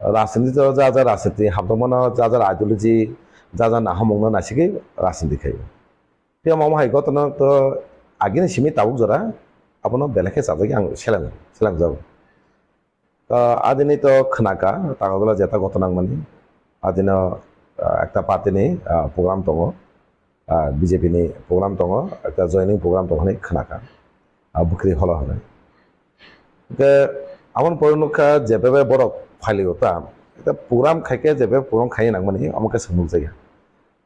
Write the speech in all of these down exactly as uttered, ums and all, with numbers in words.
Rajniti to ja ja rajniti hamtokmano, ja ja ideology, ja ja nahamungno naisigwi rajniti khaio. Phiya omo hai gotona to agini simi tabuk jora abono belai khe chajagwi ang selang selangjago. To adini to khnaka tagodola jeta gotona wngmani. Adino, ah, ekta party ni, ah, program tongo. Ah, B J P ni program tongo, ekta joining program tongo hinwi khnaka. Ah, Bwkhri holo hinwi. Hwnkhe aboni pore nukha je bebe borok phailio ta, ekta program khaikhe je bebe program khaina nangmani, omo khe chwng nukjakya.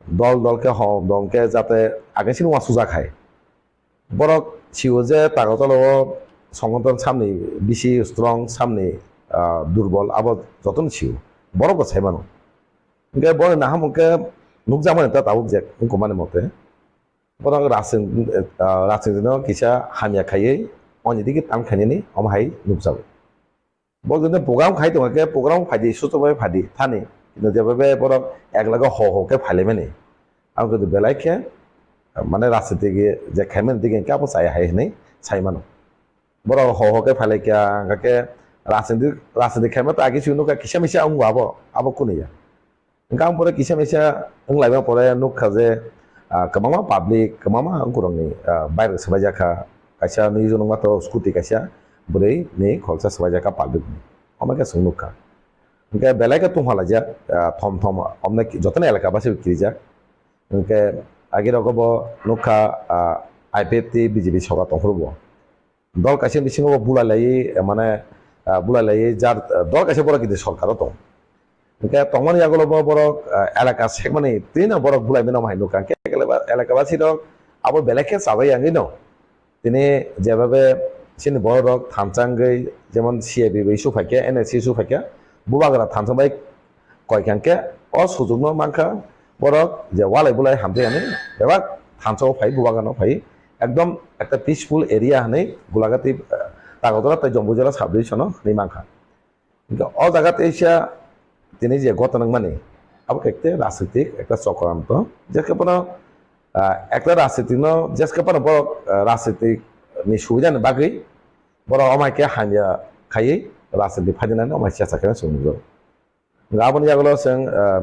Dol dol khe hom dol khe jate agensini uansukjak hai. Borok sio je tagodola o songothon samni bisi strong, samni, ah, durbol, abo jotono sio. Borok bo sai mano. Hwnkhe bo nahamung khe nukjakmani ta tabuk je wngkukmani mote. Borok rajniti, ah, rajniti no kisa hamya khaiwi oni digi tan khainani omo hai nukjago. Bo jodi program khai tongkha khe program phaidi suchuk bai phaidi thani. Kintu jeba be borok ek lage ho ho khe phailaimani. Ang khe belai khe, mane rajniti je khaimani digi khe abo chaya hai hinwi sai mano. Borok ho ho khe phailaikha, hwnkha khe rajniti, rajniti khaima to agi sui nukha kisa misa wngo abo, abo kunu ya. Hwnkhe ang pore kisa misa wnglaima pore nukha je, ah, kwbangma public, kwbangma wngkurokni, ah, bike rok swbaijak kha, kaisa nini nukma to scooty kaisa bwrwi ni kholsa swbaijak kha public ni. Omo khe chwng nukha. Hwnkhe belai khe tungphalaijak, ah, thom thom omne jotono elaka basi kirijak. Hwnkhe agi rogo bo nukha, ah, I P F T B J P sorkar tongphuru bo. Dol kaisa bisingo bo bulai laiwi, eh, mane, ah, bulai laiwi jar, eh, dol kaisa borok kiti sorkar o tong. Hwnkhe tongmani yagulo bo borok, ah, elaka sekmani twino borok bulai mano hai nukha. Hwnkhe elaka basi rok abo belai khe chabai yangwi no. Tini jeba be chini borok rok thansa wngwi jemon C A B bai issue phaikha, N S C issue phaikha, bubagra thansa bai koi kha hwnkhe o sujukno mankha borok je walai bulai hamtwi hinwi bebak thansa o phai bubagra no phai ekdom ekta peaceful area hinwi Gulagati, eh, Tagodora tei Jombujala sub division o hinwi mankha. Hingke o jaga teisa tini je gotona wngmani abo khe ekta rajnitik ekta chokranto je khe bono, ah, ekta rajnitik no je khe bono borok, ah, rajnitik ni subida ni bagwi borok omo hai khe hamya khaiwi rajniti phaidinani omo hai checha khe chwng nukjago. Hwnkhe aboni yagulo chwng, ah,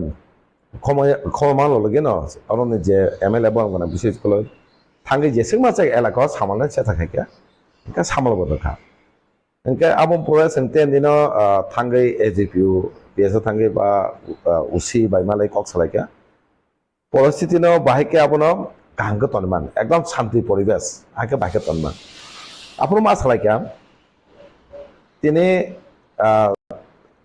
khomo, khomo manlo logino oroni je M L A borok gwnang bishoy kwlwi thangwi jeswk masa elaka o samalnai checha khaikha hwnkhe samal bo rwkha. Hwnkhe abo pore chwng ten dino, ah, thangwi S D P O, P S O thangwi ba, ah, O C bai malai kok salaikha. Poristiti no bahai khe abono kaham khe tonwi man, ekdom shanti poribesh, hai khe bahai khe tonwi man. Aphuru ma salai kha, tini, ah,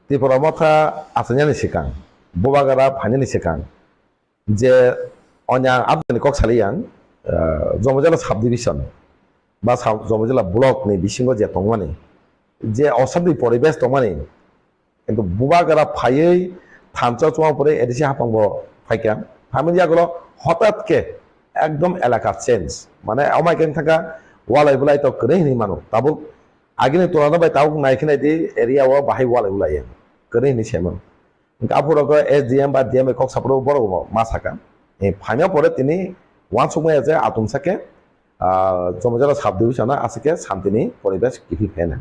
Tipra Motha achainani swkang, Bubagra phainani swkang, je onya aboni kok salai yang, ah, Jomojala sub division ba sub-, Jomojala block ni bisingo je tongmani, je oshanti poribesh tongmani, Kintu Bubagra phaiwi thansa chuwang pore A D C hapang bo phaikha. Phaimani yagulo hotat khe ekdom elaka change. Mane amai khe thangkha walai bulai to kwrwi hinwi mano. Tabuk agini tulana bai tabuk nai khe nai di area o bahai walai bulai ya. Kwrwi hinwi se mano. Hingkhe aphuru khe S D M ba D M bai kok saphuru borok bo ma sakha. E phaima pore tini uansukmaya je atum sakhe, ah, Jomojala sub division o aswk khe santini poribesh kiphil phai nai.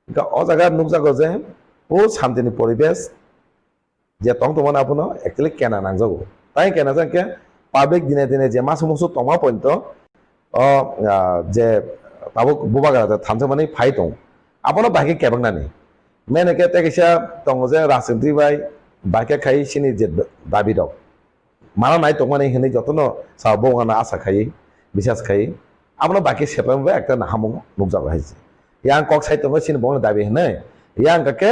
Hingkhe o jaga nukjago je o santini poribesh je tong tongmani abono actually kena nangjago. Tai kena jang khe public dine dine je masu musu tongma pointo o, ah, je tabuk Bubagra je thansa mani phai tong. Abono bahai khe kebaknani. Mene khe tei kaisa tongo je rajniti bai bahai khe khai sini je dabi rok. Mana nai tongmani hinwi jotono sa bo wngna asa khai, bisas khai. Abono baki sepai bai ekta nahamung nukjago hai se. Yang kok sai tongo chini bo dabi hinwi. Yang kake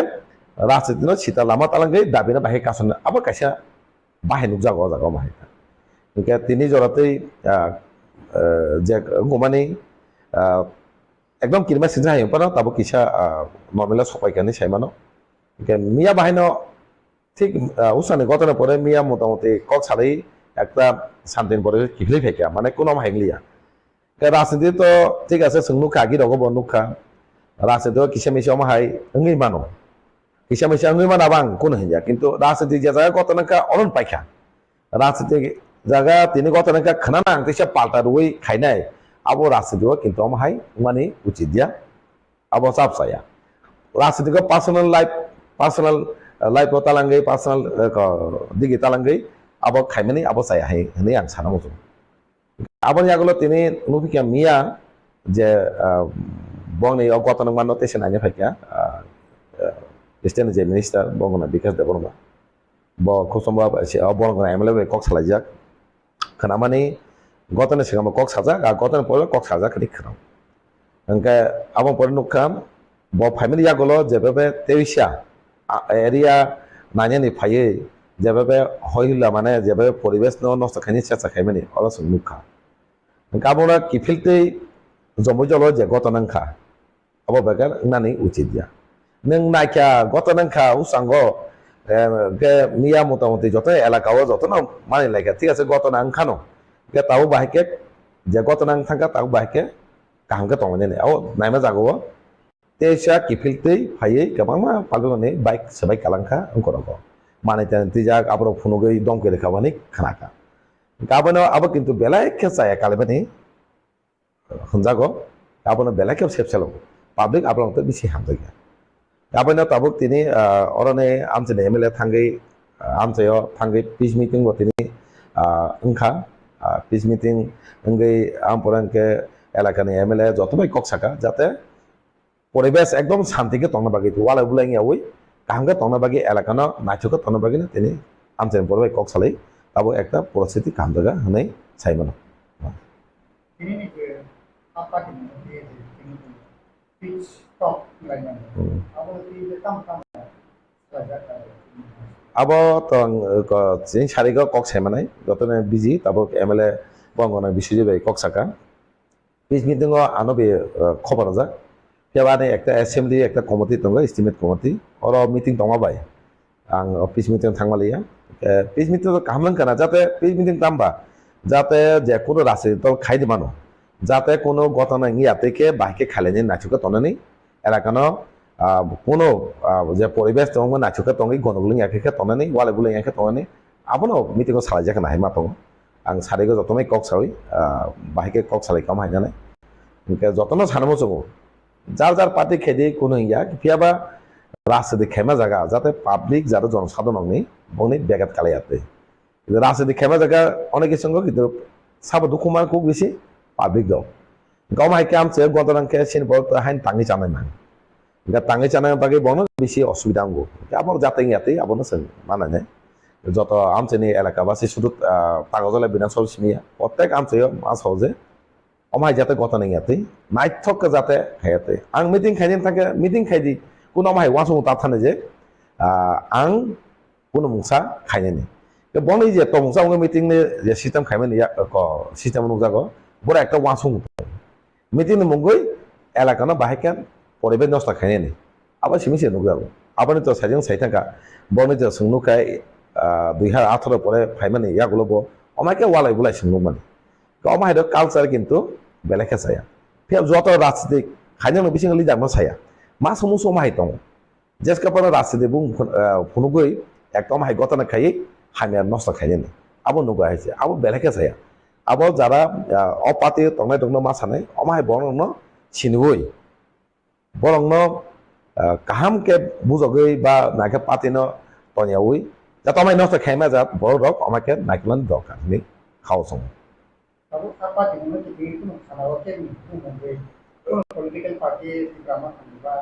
rajniti no sita lama talangwi dabi no bahai kasonwi. Abo kaisa bahai nukjago o jaga o bahai. Hingke tini jora tei, ah, eh, je wngmani, ah, ekdom kirima sinsa hai wngpano tabuk kisa, ah, normal o sopai kani sai mano. Hingke miya bahai no Thik, ah, usani gotona pore miya motamoti kok salai ekta santini pore kiphilwi phaikha, mane kuno hai wngya. Khe rajniti to thik ase, chwng nukha, agi rogo bo nukha. Rajniti o kisa misa omo hai wngwi mano. Kisa misa wngwi mano abo ang kuno hinya, kintu rajniti je jaga gotona wngkha, ono paikha. Rajniti jaga tini gotona wngkha, khwnana ang teisa palta rwui khainai, abo rajniti o kintu omo hai wngmani uchit ya. Abo chap saya. Rajniti ko personal life, personal, life o talangwi personal, eh, ko, digi talangwi abo khaimani abo chaya hai hwnwi ang sana muchungo. Aboni yagulo tini nukphi kha miya je, ah, bongni o gotona mano tei se naina phaikha, ah, ah, state ni je minister bongno Bikash Debbarma. Bo khub sombo se o borok M L A bai kok salaijak. Khnamani gotoni swnamwi kok sajak, a gotoni pore kok sajak hwnwi khwnam. Hwnkhe abo pore nukha, bo phaimani yagulo jebebe teisa, a, area nainani phaiwi jebebe hoi hula mane jebebe poribesh no nosto khaini checha khaimani oro chwng nukha. Hwnkhe abono kiphiltwi jomoi jolo je gotona wngkha. Abo bekar wngnani uchit ya. Nwng naikha gotona wngkha usango, eh, ke miya motamoti joto elaka o jotono mani laikha, thik ase, gotona wngkhano. Ke tabuk bahai khe je gotona wngthangkha tabuk bahai khe kaham khe tongmani. Abo naima jaga o teisa kiphil twi phaiwi kwbangma public ni bike swbai kalangkha wngkorogo. Manwi tani twijak aborok phunugwi domkiri khabani khnakha. Abono abo kintu belai khe chaya kalaimani hwnjago, abono belai khe sepselo. Public aborok tei bisi hamjakya. Abono tabuk tini, ah, oroni amchaini M L A thangwi, ah, amchaio thangwi peace meeting bo tini, ah, wngkha. Ah, peace meeting wngwi ampora hwnkhe elakani M L A joto bai kok saka jate poribesh ekdom shanti khe tongna bagwi, walai bulai wngyawi kaham khe tongna bagwi, elakano naithok khe tongna bagwino tini amchaini borok bai kok salai tabuk ekta poristiti kaham jaga hwnwi sai mano. Tini ni je apa di mo di di tini di pitch talk lai na. Hmm. Abo di je tam tam lai na. Abo tong, eh, ko, chini sari ko kok sai manai, joto ni busy, tabuk M L A Bongona Biswajit bai kok saka. Peace meeting o ano be, eh, khobor rwjak. Phiya ba ani ekta assembly, ekta committee tongo, estimate committee. Oro meeting tongma bai. Ang o peace meeting thangma liya. Eh, peace meeting to kaham lang kana, jate peace meeting tamba, jate je kuno rajniti dol khai di mano. Jate kuno gotona wngya tei khe bahai khe khailani naithok khe tongnani. Elakano, ah, kuno, ah, je poribesh tongma naithok khe tongwi, gondogol wngya khe, khe tongnani, walai bulai wngya khe tongnani. Abono meeting o salai jak nai ma tongo. Ang sari go jotono kok sawi, ah, bahai khe kok salai kama hai nai. Hwnkhe jotono sana muchungo. Jar jar party khe di kuno wngya, phiya ba rajniti khaima jaga, jate public jate jonosadharon ni bongni begat kalai atwi. Rajniti khaima jaga onek khe songo, kintu sabo dukhu man kuk bisi public dok. Gom hai khe amchai gotona khe sini borok hain tangwi chanai man. Hwnkhe tangwi chanai bagwi bono bisi osubida wngo. Hwnkhe abo jate wngya twi abono chwng manai nai. Joto amchaini elaka basi sudu, ah, Takarjala Bidhan Sabha simi ya. Protek amchaio ma sao je omo hai jate gotona wngya twi, naithok khe jate khaiya twi. Ang meeting khaini thangkhe meeting khai di, kuno omo hai uansukmung ta thani je, ah, ang kuno mungsa khainani. Ke boni je tongmungsa wngwi meeting ni je system khaimani ya, ko system nukjago, boro ekta uansukmung. Meeting ni mungwi elaka no bahai khe poribesh nosto khainani. Abo simi se nukjago. Aboni to sajeng sai thangkha, boni to chwng nukha, ah, dui hazar atharo pore phaimani yagulo bo omo hai khe walai bulai chwng nukmani. Omo hai do culture kintu belai khe chaya. Phiya joto rajniti khainani bisingo leader no saya. Ma somo somo hai tongo. Jeska phano rajniti bung phun-, ah, phunugwi ekta omo hai gotona khaiwi hamya nosto khainani. Abo nukgo hai se. Abo belai khe chaya. Abo jara, ah, o party tongnai rokno ma sanai, omo hai borok rokno siniwi. Borokno, ah, kaham khe bujogwi ba naikhe party no tonyawi, jate omo hai nosto khaima jat borok rok omo khe naikolmani dorkar hinwi khao chwng. Tabuk a party ni mungwi twi kheno sana o khe ni kheno mungwi kheno political party Tipra Motha ni ba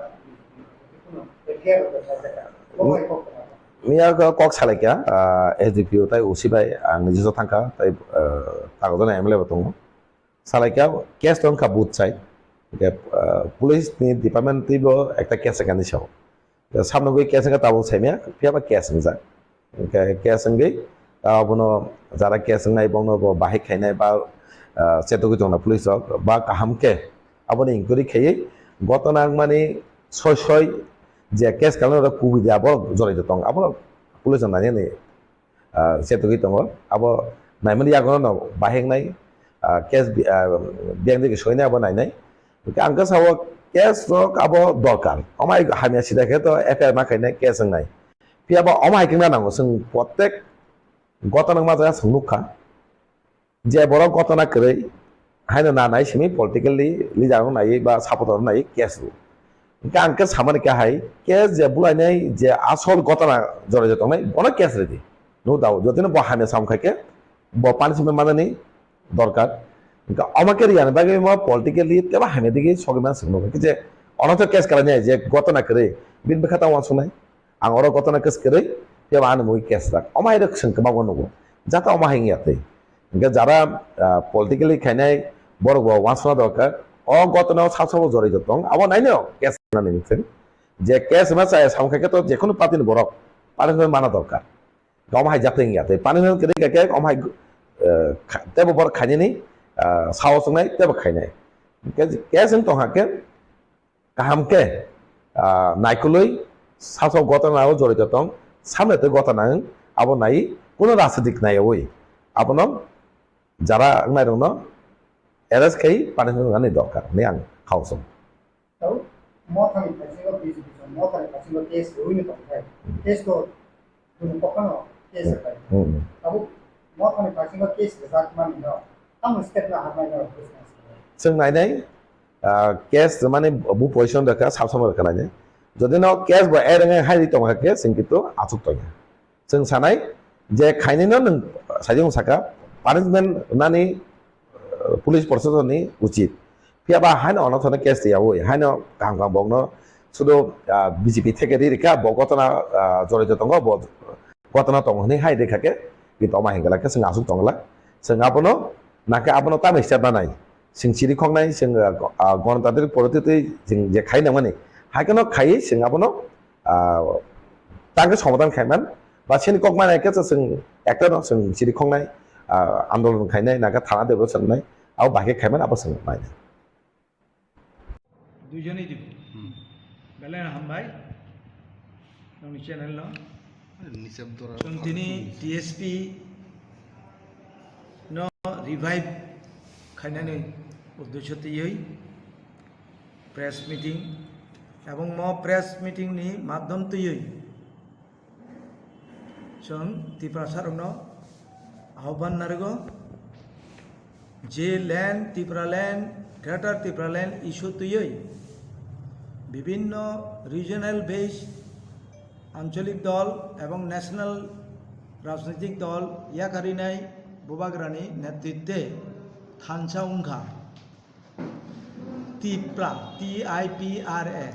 kheno F D R rok sajak kha. Omo hai kok khna. Miya kok salai kha, ah, S D P O tai O C bai ang niji thangkha tai, ah, Takarjala M L A bo tongo. Salai kha case tong kha both side. Hwnkhe, ah, police ni department twi bo ekta case kani sao. Samno gwi case wngkha tabuk saimya, phiya ba case wngjak. Hwnkhe case wngwi, ah, abono jara case wngnai bongno bo bahai khainai ba, ah, chetogwi tongna police rok ba kaham khe aboni inquiry khaiwi gotona wngmani soi soi je case kalno rok kubui de abo jorai de tong abo police rok nainani ah, chetogwi tongo. Abo naimani yagono no bahai wngnai, ah, case bi-, ah, biyang digi soinai abo nainai. Hwnkhe ang khe sao case rok abo dorkar. Omo hai hamya sida khe to F I R ma khainai case wngnai. Phiya bo omo hai khe wngna nango, chwng protek gotona wngma jaga chwng nukha. Je borok gotona kwrwi haino na nai simi politically leader rok naiwi ba supporter rok naiwi case rw. Hingke ang khe samani khe hai, case je bulainai je asol gotona jorai tongnai, bono case ridi. No doubt, jotino bo hamya sam khai khe, bo punishment manani dorkar. Hingke omo khe riyani bagwi mo politically tebo hamya digi sogwi man swngo. Hingke je ono to case kalainai je gotona kwrwi, bini bwkha tamo wansuknai. Ang oro gotona case kwrwi, phiya ba ani mui case rak. Omo hai rok chwng kwbangma nugo. Jata omo hai wngya twi. Hingke jara, ah, politically khainai borok bo wansukna dorkar. O gotona o sab sabo jorai tong. Abo naino case nani wngthwng. Je case ma chaya sam khai khe to jekhunu party ni borok punishment mana dorkar. Omo hai jata wngya twi. Punishment kwrwi kha khe omo hai, eh, kha-, tebo borok khainani, ah, sao chwngnai tebo khainai. Hingke case wng tong kha khe kaham khe, ah, naikolwi sasao gotona o jorito tong, samle tei gotona wng, abo nai kuno rajnitik naiyawi abono jara wngnairokno arrest khai punishment rwnani dorkar hinwi ang khao song. Tau, mothani phasingo B J P chong, mothani phasingo case rwino tongthai. Case ko Buini kophano case Hmm, rwkha. Hmm. Tabuk mothani phasingo case rwjak manwino tamo step no hamai no business. Chwng nainai, ah, case mane bu position rwkha, sab samung rwkha nainai. Jodi no case bo ereng hai ri tongkha khe chwng kintu achuk tongya. Chwng sanai je khainai no nwng sajung saka punishment nani, ah, police proshasonni uchit. Phiya ba haino ono thani case twiyawi, haino kaham kaham bokno sudu, ah, B J P theke ri rikha, bo gotona, ah, jorito tongo, bo gotona tongo hinwi hai rikha khe, kintu omo hingla khe chwng aswk tongla. Chwng abono, nakhe abono tamni step nanai. Chwng chiri khoknai, chwng, ah, go-, ah, gonotantrik porotitwi chwng je khai nangmani. Hai kheno khaiwi chwng abono, ah, tangkhe somadan khaiman, ba chini kok manai khe chwng ekta no chwng chiri khoknai, ah, andolon khainai, nakhe thana debo chwngnai, abo bahai khe khaiman, abo chwng nainai. Duijone dibo. Hmm. Belai hambai. Nongni channel no. Nisab dora. Chwng tini T S P no revive khainani uddesho twiwi press meeting, ebong mo press meeting ni madhyam twiwi chwng Tiprasarokno ahban narwgo je land, Tipraland, Greater Tipraland issue twiwi bibhinno regional based ancholik dol ebong national rajnitik dol yakarinai Bubagrani netritwe thansa wngkha Tipra, T I P R A.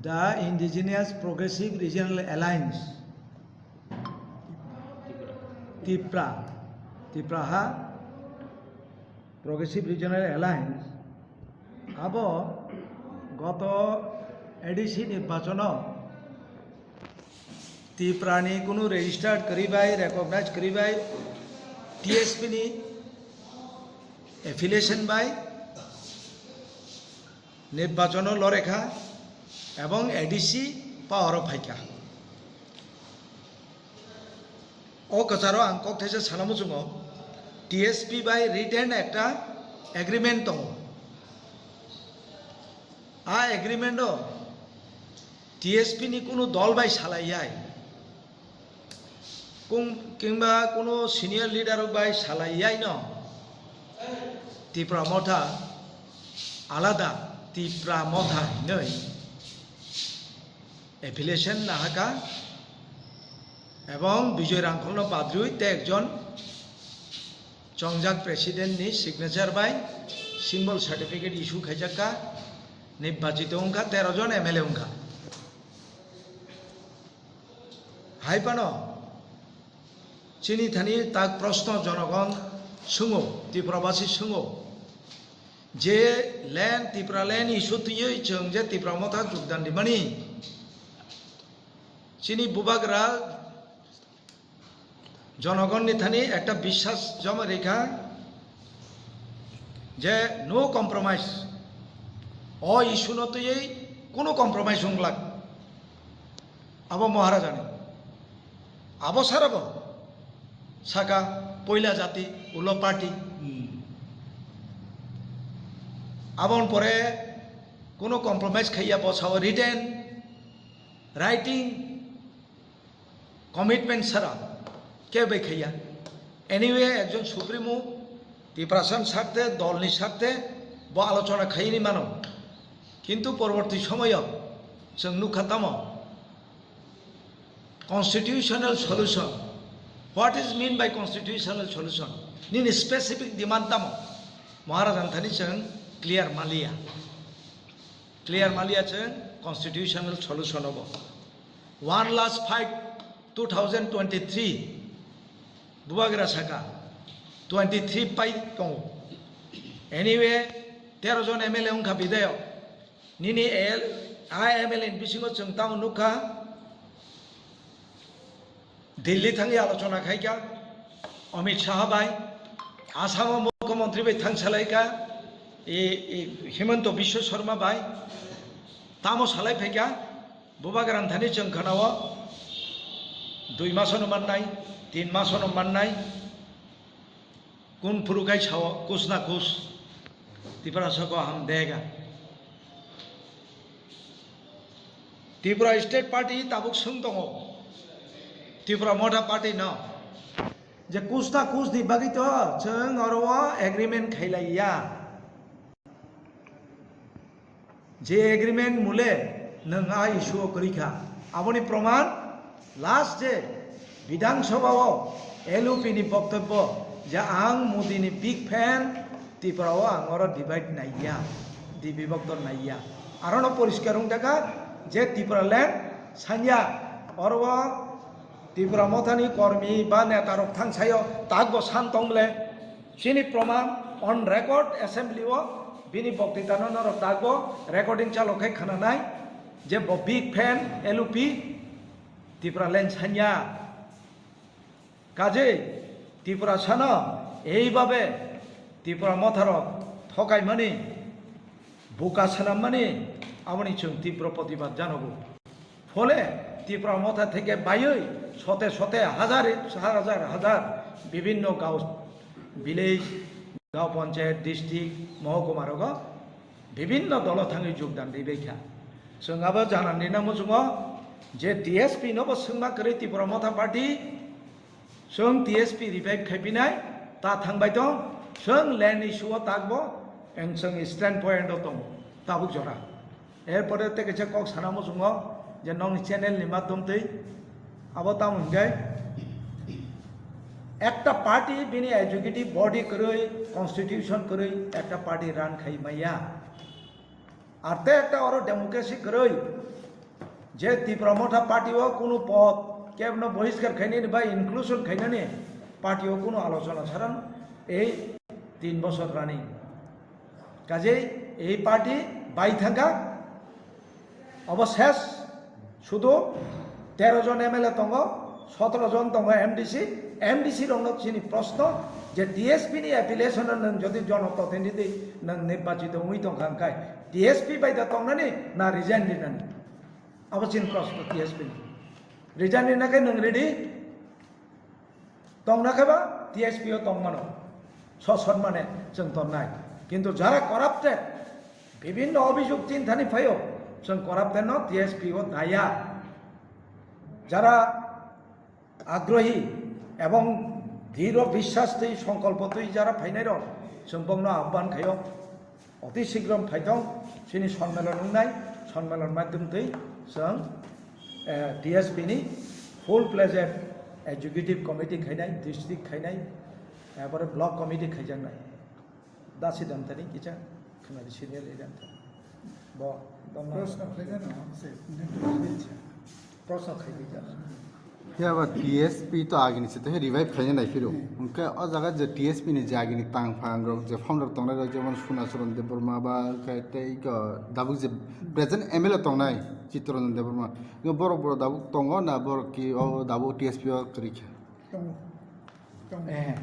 The Indigenous Progressive Regional Alliance, Tipra, Tipra ha Progressive Regional Alliance, abo goto A D C nirbachono Tiprani kunu registered kwrwi bai, recognized kwrwi bai, T S P ni affiliation bai, nirbachono lorekha ebong A D C power o phaikha. O kwcharo ang kok thaisa sana muchungo, T S P bai written ekta agreement tongo. A agreement o T S P ni kunu dol bai salai yai. Kung-, kingba kuno senior leader rok bai salai yai no Tipra Motha alada Tipra Motha hinwi affiliation nahaka ebong Bijoy Rangkhol no badrwi te ekjon chongjak president ni signature bai symbol certificate issue khaijak ka, nirbachito wngkha tero jon M L A wngkha. Hai phano chini thani tak proshno jonogon swngo, Tiprabasi swngo, je land, Tipraland issue twiwi chwng je Tipra Motha jogdan rimani, chini bubagra jonogonni thani ekta biswas joma rikha je no compromise, o issue no twiwi kuno compromise wng glak. Abo Maharajani. Abo sarabo saka poila jati ulo party. Hmm. Aboni pore kuno compromise khaiya bo sao written, writing, commitment sara kebo bai khaiya. Anyway, ekjon supremo Tiprasani sarthe, dolni sarthe, bo alochona khaini mano. Kintu porborti somoyo chwng nukha tamo constitutional solution. What is mean by constitutional solution? Nini specific demand tamo? Maharaj ang thani chwng clear maliya. Clear maliya chwng constitutional solution obo. One last fight two thousand twenty-three. Bubagra saka twenty-three pai tongo. Anyway, tero jon M L A wngkha bidayok. Nini L, a M L A ni bisingo chwng tamo nukha. Delhi thangwi alochona khaikha Amit Shah bai, Assam o Mukhyamantri bai thang salaikha, e, e, Himanta Biswa Sarma bai, tamo salai phaikha, Bubagra thani chwng khana o dui masono mannai, tin masono mannai, kun phuru kai sao kus na kus, Tiprasa ko hum dega. Tripura State Party tabuk swng tongo Tripura Motha Party no je kus na kus ni bagwi to chwng oro o agreement khailaiya. Je agreement mule nwng a issue o kwrwi kha, aboni proman last je Bidhan Sabha o L U P ni boktobbo je ang Modi ni big fan, Tripura o ang oro divide naiya, dibibokto naiya. Arono poriskar wng jakha je Tripura land sanya oro o Tripura Motha ni kormi ba neta rok thang sayo takbo san tong le. Chini proman on record assembly o bini boktitano norok takbo recording chalo khai khananai je bo big fan L U P Tripura land sanya. Kajei Tripura sano eibabe Tripura Motharok thokaimani, buka swnammani, aboni chwng tibro protibad janogo. Phole Tipra Motha theke baiwi sote sote, hazar, hazar, hazar bibinno gao, village, gao panchayat, district, mohokuma rogo bibinno dolo thangwi jogdan ribaikha. Chwng abo janani na muchungo je T S P no bo swngma kwrwi Tipra Motha Party, chwng T S P revive khaipinai, ta thangbai tong, chwng land issue o takbo, ang chwng stand point o tongo, tabuk jora. Erpore tei kaisa kok sana muchungo je nokni channel ni madhyam twi abo tamo hinkhe ekta party bini executive body kwrwi, constitution kwrwi ekta party run khai maya. Ar tei ekta oro democracy kwrwi je Tipra Motha party o kunu pod kebno bohiskar khainani ba inclusion khainani party o kunu alochona saran ei tin bosor running. Kajei ei party bai thangkha, obo ses, sudu tero jon M L A tongo, sotoro jon tongo M D C, M D C rokno chini proshno je T S P ni affiliation no nwng jodi jonoprotinidhi nwng nirbachito wngwi tongkha hwnkhe T S P bai da tongnani na resign rinani? Abo chini proshno T S P ni. Resign rina khe nwng ready? Tongna khe ba T S P o tongmano, sosonmane chwng tonnai. Kintu jara corrupted, bibinno obhijog tin thani phaio, chwng corrupted no T S P o daya. Jara agrohi ebong dhiro biswas twi songkolpo twi jara phainai rok, chwng bongno ahban khaio. Oti sigram phaithong chini sonmelon wngnai, sonmelon madhyam twi chwng, eh, T S P ni full fledged executive committee khainai, district khainai, ebore block committee khaijaknai. Dasi damtani kisa khwnadi senior leader. Bo domna. Proshno khlaijano, se, proshno khaidi jana. Phiya ba T S P to agini se to he revive khaina nai phiro. Hwnkhe o jaga je T S P ni je agini tang phang rok je founder tongnai rok jemon Sunacharan Debbarma ba khe tei ko dabuk je present M L A tongnai Chittaranjan Debbarma. Hwnkhe borok borok dabuk tongo na borok ki o dabuk T S P o kwrwi kha? Tongo. Eh,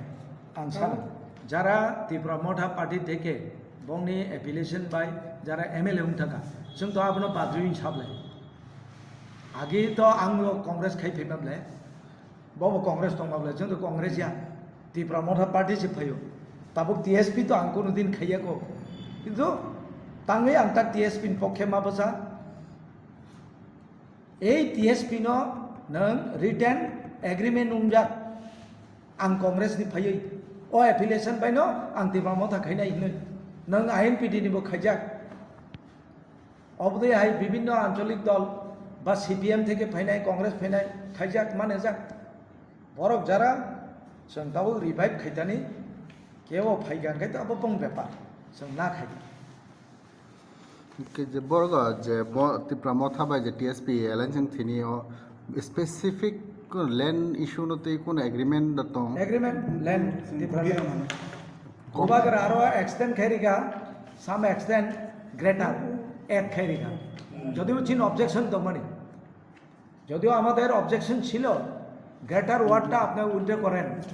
ang sana, jara Tipra Motha Party theke bongni affiliation bai jara M L A wng thaka, chwng to abono badri wng sable. Agi to ang lo Congress khai phaiba ble, bobo Congress tongma ble, chwng to Congress ya, Tipra Motha Party se phaio. Tabuk T S P to ang kuno din khaiya ko. Kintu tangwi ang ta T S P ni pokhe ma bwsa. Ei T S P no nwng written agreement wngjak, ang Congress ni phaiwi o affiliation bai no ang Tipra Motha khainai hinwi. Nwng I N P D ni bo khaijak. Obodai hai bibinno ancholik dol ba C P M theke phainai, Congress phainai, khaijak manajak. Borok jara chwng tabuk revive khaitani, kebo phaigan khai abo bong bepar, chwng na khai. Hwnkhe je borok je bo Tipra Motha bai je T S P alliance wng thini o specific land issue no tei kono agreement da tong? Agreement, land, Tipra land. Bubagra aro extend khai rikha, some extend greater, add khai rikha. Jodio chin objection tongmani, jodio amader objection chilo, greater word ta apni withdraw koren,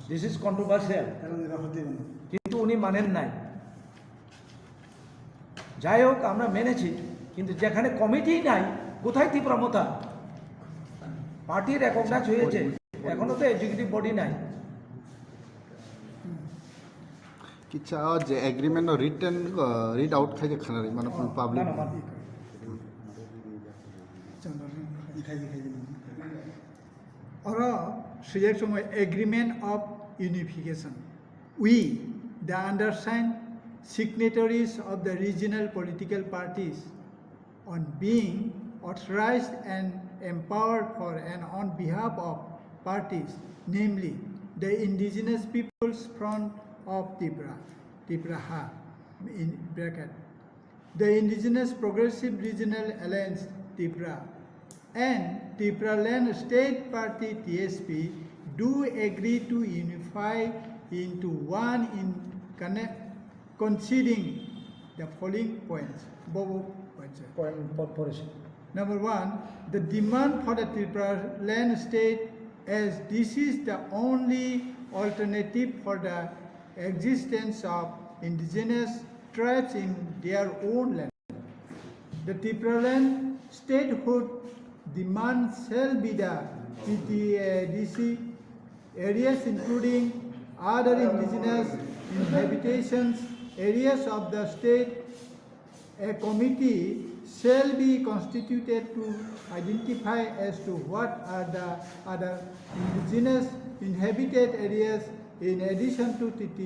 this is controversial, kintu uni manen nai. যাই হোক, আমরা মেনেছি, কিন্তু যেখানে কমিটি নাই, কোথায় তিপ্রা মথা? Party recognise হয়েছে, এখনো তো এক্সিকিউটিভ বডি নাই। Kicha o je agreement no written, uh, read out khai je khana ri mano public. Mano, mano. Oro swijak chwngwi agreement of unification. We, the undersigned signatories of the regional political parties, on being authorized and empowered for and on behalf of parties, namely the Indigenous Peoples Front of Tipra, Tipraha, in bracket, the Indigenous Progressive Regional Alliance, Tipra, and Tipraland State Party, T S P, do agree to unify into one in connect, conceding the following points. Bobo points. Point po-, points. Number one, the demand for the Tipraland state, as this is the only alternative for the existence of indigenous tribes in their own land. The Tipraland statehood demand shall be the T T A D C areas, including other indigenous inhabitations areas of the state. A committee shall be constituted to identify as to what are the other indigenous inhabited areas in addition to T T,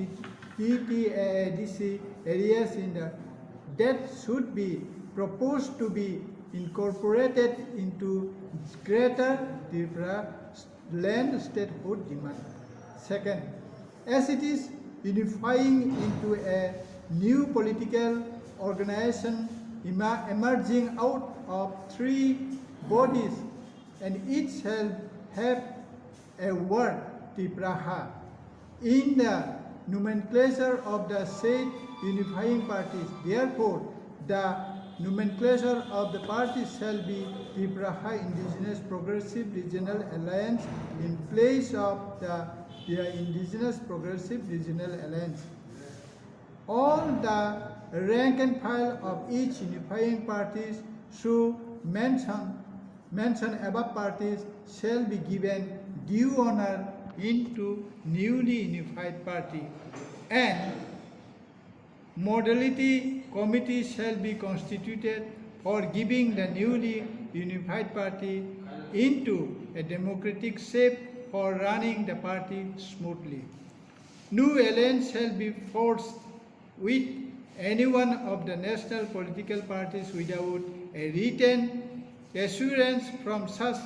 T T A D C areas in the, that should be proposed to be incorporated into Greater Tripura land statehood demand. Second, as it is unifying into a new political organization ema-, emerging out of three bodies, and it shall have a word, Tipraha, in the nomenclature of the said unifying parties. Therefore, the nomenclature of the parties shall be Tipraha Indigenous Progressive Regional Alliance in place of the, the Indigenous Progressive Regional Alliance. All the rank and file of each unifying parties should mention, mention above parties shall be given due honor into newly unified party, and modality committee shall be constituted for giving the newly unified party into a democratic shape for running the party smoothly. No alliance shall be forced with any one of the national political parties without a written assurance from such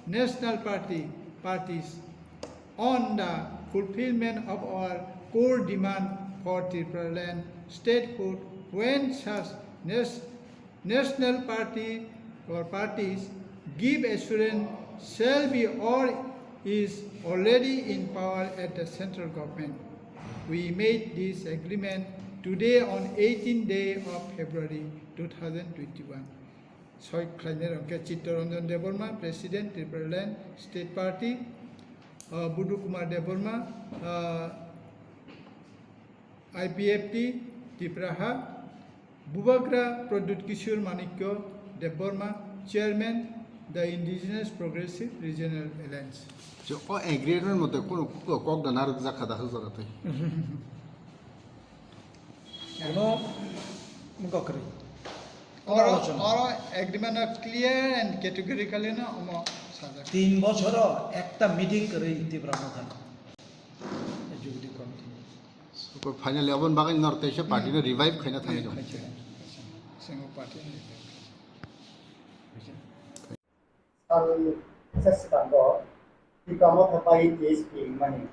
national party, parties on the fulfillment of our core demand for Tipraland statehood when such nas-, national party or parties give assurance shall be or is already in power at the central government. We made this agreement today on eighteenth day of February two thousand twenty-one. Soi khlainai rok khe Chittaranjan Debbarma, President, Tipraland State Party, uh, Budu Kumar Debbarma, uh, I P F T, Tipraha, Bubagra Pradyut Kishore Manikya Debbarma, Chairman, the Indigenous Progressive Regional Alliance. So, o agreement mote kono kok da narwk jakha da hwk jora twi. Eno mungkha kwrwi. Oro, oro agreement o clear and categorically no omo sajak. Tin bochoro ekta meeting kwrwi Tipra Motha Executive Committee. Finally, aboni bagwi norok teisa party no revive khaina thangwi tongo. Sal seskango Tipra Motha bai T S P mani,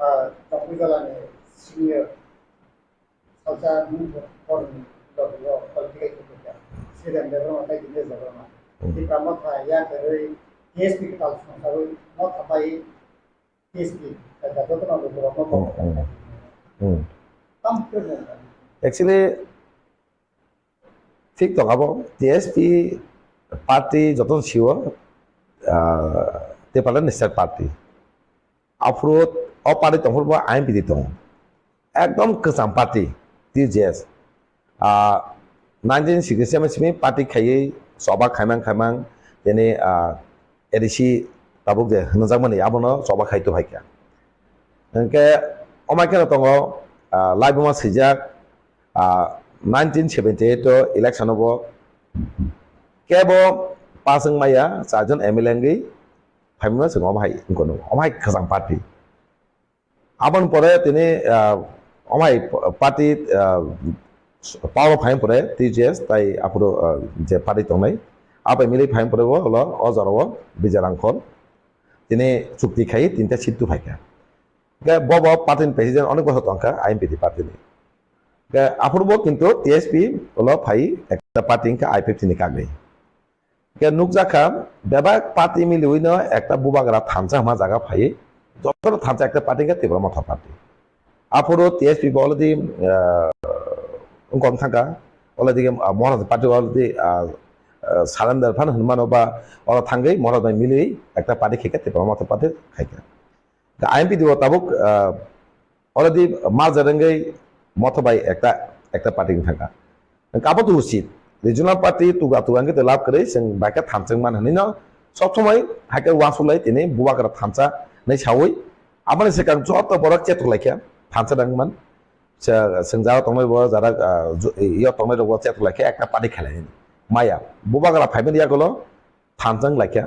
ah, Tongpui Jolani senior salsa nung kormi logi o political khukuja Sridhar Debbarma bai Dinesh Debbarma. Tipra Motha ya keroi T S P kwtal songsawi Motha bai T S P, joto no lukurok no. Tam khe. Actually, thik tong abo T S P party joto sio Tipraland National Party. Aphuru o party tongphuru bo I N P T tongo. Ekdom kwcham party T J S. Ah, nineteen sixty seven simi party khaiwi choba khaimang khaimang tini ah, A D C tabuk je hwnjakmani abono choba khai tuhaikha. Hwnkhe omai kheno tongo ah, laibuma swijak ah, nineteen seventy eight o election o bo kebo pass wngmaya charjon M L A wngwi phaimano chwng omo hai wngkha omo hai kwcham party. Aboni pore tini ah, omo hai party ah, power o phaimani pore T J S tai aphuru ah, je party tongnai abai milwi phaimani pore bo ulo o jora o Bijay Rangkhol tini chukti khai tinta seat tu phaikha. Hwnkhe bo bo party ni president onek bosor tongkha I N P T party ni. Hwnkhe aphuru bo kintu T S P ulo phai ekta party wngkha I P F T ni kagwi. Hwnkhe nukjakha bebak party miliwi no ekta bubagra thansa hwnma jaga phai jotono thansa ekta party wngkha Tipra Motha party. Aphuru T S P bo already wngkha thangkha already Mohan party already surrender phan hwnmano ba oro thangwi Mohan bai miliwi ekta party khaikha Tipra Motha party khaikha. I N P T o tabuk already merger wngwi Motha bai ekta ekta party wng thangkha. Hwnkhe abo to usit regional party tuga tuga hwnkhe to lab kwrwi chwng bai khe thanchwng man hwnwi no sob somoi hai khe uansuk lai tini bubagra thansa hwnwi sawi aboni swkang joto borok chetok lai khe thansa nang man. Chwng jara tongnai bo jara yo tongnai rok bo chetok lai khe ekta party khlai maya bubagra phaimani yagulo thansa wng lai khe.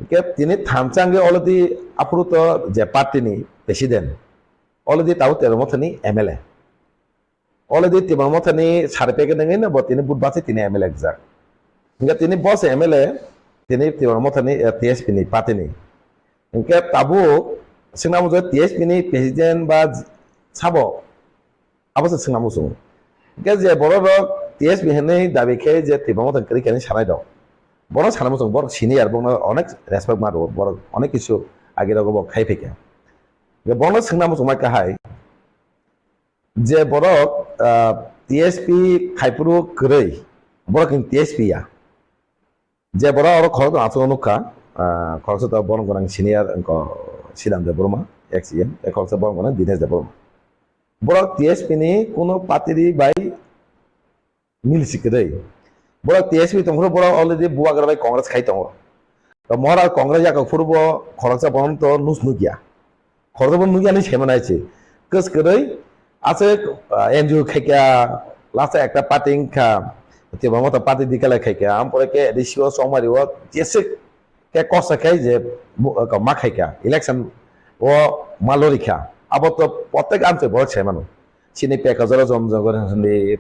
Hwnkhe tini thansa wngwi already aphuru to je party ni president already tabuk Tipra Motha ni M L A. Already Tipra Motha ni sari packet wngwi no bo tini but bachai tini M L A rijak. Hwnkhe tini bo se M L A tini Tipra Motha ni T S P ni party ni. Hwnkhe tabuk swngna muchung T S P ni president ba sabo abo se swngna muchung. Hwnkhe je borok rok T S P hinwi dabi khe je Tipra Motha kwrwi khe hinwi sanai rok. Bono sana muchung borok senior bono onek respect ma rwo borok onek kisu age rogo bo khai phaikha. Hwnkhe bono swngna muchung mai kahai. Je borok T S P khaipuru kwrwi borok ni T S P ya. Je borok oro khorok no aswk nukha khoroksa to borok gwnang senior wngkha Sidam Debbarma ex E M tei khoroksa borok gwnang Dinesh Debbarma. Borok T S P ni kuno party bai mili si kwrwi. Borok T S P tongphuru borok already bubagra bai Congress khai tongo. To Mohara Congress yakok phuru bo khoroksa bono to nus nukya. Khoroksa bono nukya hinwi saimanai se. Kwch kwrwi aswk N G O khaikya last ekta party wngkha. Tei bo moto party dikala khaikya. Ampore khe A D C o chongmari o jeswk khe kosto khe je ma khaikha election o ma lorikha abo to protek amchai borok saimano chini pekajora jomjogor hindi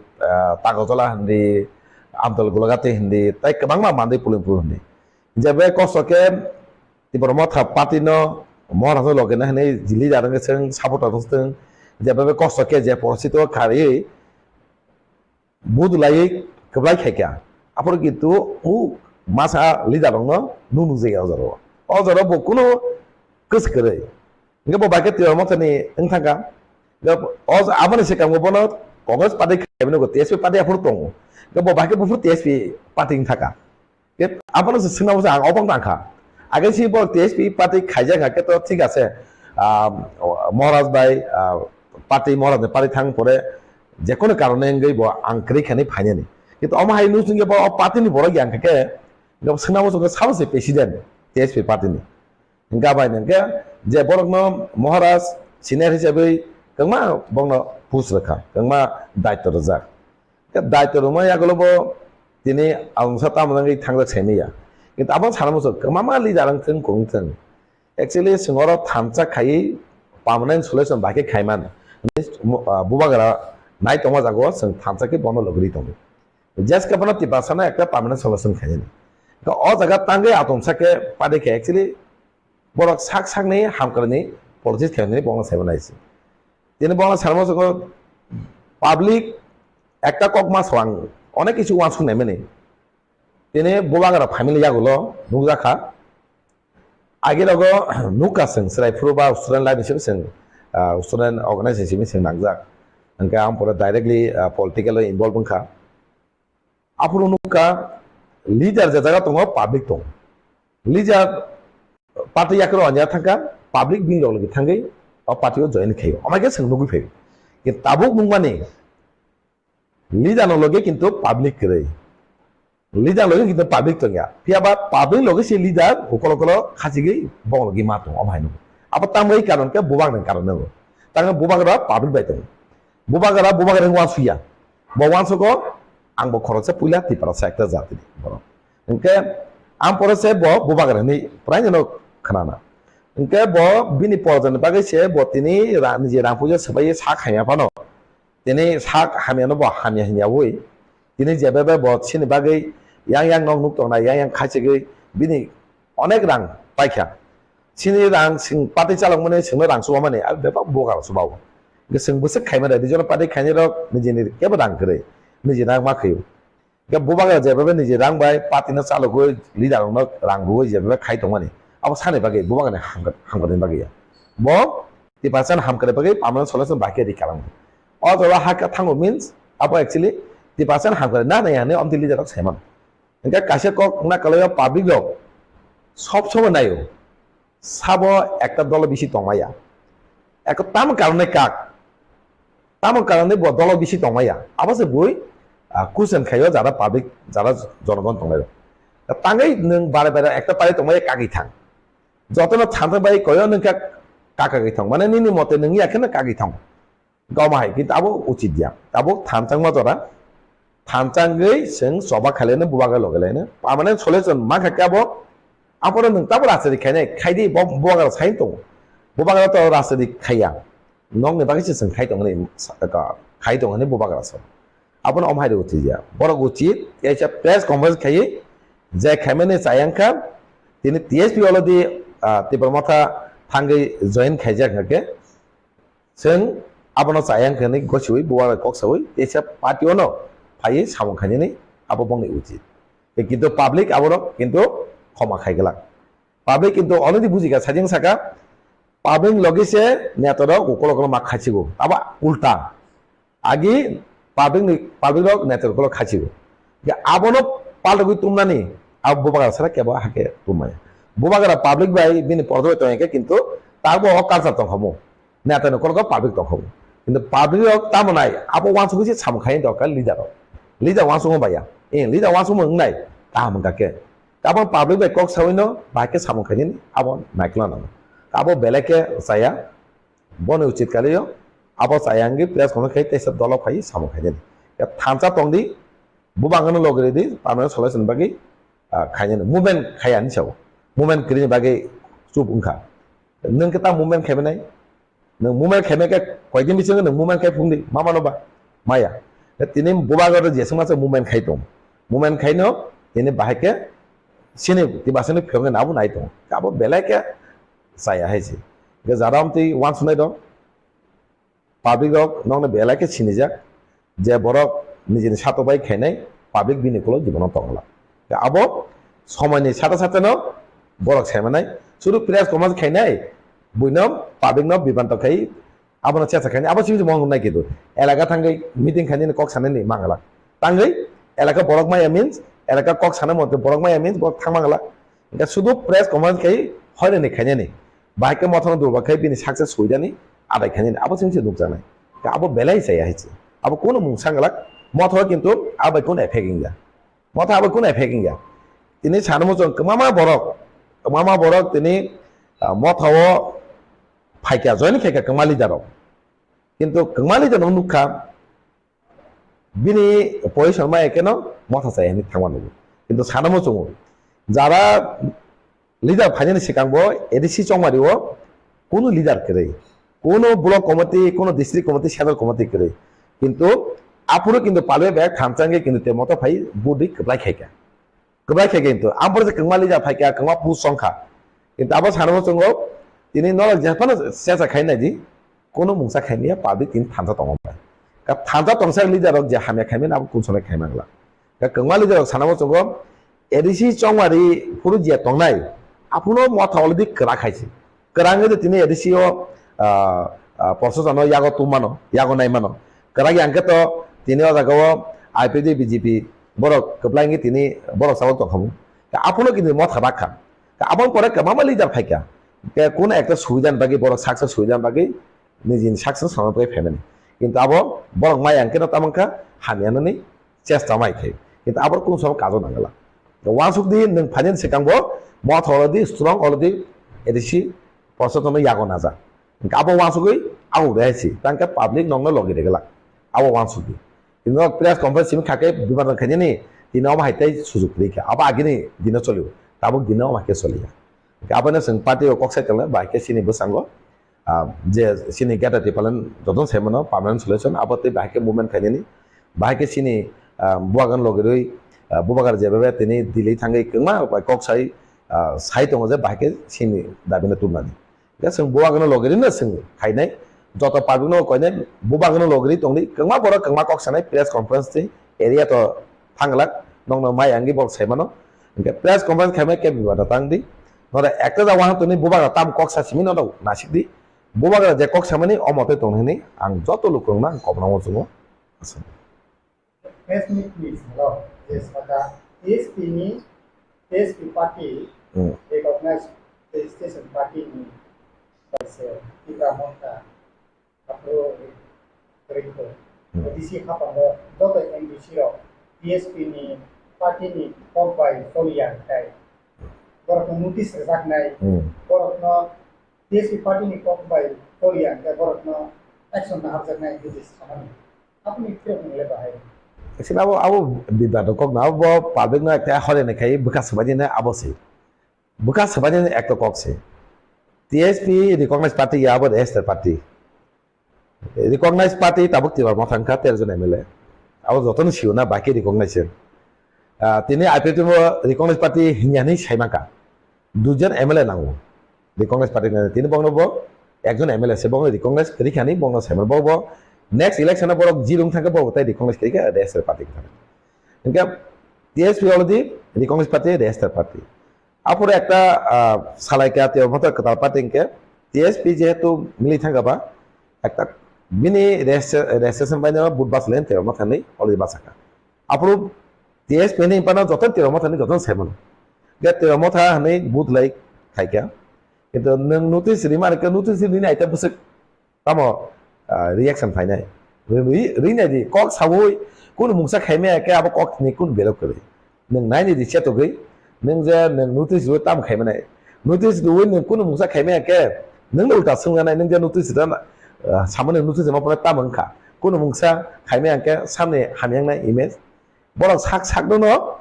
tagojola hindi amtol golagati hindi tai kwbangma manwi pulung pulung hindi jebe kosto khe Tipra Motha party no Mohorasno loge na hinwi leader wngwi chwng supporter wngwi chwng jebe kosto khe je porosito kharwi budulaiwi kwplai khaikha. Aphuru kintu o masa leader rokno nuk nukjakya o jora o. O jora o bo kunu kwchwk kwrwi. Hwnkhe bo bai khe Tipra Mothani wng thangkha. Hwnkhe o aboni swkang bo bono Congress party khaimani nugo, T S P party aphuru tongo. Hwnkhe bo bai khe buphuru T S P party wng thangkha. Abono se swngna muchung ang obo wngkha. Against bo T S P party khaijak kha khe to thik ase. Maharaj bai party Maharaj ni party thang pore je kono karone wngwi bo ang kwrwi khainwi phainani. Kintu omo hai nung sungya bo party ni borok yang kha khe swngna muchung khe sabo se president T S P party ni. Hwnkhe abai hwnkhe je borokno Maharaj senior hisabwi kwbangma bokno push rwkha, kwbangma daitw rwjak. Khe daitw rwma yagulo bo tini alongsa tamo wngwi thangjak saimanya. Kintu abo sana muchung kwbangma leader wng thung kwrwng thung. Actually chwng oro thansa khaiwi permanent solution bai khe khaiman. Bubagra nai tongma jago chwng thansa khe bono logri tongo. Jeske bono Tiprasano ekta permanent solution khainani. O jaga tangwi atomsa khe party khe actually borok sak sakni hamkrai ni politics khainani bono saimanai se. Tini bono sarmo soko public ekta kok ma swang onek kisu wansuk naimani. Tini Bubagra family yagulo nukjakha. Age rogo nukha chwng chwrai phuru ba student life hisabe chwng student organization hisabe chwng nangjak. Hwnkhe ang pore directly political o involve wngkha. Aphuru nukha leader je jaga tongo public tongo. Leader party yakro anya thangkha, public bini log logi thangwi o party o join khaio. Omaikhe chwng nugwi phaio. Tabuk nukmani leader no loge kintu public kwrwi. Leader loge kintu public tongya. Phiya ba public loge se leader ukolo ukolo khachigwi bong logi ma tongo, omo hai nukgo. Abo tamwi karon khe Bubagra ni karon nukgo. Tangwi Bubagra public bai tongo. Bubagra, Bubagra ni wansuya. Bo wansugo ang bo khoroksa puila Tiprasa ekta jati ni borok. Hwnkhe ang pore se bo Bubagra ni prai no khnana. Hwnkhe bo bini porjani bagwi se bo tini ra-, niji rang puja swbai sa khaimya phano. Tini sak hamyano bo hamya hinyawi. Tini jebebe bo chini bagwi yang yang nok nuk tongnai, yang yang khachigwi bini onek rang paikha. Chini rang sing pati chalokmani singno rang chubamani, a bebak Bubagra chubawo. Hwnkhe chwng bwswk khaimani, regional party khainai rok nijini kebo rang kwrwi, niji rang ma khaio. Hwnkhe Bubagra jebebe niji rang bai party no chalogwi leader rokno rang rwwi jebebe khai tongmani, abo sani bagwi Bubagrani hamkra-, hamkrai bagwi ya. Bo Tiprasani hamkrai bagwi permanent solution bai khe ri kalang. O jaga ha khe thango means abo actually Tiprasani hamkrai na nai hinwi omtwi leader rok saiman. Hwnkhe kaisa kok wngna kwlaio public rok sob somoi naio. Sabo ekta dolo bisi tongmaya. Eko tamo karone kak? Tamo karone bo dolo bisi tongmaya. Abo se bui, ah, question khaio jara public, jara jonogon tongnai rok. Tangwi nwng bare bare ekta party tongmaya kagwi thang. Jotono thansa bai koyo nwng kha kagwi thang. Mane nini mote nwng ya kheno kagwi thang. Goma hai, kintu abo uchit ya. Abo thanchangma jora. Thanchangwi chwng choba khaileno, Bubagra logelaino. Permanent solution mankha khe abo. Aphoro nwng tabo rajniti khainai, khaidi bo Bubagra sai tongo. Bubagra to rajniti khaiya. Nokni bagwi se chwng khai tongmani, khai tongmani Bubagra se. Abono omo hai rw uchi ya. Borok uchit, kaisa press conference khaiwi, je khaimani chayang kha, tini T S P already, ah, Tipra Motha thangwi join khaijak hwnkhe, chwng abono chayang khe hinwi gosiwi Bubagra kok sawi teisa party ono phaiwi samung khainani abo bongni uchit. Tei kintu public aborok kintu khoma khai glak. Public kintu already bujikha, sajeng saka public logi se netarok ukolo ukolo ma khaichigo. Abo ulta. Agi public ni, public rok netarok ulo khaichigo. Abono paltogwi tumnani abo Bubagra sara kebo hake tumaya. Bubagra public bai bini pordo bai tongya khe kintu tabo o culture tongkhamu. Neta ni kolgo public tongkhamu. Kintu public rok tamo nai abo wansugwi se samung khai dorkar leader rok. Leader wansugwi baya. Eh, leader wansugwi wngnai kaham wngkha khe. Abo public bai kok sawino bahai khe samung khainani abo naikla nango. Abo belai khe chaya. Boni uchit kalio abo chayangwi press conference khai teisa dolo phai samung khainani. Ya thansa tongdi, bubangano logri di, permanent solution bagwi, ah, khainani. Movement khaya ni sao. Movement krini bagwi chup wngkha. Nwng khe ta movement khaimanai? Nwng movement khaimai khe koidin bisingo nwng movement khai phungdi, ma mano ba? Maya. Tini Bubagra jeswngma se movement khai tong. Movement khaino tini bahai khe sini tibasini phiyokni nabo nai tong. Abo belai khe chaya hai se. Hingke jara amtwi uansuknai rok, public rok nokno belai khe sinijak, je borok nijini satok bai khainai, public bini ulo jibono tongla. Abo somoini sata satano borok saimanai, sudu press conference khainai, buino public no bibanto khai, abono chesa khainai, abo simi mong nai kitu. Elaka thangwi meeting khainani kok sanani mangala. Tangwi elaka borok maya means, elaka kok sana mote borok maya means borok thang mangala. Hingke sudu press conference khai hoirani khainani. Bahai khe mothano durba khai bini success huidani adai khainani. Abo chwng se nukjaknai. Abo belai chaya hai se. Abo kunu mung sanglak. Motho kintu abai kunu effect wngya. Motho abai kunu effect wngya. Tini sanamo chwng kwmama borok. Kwmama borok tini, ah, motho o phaikya, join khaikya kwma leader rok. Kintu kwma leader no nukha. Bini position ma ekeno motha chaya hinwi thangma nugo. Kintu sana muchungo, jara leader phainani swkang bo A D C chongmari o kunu leader kwrwi, Kuno block committee, kuno district committee, central committee kwrwi. Kintu aphuru kintu palbe bag thansa wngkhe kintu te moto phai budi kwplai khaikha. Kwplai khaikha kintu. Ampore je kwngma leader phaikha, kwngma post songkha. Kintu abo sanamo chwngo, tini norok jephano sesa khai naidi, kuno mungsa khaimaya public tini thansa tongo bai. Ka thansa tongsa leader rok je hamya khaimani abo kunsonai khaimangla. Ka kwngma leader rok sanamo chwngo, A D C chongmari phuru je tongnai, aphuno motha already kwrak khaisi. Kwrang wngwi tini A D C o, ah, ah, proshasano yago tumano, yago naimano. Kwrak yang khe to tini o jaga o I P D B J P borok kwplai wngwi tini borok sabo tongkhamu. Ka aphuno kini motha rakha. Ka aboni pore kwbangma leader phaikha. Ke kuno ekta subidani bagwi borok saksa subidani bagwi nijini saksa songna bagwi phaimani. Kintu abo borok maya wngkheno tamo wngkha hamyanani chesta mai khai. Kintu abo kung sobo kajo nangla. Wansuk di nwng phainani swkang bo motha already strong already A D C proshasano yago naja. Abo wansugwi abo rehai si. Tangkhe public nokno logi regla. Abo wansuk di. Tini press conference simi khakhe bimarjan khainani tini omo hai tei sujuk rikha. Abo agini dino cholio. Tabuk dino omo hai khe choliya. Aboni chwng party o kok sai tongo, bahai khe chini bwskango, ah, je chini Greater Tipraland jotono sai mano permanent solution, abo tei bahai khe movement khainani, bahai khe chini, ah, bubagan logirwi, ah, bubagar jebabe tini Delhi thangwi kwma bai kok sai, ah, sai tongo je bahai khe chini dabi no tubunani. Hingke chwng bubagan logirwi no chwng khainai, joto public no koinai bubagan logirwi tongdi, kwma borok kwma kok sanai press conference tei area to thanglak, nokno mai angwi borok sai mano. Hingke press conference khaimai khe bibato tangdi. Noro ekta da wahan tongni bubagra tam kok sa simi noro nasikdi. Bubagra je kok samani omo tei tong hini ang joto lukurokno ang kobna uansukgo. Press meet ni salo je saka T S P ni, T S P party Hmm. recognized registration party ni kaisa Tipra Motha Aphuru rikho. Hmm. D C hapango joto M D C rok T S P ni party ni kok bai choliya hinkhe borokno notice rwjaknai, Hmm. borokno T S P party ni kok bai choliya hinkhe borokno action naharjaknai hinkhe samani. Aboni phiyok nwngle bahai. Actually abo, abo bibado kok na, abo public no ekta hore ne khai bwkha swbaidi ne abo se. Bwkha swbaidi ne ekta kok se. T S P recognized party ya abo registered party. Recognized party tabuk Tipra Motha wngkha tero jon M L A. Abo jotono sio na, bahai khe recognized se. Ah, tini I P F T bo recognized party hinya hinwi saimaka. Duijon M L A nango. Recognized party ni tini bongno bo ekjon M L A se, bongno recognized kwrwi kha hinwi bongno saimano. Bo, bo next election o borok zero wng thangkhe bo tai recognized kwrwi kha registered party wng thangkha. Hingkhe T S P already recognized party, registered party. Aphuru ekta, ah, salaikha Tipra Motha kwtal party hinkhe T S P jehetu mili thangkha ba ekta bini registration bai no vote bachalaini Tipra Motha hinwi already bachakha. Aphuru T S P ni hinphano joto Tipra Motha hinwi joto sai mano. Ge Tipra Motha hinwi vote lai khaikha. Kintu nwng notice rima rwkhe notice rini aita bwswk Tamo, ah, reaction phainai. Ri-, ri-, rinai di, kok saui, kunu mungsa khaimaya khe abo kok ni kunu berok kwrwi. Nwng naini di chetogwi, nwng je nwng notice rwi tamo khaimanai. Notice rwi nwng kunu mungsa khaimaya khe, nwng no ulta swngjanai, nwng je notice rwi, ah, samani notice rwma pore tamo wngkha. Kunu mungsa khaimaya khe samni hamyangnai image. Borok sak sak no no,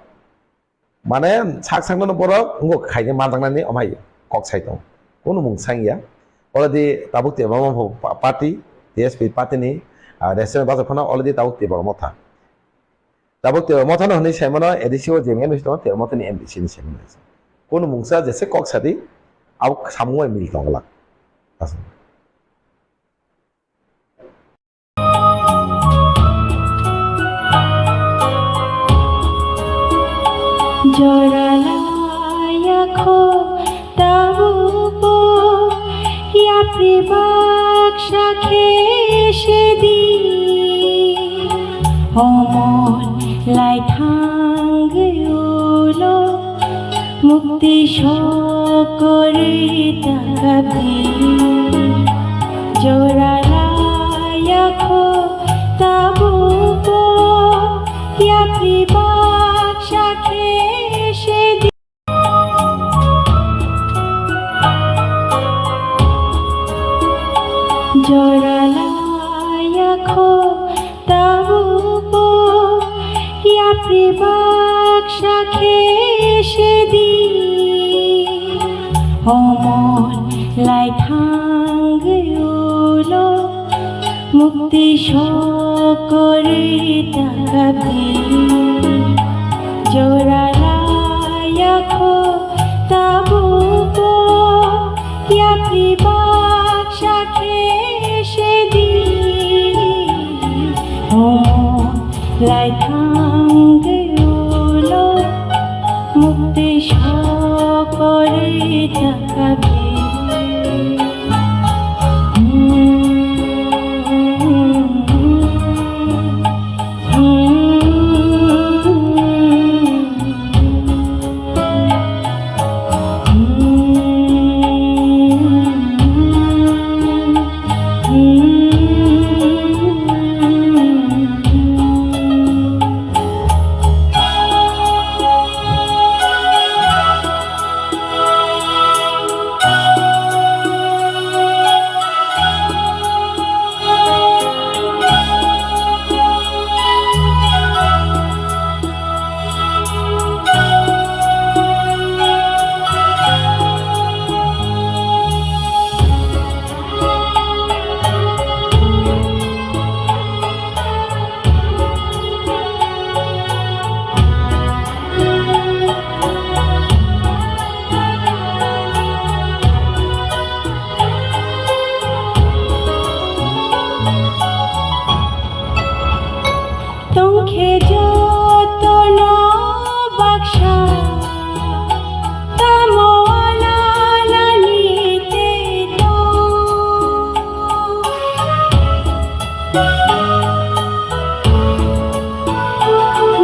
Mane sak sakno borok wngkha khaikhe manjaknani omhai kok sai tong. Kunu mung sangya. Already tabuk Tipra Motha pa-, party, T S P party ni, ah, resident bachai phano already tabuk Tipra Motha. Tabuk Tipra Motha no hinwi saimano A D C o je M D C tongo, Tipra Motha ni M D C ni saimano. Kunu mungsa jese kok sadi, abo samung bai mil tongla. Aswk. Jora laya kho tabuk bo yapri baksa khe se di. Homon lai thangwi ulo Mukti sokori takabdi jora laya kho tabuk bo yapri baksa khe se di. Jora laya kho tabuk bo yapri baksa khe se di. Homon lai thangwi Ulo mukti sokori takabdi, jora laya kho tabuko, yapri baksa khe sedi, omo lai thangdi ulo mukti sokori takabdi. Tongkhe jotono baksa, tamo ananani tei tong.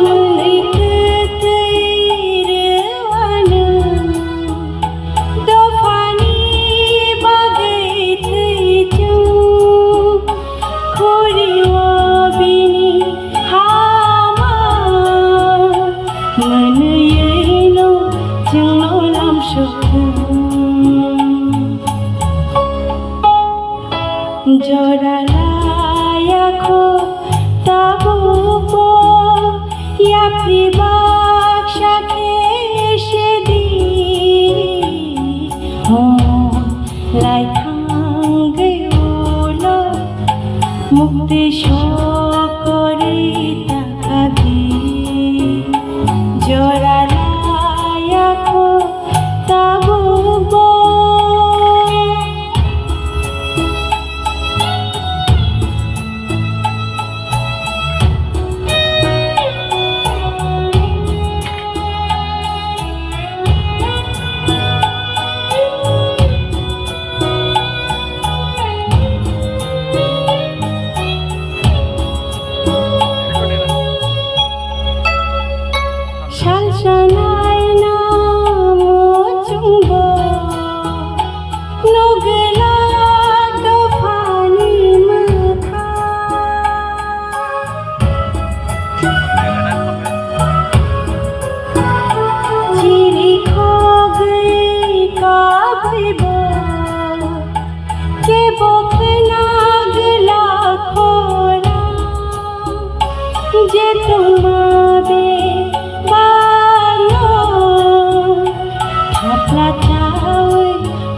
Mwnwi twtwi rwano, dophani bagwi thwichung, khuri o bini hama, mwnwino chwngno lamsokthung. Jora laya kho tabukbo, yapri baksa khe sedi. Omo lai thangwi ulo mukti sokori takabdi. Jora laya kho tabukbo. Salsa naina muchungbo, nugwla dophani mwkha. Chiri khogwi kabwibo, kebo khna gwla khorang, je tongma bebakno thapla chaui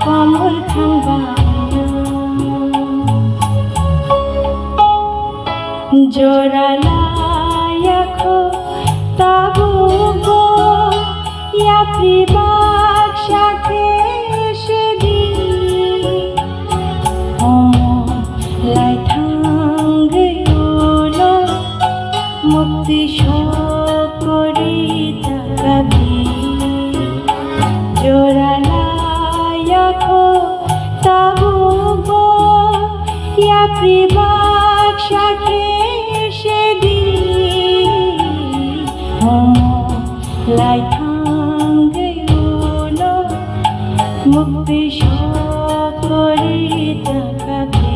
komor thangba. Jora laya kho tabukbo, yapri baksa khe sedi. Omo lai thangwi ulo mukti sokori takabdi. Jora laya kho tabukbo, yapri baksa khe sedi. Omo lai thangwi ulo mukti sokori takabdi.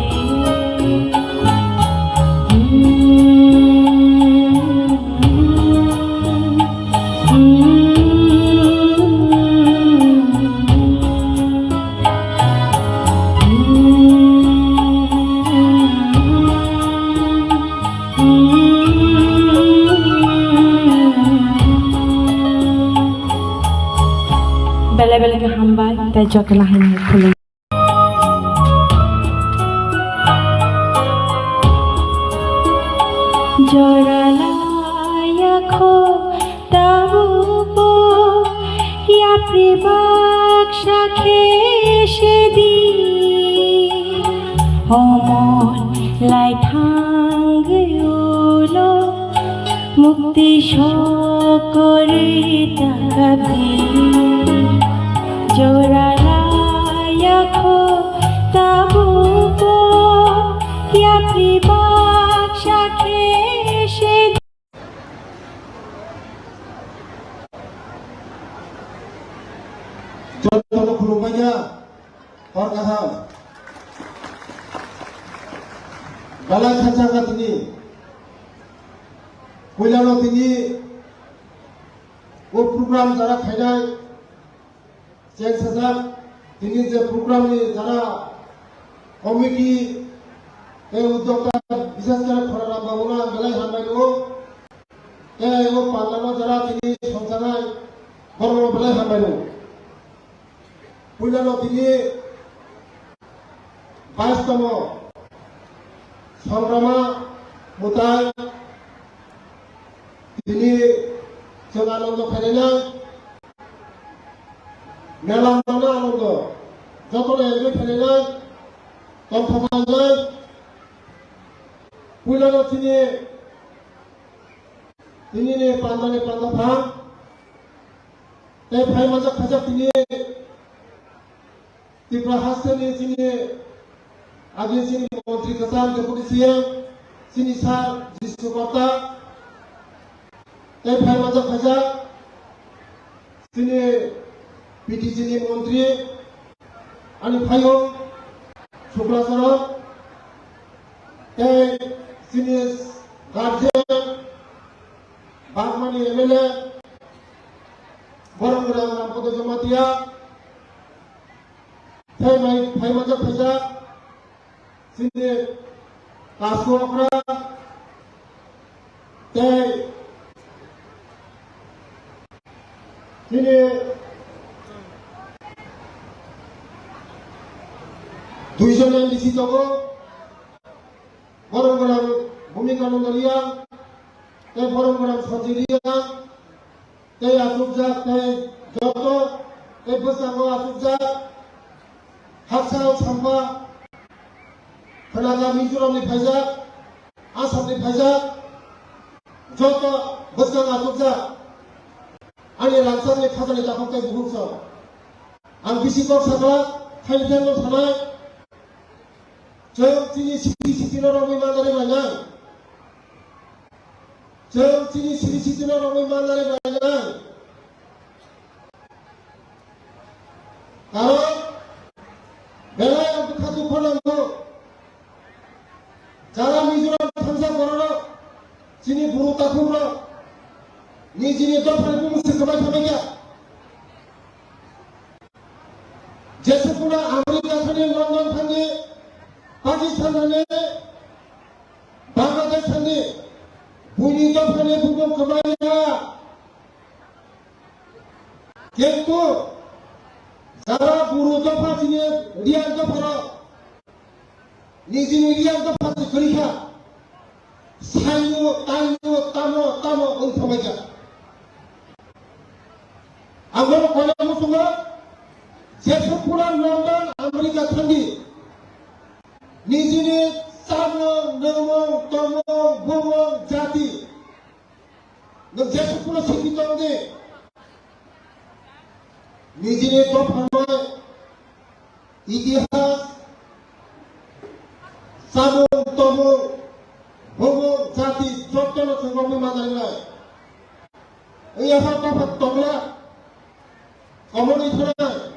Belai belai khe hambai, tei jotono haino khulum. Baksa khe se di, homon lai thangwi ulo, mukti sokori takabdi. Jora laya kho tabubo, yapri baksa khe se di. Jotono khulumbaikha, hor kaham. Belai khajak tini. Puilano tini o program jara khainai. Cheng sajak, tini je program ni jara committee tei udyokta, bishes kore Khoraram babu no ang belai hambai rwo. Tei o pandal o jara tini songchanai borok no belai hambai rwo. Puila no tini bais tomo Songrama Mutai. Tini chwng anondo khainai, mela mano anondo, jotono enjoy khainai, tongthok khainai. Puilano chini, tini ni pandani panda pha, tei phai manjak khaijak tini. Tripura hasteni chini agi chini montri kwcham Deputy C M chini sir Jisnu Kotta, tei phai manjak khaijak chini P T G ni montri ani phayung Sukla Charan, tei chini guardian Bagmani M L A, Borok Gwnang Rampada Jamatia, tei mai phai manjak khaijak chini Kasu Okra tei chini duijon M D C tongo, Borok Gwnang Bhumika Nondoria tei Borok Gwnang Sanjay Reang. Tei achukjak, tei joto tei bwskango achukjak, haksa o sampa, khwnajak Mizoramni phaijak, Assamni phaijak, joto bwskango achukjak, ani rangchakni khajani takhuk tei bukhuk song. Ang bisi kok sakha, thaini thaino sanai, chwng chini siri sitino romwi manjari bainang. Chwng chini siri sitino romwi manjari bainang. Karon belai ang bwkha dukho nango. Jara Mizoram thansa bororok chini buru takhukrok nijini dophani bumung se kwbai thangbaikha. Jesa phano America thani, London thani, Pakistan thani, Bangladesh thani, buini dophani bumung kwbaiya. Kintu jara buru dopha chini Reang dopharok nijini Reang dopha se kwrwi kha. Saino, taino, tamo, tamo wng thangbaikha. Ang bono koina muchungo, jesa phano London, America thangdi, nijini chamung, nwngmung, tongmung, bumung, jati, nwng jesa phano simi tongdi, nijini dopharni itihas, samung tomung, bumung, jati jotono chwng romwi manjarinai. Wngya kha bapha tongla, komorni thwnai.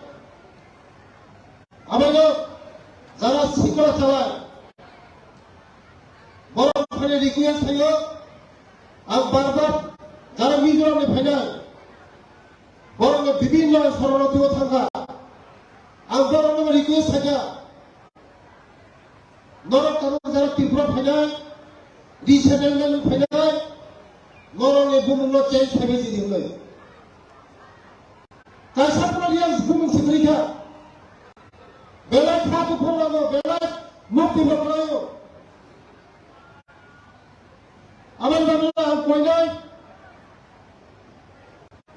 Abono jara sikla chalai. Borok phani request khaio, ang bar bar jara Mizoramni phainai, borokno bibinno sororotio thangkha. Ang borokno request khaikha, norok tabuk jara Tripura phainai, resettlement phainai, norokni bumungno change khaibai sidi hwnwi. Kaisa pura Reang bumung se kwrwi kha. Belai kha buphang rwngo, belai mukti bo kwlaio. Aboni bagwi ang koinai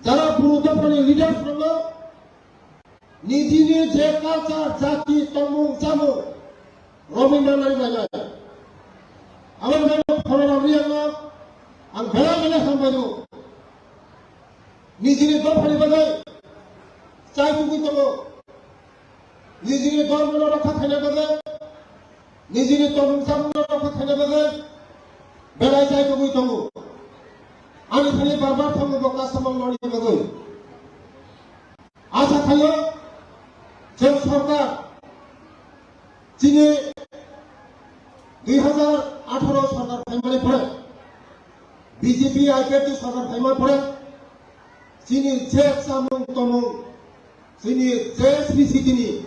jara buru dophani leaders rokno nijini je culture, jati, tongmung, chamung romwi manai lainai. Aboni bagwi Khoroknam Reang no ang belai belai hambai rw. Nijini dophani bagwi chai tugwi tongo. Nijini dhormono rokha khaina bagwi, nijini tongmung chamungno rokha khaina bagwi belai chai tugwi tongo. Ani thani bar bar thango bo customer noni bagwi. Asa khaio, chwng sorkar, chini dui hazar atharo sorkar phaimani pore, B J P I P F T sorkar phaimani pore, chini je chamung tongmung, chini je sri sitini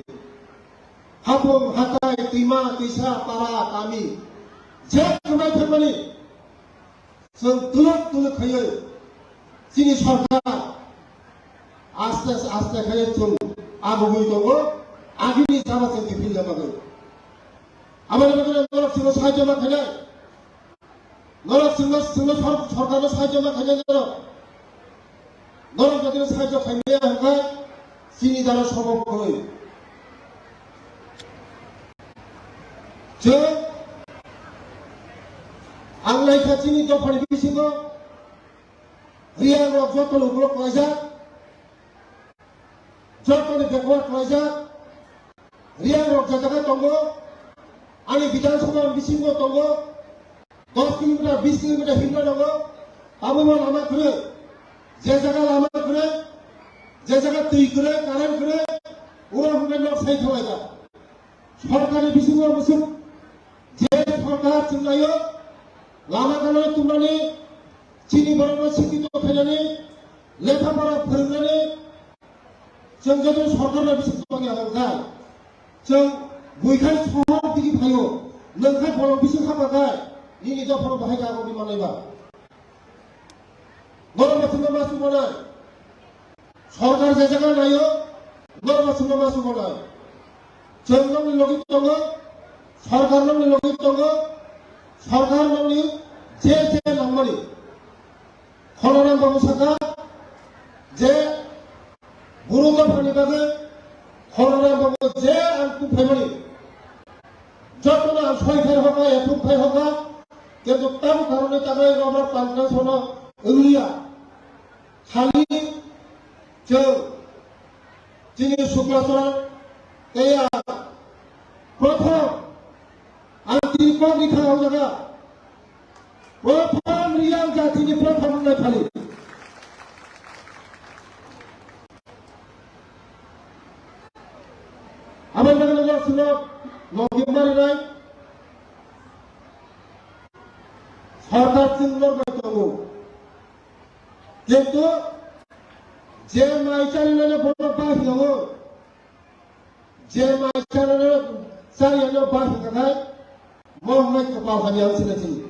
hapung hatai, twima twisa, para kami, je kwbai thangmani, chwng tuluk tuluk khaiwi chini sorkar aste aste khaiwi chwng agugwi tongo, agini jama chwng kiphilna bagwi. Aboni bagwi norok chwngno sahajyo ma khainai, norok chwngno, chwngno sor-, sorkarno sahajyo ma khainai norok. Norok jodi sahajyo khaimaya hwnkhe chini dara sobo kwrwi. Chwng ang naikha chini dophani bisingo Reang rok joto ni ukulok klaijak, joto ni backward klaijak, Reang rok je jaga tongo, ani Bidhan Sabha ni bisingo tongo, dos kilometer, bis kilometer himna tongo, abo bo lama kwrwi, je jaga lama kwrwi, je jaga twi kwrwi, current kwrwi, uro hwnwi nok sai thanglaijak. Sorkarni bisingo musuk je sorkar chwnglaio, lama gana tubunani, chini borokno sikito khainani, lekha pora phwrwngnani, chwng joto sorkarno bising tongya hwnkhai, chwng buikhai sohor digi phaio, nwngkhai borok bising haphakhai, nini dophano bahai kagwi manlaiba. Norok bo chwngno ma chubanai. Sorkar je jaga naio, norok bo chwngno ma chubanai. Chwng nokni logi tongo, sorkar nokni logi tongo, sorkar nokni je je nangmani. Khoroknam babu saka je Buru dophani bagwi Khoroknam babu je ang tubuphaimani, jotono ang soi phai hoka, ya tubuphaimani hoka, kintu tamo karone tamo rok conference-no wngya. Khali chwng chini Sukla Charan tei ang prothom ang tini kok rikha o jaga. Prothom Reang jatini prothom wngnai phali. Aboni bagwi no sino logi marinai. Sorkar chwng lorbai tongo. Kintu je mai charinani borok ba hiyo. Je mai charinani charinani ba hiyo khai. Mo hwnwi kwpal hamya wng sina chini.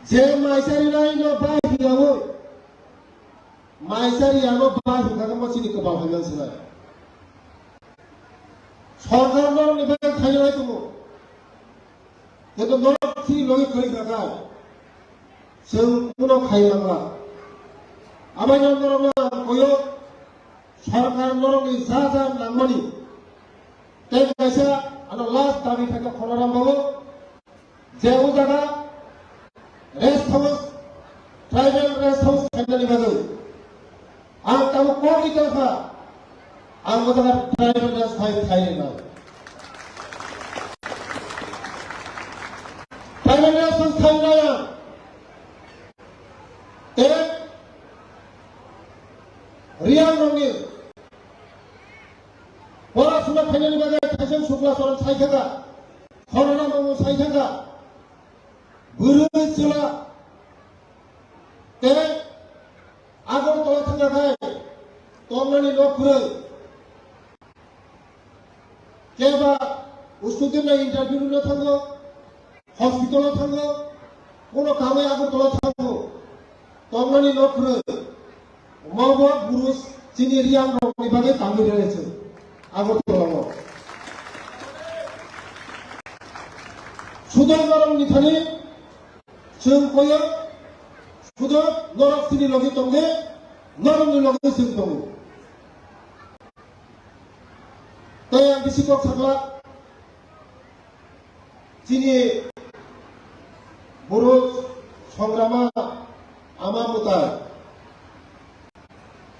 Je mai charinai no ba hiyawi, mai chariya no ba hingkha khe mo chini kwpal hamya wng sinai. Sorkar norokni bagwi khainai tongo. Kintu norok chini logi kwrwi kha kha, chwng kuno khai mangla. Abaino norokno ang koyo, sorkar norokni ja ja nangmani. Tei kaisa ano last dabi khaikha Khoroknam babu, je o jaga rest house, tribal rest house khainani bagwi ang tabuk kok rikha kha, ang o jaga tribal rest house khai, khai rwnai. Tribal rest house khai rwnai ang. Tei Reang rokni pora suna khainani bagwi Thaisong Sukla Charan sai thangkha, Khoroknam babu sai thangkha, bwrwi chwla tei Agartala thangkha khai tongnani nok kwrwi. Keba student na interview rwna thango, hospital o thango, kono kamai Agartala thango, tongnani nok kwrwi. Omo bo buru chini Reang rokni bagwi tangwi rwlaisio Agartala o. Sudo norokni thani chwng koyo, sudo norok chini logi tongdi, Norokni logi chwng tongo. Tei ang bisi kok sakla, chini buru songrama ama mwtai,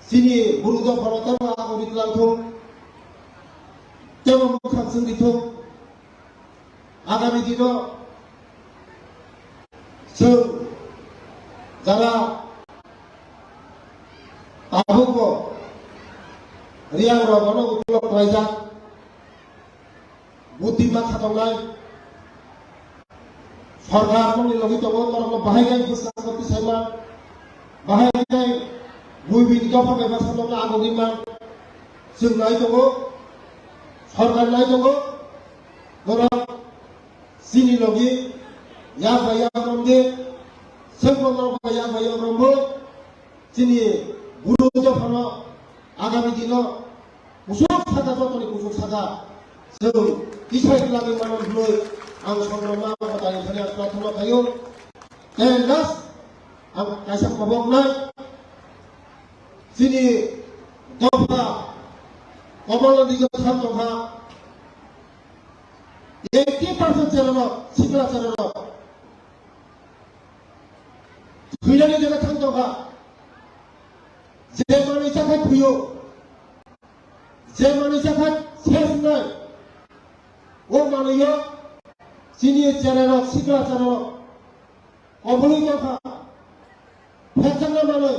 chini buru dophano tamo agori twlang thung, tamo mwkhang chwng rithung. Agami dino chwng jara tabukbo Riang rok bono ukulok khlaijak, buddhi ma khatongnai, sorkar moni logi tongo, norokno bahai khe bwskango tisaima, bahai khe buibini dopha bai bwskango agogwi man, chwng nai tongo, sorkar nai tongo, norok chini logi yak bai yak romdi, sengkok norok bai yak bai yak rombo, chini buru dophano agami dino kusuk saka, jotoni kusuk saka, chwng tisai twlangwi mano hwnwi ang songrokma ang mwtaini thani ang prathana khaio. Tei last ang kaisa koboknai, chini dopha Komolnath Nigor thang tongkha, eighty percent cherairok, sikla cherairok thwinani jaga thang tongkha. Je manwi chakhai thwiyo, je manwi chakhai ses wngnai, o manwiyo chini cherairok, sikla cherairok kobului tongkha, phekjakna manwi.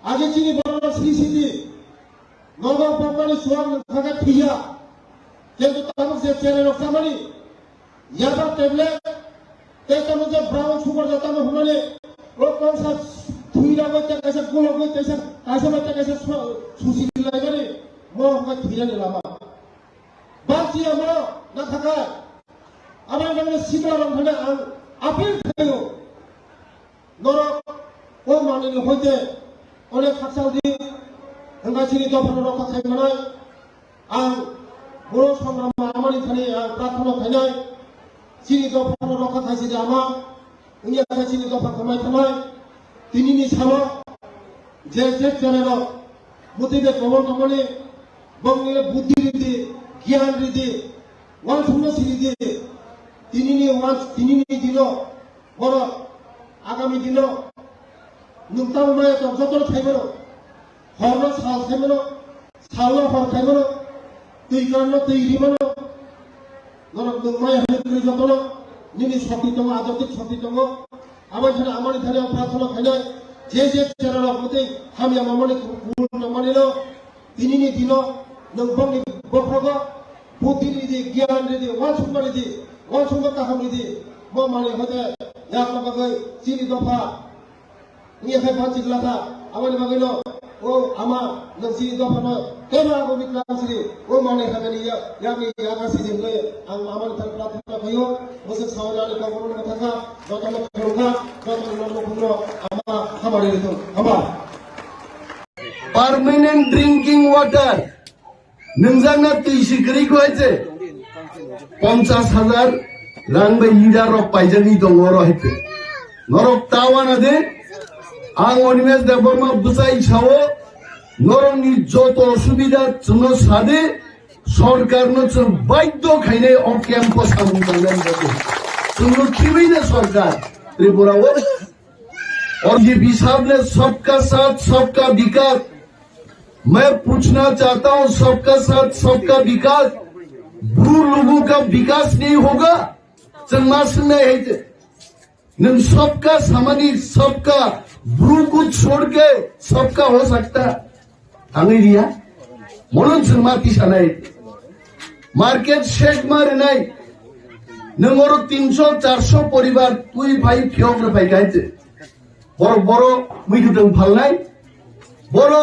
Age chini borok sri sidi nogo bokmani suang nangkha khe thwiya, kintu tabuk je cherairok chamani, yaba tablet, tei tamo je brown sugar je tamo hwnmani, o kongsa thwi rogwi tei kaisa gulogwi tei kaisa bai tei kaisa su-, susi laimani, mo hwnba thwinani lama. Bakti amo na thakai. Abo wngkha sikla rok thani ang appeal khaio. Norok o manwini hoite onek khakchang di, hwnba chini dophano rokha khai manai. Ang boro songrama amani thani ang prathana khainai. Chini dophano rokha khai sidi ama. Wngya khe chini dopha kwmai thanai. Tinini salo je je cherairok motivate kobol tongmani, bongni buddhi ridi, giyan ridi, uansukma siridi. Tinini uans-, tinini dino borok agami dino nwng tamo maya tong jotono khaimano. Horno sal khaimano, salno hor khaimano, twi kanno twi rimano. Norok nwng maya hwnwi kwrwi jotono nini shokti tongo, ajotik shokti tongo. Abo thani amani thani ang prathana khainai, je je cherairok mwtwi hamya mamani kubul nangmanino, tinini dino nwng bongni bokhrogo buddhi ridi, giyan ridi, uansukma ridi, uansukma kaham ridi, bo manwi hoite yakna bagwi chini dopha Wngya khe banchik lakha, aboni bagwino o ama nwng chini dophano kebo abo miklang sidi, o manwi hamani ya-, yakni yaga sidi hwnwi ang amani thani prathana khaio. Bwswk saui ani kokborokno mwthangkha, jotono khulumkha, jotono norok bukhukno ama hamari rithung. Hama. Permanent drinking water. Nwngjakna twi si kwrwi khlai se ponchas hajar rang bai leader rok paijagwi tongo oro hai se. Norok ta wana de, ang Animesh Debbarma bwsai sao, norokni joto osubida chwngno sa de, sorkarno chwng baidhyo khainai o camp o samung tangnani bagwi. Chwngno khibwi na sorkar Tripura o. और ये भी साहब ने सबका साथ सबका विकास, मैं पूछना चाहता हूं, सबका साथ सबका विकास, ब्रू लोगों का विकास नहीं होगा? Chwng ma swngnai hai je, nwng सबका samani, सबका ब्रू को छोड़ के सबका हो सकता है? Tangwi riya. Mono chwng ma tisanai. Market shake ma rinai. Nwng oro tinso charso poribar twi phai phiyok rw phai kha hai se. Borok boro muikwthwng phalnai. Boro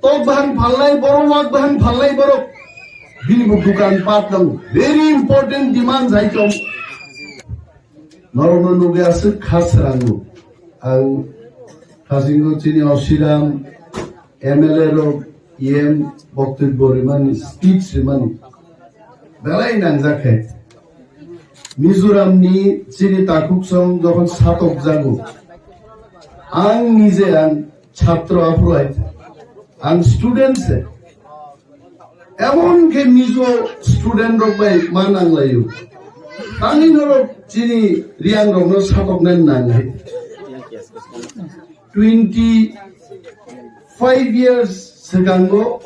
tok bahang phalnai, boro wak bahang phalnai borok. Bini bo dukan pat nang. Very important demand hai tong. Norokno nugwi aswk kha swrango. Ang hasingo chini Osiram M L A rok E M boktwibbo rimani, speech rimani belai nangjak khe. Mizoram ni chini takhuk song jokhon satok jago, Ang nije ang chhatro aphuru hai. Ang student se. Emon khe Mizo student rok bai ma nanglaio. Tangwi norok chini Reang rokno satoknai nang hai. Twenty five years swkango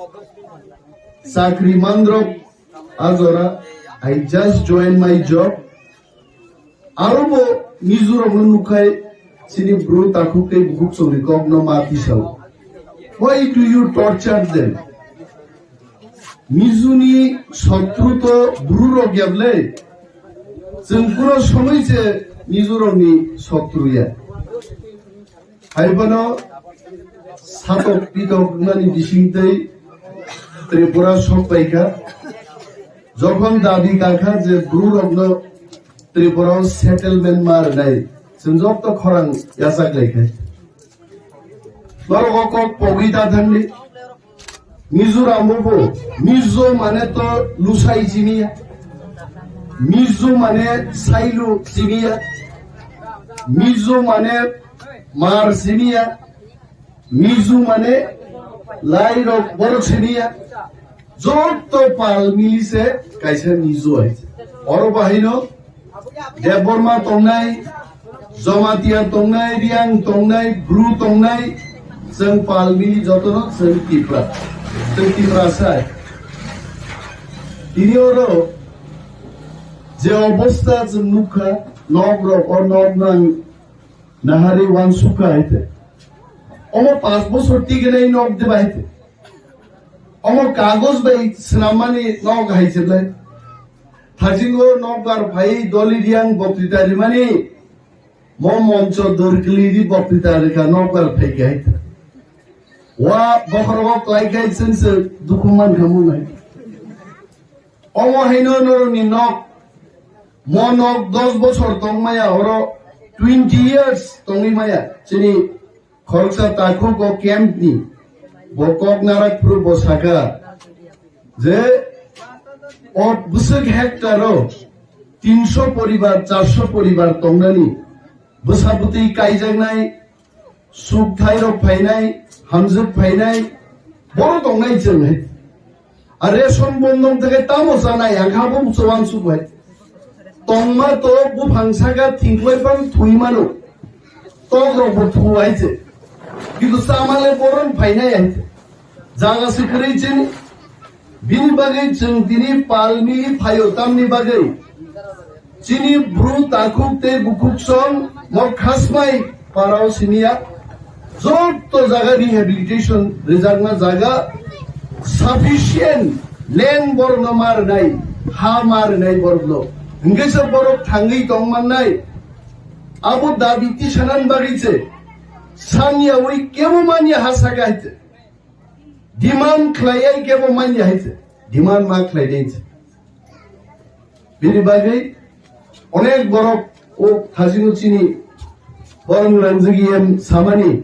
chakri mandrok ajora, I just joined my job. Aro bo Mizo rokno nukhai chini bru takhuk tei bukhuk chongni kokno ma tisao. Why do you torture them? Mizuni sotru to bru rok yablai. Chwng kuro somoi se Mizo rokni sotru ya. Hai bono satok pitok nani bising tei Tripura sok pai kha. Jokhon dabi kakha je bru rokno Tripura o settlement ma rwnai, chwng jokto khorang yachak lai khai. Norok o kok pogwi ta thangli. Mizoram o bo Mizo mane to lusai siniya. Mizo mane sailu siniya. Mizo mane mar siniya. Mizo mane lai rok borok siniya. Jotto pal mili se kaisa Mizo hai. Oro bahaino Debbarma tongnai, Jamatia tongnai, Reang tongnai, Bru tongnai, chwng pal mili jotono chwng Tipra. Chwng Tipra sai. Tini oro je obostha chwng nukha, nok rok o nok nang nahari wansukha hai te. Omo panch bochor tigenai nok de bai te. Omo kagoj bai swnammani nok hai se ble. Thajingo nokbar phai doli Reang boktwita rimani, mo moncho dorkli ri boktwita rikha nokbar phai khe hai. Wa bokhorogo klai khai chwng se dukhu man kha mung hai. Omo haino norokni nok, mo nok dos bochor tong maya, oro twenty years tongwi maya, chini Khoroksa takhuk o camp ni bo kok narak phuru bo saka je o bwswk hectare o tinsho poribar, charsho poribar tongnani bwsa bwtwi kaijaknai, sukthai rok phainai, hamjwk phainai, boro tongnai chwng hai. A ration bondong theke tamo chanai, ang kha bo muchung wansuk bai. Tongma to buphang saka thingklai phang thui mano. Tok rok bo thu hai se. Kintu chamale boron phainai hai se. Jaga se kwrwi chini. Bini bagwi chwng tini palmi phaio tamni bagwi. Chini bru takhuk tei bukhuk song mo khasmai parao siniya. Jotto jaga rehabilitation rijakna jaga sufficient land borokno ma rwnai, ha ma rwnai borokno. Hwnkhe se borok thangwi tong mannai. Abo dabi tisanan bagwi se saniyawi kebo manya ha saka hai se. Demand khlaiya kebo manya hai se. Demand ma khlainai se. Bini bagwi onek borok o thajino chini borom rangjak em samani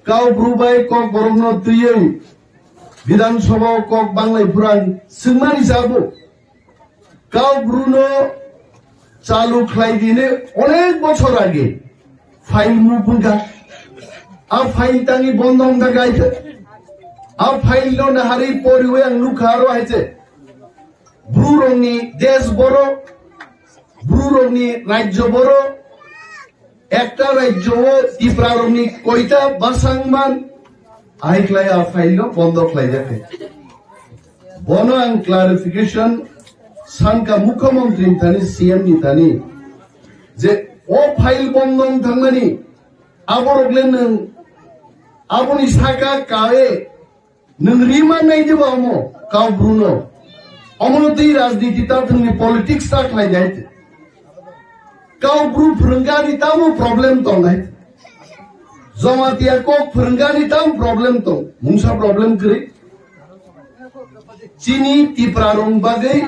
kau bru bai kok borokno twiwi Bidhan Sabha o kok banglai phurang swngmani sabo. Kau bru no chalu khlai dine onek bochor age file move wngkha. A file tangwi bondo wngkha kaisa. A file no naharwi poriwi ang nukha aro hai se. Bru rokni desh boro, Bru rokni rajyo boro, ekta rajyo o Tipra rokni koita bwsang man, ahai khlai a file no bondo khlai jakha. Bono ang clarification sanka Mukhyamantri ni thani, C M ni thani, je o file bondo wng thangmani, aborok le nwng aboni saka kae Nwng rima nai diba omo, kau bru no? Omo no twi rajniti ta thwngni politics ta khlai nai. Kau bru phwrwngani tamo problem tong nai? Jamatia kok phwrwngani tam problem tong? Mungsa problem kwrwi? Chini Tipra rong bagwi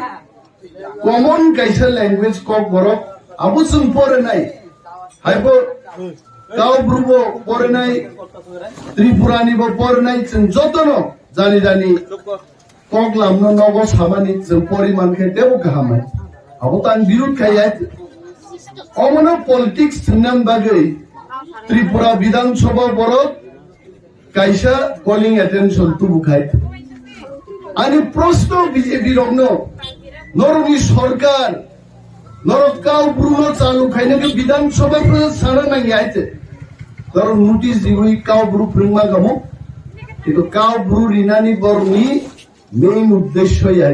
common kaisa language kok borok abo chwng porinai. Haibo kau bru bo porinai, Tripura ni bo porinai, chwng jotono jani jani kok lamno nogo samani chwng poriman khe tebo kaham hai. Abo tang birud khai hai. Omono politics thwngna bagwi Tripura Bidhan Sabha borok kaisa calling attention tubu khai. Ani proshno B J P rokno, norokni sorkar, norok kau bru no chalu khaina khe Bidhan Sabha phano sana nangya hai se. Norok notice riwi kau bru phwrwngma kamo. Kintu kau bru rinani borokni main uddesho ya.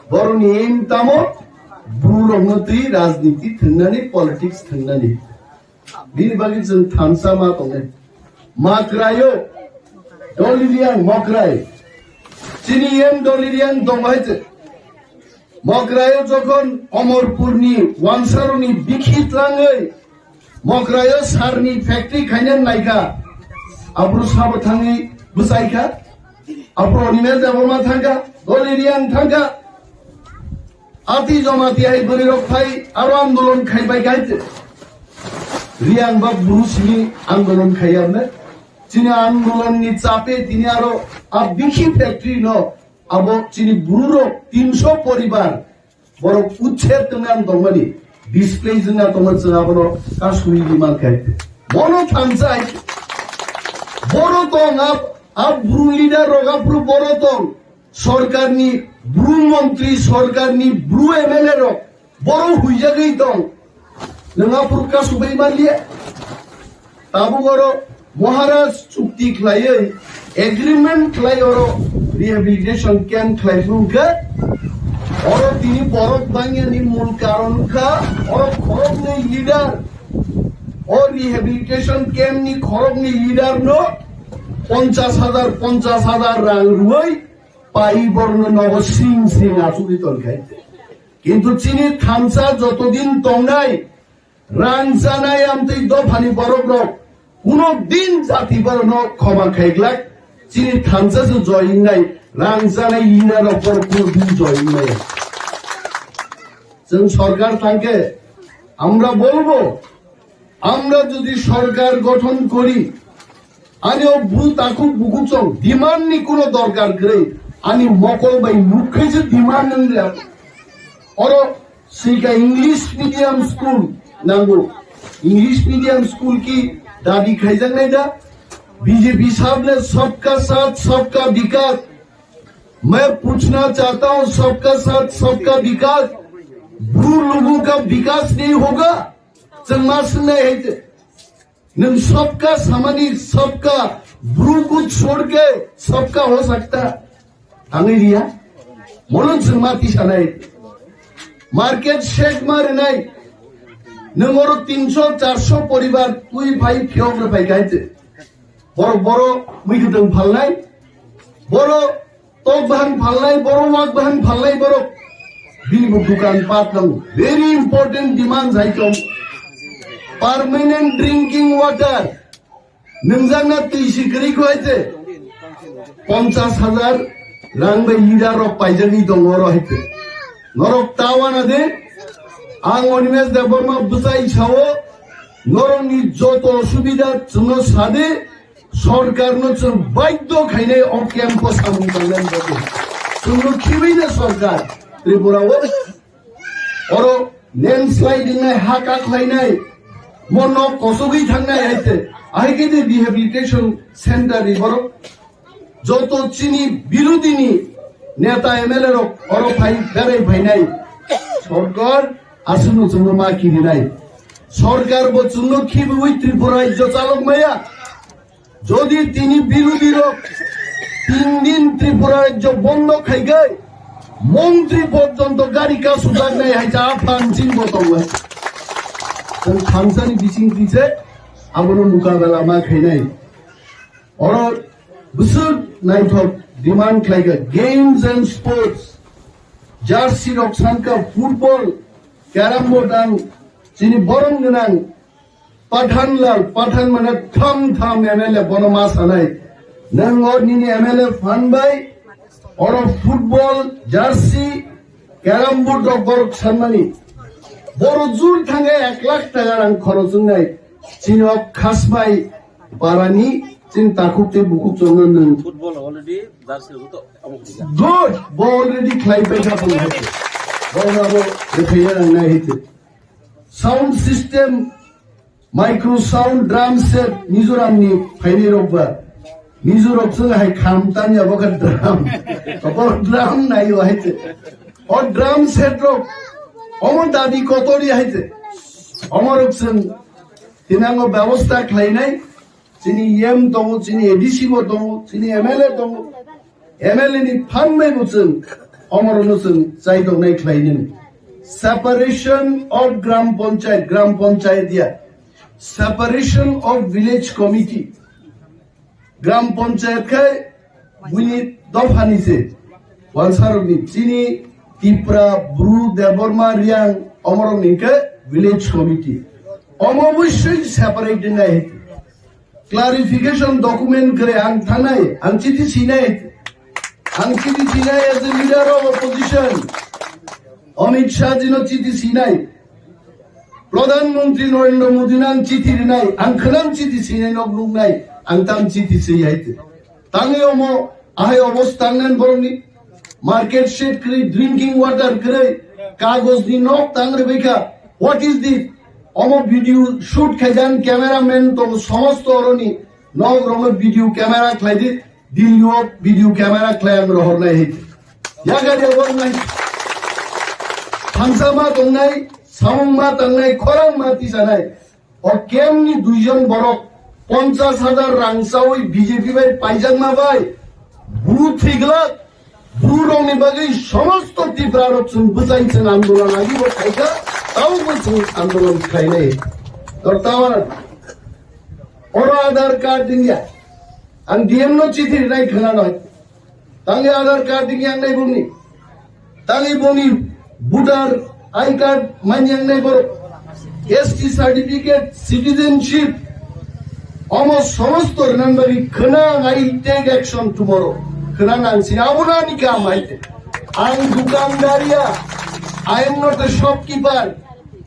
Borokni aim tamo bru rokno twi rajniti thwngnani, politics thwngnani. Bini bagwi chwng thansa ma tongnai. Makraio, Doliriang Mokrai. Chini M Doliriang dong hai se. Mokraio jokhon Omorpurni wansaroni bikhi tlangwi Mokraio sarni factory khaina naikha. Abro sabo thangwi bwsaikha. Abro Animesh Debbarma thangkha. Doliriang thangkha. Ati jomati hai bwrwi rok phai aro andolon khai bai khai te. Riang ba bru simi andolon khai amne. Chini andolon ni chape tini aro a bikhi factory no abo chini bru rok tinso poribar borok uchher tongna ang tongmani display jwngna tongma chwng abono kasui di man khai te. Bono thansa hai boro tong ab, ab bru leader rok abru boro tong. Sorkarni bru montri, sorkarni bru M L A rok boro huijagwi tong. Nwng aphuru kasubui manliya. Tabuk oro Maharaj chukti khlaiwi agreement khlai oro rehabilitation camp khlai phuru khe oro tini borok bangyani mul karon kha oro khoroknwi leader. O rehabilitation camp ni khoroknwi leader no ponchash hajar, ponchash hajar rang rwui pai borno nogo sing sing achugwi tongkha. Kintu chini thansa jotodin tongnai, rang chanai amtwi dophani borok rok kuno din jati borokno khoma khaiglak, chini thansa se joy wngnai, rang chanai ina rok borok kuno din joy wngnai. Chwng sorkar thangkhe amra bolbo, আমরা যদি সরকার গঠন করি, ani o bru takhuk bukhuk chong demand ni kuno dorkar kwrwi, ani mokol bai nuk khe se demand wng ya. Oro sika English medium school nango. English medium school ki dabi khaijaknai da? B J P sahab ne sabka saath sabka vikas. Main puchna chahta hoon, sabka saath sabka vikas, bru logon ka vikas nahi hoga? Chwng ma swngnai hai te. Nwng sabka samani sabka, bru ko chhod ke sabka ho sakta. Tangwi riya. Mono chwng ma tisanai. Market shake ma rinai. Nwng oro tinso charso poribar twi phai phiyok rw phai khai te. Borok boro mui kwtwng phalnai. Boro tok bahan phalnai, boro wak bahan phalnai borok. Bini bo dukan pat nango. Very important demand hai tong. Permanent drinking water. Nwngjakna twi si kwrwi kho hai te. Ponchash hajar rang bai leader rok paijagwi tongo oro hai te. Norok ta wana de. Ang Animesh Debbarma bwchai sao. Norokni joto osubida chwngno sade. Sorkarno chwng baidhyo khainai o camp-o samung tangnani bagwi. Chwngno khibaina sorkar Tripura-o. Oro landslide wngnai, ha kaklainai, mo nok kosogwi thangnai hai te. Ahai khe de rehabilitation center ni borok. Joto chini birodhini neta M L A rok oro phai berai phainai. Sorkar aswkno chwngno ma kirinai. Sorkar bo chwngno khibiwi Tripura rajyo chalok maya. Jodi tini birodhi rok tin din Tripura rajyo bondo khai gai, montri porjonto gari ka sujaknai hai cha aphan chini bo tongo. Tang thansani bising tise abono mukabela ma khainai. Oro bwswk naithok demand khlaikha games and sports, jersey rok sankha, football, carrom board ang chini borom gwnang Pathan Lal, Pathan mane tham tham M L A bono ma sanai. Nang or nini M L A fan bai, oro football, jersey, carrom board rok borok sanmani. Boro jur thangkhe ek lakh taka rang khorok wngnai. Chini o khasbai parani, chini takhuk tei bukhuk chongno nwng. Football already jersey rok to abo khuja. Good, bo already khlai pai kha bung hai. Bo abo rwphaina nang nai hai. Sound system Micro sound drum set Mizoram ni phainai rok ba. Mizo rok chwng hai kham tanya bo kha drum. Bo drum nai o hai te. O drum set rok omo dabi kotori hai te. Omo rok chwng tinango bebosta khlainai. Chini E M tongo, chini A D C bo tongo, chini M L A tongo. M L A ni phan bai bo chwng omorokno chwng chai tongnai khlai nini. Separation of Gram Panchayat, Gram Panchayat ya. Separation of Village Committee. Gram Panchayat khai buini dophani se. Wansarokni chini Tipra, Bru, Debbarma, Riang omorokni khe Village Committee. Omo obosoi separate nai. Clarification document kwrwi ang thangnai, ang chithi sinai, ang chithi sinai as a leader of opposition. Amit Shah jino chithi sinai, Pradhan Mantri Narendra Modi no ang chithi rinai, ang khwnam chithi sinai nok nuknai, ang tam chithi siyai. Tangwi omo ahai obos tangnan borokni market shed kwrwi, drinking water kwrwi, kagoj ni nok tang rwbaikha. What is this? Omo video shoot khaijan cameraman to somosto oroni nok romo video camera khlaidi, Delhi o video camera khlai ang rohornai hai. Yaga de bornai. Thansa ma tongnai, samung ma tangnai, khorang ma tisanai. O camp ni duijon borok ponchas hajar rang chawi B J P bai paijakma bai bru thwiglak, bru rokni bagwi somosto Tipra rok chwng bwchai chwng andolon agi bo khaika, tamo bo chwng andolon khlainai. Tor tawar oro Aadhaar card dingya, ang D M no chithi rinai khwna noi. Tangwi Aadhaar card ding yang nai bumni. Tangwi bumni voter I card man yang nai borok. S T certificate, citizenship. Omo somosto rwnan bagwi khwna ang I take action tomorrow. Khwna nang si abo na ni kam hai te. Ang dukandariya. I am not a shopkeeper.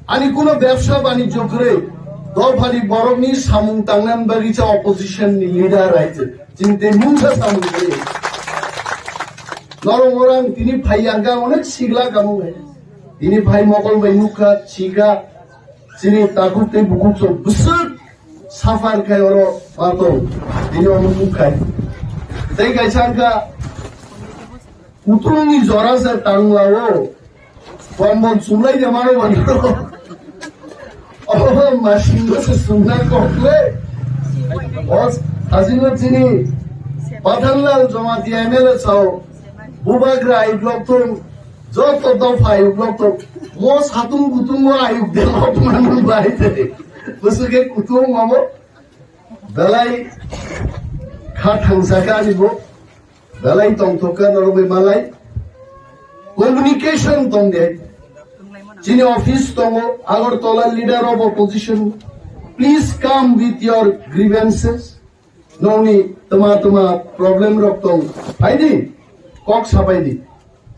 Ani kuno bebsa banijyo kwrwi, dophani borokni samung tangnan bagwi cha opposition ni leader hai se. Chini tei mungsa samung kwrwi. Norok orang tini phai yang kha onek sigla kamung hai. Tini phai mokol bai nukha, chikha, chini takhuk tei bukhuk sok bwswk suffer khai oro patong. Tini omo nukhai. Tei kaisa wngkha, kutung ni jora se tangla o. Kombol chumlai de mano mano. Oh, masing se sumna kokle. Os, asino chini. Pathanlal Jamatia M L A sao. Bubagra ayuk lok thung. Joto dopha ayuk lok thung. Mo satung kutung o ayuk de lok mano bai de. Busuke kutung mamo. Belai kha thangsa ka ni bo. Belai tongthok ka norok bai malai. Communication tong de. Chini office tongo, Agartala leader of opposition. Please come with your grievances. Nongni tama tama problem rok tong. Phaidi, kok sapaidi.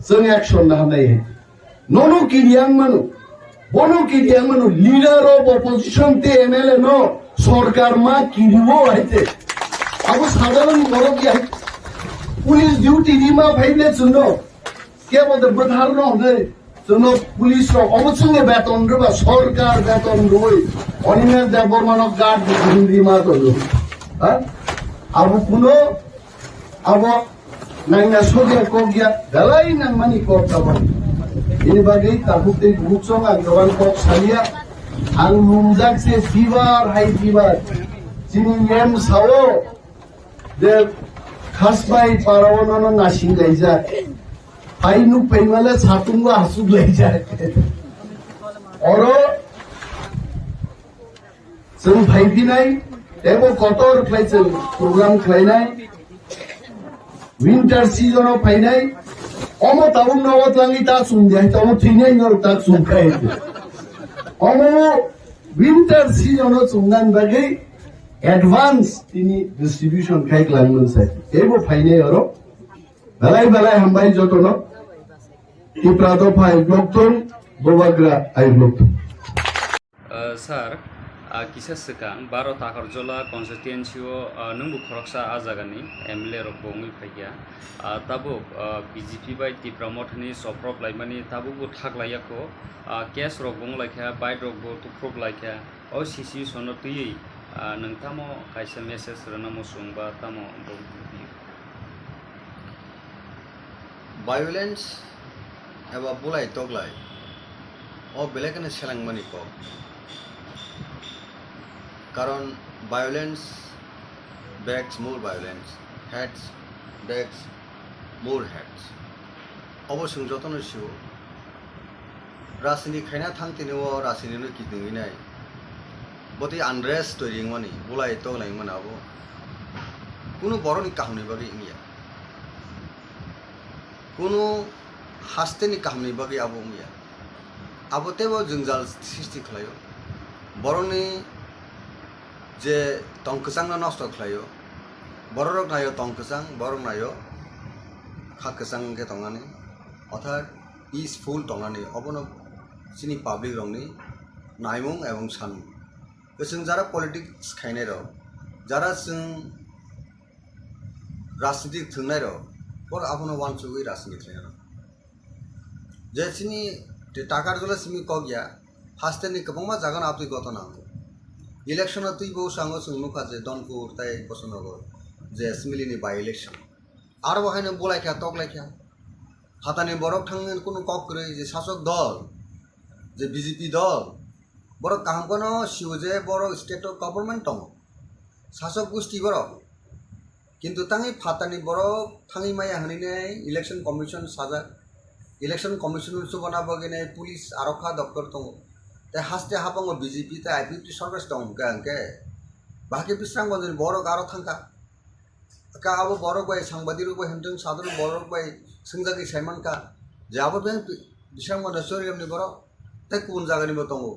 Chwng action na hanai hai. Nono kiriang mano. Bono kiriang mano. Leader of opposition te M L A no. Sorkar ma kiriwo hai te. Abo sadharon borok ya. Police duty di ma phai le chuno. Kebo de bwthar no de. Chuno police rok. Obo chunge beton rwba. Sorkar beton rwoi. Animesh Debbarma no guard di di ma to. Ha? Abo kuno Abo nangna sogya kokya, belai nangmani kok abo. Ini bagwi tabuk tei buchong ang dogan kok salia. Ang lumjak se fever, high fever. Chini M sao de khasbai parao nono nasing laijak. Hai nuk paimale satung ba hasuk laijak. Oro Chwng phai phinai, teibo kotor khlai chwng program khlainai. Winter season o phainai, omo tabuk nogo twlangwi ta chwng di hai, omo thwinai norok ta chwng khai. Omo winter season o chwngna bagwi advance tini distribution khai kwlangmani sai. Teibo phainai oro. Belai belai hambai jotono. Tipra dopha ai block thung, Bubagra ai block thung. Uh, sir, uh, kisa swkang baro Takarjola constituency o, uh, nwngbo khoroksa a jagani M L A rok bo wngwi phaikha. Uh, tabuk, uh, B J P bai Tipra Mothani soprop laimani tabukbo thak laiya kho. Uh, case rok bo wng laikha, bike rok bo tukruk laikha. O situation-o twiwi, ah, nwng tamo kaisa message rwna muchung ba tamo bo video? Violence eba bulai toklai o belai kheno selengmani kok. Karon violence begs more violence, hate begs more hate. Obo chwng jotono sio. Rajniti khaina thang tini o rajniti no kitingwi nai. Botwi unrest toiri wngmani, bulai toklai wngmani abo. Kunu borokni kahamni bagwi wngya. Kunu hasteni kahamni bagwi abo wngya. Abo teibo jwngjal sristi khlaio. Borokni je tong kwchangno nosto khlaio. Bororok naio tong kwchang, borok naio kha kwchang wngkhe tongnani. Orthat peaceful tongnani, obono chini public rokni naimung ebong sanmung. Chwng jara politics khainai rok, jara chwng rajniti thwngnairok, borok abono uansugwi rajniti khlainai rok. Je chini te Takarjala simi kok ya, hasteni kwbangma jagano aboni gotona wngo. Election-o twibo sango chwng nukha je Donpur tei Bosonogor je assembly ni by-election. Aro bo haino bulaikha, toklaikha. Phatani borok thangwi kunu kok kwrwi je sasok dol, je B J P dol, borok kaham kheno sio je borok state-o government tongo. Sasok gusti borok. Kintu tangwi phatani borok thangwi maya hwnwi nai election commission sajak. Election commission chubana bagwi nai police arokha doptor tongo. Tei haste habango B J P tei I P F T sorkar tong hwnkhe hwnkhe bahai khe Bisramganjni borok aro thangkha. Ka abo borok bai sangbadirok bai hwnthwng sadharok borok bai swngjagwi saimankha je abo beng Bisramganj Chorigamni borok tei kubun jagani bo tongo.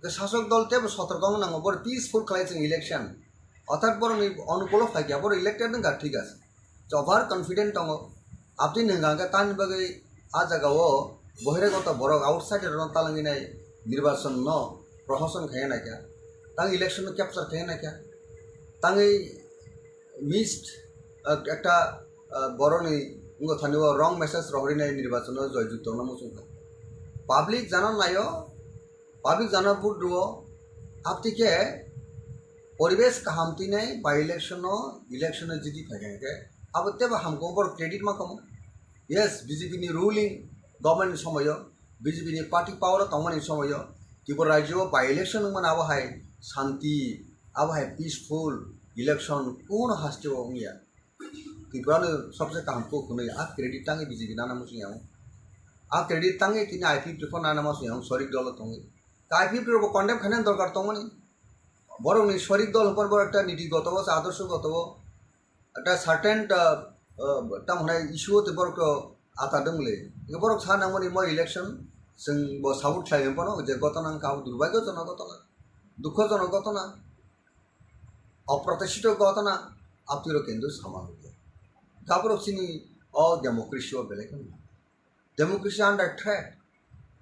Hwnkhe sasok dol teibo sotorko wng nango, borok peaceful khlai chwng election. Orthat borokni onukulo phaikha, borok elected wngkha, thik ase. Over confident tongo. Aboni hwnka hwnkhe tamni bagwi a jagao bohiragoto borok outsider rokno talangwi nai nirbachon no prohoson khaiya naikha. Tang election no capture khaiya naikha. Tangwi missed, ah, ekta, ah, borokni wngkha thani o wrong message rohorwi nai nirbachon no joyjukto no muchungkha. Public jana naio, public jana vote rwo, aboni khe poribesh kaham twi nai by election no, election no jiti phaikha hwnkhe abo teibo hamkhe borok credit ma kamo. Yes, B J P ni ruling government ni somoyo, B J P ni party power o tongmani somoyo, Tripura rajyo o by election wngmani abo hai shanti, abo hai peaceful election kuno haste o wngya. Tripura no sobse kaham kok hwnwi a credit tangwi B J P nana muchung yang. A credit tangwi tini I P F T pho nana muchung yang, sorik dolo tongwi. Ta I P F T rok bo condemn khaina dorkar tongmani. Borokni sorik dol hwnphano borok ekta niti goto o, adorsho goto o, ekta certain, ah, ah, tamo hwnai issue o tei borok to ata dwngle. Borok sa nangmani mo election, chwng bo support khlai hwnphano je gotona wngkha abo durbhagyojonok gotona, dukhojonok gotona, oprotishito gotona, aboni rok kintu sama nukya. Gaborok chini o democracy o belai kheno. Democracy under threat.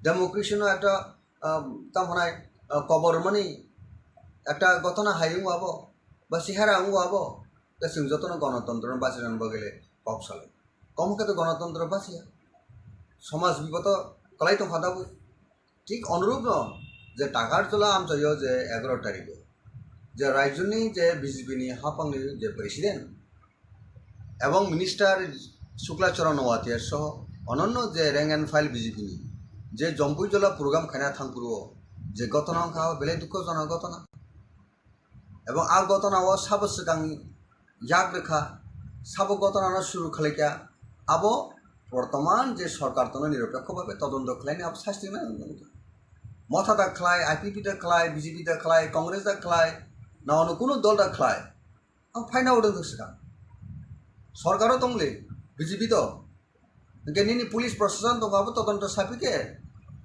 Democracy no ekta, ah, tamo hwnai, ah, kobor mani ekta gotona hai wngwa bo, ba sihara wngwa bo, tei chwng jotono gonotontro no bachirwna bagwi le kok salai. Komo khe to gonotontro bachiya. Somaj biboto kwlai tongkha tabuk. Thik onurupno je Takarjala amchaio je egaroh tarikh o je rajyoni je B J P ni haphangni je president ebong minister Shukla Charan Noatia soho ononno je rank and file B J P ni je Jompuijala program khaina thangphuru o je gotona wngkha belai dukhojonok gotona. Ebong a gotona o sabo swkang yak rwkha, sabo gotona no suru khlaikha, abo bortoman je sorkar tono nirapekho bhabe todonto khlaini abo sasti nang nang. Motha da khlai, I P F T da khlai, B J P da khlai, Congress da khlai, na ono kuno dol da khlai. Ang phaina odong swkang. Sorkaro tongle, B J P to. Hingke nini police proshashan tongo abo todonto sapi khe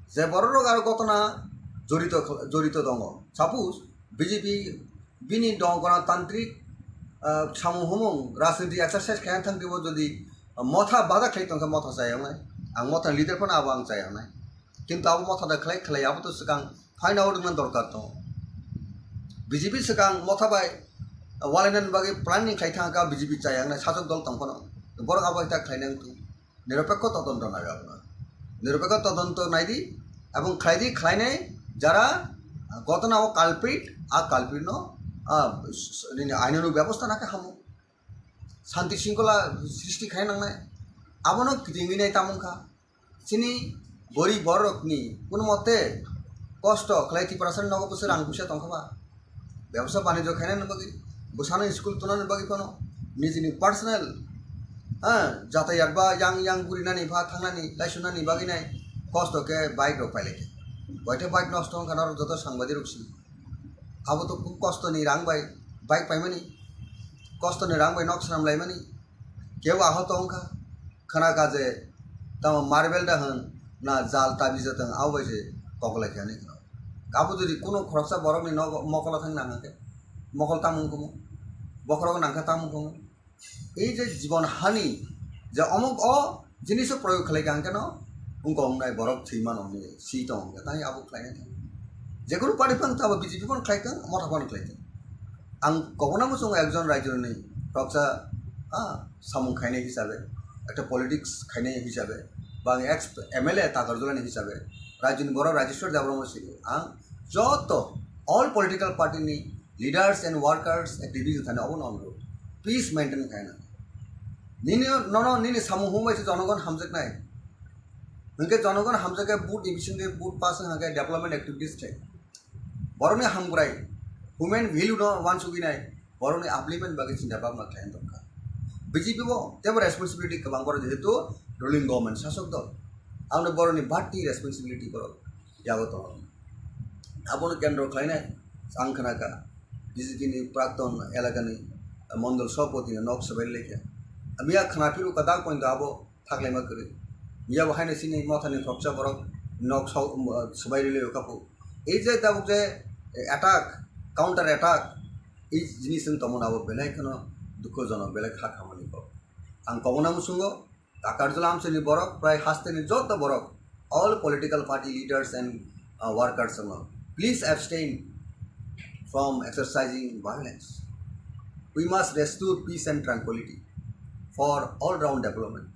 je bororok aro gotona jorito, jorito tongo. Suppose B J P bini dong gonotantrik, ah, samung humung rajniti exercise khaina thang twibo jodi motha bada khlai tongkha motha chayaknai. Ang motha leader phano abo ang chayaknai. Kintu abo motha da khlai khlai abo to swkang phaina odongna dorkar tongo. B J P swkang motha bai walainani bagwi planning khlai thangkha B J P chayaknai sajak dol tong phano. Borok abo hai ta khlainai wngthung. Nirapekho todonto nai abono. Nirapekho todonto naidi, ebong khlaidi, khlainai jara Gotona o culprit, a culprit no, a, s-, s-, nini ainonuk bebostha na khe hamo. Shanti shringkhola srishti khai nangnai. Abono kitingwi nai tamung kha. Chini gorib borokni kuno mote kosto khlai Tiprasani nogo bwswk rang puisa tongkha ba. Bebsa banijyo khainani bagwi, bwsano school tunani bagwi phano nijini personal, ha, jatayat ba yang yang gurinani ba thangnani, laisunani bagwi nai kosto khe bike rok pailai khe. Boithe bike nosto wngkha norok joto sangbadirok si. Abo to kostoni rang bai bike paimani, kostoni rang bai nok swnam laimani, kebo ahot wngkha, khana kha je tamo marble da hwn na jal tabi jatwng abo bai se kok lai kha hinwi khna. Abo jodi kuno khoroksa borokni nogo mokolo thang nang khe, mokol tamung kumu, bokhorok nang khe tamung kumu. Ei je jibon hani je omuk o jiniso proyog khlai kha hwnkhe no wngkha wngnai borok thwi mano hinwi si tongo hwnkhe tei abo khlainai thang. Jekunu party phano tabo B J P phano khlai thang, motha phano khlai thang. Ang kobona muchungo ekjon raijoni khoroksa, ah, samung khainai hisabe, ekta politics khainai hisabe, ba ang ex M L A Takarjulani hisabe, raijoni borok Rajeshwar Debbarma sini ang joto all political party ni leaders and workers activities thani obono onurod. Please maintain khaina. Nini nono nini samung humbai se jonogon hamjaknai. Hwnkhe jonogon hamjakhe vote ni bisingtwi vote pass wngkha khe development activities thai. Borokni hamkrai, human value no wansugwi nai, borokni upliftment bagwi chinta bhabna khlai tongkha. B J P bo tebo responsibility kwbang borok jehetu ruling government sasok dol. Aboni borokni bati responsibility borok yago tongo. Abono kendro khlainai ang khna kha B J P ni prakton elakani mondol sabhapati ni nok swbai laikha. Miya khna phiru kwtal pointo abo thaklaima kwrwi. Miya bo haino chini mothani khoroksa borok nok sok, um, swbai rwlai kha phu. Ei je tabuk je attack, counter attack, ei jinis wng tongmani abo belai kheno dukhojonok, belai kha khamani kok. Ang kobona muchungo Takarjula amchaini borok, prai hasteni joto borok, all political party leaders and, uh, workers wngkha. Please abstain from exercising violence. We must restore peace and tranquility for all round development.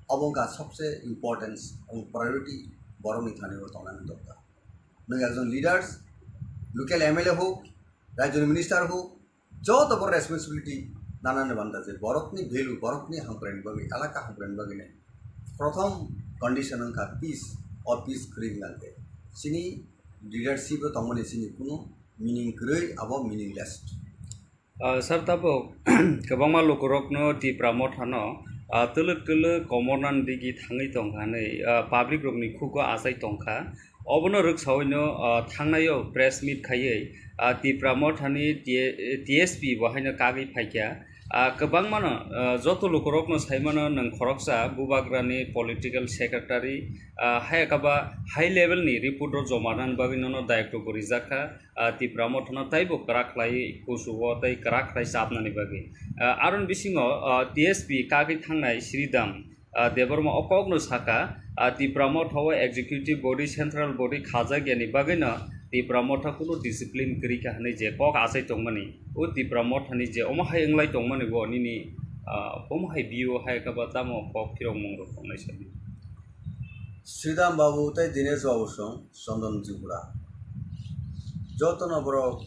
Obo wngkha sobse importance and priority borokni thani o tongnani dorkar. Nwng ekjon leaders, local M L A hok, rajyoni minister hok, joto borok responsibility nanani banda je borokni value, borokni hamkraini bagwi, elaka hamkraini bagwi nai prothom condition wngkha peace, o peace kwrwi wngkha khe chini leadership o tongmani chini kunu meaning kwrwi, abo meaningless. Ah, sir, tabuk kwbangma lukurokno Tipra Mothano, ah, twlwk twlwk komornani digi thangwi tongkha hinwi, ah, public rokni khugo achai tongkha. Obono rwksaoino, ah, thangnaio press meet khaiwi, ah, Tipra Mothani T-, T S P bo haino kagwi phaikha. Ah, kwbangmano, ah, joto lukurokno saimano nwng khoroksa bubagrani political secretary, ah, hai khe ba high level ni report rok joma rwnani bagwi nono dayoktogo rijakkha. Ah, Tipra Mothano taibo kwrak khlai kuchugo tei kwrak khlai chapnani bagwi. Ah, aroni bisingo, ah, T S P kagwi thangnai Sridham, ah, Debbarma o kokno sakha, ah, Tipra Motha o executive body, central body khajakya ni bagwino Tipra Motha kunu discipline kwrwi kha hinwi je kok achai tongmani, o Tipra Mothani je omo hai wnglai tongmani bo nini, ah, omo hai view hai khe ba tamo kok phirokmung rok tongnai sadi. Sridham Babu tei Dinesh Babu song Chandan Tripura. Jotono borok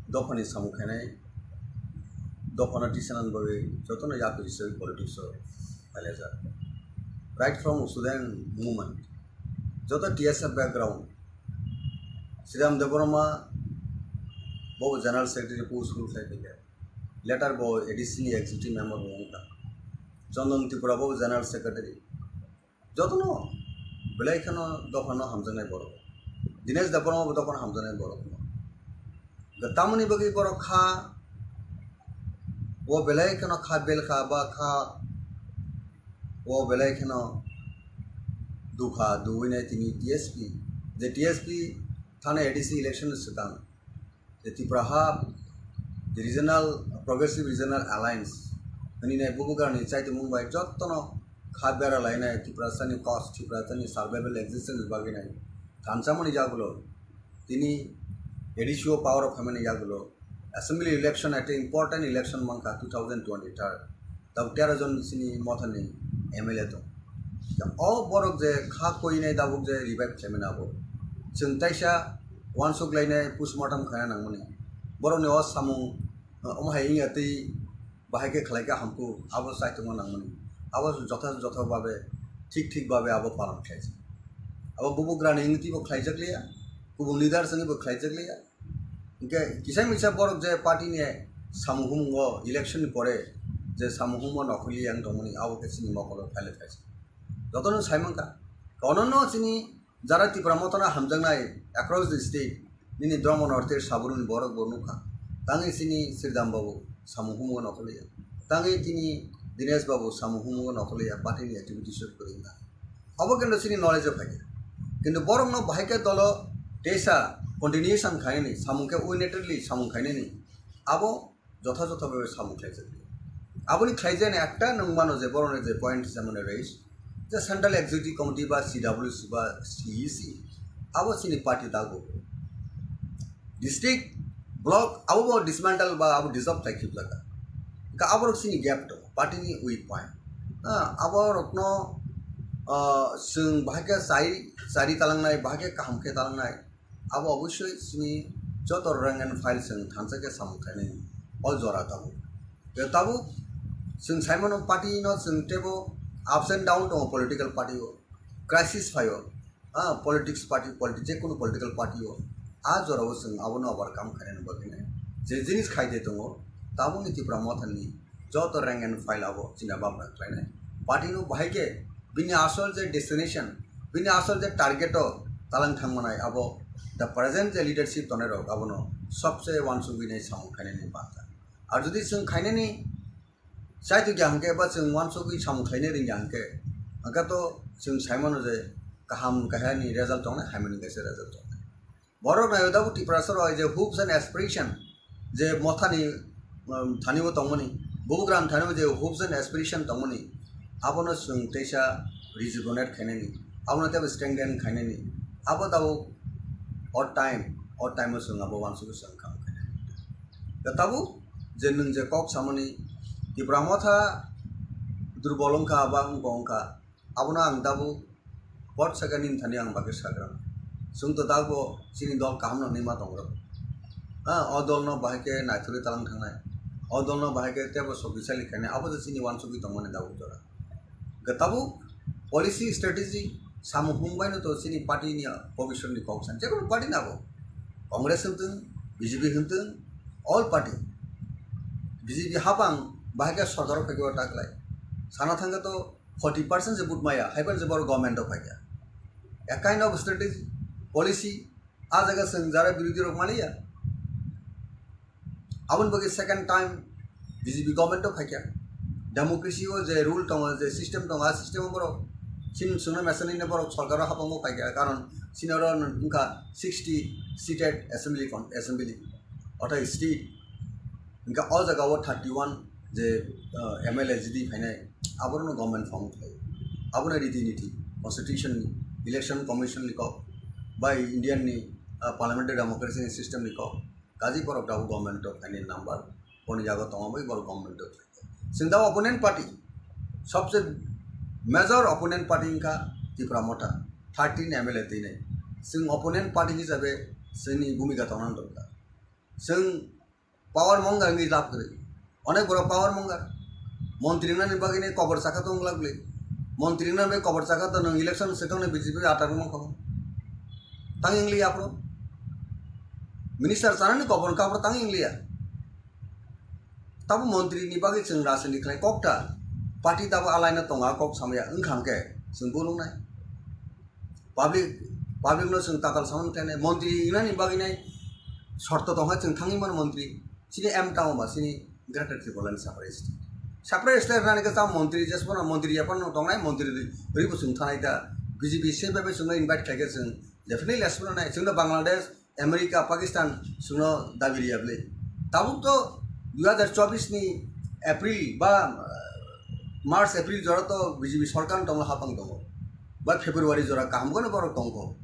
dophani samung khainai, dophano tisanani bagwi jotono yakwi se politics o phailajak. Right from student movement, joto T S F background, Sridham Debbarma bo general secretary post rule khai phaikha. Later bo A D C ni executive member bo wngkha. Chandan Tripura bo general secretary. Jotono belai kheno dophano hamjaknai borok. Dinesh Debbarma bo dophano hamjaknai borok. Tamoni bagwi borok kha, o belai kheno kha bel kha ba kha, o belai kheno dukha duwinai tini T S P. Je T S P thani A D C election swkang. Je Tipra ha, je Regional, Progressive Regional Alliance, hwnwi nai bubagrani chaitumung bai jottono kha bera lainai Tiprasani cause, Tiprasani survival existence bagwi nai thansamani yagulo, tini A D C o power o phaimani yagulo, assembly election ekta important election mankha two thousand twenty-third, tabuk tero jon sini mothani M L A tong. O borok je kha koinai tabuk je revive khlaimani abo. chwng taisa uansuk lainai postmortem khaina nangmani. Borokni o samung, uh, omo hai wngya twi bahai khe khlai khe hamkuk, abo chaitokma nangmani. Abo jotha jotha babe, thik thik babe abo palan khlaijak. Abo bubagrani wngwi twibo khlaijak liya, kubun leaders wngwibo khlaijak liya. Hinkhe kisa misa borok je party ni samung humung o election ni pore je samung humung o nokhorli yang tongmani abo khe chini mokolo phaile phaisa. Jotono sai mankha. Kono no chini jara Tipra Motha no hamjaknai across the state nini Dharma North East sabruni borok bo nukha. Tangwi chini Sridham Babu samung humung o nokhorli ya. Tangwi chini Dinesh Babu samung humung o nokhorli ya. Party ni activities o kwrwngkha. Abo kendo chini knowledge o phaikha. Kintu borokno bahai khe dolo teisa continuation khainani, samung khe unilaterally samung khainani, abo jotha jotha bhabe samung khlaijak. Aboni khlaijani ekta nwng mano je borokni je point hisabe mane raise, je Central Executive Committee ba C W C ba C E C, abo chini party dago. District, block, abo bo dismantle ba abo dissolve khai khibjak. Ka abo rok chini gap to, party ni weak point. Ah, abo rokno, ah, chwng bahai khe chai, chari talangnai, bahai khe kaham khe talangnai. Abo obosoi chini joto rank and file chwng thansa khe samung khainai. O jora tabuk. Khe tabuk chwng sai mano party no chwng tebo ups and down tongo political party o. Crisis phaio. Ah, politics party, politi-, je kunu political party o, ah, jora o chwng abono overcome khainani bagwi nai je jinis khaide tongo, tabukni Tipra Motha ni joto rank and file abo china bamra khlainai. Party no bahai khe bini asol je destination, bini asol je target o talang thangmanai abo the present je leadership tongnai rok abono sobse uansugwi nai samung khainani banta. Ar jodi chwng khainani Chaitu kya hwnkhe ba chwng uansugwi samung khlaina rwngya hwnkhe, hwnkhe to chwng sai mano je kaham kaisa ni result tongnai, hamya ni kaisa result tongnai. Borok naio tabuk Tiprasa rok je hopes and aspiration je Motha ni, um, thani bo tongmani, bubagra ni thani bo je hopes and aspiration tongmani, abono chwng teisa rejuvenate khainani, abono teibo strengthen khainani, abo tabuk o time, o time o chwng abo uansugwi chwng kaham khainani. Da tabuk je nwng je kok samani Tipra Motha durbol wngkha ba wngkha wngkha, abono ang tabuk pot saka nini thani ang bagwi sagra. Chwng to tabuk chini dol kaham no hinwi ma tongo. Ha, o dol no bahai khe naithorwi talang thangnai, o dol no bahai khe teibo sokisali khainai, abo se chini uansugwi tongmani tabuk jora. Hwnkhe tabuk policy strategy samung hung baino to chini party ni bobiswt ni kok san, jekunu party ni abo, Congress hwntwng, B J P hwntwng, all party, B J P hapang bahai khe sorkar o phaikhe o taklai sana thangkhe to forty percent se vote maya, haiphano se borok government o phaikha. A kind of strategy, policy, a jaga chwng jara birodhi rok maliya. Aboni bagwi second time B J P government o phaikha. Democracy o je rule tongo, je system tongo, a system o borok chini chwngno mesa nini borok sorkar o hapang o phaikha, karon chini oro wngkha sixty seated assembly con-, assembly, ortho state, hwnkhe o jaga o thirty one je, uh, M L A jidi phainai, aborokno government form khlai, abono riti niti constitution ni, election commission ni kok, bai Indian ni, uh, parliamentary democracy ni system ni kok. Kaji borok tabuk government o phainai number, boni yago tongma bai borok government o phaikha. Chwng tabuk opponent party, sobse major opponent party wngkha Tipra Motha, thirteen M L A twinai. Chwng opponent party hisabe chwngni bhumika tongna dorkar. Chwng power monga wngwi lab kwrwi. Onek borok power monga. Montri wngnani bagwi ni kobor chakha tong glak bwlwi. Montri wngnani bagwi kobor chakha to nwng election se tongnai B J P atar wngma kho. Tang wng liya aphuru. Minister chanani kobor wngkha aphuru tang wng liya. Tabuk montri ni bagwi chwng rajniti khlai kok ta. Party tabuk alai no tongo kok samaya wngkha hwnkhe chwng bo nuknai. Public, public no chwng tatal samani khlainai. Montri wngnani bagwi nai shorto tongkha chwng thangwi mano montri. Chini M town ba chini Greater Tipraland separate state. Separate state rani khe tamo montri jesmano montri yaphano tongnai montri rwi, rwi bo chwng thanai da. B J P se bai bai chwngno invite khaikhe chwng definitely asmano nai. Chwngno Bangladesh, America, Pakistan chwngno dabi riya bwlwi. Tabuk to dui hazar chobbish ni April ba, uh, March, April jora to B J P sorkar tonglo hapang tongo. Ba February jora kaham kono borok tongkho.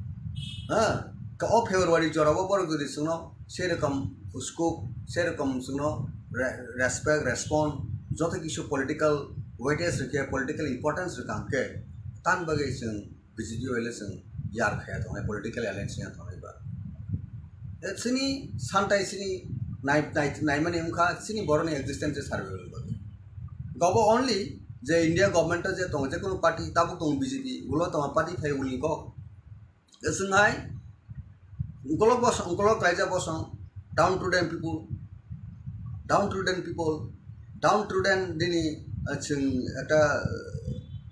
Ha? Ka o February jora o borok jodi chwngno serokom scope, serokom chwngno re-, respect, respond, joto kisu political weightage rwkhe, political importance rwkha hwnkhe, tan bagwi chwng B J P bai le chwng yar khaya tongnai, political alliance ya tongnai ba. Chini santai chini nai-, nai-, naimani wngkha chini borokni existence survival bagwi. Gobo only je India government o je tongo, je kono party tabuk tongo B J P, ulo tongo party phai uni kok. Chwng hai ukolok bosong, ukolok raijak bosong, downtrodden people, downtrodden people, downtrodden nini, ah, chwng ekta, ah,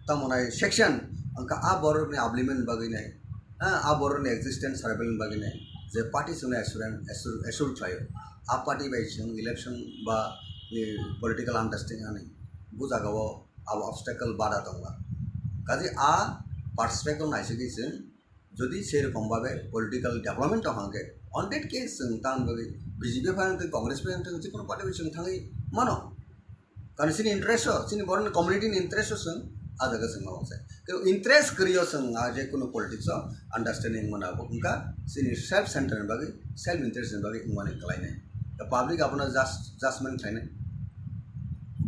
tamo nai section, wngkha a borokni upliftment bagwi nai, ah, a borokni existence survival bagwi nai, je party chwngno assure, assure, assure khlaio, a party bai chwng election ba, eh, political understanding ani bujagao abo obstacle bada tongla. Kaje a perspective naisingwi chwng jodi sei rokom babe political development tong hangke, on that case chwng tamni bagwi B J P phai wngtong, Congress phai wngtong, jikunu party bai chwng thangwi mano. Karon chini interest o, chini borokni community ni interest o chwng a jaga chwng ma wngse. Kebo interest kwrwi o chwng a je kunu politics o understanding wngmano abo wngkha chini self center ni bagwi, self interest ni bagwi wngmani kwlainai. The public abono just, judgment khlainai.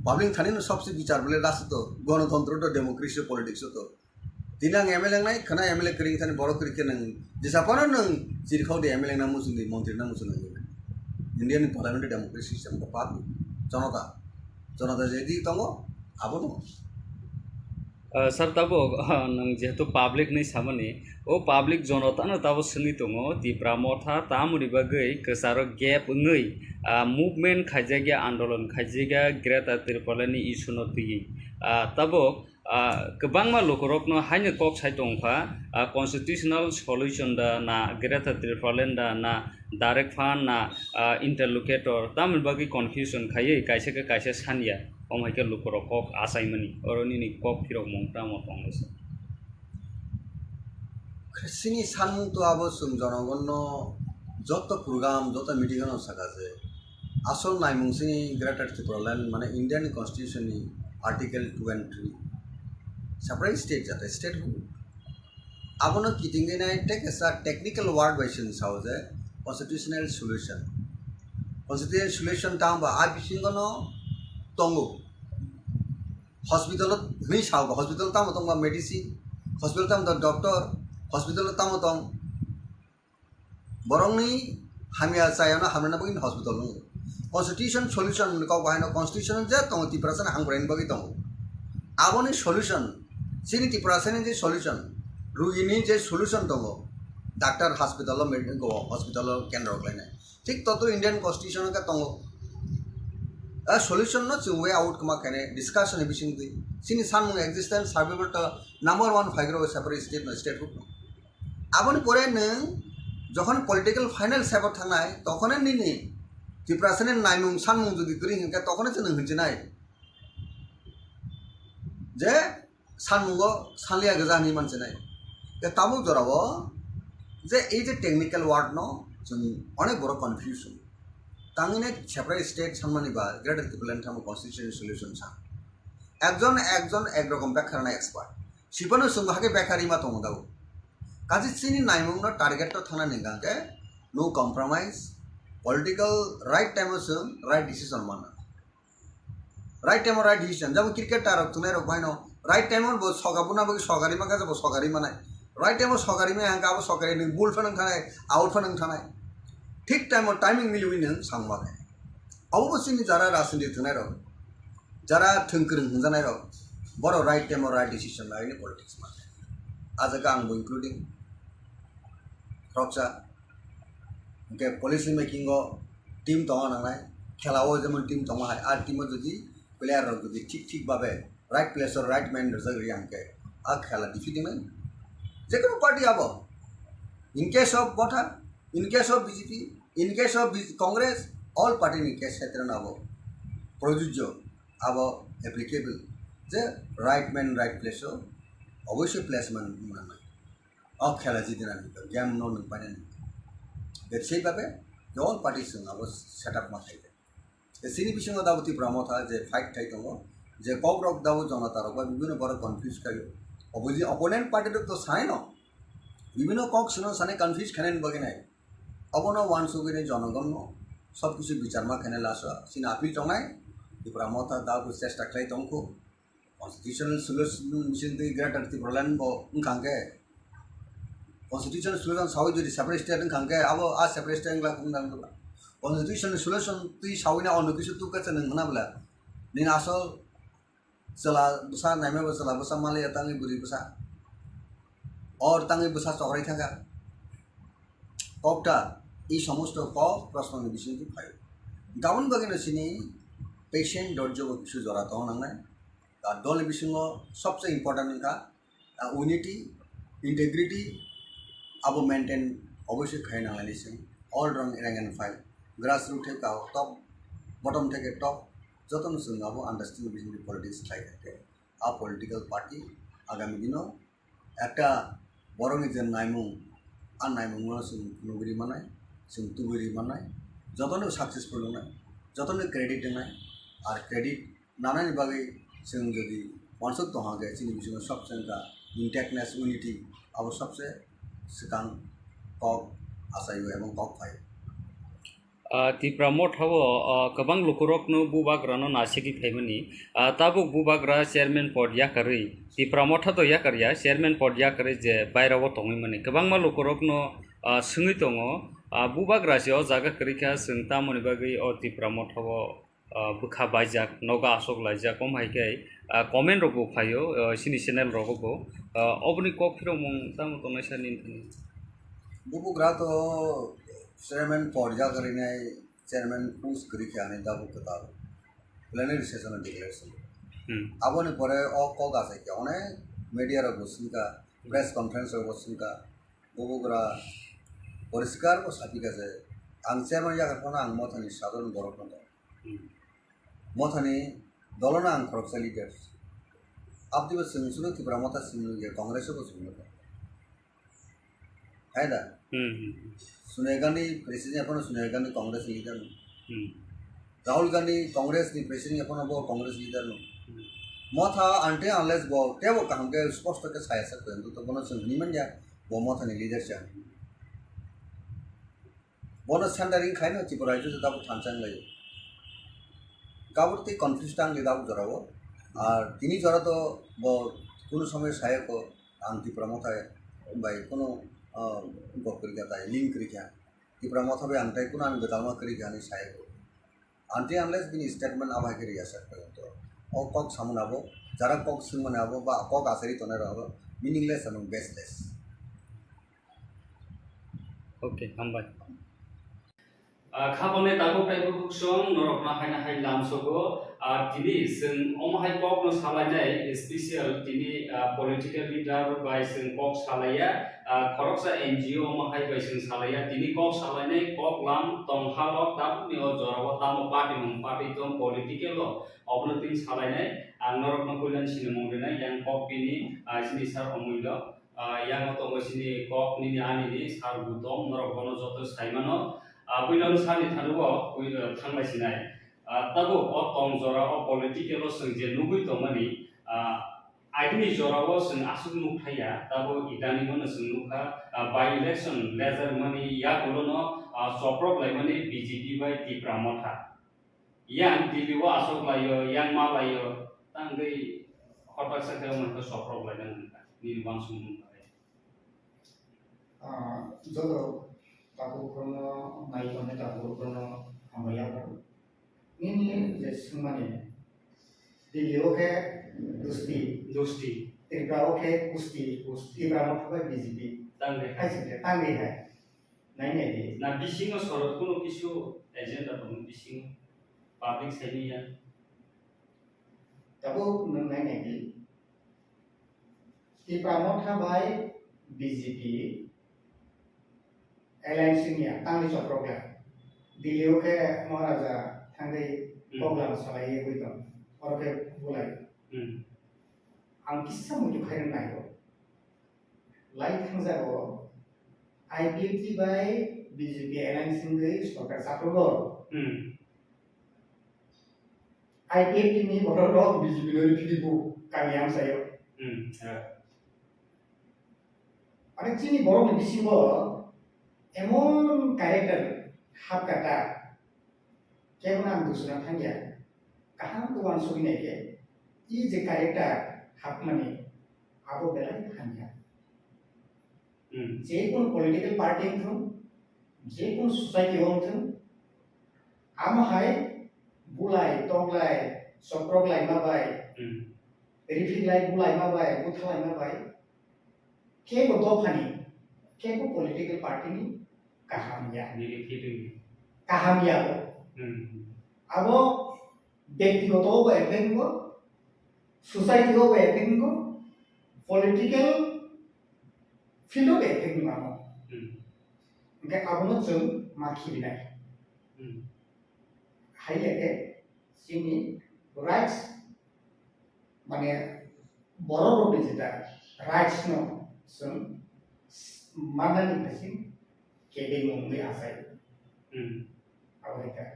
Public thani no sobse bichar bole last to, gonotontro to, democracy o, politics o to. Tini ang M L A wngnai, khwna M L A kwrwi thani borok kwrwi khe nwng jesa phano nwng chirikhao de M L A wngna muchungdi, montri wngna muchungdi. India ni parliamentary democracy system ko public, jonota, jonota je di tongo, abono. Ah, sir, tabuk, ah, nwng jehetu public ni samani, o public jonota no tabuk swngwi tongo, Tipra Motha tamoni bagwi kwcharo gap wngwi, ah, movement khaijakya, andolon khaijakya, Greater Tipraland ni issue no twiwi. Ah, tabuk, ah, kwbangma lukurokno haino kok sai tongkha, ah, constitutional solution da na, Greater Tipraland da na, direct fund na, ah, interlocutor, tamoni bagwi confusion khaiwi kaisa khe kaisa sanya, omo hai khe lukurok kok achaimani, oro nini kok phirokmung tamo tonglaisa? Chini sanmung to abo chwng jonogonno joto program, joto meeting ano saka je asol naimung chini Greater Tipraland mane Indian Constitution ni Article two and three separate state jate statehood. Abono kitingwi nai tei kaisa technical word bai chwng sao je constitutional solution. Constitutional solution tamo ba a bisingo no tongo. Hospital o hwnwi sao ba, hospital tamo tong ba medicine, hospital tamo tong doctor, hospital tamo tong borokni hamya chayano hamrwna bagwi hospital wngo. Constitution solution ni kok bahaino constitution je tongo Tiprasani hamkraini bagwi tongo. Aboni solution, chini Tiprasani je solution, rugini je solution tongo, doctor hospital o, med-, go hospital o kendro khlainai. Thik totro Indian Constitution o khe tongo. A solution no chwng way out kwma khainai discussion ni bisingtwi. Chini sanmung existence survival to number one phaigrok separate state no statehood no. Aboni pore nwng jokhon political final step o thangnai, tokhone nini Tiprasani naimung sanmung jodi kwrwi hinkhe tokhone chwng nwng hinchinai je sanmungo sanliya gwja hinwi manchinai. Tei tabuk jorao je ei je technical word no chwng onek borok confusion. Tangwi nai separate state sanmani ba Greater Tipraland tamo constitutional solution sa. Ekjon ekjon ek rokom bekha rwna expert. Sipano chwng bo hakhe bekha rima tongo dago. Kaje chini naimung no target to thangna ni hwnkhe no compromise, political right time o chwng right decision manna. Right time o right decision. Jabo cricketer rok tongnai rok baino right time o bo soga buna bagwi sogari mankha, jabo sogari manai. Right time o sogari maya hwnkha abo sogari nwng ball phano wngthanai, out phano wngthanai. Thik time o timing miliwi nwng sangma khe. Abo bo chini jara rajniti tongnai rok, jara thwng kwrwng hwnjanai rok, borok right time o right decision laini politics mankha. A jaga ang bo including khoroksa. Hwnkhe policy making o team tongna nangnai, khela o jemon team tongma hai, a team o jodi player rok jodi thik thik babe right place o right man rwjak rwya hwnkhe a khela defeat wngnai. Jekunu party abo, in case of Motha, in case of B J P, in case of B-, Congress, all party ni case khetre no abo projujjo, abo applicable je right man right place o oboisoi placement wngna nangnai. O khela jidinani game no nwng painani. Tei sei babe je all party chwng abo setup ma khaikha. Tei chini bisingo dabo Tipra Motha je fight khai tongo, je kokrok dabo jonota rok ba bibino borok confuse khaio. Opposi-, opponent party rok to sanai no, bibino kok sino sanai confuse khainani bagwi nai. Obono uansugwi nai jonogonno sob kisu bichar ma khainai laso chini appeal tongnai. Tipra Motha dabo chesta khlai tongkhu. Constitutional solution bisingtwi Greater Tipraland bo wngkha hwnkhe Constitution solution sawi jodi separate state wngkha hwnkhe abo a separate state wngla wngla wngla. Constitution solution twi sawi na ono kisu tukha se nwng hwna bwla. Nini asol chwla bwsa naima bo chwla bwsa maliya tangwi bwrwi bwsa. Or tangwi bwsa chokrai thangkha. Kokta i somosto kok proshno ni bisingtwi phaio. Gabon bagwi no chini patient dorjo bo kisu jora tong nangnai. Ar dol ni bisingo sobse important wngkha, ah, unity, integrity abo maintain obviously khai nanglaini chwng. All rang rank and file, grassroot theke top, bottom theke top, jotono chwng abo understanding bisingtwi politics khlai kha. A political party agami dino ekta borokni je naimung, a naimungno chwng nugwi ri mannai, chwng tubui ri mannai, jotono successful wngnai, jotono credit wngnai, ar credit nanani bagwi chwng jodi uansuk tongha khe chini bisingo sobse wngkha intactness, unity, abo sobse swkang kok achaio ebong kok phaio. Ah, Tipra Motha o, ah, kwbang lukurokno bubagrano nasigwi phaimani. Ah, tabuk bubagra chairman pod yakarwi, Tipra Motha to yakarya, chairman pod yakarwi je bairao tongwi mani. Kwbangma lukurokno, ah, swngwi tongo, ah, bubagra se o jaga kwrwi kha, chwng tamoni bagwi o Tipra Motha o, ah, bwkha baijak, nogo aswk laijak, omo hai khe, ah, comment rok bo phaio, ah, chini channel rogo bo. Ah, oboni kok phirokmung tamo tongnai sir nini thani? Bubagra to chairman pod yakarwi nai, chairman post kwrwi khe ani tabuk kwtal plenary session o declaration. Hmm. Aboni pore o kok achai khe onek media rok bo swngkha, press conference rok bo swngkha, bubagra poriskar bo sapikha je ang chairman yakar phano ang Mothani sadharon borok no tong. Hmm. Mothani dolono ang khoroksa leader. Aboni bo chwng chwngno Tipra Motha chwngno je Congress o bo chwngno tong. Hai da? Hmm, hmm, hmm. Sonia Gandhi president aphano Sonia Gandhi Congress ni leader no. Hmm. Rahul Gandhi Congress ni president aphano bo Congress leader no. Hmm. Motha until unless bo tebo kaham khe sposto khe saya sak to bono chwng hwnwi manya bo Motha ni leader cha. Bono centering khaino Tripura rajyo se tabuk thansa wnglaio. Kabur tei confuse tang di tabuk jorao. Ar tini jora to bo kunu somoy saya ko ang Tipra Motha bai kunu, ah, gok kwrwi kha tai, link kwrwi kha. Tipra Motha bai ang tai kunu ani gwdalma kwrwi kha hinwi sai ko. Until unless bini statement abo hai khe rwya sak phai to. O kok samung abo, jara kok swngmani abo ba kok asari tongnai rok abo meaningless among baseless. Okay, hambai. Ah, kha bwnai tabuk tei bukhuk song norokno haino hai lamsogo. Ah, tini chwng omo hai kokno salainai special tini, ah, political leader bai chwng kok salaiya. Ah, khoroksa N G O omo hai bai chwng salaiya. Tini kok salainai kok lam tong halok tabukni o jorao tamo party mung party tong political o obono tini salainai. Ang norokno puilani sinimung rinai yang kok bini, ah, chini sir Omulyo. Ah, yang tongo chini kok nini ani ni sir Gutom, norok bono joto sai mano. Ah, puilano sir ni thani o pui-, ah, thanglai sinai. Ah, tabuk o tong jora o political o chwng je nugwi tongmani, ah, agini jora o chwng aswk nuk thaiya, tabuk idani bono chwng nukha, ah, by election lejar mani yagulo no, ah, choprok laimani B J P bai Tipra Motha. Yang Delhi o aswk laio, yang ma laio, tangwi hotak sa khe omo khe choprok lainani hwnka, nini uansukmung bai. Ah, joto takhuk rokno nai tongnai takhuk rokno hambai yapharo. Nini je swngmani, Delhi o khe dusti, dusti. Tripura o khe kusti, kusti. Tripura no khe B J P. Tangwi hai. Hai se khe, tangwi hai. Nai nai di. Na bisingo sorot kuno kisu agenda tongo bisingo. Public saimanya. Tabuk nwng nai nai di. Tipra Motha bai B J P alliance wngya, tangwi choprok ya. Delhi o khe Maharaja thangwi Hmm. program salai ye tong. Oro khe bulai. Hmm. Ang kisa muitu khairok nai o. Lai thangjago, I P F T bai B J P alliance wngwi sorkar chaprugo. Hmm. I P F T ni borok rok B J P no rifidi bu kami amsayo. Hmm, ya. Mane chini borok ni bisingo emon character hapkha ta, kebo ang dusuna thangya. Kaham khe uansugwi nai khe, i je character hapmani, abo belai hamya. Hmm. Je kono political party wngthung, je kono society o wngthung, amo hai bulai, toklai, sokrok laima bai, Hmm. riphik lai bulaima bai, butha laima bai, kebo dophani, kebo political party ni kaham ya. Nini feeling. Kaham ya bo. Hmm. Abo byaktigoto bo effect wngo, society o bo effect wngo, political field o bo effect wngo amo. Hmm. Hingke abono chwng ma khibinai. Hmm. Hai le khe chini rights, mane borok rokni jeta rights no chwng mannani phaising kebengmung wngwi achai. Hmm. Abo hai kha.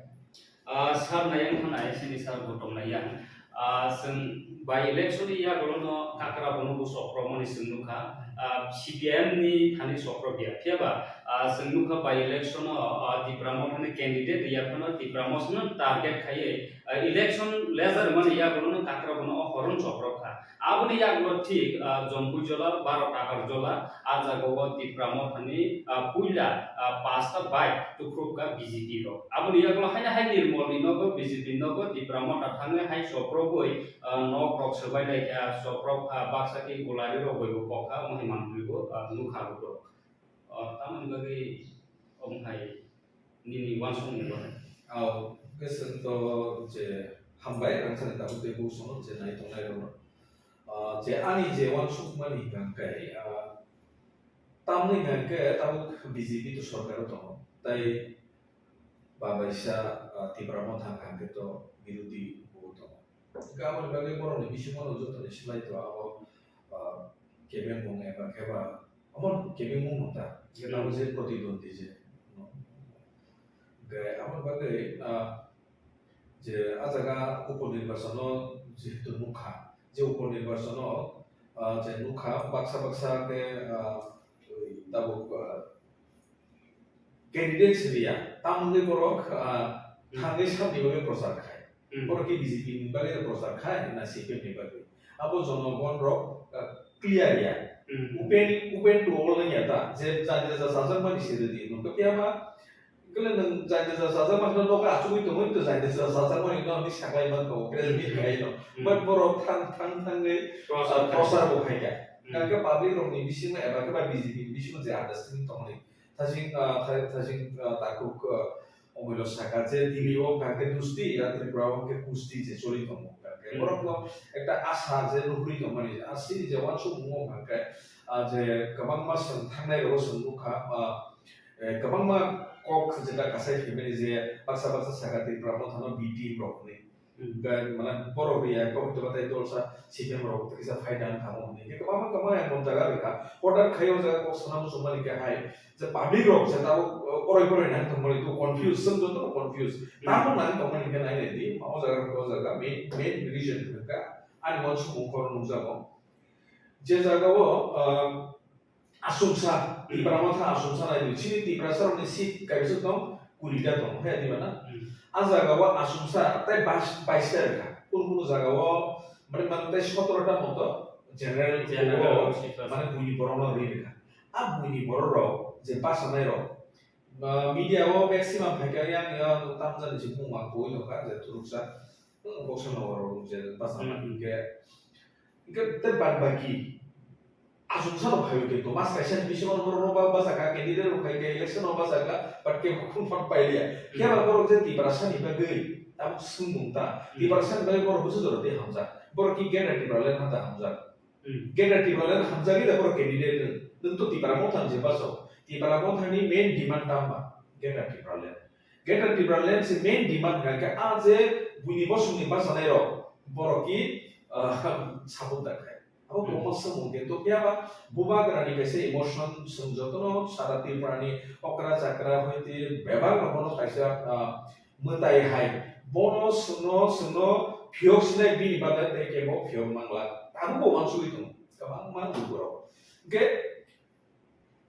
Ah, sir nai wngkha nai, sini sir bo tong nai yang. Ah, chwng by election ni yagulo no kakra bono bo sokrokmani chwng nukha. Ah, C P I M ni thani sokrok ya. Phiya ba, ah, chwng nukha by election o, ah, Tipra Motha ni candidate ya phano Tipra Motha no target khaiwi, ah, election leader mani yagulo no kakra bono o horon sokrok kha. Aboni yagulo thik, ah, Jompuijola, baro Takarjola, ah jagao Tipra Mothani, ah, puila, ah, pasta bai tukrukka B J P rok. Aboni yagulo haino hai Nirmolni nogo B J P nogo Tipra Motha thangwi hai soprogwi, ah, nok rok swbai lai kha, soprok, ah, baksa khe gulari rok bai bo kokha, omo hai manpli bo, ah, nukha lukurok. Ah, tamoni bagwi omo hai nini uansukmung bo hai. Au, khe chwng to je hambai, ang sani tabuk tei busono je nai tongnai rokno. Ah, je ani je uansukmani hwnkha khe, ah, tamni hwnkha khe tabuk B J P to sorkaro tongo, tei babaisa, ah, Tipra Motha hwnkha khe to birodhi bo tongo. Hwnkhe aboni bagwi borokni bisingo no jotoni slai to abo, ah, kebengmung eba khe ba Omo kebengmung no ta, je Hmm. tabuk je protidwandi je. Hwnkhe aboni bagwi, ah, je ah jaga upo nirbachono jehetu nukha, je upo nirbachono, ah, je nukha baksa baksa khe, ah, oi tabuk, ah, candidate siriya, tamoni borok, ah, Hmm. thangwi sabni bagwi prochar khai. Hmm. Borok khe B J P ni bagwi prochar khai na C P M ni bagwi. Abo jonogon rok, ah, clear ya. Hmm. Open, open to all wngya ta. Je jani jani sajak mani siri di. Nokha phiya ma, kele nwng jani jani sajak mani no nokha achugwi tongwi to jani jani sajak mani no ni saklai man ko, press meet Hmm. khai no. Hmm. But borok thang, thang, thangwi, Prochar ah, khai. prochar bo khai kha. Hmm. Hwnkhe public rok ni bisingo eba khe ba B J P ni bisingo je understanding tongmani. Thasing, ah, tha-, thasing, ah, takhuk, ah, Omoilo saka je Delhi o hwnkha khe dusti, ya Tripura o hwnkhe kusti je choli tongo hwnkha khe. Hmm. Borok no ekta asa je nuhuri tongmani, a chini je uansukmung o hwnkha khe, ah, je kwbangma chwng thangnai rogo chwng nukha, ah, eh, kwbangma kok jeta kasai phaimani je baksa baksa saka Tripura Motha no B team rok hinwi. Hmm. Hwnkhe, mane, borok ri ya, kok hwnkhe batai dolsa C P M rok tei kisa fight ang thango hwnwi. Hwnkhe kwbangma, kwbangma emon jaga rwkha. Order khai o jaga kok sana muchungmani khe hai, je public rok je tabuk, uh, oroi poroi nang tongmani, to confuse, chwng joto confuse. Hmm. Tamo nang tongmani khe nai nai di, o jaga, o jaga main, main reason hwnkha, ani uansukmung khoro nukjago. Je jaga o, uh, Asungsa, Hmm. Tipra Motha asungsa nai di. Chini Tiprasa rokni seat kaisa tong, kurita tong, hai di bana. Hmm. A jaga o asungsa tei bais-, baista rwkha. Kunu kunu jaga o, mane, mane tei sotoro ta moto general General o, seat mane buini borok no ri rwkha. A buini borok rok je bachanai rok, ah, media o maximum phaikha yang, yang tamjani se mung ma koi nokha je thuruksa. Boksa no oro je basa Hmm. ma hingke, hingke te bad baki asungsa no phaio khe to mas kaisa ni bisingo no borok no ba basa kha, candidate rok khai khe election no basa kha, but kebo khum phang pai liya. Khe Hmm. ba borok je Tiprasa ni bagwi tabuk swngmung ta, Hmm. Tiprasa ni bagwi borok bwswk jora tei hamjak, borok ki Greater Tipraland hata hamjak. Hmm. Greater Tipraland hamjagwi da borok candidate nwng, nwng to Tipra Motha ni je baso, Tipra Motha ni main demand tamo ba Greater Tipraland. Greater Tipraland se main demand hwnkha khe a je buini bosongni bachanai rok borok ki, ah, support da khai. Abo Hmm. kwbangma swngmung khe tongphiya ba bubagrani kaisa emotion chwng jotono sara Tripurani okra chakra hoite bebak rokno kaisa, ah, mwtai hai bono chwngno chwngno phiyok sinai bini bagwi tei kebo phiyok mangla tabukbo uansugwi tongo kwbangma lukurok. Hwnkhe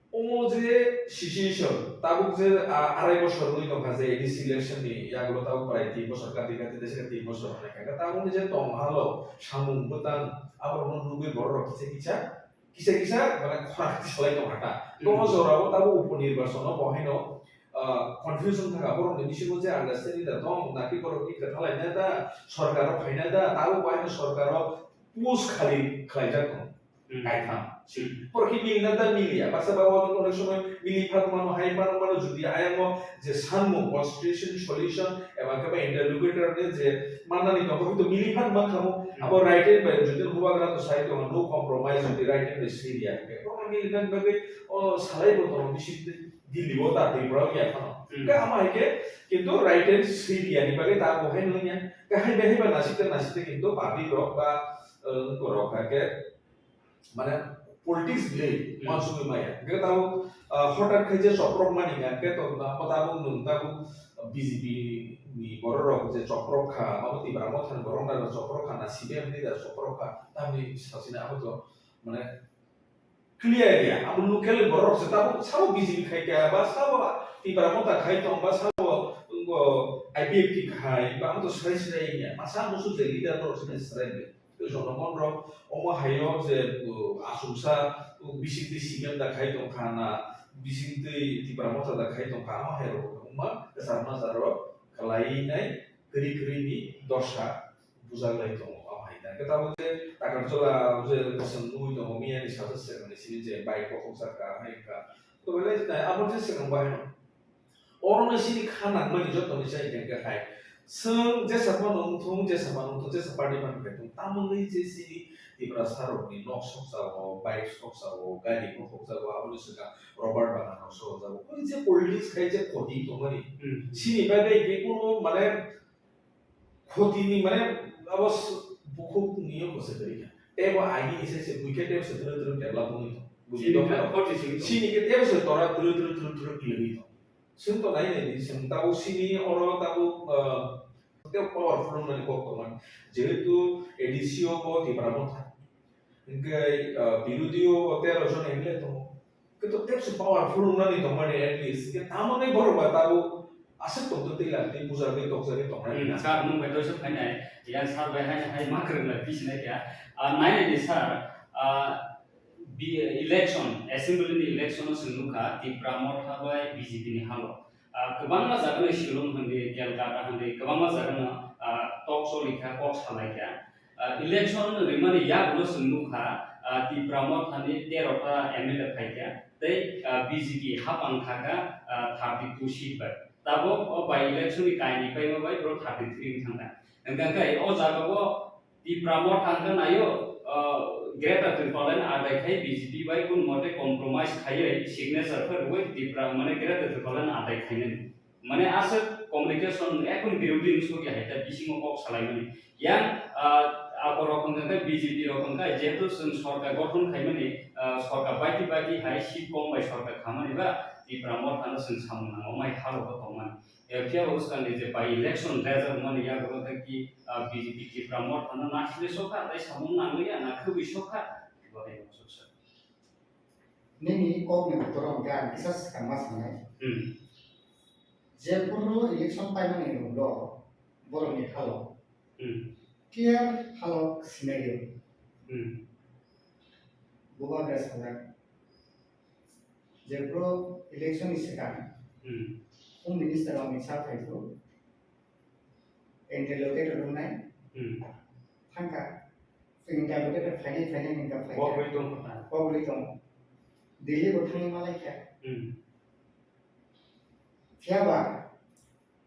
Omo je situation, tabuk je, ah, arai bosor wngwi tongkha je A D C election ni yagulo tabuk prai tin bosor, kati kati de se tin bosor hwnwi kha. Tabukni je tong halo samung bwtang, aborokno nugwi borok rok kisa kisa kisa kisa, mane, khorang salai tong kha ta. Hmm. Tomo jorao tabo upo nirbachono bo haino, ah, confusion thaka, borokni bisingo je understanding da tong, naki borokni kwtha laina da, sorkaro phaina da, tabo bo haino sorkaro post khali khlaijak tong. Hmm. Kaitham. Hmm. Borok khe milna da miliya, baksa ba onek somoi mili phan mano, hai mano, mano, jodi ayang o je sanmung, constitution solution, eba khe ba interlocutor ni je mannani tongo, hwnkhe mili phan mankha mo, Hmm. abo right hand bai jodi bubagra to sai tongo, no compromise, jodi right hand bai swi riya, hwnkhe borok no mili phan bagwi o salai bo tongo, bisi Delhi o ta Tripura o ya phano. Hmm. Hwnkhe ama hai khe kintu right hand swi riya ni bagwi ta bo hai nung ya, hwnkhe hai bai hai ba nasik ta nasik ta kintu public rok ba, eh, borok hai khe mane politics le Hmm. uansugwi maya. Hwnkhe tamo, ah, hotat khe je choprok mani hwnkha, hwnkhe to abo tabuk nwng tabuk B J P ni borok rok je choprok kha, abo Tipra Motha ni borok rok choprok kha na, C P M ni da choprok kha, tamni sasina abo to mane clear ya. Abo local borok rok se tabuk sabo B J P khai kha, ba sabo Tipra Motha khai tong, ba sabo, um, I P F T khai, ba abo to sai sai ya. Masa musu je leader borok se sai ya. Tei jonogon rok omo hai o je, uh, achuksa, uh, bisingtwi C P M da khai tong kha na, bisingtwi Tipra Motha da khai tong kha, omo hai rok wngma kwchar majaro kwlai nai kwrwi kwrwi ni dosa bujak lai tongo, omo hai ta. Hwnkhe tabuk je Takarjala je chwng nugwi tongo, miya ni sasa swkang ni simi je bike bokhok jak kha, hai wngkha. To belai abo je swkang bahai no. Oro no sini kha nangmani joto ni sai hwnkhe hai. Chwng jesa phano wngthung, jesa phano wngthung, jesa party phano kaitung. Tamoni je sini Tiprasa rokni nok sokjago, bike sokjago, gari bo sokjago, aboni swkang rubber bagan rok sokjago. Koi je politics khai je khoti tongmani. Hmm. Sini bagwi je kono mane khoti ni mane abo s-, bukhuk ni yo kwchwk kwrwi kha. Tei bo agini se se buikhe tei se twrwk twrwk develop wngwi tong. Sini kha khoti sini tong. Sini khe tei se tora twrwk twrwk twrwk twrwk kwlwngwi tong. Chwng to nai nai di, chwng tabuk sini oro tabuk, ah, tei powerful wngmani kok tongmani. Jehetu A D C o bo Tipra Motha. Hwnkhe, ah, birodhi o bo tero jon M L A tongo. Hwnkhe to tei se powerful wngmani tongmani at least. Hwnkhe tamo nai borok ba tabuk aswk tongtwtwi lang tei bujagwi tokjagwi tongnai. Hmm, sir, nwng bai toisa phainai. Yang sir bai hai, hai ma kwrwng lai, bisinai kha. Ah, nai nai di, sir. Ah, Bi-, election, assembly ni election o chwng nukha Tipra Motha bai B J P ni halo. Ah, kwbangma jaga no Shillong hindi, Kolkata hindi, kwbangma jaga no, ah, talk choli kha, kok salai kha. Ah, election rimani yagulo chwng nukha, ah, Tipra Motha ni tero ta M L A phai kha, tei, ah, B J P hapang thaka, ah, thirty two seat bai. Tabuk o by election ni kainwi paima bai borok thirty three wng thangkha. Hwnkhe o jaga o Tipra Motha hwnkhe naio, ah, Greater Tipraland adai khai B J P bai kun mote compromise khaiwi signature khe rwui Tipra mane Greater Tipraland adai khainani. Mane aswk communication ekun birodhi ni sogwi hai ta bisingo kok salaimani. Yang, ah, aborok hwnkhe B J P rok hwnkhe jehetu chwng sorkar gothon khaimani, ah, sorkar baiti baiti hai seat kom bai sorkar khamani ba Tipra Motha no chwng samung nango mai halo bo tongmani. Eh, phiya bo swkangni je by election result mani yago tei ki, ah, B J P Tipra Motha no nasile sokha, tei samung nangya na khwbwi sokha, bo hai sokha. Nini kok ni utoro hwnkhe ang kisa swkang ma sanai. Hmm. Jephuru election paimani ulo borokni halo. Hmm. Clear halo scenario. Hmm. Bubagra sajak. Jephru election ni swkang, Hmm. Home Minister Amit Shah phai phuru, interlocutor wngnai, Hmm. Thangkha, interlocutor phainai phainai hwnkha phaikha. Kok bai tongkha ta. Kok bai tong. Delhi bo thangwi malaikha. Hmm. Phiyaba,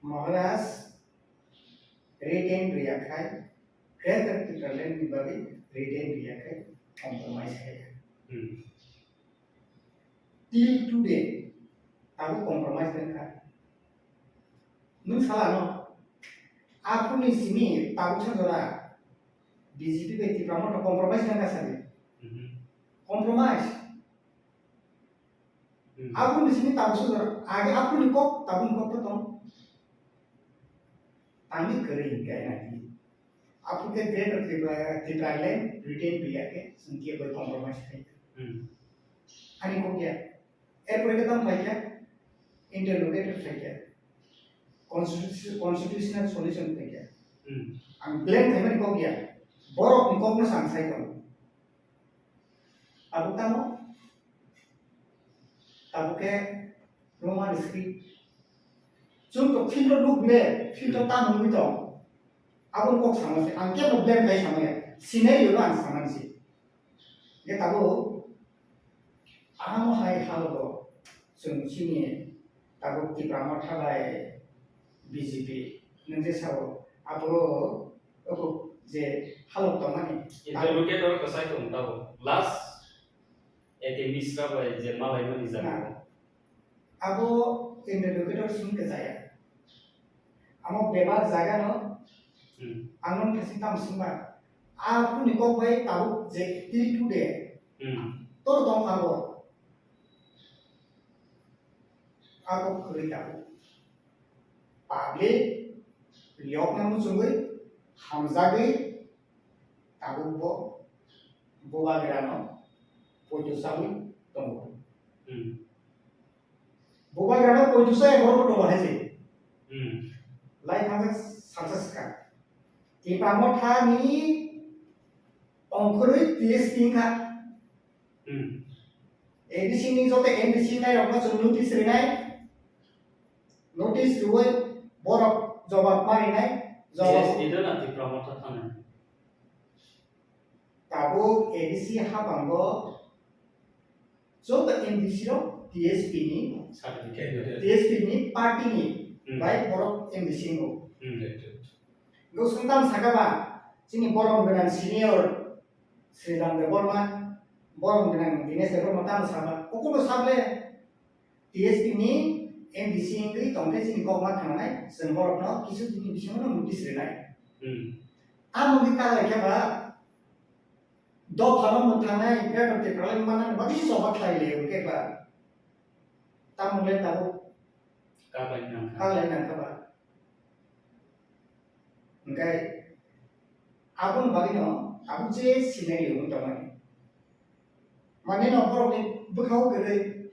Maharaj written riyakhai, Greater Tipraland ni bagwi written riyakhai, compromise khaiya. Hmm. Till today, abo compromise wngkha. Nwng sala no, aphuruni simi tabuksa jora B J P bai Tipra Motha compromise wngkha sadi. Hmm. Compromise. Hmm. Aphuruni simi tabuksa jora, age aphuruni kok, tabukni kok to tong. Tangwi kwrwi hinkhe nai di. Aphuru khe Greater Tripura, Tipraland written biya khe chwng kebo compromise khai. Hmm. Ani kok ya. Erpore khe tamo phaikha, interlocutor phaikha. Constitu-, constitutional solution phaikha. Hmm. Ang blame khaimani kok ya. Borokni kokno sa ang sai tongo. Tabuk tamo? Tabuk khe Roman script. Chwng to field o nuk le, field o tamo wngwi tong. Aboni kok sama se, ang kebo blame khai sama ya. Scenario no ang sama se. Hingkhe tabuk, ano hai halogo chwng chini tabuk Tipra Motha bai B J P nwng je sao, abo oko je halok tongmani. Interlocutor kwchai tong tabuk. Last A K Mishra bai je malaimani jaga. Na. Abo interlocutor simi kwchaya. Amo bebak jaga no Hmm. ang nung thasi tam singma. A phuni kok bai tabuk je till today. Hmm. Tor tong kha bo. A kok khwrwi tabuk. Public riyokna muchungwi hamjagwi tabuk bo bubagrano poito chawi tongo. Hmm. Bubagrano poito chaya borok tongo hai se. Hmm. Lai thangjak salsa swkang. Tipra Motha ni ongkhorwi T S P wngkha. Hmm. A D C ni joto M D C nai rokno chwng notice rinai, notice riwi borok jobab ma rinai, jobab T S P do na Tipra Motha thani? Tabuk A D C habango joto M D C rok T S P ni, Certificate. T S P ni party ni Hmm. bai borok M D C wngo. Hmm. Go sungtam sakaba, chini borom gwnang senior Sridhar Debbarma, borom gwnang Dinesh Debbarma tamo saba, kukuno sable T S P ni M D C wngwi tongkhe chini kok ma khananai, chwng borokno kisu dini bisingo no notice rinai. Hmm. Tamo wngwi kak lai khe ba, dophano mwthangnai Greater Tipraland manani bagwi choba khlai le hwnkhe ba, tamo le tabuk Kak lai nang kha. Kak lai nang kha ba. Hingkhe aboni bagwino tabuk je scenario wng tongmani. Mane no borokni bwkhao kwrwi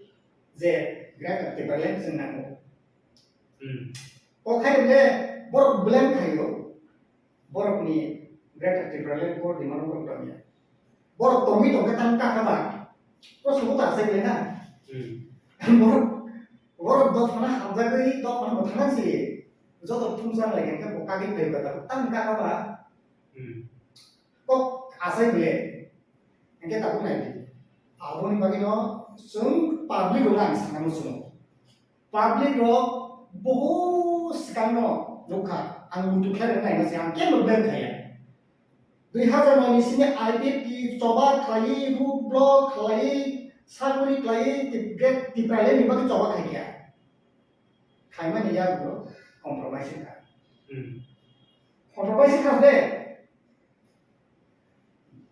je Greater Tipraland chwng nango. Hmm. O khai le borok blame khaio. Borokni Greater Tipraland core demand borok tongya. Borok tongwi tongkhe tang kakha ba. Proshno bo ta asai le na. Hmm. Borok, borok dophano hamjagwi dophano mwthangna si. Joto thumsa lai khe bo kagwi phai ba ta tang kakha ba. Hmm. Kok asai le. Hingkhe tabuk nai di. Aboni bagwino chwng public rok ang sana muchungo. Public rok bohut swkangno nukha, ang muitu khlai rwna naima se, ang kebo blame khaiya. Dui hazar noi ni simi I P F T choba khlaiwi, road block khlaiwi, sakori khlaiwi, Tip-, Great Tipraland ni bagwi choba khaikha. Khaimani yagulo compromise wngkha. Hmm. Compromise wngkha de.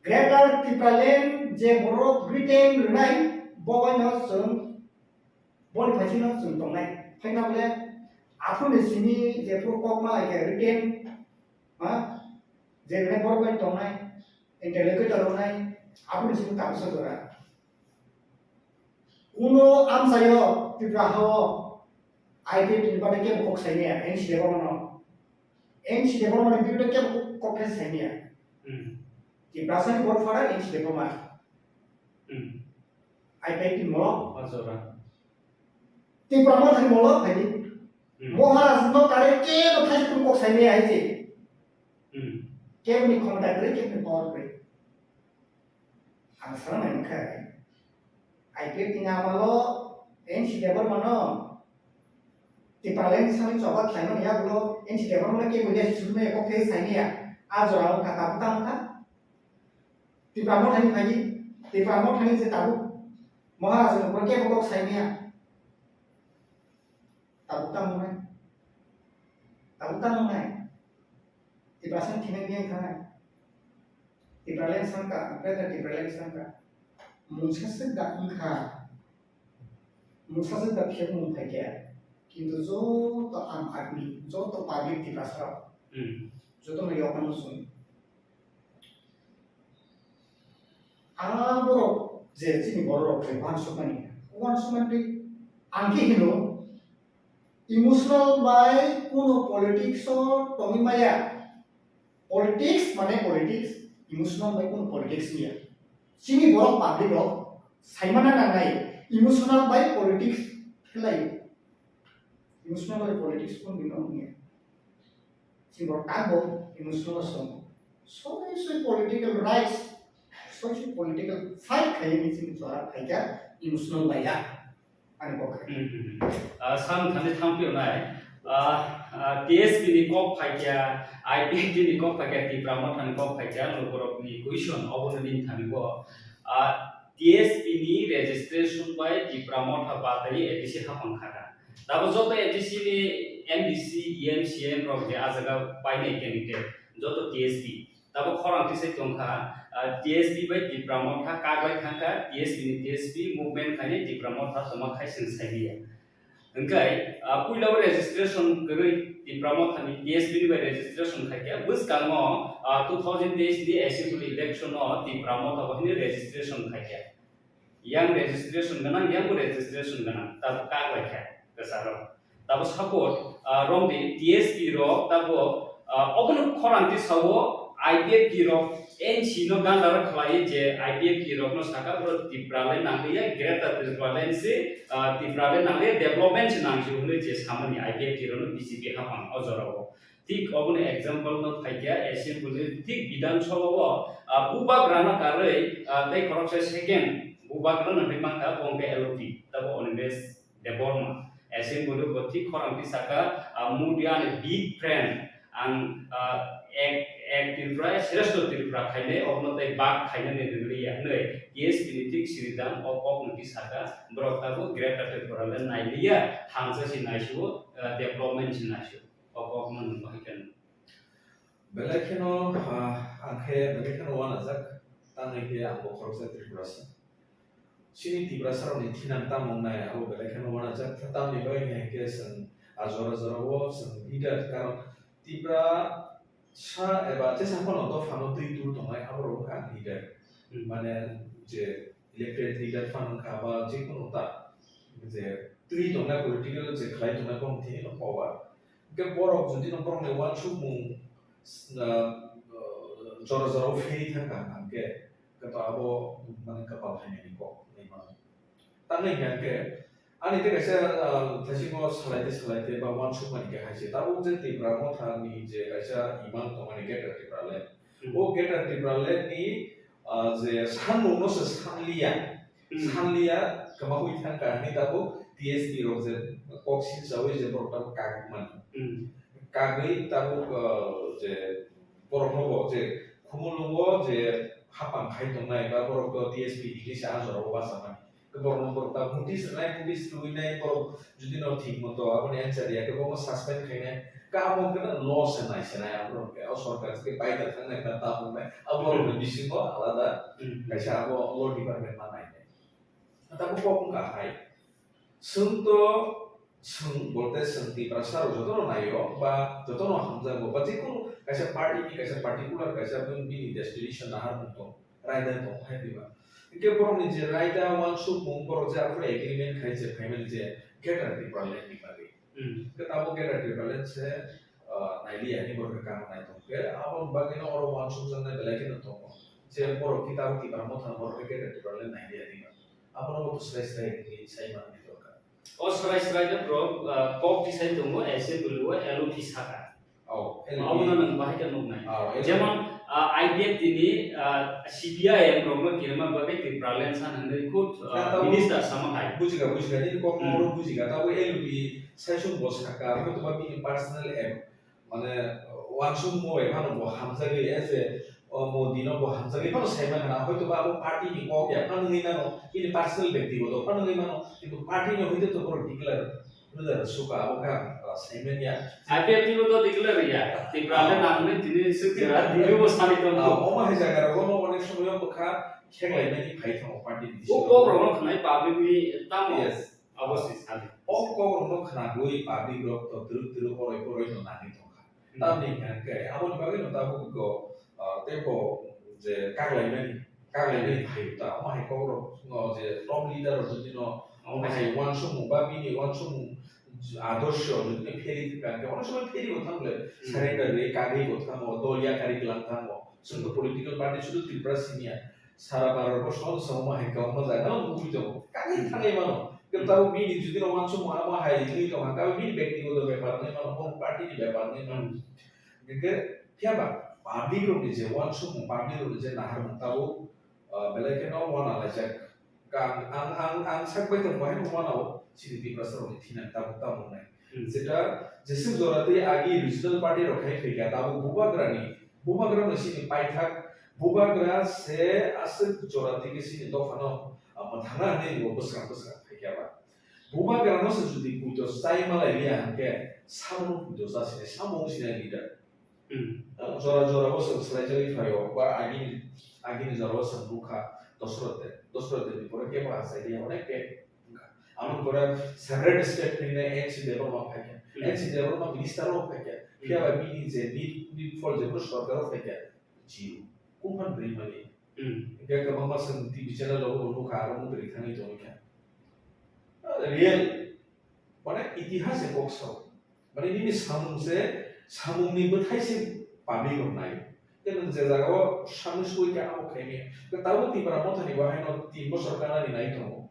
Greater Tipraland je borok written rwnai, bo baino chwng, boni phaisingno chwng tongnai. Phaina bole aphuruni simi jephuru kok ma lai khe written, ha? Je rwnai borok bai tongnai, interlocutor rwnai, aphuruni simi tabuksa jora. Kuno amchaio Tripura hao I P F T ni bagwi kebo kok saimaya, N C Debbarma no. N C Debbarma ni birude kebo kok khe saimaya. Hmm. Tiprasa ni godfather N C Debbarma. Hmm. I P F T ni molo. Ajora. Tipra Motha ni molo phaidi. Hmm. Maharaj no kare kebo thai kun kok saimaya hai je. Hmm. Kebo ni khomta kwrwi, kebo ni power kwrwi. Ang sana nai kha. I P F T ni amalo N C Debbarma no Tipraland sani choba khlaimani yagulo N C Debbarma no kebo de sumne kok khe saimaya. A jora wngkha tabuk tamo kha. Tipra Motha ni phaidi, Tipra Motha ni je tabuk Maharaj no kebo kok saimaya. Tabuk tamo nai. Tabuk tamo nai. Tiprasa thimeng biyang thangnai. Tipraland sangka, Greater Tipraland sangka. Mungsa swk da wngkha. Mungsa swk da phiyok mung phaikha. Kintu joto Aam Aadmi, joto public Tiprasa rok. Hmm. Joto no yokna muchung. Ah, borok je chini borok rok je uansukmani, uansukmani ang khe hino emotional bai kuno politics o tongwi maya. Politics mane politics, emotional bai kuno politics niya. Chini borok public rok saimana nangnai emotional bai politics khelai. Emotional bai politics kun bino wngya. Chini borok tak bo emotional song. Soi soi political rights, soi soi political fight khaini chini chora khaika emotional bai ya. Ani kok khai. Hmm, hmm, hmm. Ah, sam thani thampio nai. Ah, ah, T S P ni kok phaikya, I P F T ni kok phaikya, Tipra Motha ni kok phaikya, lukurok ni question obo ni thani bo. Ah, T S P ni registration bai Tipra Motha batwi A D C hapang khaka. Tabo joto A D C ni M D C, E M, C M rok je ah jaga painai candidate, joto T S P. Tabo khorang tisai tongkha, ah, T S P bai Tipra Motha kaglai thangkha, T S P ni T S P movement khainai Tipra Motha tongma khai chwng sailiya. Hwnkhe, ah, puila o registration kwrwi Tipra Motha ni T S P ni bai registration khaikha, bwskango, ah, two thousand teis ni assembly election o Tipra Motha bo hwnwi registration khaikha. Yang registration gwnang, yang bo registration gwnang, tabo kaglai kha kwcharo. Tabo support, ah, romdi T S P rok tabo, ah, obono khorang tisao I P F T rok N C no gandar khlai je I P F T rok no saka bro Tipra le nangliya, Greater Tipra le se, ah, Tipra le nangliya, development se nangsi hwnwi je samani I P F T rok no B J P hapang o jorao. Thik obono example no phaikha, assembly thik Bidhan Sabha o, ah, bubagrano karwi, ah, tei khoroksa second bubagrano hwnwi mankha bo hwnkhe L O P, tabo Animesh Debbarma. Assembly bo thik khorang tisaka, ah, Modi ani big friend, ang, ah, ek, ek Tripura, shreshto Tripura khainai, obono tei bak khainani rwliya hwnwi T S P ni thik siridang o kokno tisaka, borok tabo Greater Tripura le nailiya, hamsa se naisio, ah, development se naisio. O kokno nwng bahai khe nwng. Belai kheno, ah, ang khe belai kheno uanajak, tangwi khe ang bo khoroksa Tripurasa. Chini Tiprasa rokni thinang tamo wngnai abo belai kheno uanajak, tamni bagwi hai khe chwng a jora jora o chwng leader, karon Tiprasa eba jesa phano dophano twi tul tongnai aborok wngkha leader. Hmm. Mane je elected leader phano wngkha ba jekunu ta je twi tongnai political je khlai tongnai bono thwino power. Hwnkhe borok jodi no borokni uansukmung, ah, jora jora o pheri thangkha hwnkhe, hwnkhe to abo mane kwpal hamyani kok hinwi mano. Tamni hwnkhe ani tei kaisa, ah, thaisingo salaite salaite ba uansukmani khe hai se tabuk je Tipra Mothani je kaisa imang tongmani Greater Tipraland. Hmm. O Greater Tipraland ni, ah, je sanmung no se sanliya. Hmm. Sanliya, kwmawi thangkha hinwi tabuk T S P rok je kok sinchawi je borok tabuk kagwi mani. Hmm. Kagwi tabuk, ah, je borok no bo je khumulungo je hapang khai tongnai ba borok to T S P hinwi se a jora o bachamani. Borok no borok ta notice rwnai, notice rwinai borok jodi no thik moto aboni answer ya khe bono suspend khainai, kamo khe no loss se nai se nai, abo rok khe o sorkar se khe bai ta thang nai ta ta bo nai abo rok ni bisingo alada. Hmm. Kaisa abo law department ma nai nai. Ta bo kok wngkha hai. Chwng to, chwng bolte chwng Tiprasa rok joto no nai o ba joto no hamjago ba jekunu kaisa party ni kaisa particular kaisa bini destination nahar mung tong. Raida tong hai diba. Hingke borok ni je raida uansukmung borok je aphuru agreement khai je phaimani je Greater Tipraland ni bagwi. Hmm. Hingke tabuk Greater Tipraland se, ah, nailiya hinwi borok khe kamo nai tong khe aboni bagwi no oro uansukjaknai belai kheno tongo. Je borok khe tabuk Tipra Motha borok khe Greater Tipraland nailiya hinwi. Abono bo swrai swrai hinwi sai manwi dorkar. O swrai swrai no borok, ah, kok tisai tongo, assembly o L O P saka. Oh, L O P. Abono nwng bahai khe nuknai. Oh, L O P. Jemon, ah, I P F T ni, ah, C P I M rokno kirima bagwi Tipraland san hwnwi khud, ah, na, tabo minister sama hai. Bujiga, bujiga, nini kokno Hmm. oro bujiga, tabo L O P saisung bo saka, hoytoba bini personal aim, mane, uansukmung bai phano bo hamjagwi as a, o, Modi no bo hamjagwi phano saima khna, hoytoba abo party ni kok ya phano wngwi mano, bini personal bektigoto phano wngwi mano, kintu party ni hoite to borok declare Brother, suka abo kha, ah, saimanya. I P F T bo to declare ya. Tipra le nangni tini sukjera, tini bo sani tong. Ah, omo hai jaga rogo no onek somoy o bwkha kheklai mani phai thango party ni bisingo. O kok rok no khnai public ni tamo. Yes. Abo si sani. O kok rok no khnagwi public rok to twrwk twrwk oroi poroi no nangwi tongkha. Hmm. Tamni hwnkhe aboni bagwi no tabuk go, ah, tei bo je kaklaimani, kaklaimani phaio ta, omo hai kokrok no je top leader rok jodi no omo hai uansukmung ba bini uansukmung adorsho jodi no pheri thangkha, onek somoi pheri bo thang le, Hmm. surrender rwi kagwi bo thango, dol yakarwi kwlang thango. Chwng to political party sudu Tripura simi ya. Sara Bharat bo song song ma hai kau ma jaga no bugui tongo. Kami thangai mano. Ke tau bini judi no wansuk ma ma hai ni tong ha, kami bini bektigoto bepar ni mano, bo party ni bepar ni mano. Ke phiya ba public rok ni je wansuk, public rok ni je nahar mung tabo, ah, belai kheno wana laijak. Ka ang, ang, ang sak bai tong bai no wana o, chini Tiprasa rok ni thina tabo tamo nai. Hmm. Jeta jesuk jora tei agi regional party rok khai phaikha, tabo bubagra ni, bubagra no chini paithak, bubagra se aswk jora tei ke chini dopha no, ah, mwthangna hinwi bo bwswk bwswk phaikha ba. Bubagra no se jodi puito chai malai liya hwnkhe, samung puito cha sinai, samung sinai leader. Hmm. Jora jora bo swk swlai jagwi phaio, ba agini, agini jora bo swk nukha, Dosrot de, Dosrot de ni pore kebo achai liya, onek ke wngkha. Amo pore separate state ni N C Debbarma phaikha. Hmm. N C Debbarma minister o phaikha. Hmm. Phiya ba bini je mid, mid fall je sorkar o phaikha. Zero. Kumphan bwrwi mani. Hmm. Hingke kwbangma chwng T V channel rogo bo nukha, aro mung kwrwi thangwi tongwi kha. Ah, real. Mane itihas se kok sao. Mane nini samung se, samung ni bwthai se public rok nai. Ke nwng je jaga o samung sui kha abo khai maya. Ke tabuk Tipra Motha ni bo haino tin bosor kana ni nai tongo.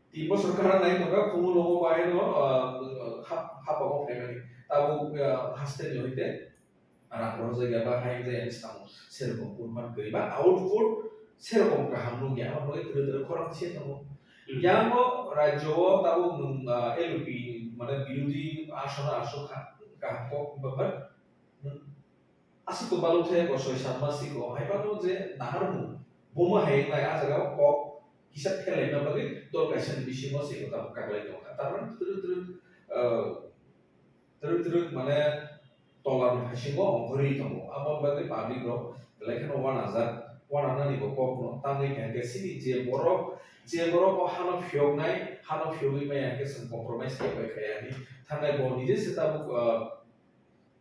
Tin bosor kana nai tongo, kumu logo bo haino, ah, hap-, hapang o khai mani. Tabuk, ah, haste ni hoite. Rang rohorjak ya ba hai wngya, yang samung serokom kurman kwrwi ba output serokom kaham nukya, abo bagwi twrwi twrwi khorang se tongo. Hmm. Yang o rajyo o tabuk nwng, ah, L P mane birodhi asona aswk kha, kaham kok wngkha ba, nwng aswk to balok thai ko soi sat mas siko, hai phano je naharmung buma hai wngnai, ah jaga o kok kisa pherlaina bagwi dol kaisa ni bisingo se ko tabuk kaglai tongkha. Tar mane twrwi twrwi, ah, Twrwk twrwk mane tola ni bisingo ongkhorwi tongo. Aboni bagwi public rok belai kheno uanajak, uananani bo kok no tangwi kha hwnkhe chini je borok, je borok o hano phiyoknai, hano phiyogwi maya hwnkhe chwng compromise khe bai khaya hinwi thangnai bo nije se tabuk, ah,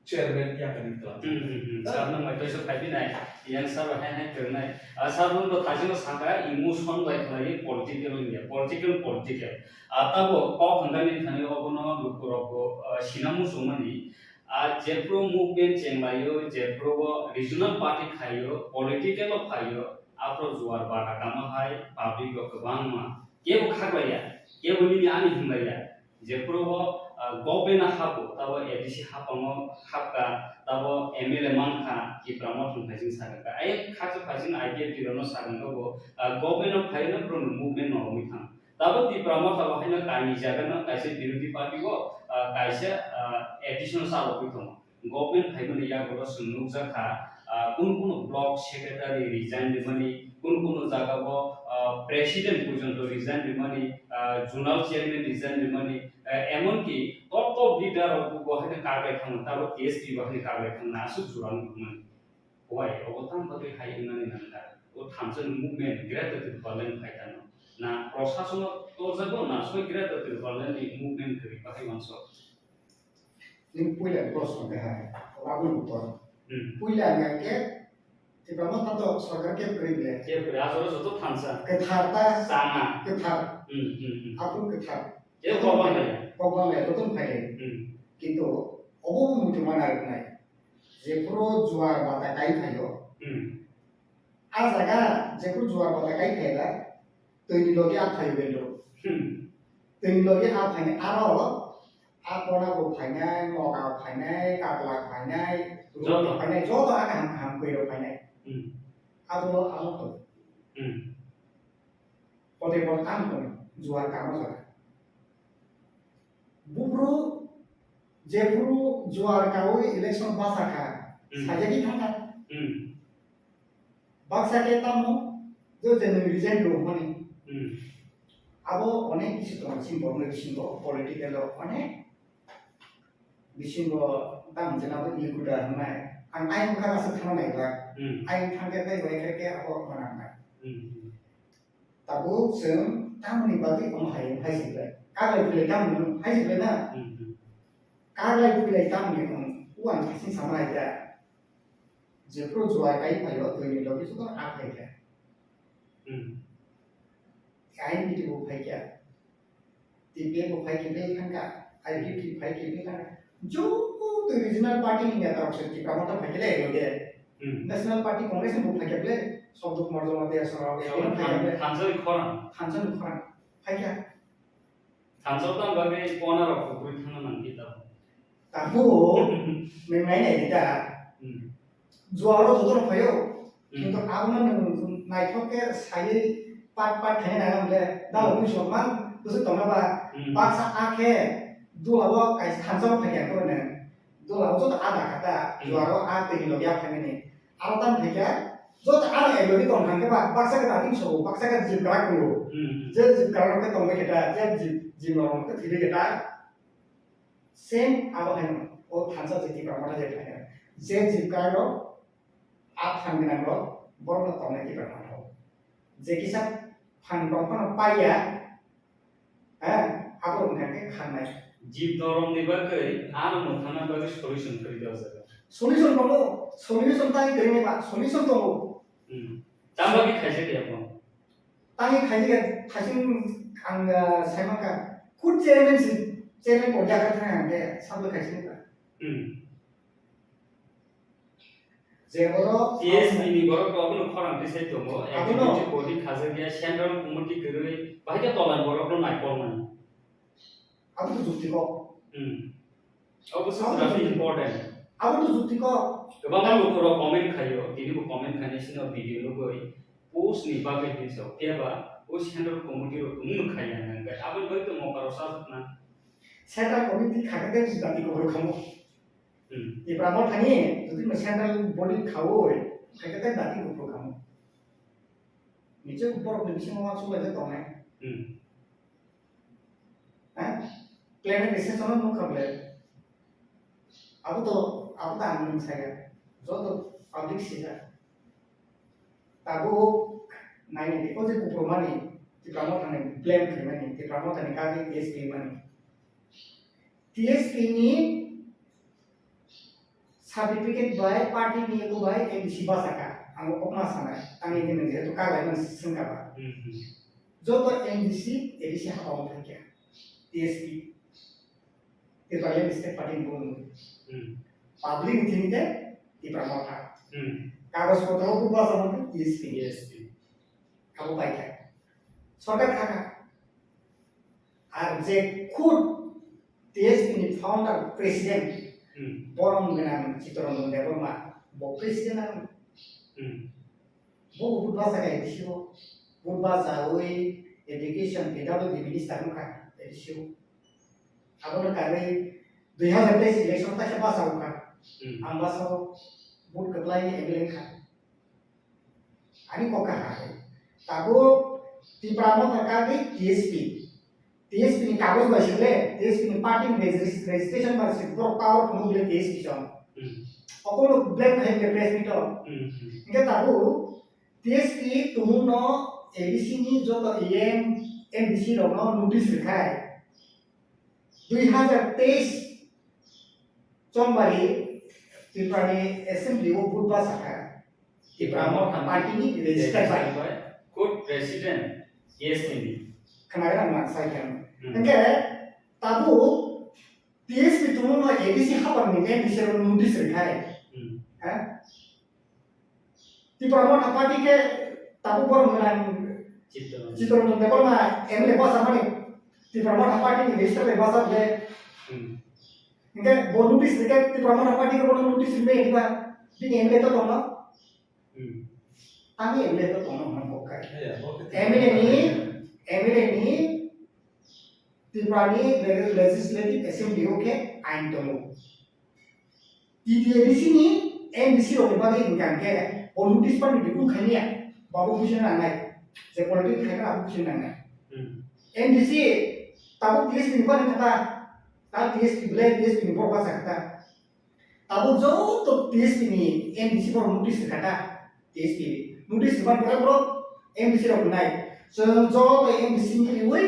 chairman yakari twlang. Hmm, hmm, hmm. Ah. Sir no mai toisa phaibi nai, yang sir hai hai kwrwngnai. Ah, sir no to thajino saka emotion bai khlaiwi political wngya, political, political. Ah, tabo kok hwnjani thani obono lukurok bo, ah, sina muchungmani. Ah, jephru movement chenglaio, jephru bo regional party khaio, political o phaio, aphro juar bata kama hai public rok kwbangma. Kebo khaklaiya, kebo nini ani hwnlaiya. Jephru bo, ah, government o hapo, tabo A D C hapango hapka, tabo M L A mankha, Tipra Motha ni phaising sakha. Ai khaksa phaising I P F T rokno sakha bo, ah, government o phaino bro movement no romwi thang. Tabo Tipra Motha bo haino kaini jaga no kaisa birodhi party o, ah, kaisa, ah, additional chalogwi tongo. Government phaimani yagulo chwng nukjakha, ah, kunu kunu block secretary resign rimani, kunu kunu jaga o, ah, president porjonto resign rimani, ah, zonal chairman resign rimani, ah, emonki top top leader rok bo haino kaglai thangmani, tabo T S P bo haino kaglai thangmani, aswk jora nukmani. Wai, obo tamo bagwi hai wngnani nangkha? O thamsa ni movement Greater Tipraland phaikha no. Na prosason o torjago na soi Greater Tipraland ni movement kwrwi bagwi wansok? Nini puila ni proshno khe hai, aboni uttor. Hmm. Puila hwnkha khe Tipra Motha to sorkar khe kwrwi ble. Khe kwrwi, asole joto thansa. Kwthar ta. Chana. Kwthar. Hmm, hmm, hmm. Aphuru kwthar. Khe kokbang lai. Kokbang lai, joto phai lai. Hmm. Kintu obo bo muitu mana rwnai. Jephuru juar bata kai phaio. Hmm. A jaga jephuru juar bata kai phaila, twini logi a phaio bendo. Hmm. Twini logi a phaini aro, a kona bo phainai, moga phainai, kakla phainai, joto. Rukni phainai, joto a kaham kaham kwirok phainai. Hmm. Abo, abo to. Hmm. Pote pote tamo tong, juar kamo jaga. Bubru, jephuru juar kawi election basa kha, hmm, sajagwi thangkha. Hmm. Baksa khe tamo, je je nwng resign rw hwnmani. Hmm. Abo onek bisi tongo, chini borokni bisingo, political o onek bisingo tamo jena bo iguda hwnmai. Ang ayang kha aswk thangna nai ba. Hmm. Ayang thangkhe tei bai khe abo manang nai. Hmm. Tabuk chwng tamoni bagwi omo hai, hai se belai. Kaglai philai tamoni hai se belai na? Hmm, hmm. Kaglai philai tamoni wng, uan thasing sama hai kha. Jephru juai kai phaio, twini logi joto a phai kha. Hmm. I N P T bo phai kha. T P F bo phai khe phai thang kha. I P F T phai khe phai thang kha. Joto regional party ni neta rok se Tipra Motha phai khe le loge. Hmm. National Party Congress ni buphai khe ble, Sokduk Morjoma Tei Sorok, Sokduk Ekdom phai khe ble. Thansa ni khorang. Thansa ni khorang. Phai khe. Thansa tang bagwi kona rok kukrwi thangna nang kita. Tabu, nang nai nai kita. Hmm. Juaro joto rok phaio. Hmm. Kintu abono nang naithok khe saywi pat pat khaina nang ble. Dal Hmm. mui sok man, kusu tongna ba. Hmm. Baksa a khe, dula bo kaisa thansa bo phai khe ko nang. Dula o joto a da kha ta, Hmm. juaro a twi ni logi a phaimani. Aro tam phaikha, joto a ni logi tong thang khe ba, baksa khe dating sobo, baksa khe jib kwrak tongo. Hmm. Je jib kwrak rok khe tong bai khe ta, je jib, jib norok khe thwi bai khe ta. Same abo haino, o thansa je Tipra Motha je phaikha. Je jib kwrak rok, a phan gwnang rok, borok no tongnai Tipra Motha o. Je kisa phan tong phano paiya, Eh, abo wngkha khe khangnai. Jib norok ni bagwi ano mwthangna bagwi solution kwrwi o jaga. Solution tongo, solution tang kwrwi ba, solution tongo. Hmm. Tang bagwi khaijak ya bo? Tang khaijak ya, thasing ang, ah, sai mankha. Khud chairman si, chairman bo yakha thang ang khe, sabo khaijak ba. Hmm. Je borok T S P ni borok to abono khorang twi sai tongo, Abono. Executive body khajak ya, central committee kwrwi, bahai khe tola ni borok no nai kolmani. Abo to jukti kok. Hmm. Abo Abo to very jukti. Important. Abo to jukti kok. Kwbangma luku rok comment khaio, tini bo comment khainai sino video nugwi post ni bagwi hinwi sao, phiya ba o central committee rok tongmung khai ya nang khe, aboni bagwi to mokaro sajak na. Central committee kha khe tei jati kok rok khamu. Hmm. Tipra Motha ni jodi no central body khaui, khaikhe tei dati kuphur khamu. Niche borok ni bisingo uansuk laijak tongnai. Hmm. Ha? Plenary session o nukha ble. Abo to, abo to ang nung saya. Joto public sijak. Tabuk naini di, o je kuphur mani, Tipra Motha ni blame khaimani, Tipra Motha ni kagwi T S P mani. T S P ni certificate bai party ni eko bai M D C bachaka, ang o kokma sanai, ang ini nang jehetu kaglai man sengka ba. Hmm, hmm. Joto M D C, A D C hapao thangkha, T S P. Tipraland State Party ni bumo. Hmm. Public ni thini khe Tipra Motha. Hmm. Kagoj potro bo basa mani T S P. T S P. Abo pai kha. Sorkar kha kha. Ar je khud T S P ni founder president, Hmm. Borom gwnang Chittaranjan Debbarma, bo president ang. Hmm. Bo vote basa kha A D C o. Vote basaui education, P W D minister wngkha A D C o. Abono karwi dui hazar teis election taisa basa wngkha. Hmm. Ang basa o vote kwplai M L A wngkha. Ani kok kaha khe. Tabuk Tipra Motha kagwi T S P. T S P ni kagoj bai se le, T S P ni party ni regis-, registration bai se borok power phunuk le T S P song. Hmm. Okono blame khai le press meet o. Hmm, hmm. Hingke tabuk T S P tumung no A D C ni joto E M, M D C rok no notice rwkhai. Dui hazar teis Chongbari Tripura ni assembly o vote basa kha. Tipra Motha party ni register bai. Khud president T S P ni. Khna gra ma sai kha. Hmm. Hingke tabuk T S P tumung no A D C hapang ni M D C rok notice rwkhai. Hmm. Ha? Tipra Motha party khe tabuk borok gwnang Chittaranjan. Chittaranjan Debbarma M L A basa mani Tipra Motha party ni register bai basa ble. Hmm. Hingke bo notice rikhe Tipra Motha party khe bono notice rikhe diba bini M L A to tongno. Hmm. Tangwi M L A to tongno hwnwi kok khai. Iya, bo khe M L A ni, M L A ni Tripura ni Legislative Assembly o khe ain tongo. T T A D C ni M D C rok ni bagwi hwnkha hwnkhe o notice pani bikung khaimya, babo buising nangnai, je politics khaikha abo buising nangnai. Hmm. M D C tabuk T S P ni bani kha ta, ta T S P belai T S P ni borok bachakha ta. Tabuk joto T S P ni M D C borok notice rwkha ta, T S P notice rwmani pore borok M D C rok hwnai, chwng joto M D C ni riwi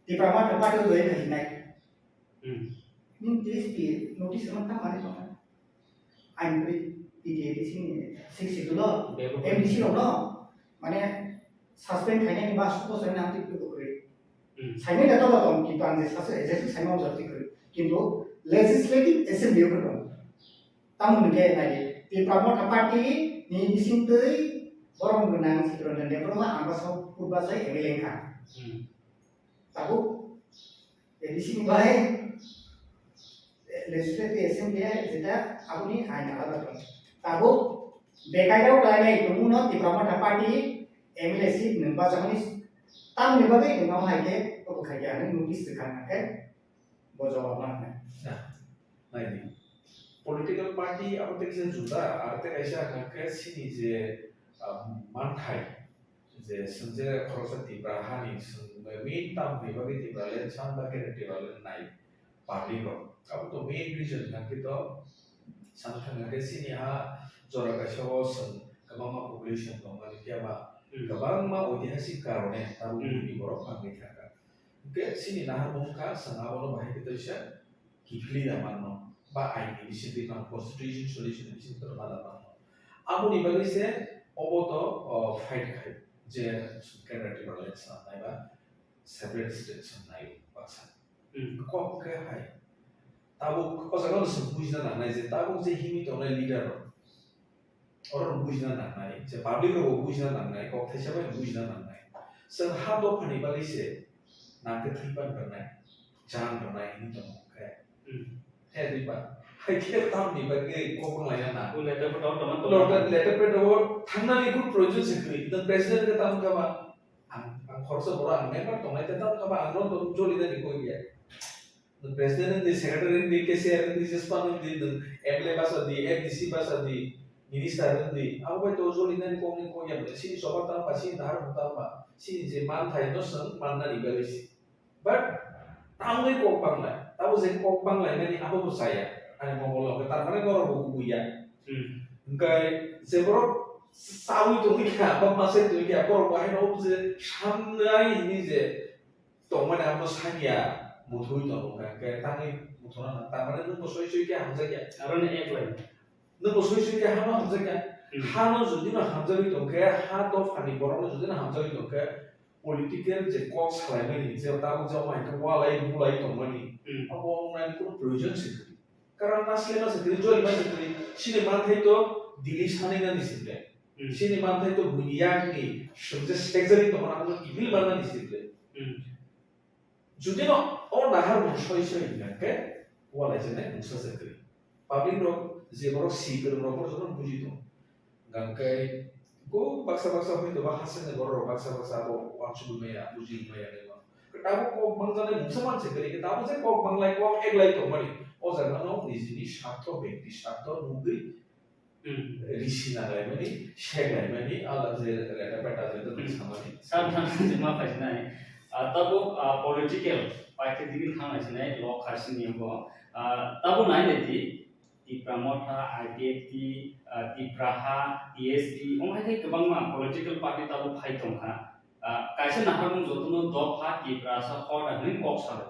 Tipra Motha party o join khainai. Hmm. Nini T S P notice rwma tamo ani tongkha. Ain kwrwi T T A D C ni sixth schedule o Bebo M D C rok no mane suspend khainani ba suko sainani amtwi kwrwi kwrwi. Hmm. Sainai da tola tong kintu ang je sasu executive saima ojak twi kwrwi. Kintu legislative assembly o tong. Tamo hwnkhe nai di, Tipra Motha Party ni bisingtwi borom gwnang Chittaranjan Debbarma ang bwsao purba sai M L A wngkha. Hmm. Tabuk A D C ni bai Legislative Assembly jeta aboni ain alada tong. Tabuk bekai rok lainai tongmano Tipra Motha Party M L A seat nwng bachamani tamni bagwi nwng hai khe obo khai khe ano notice rwkha hwnkhe bo jawab ma hwnwi. Naidi. Political party abo tei kisa juda, aro tei kaisa hwnkhe chini je, ah, manthai, je chwng je khoroksa Tipra hani chwng main tamni bagwi Tipraland san ba khe Tipraland nai public rok. Abo to main reason hwnkhe to sana thang hwnkhe chini ha jora kaisa o chwng kwbangma population tongmani phiya ba Hmm. kwbangma oitihasik karone tabuk Hmm. buini borok bangwi thangkha. Hwnkhe chini naharmung wngkha, chwng abono bahai khe teisa kiphilwi ya manno, ba aini bisingtwi tong, constitution solution bisingtwi tong manna manno. Aboni bagwi se obo to, o, fight khai je Kendra Tipraland sanai ba separate state sanai baksa. Hmm. Kok khe hai. Tabuk o jaga no chwng bujina nangnai je tabuk je himwi tongnai leader rok. Oro no bujina nangnai, je public rok bo bujina nangnai, kok thaisa bai no bujina nangnai. Chwng ha dophani bagwi se nang khe thwi pan rwnai, jan rwnai hwnwi tongo khe. Hmm. He dui ba, hai khe tamni bagwi kok wng laina na. O letter photo tongma tongma. Letter, letter photo thangnani kunu proyojon se kwrwi. Nwng president khe tamo khe ba, ang, ang khoroksa borok, ang member tongnai khe tamo khe ba, ang no joli nani koi ya. Nwng president wng di, secretary wng di, cashier wng di, jespan wng di, nwng M L A basa di, M D C basa di, minister wng di, abo bai to joli nani kok ni kok ya, chini soba tamo ba, chini nahar tamo ba, chini je manthai no chwng mannani bagwi se. But tamni kok banglai, tamo je kok banglai nani abo bo chaya, ani mongol o, tar mane norok bo kubui ya. Hmm. Hwnkhe je borok chawi tongwi kha, ba masai tongwi kha, borok bo haino je samnai hwnwi je tongmani abo sakya muthungwi tongo, hwnkhe tangwi muthungna nang, tamani nwng bo soi soi khe hamjakya. Aroni ek line. Nwng bo soi soi khe hano hamjakya. Hmm. Hano jodi no hamjagwi tongkhe, ha dophani borokno jodi no hamjagwi tongkhe, political je kok salaimani, je tabuk je omo hai khe walai bulai tongmani, Hmm. abo wngnani kunu proyojon se kwrwi. Karon ma sle ma se kwrwi, joli ma se kwrwi, chini manthai to Delhi sanina ni sinde. Hmm. Chini manthai to buini yakni, sumse sekjagwi tongmani, abo kiphil manna ni sinde. Hmm. Jodi no o nahar mung soi soi hwnkhe, walai se nai mungsa se kwrwi. Public rok je borok si kwrwng rok, borok jotono buji tongo. Hwnkhe ko baksa baksa hoi to ba hasini borok rok baksa baksa abo uansugui maya, buji maya nai ma. Tabuk kok mangjaknai mungsa manse kwrwi khe tabuk je kok manglai, kok eglai tongmani. O jaga no nijini sartho, bekti sartho nugwi Hmm. Risi nanglaimani, senglaimani, ala je reta peta je Hmm. samani. Sam sam se ma phai sinai. Ah, tabuk, ah, political party digini thangnai sinai, lok kharsini bo. Ah, tabuk nai nai di, Tipra Motha, I P F T, ah, Tipraha, T S P, omo hai khe kwbangma political party tabuk phai tongkha. Ah, kaisa naharmung jotono dopha Tiprasa hoda hwnwi kok salo.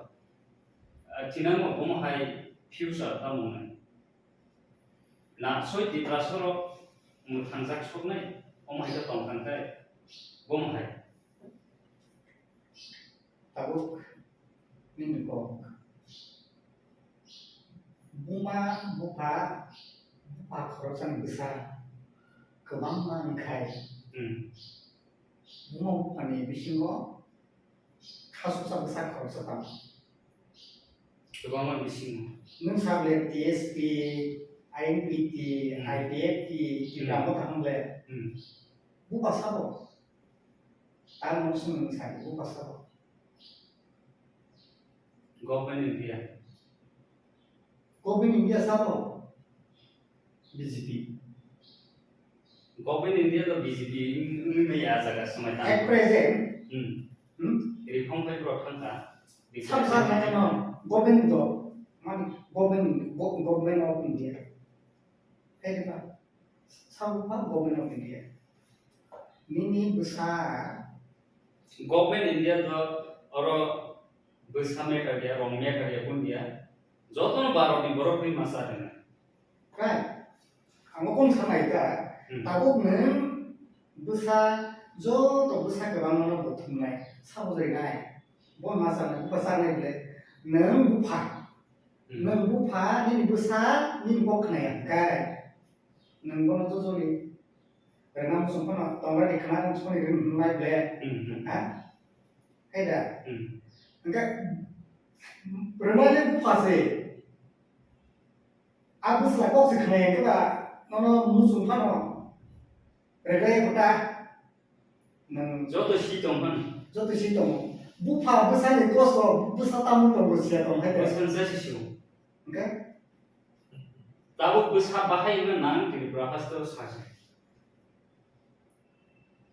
Ah, thinangno omo hai future tamo hwnwi. Na soi Tiprasa rok mwthangjak soknai, omo hai khe tong thang khe, bo hai. Tabuk nini kok. Buma, bupha, bupha khoroksani bwsa kwbangma wngkhai. Hmm. Buma buphani bisingo khasuksa bwsa khoroksa tamo. Kwbangma bisingo. Nwng sa ble T S P, I N P T, Hmm. I P F T, Hmm. Tipra Motha hwnle. Hmm. Bupha sabo. Tal mung sung nwng sa bupha sabo. Government India. Government India sabo. B J P. Government India to B J P wngwi maya jaga swmai tang. At present, Hmm. Hmm? Reform pai bro thangkha. Sam sa thangkha no, government to, mani government, go-, government of India. Kaya ba? Sam pa government of India. Nini bwsa. Government India to oro bwsa matter ya, rong matter ya, kun ya. Jotono Bharat ni borok ni masa rwna. Kai, ang bo kung sanai ta. Hmm. Tabuk nwng bwsa, joto bwsa kwbangma no bo thumnai, sabo jai nai. Bo ma sanai, bwsa nai ble. Nwng bupha. Hmm. Nwng bupha, nini bwsa, nini kok khnai ang kai. Nwng bono jojoli rwna muchung phano tongra ni khna muchung phano rin hwnwi ble. Hmm, hmm. Ha? Hai da? Hmm. Hwnkhe rwmani bupha se. A bwsla kok se khna ya khe ba nono muchung phano rwgwi kota. Nwng joto si tong mani. Joto si tongo. Bupha bwsani kosto, bwsa tamung tongo siya tong hai de. Bwsa se si o. Hwnkhe? Tabuk bwsa bahai wngna nang Tripura haste o saja.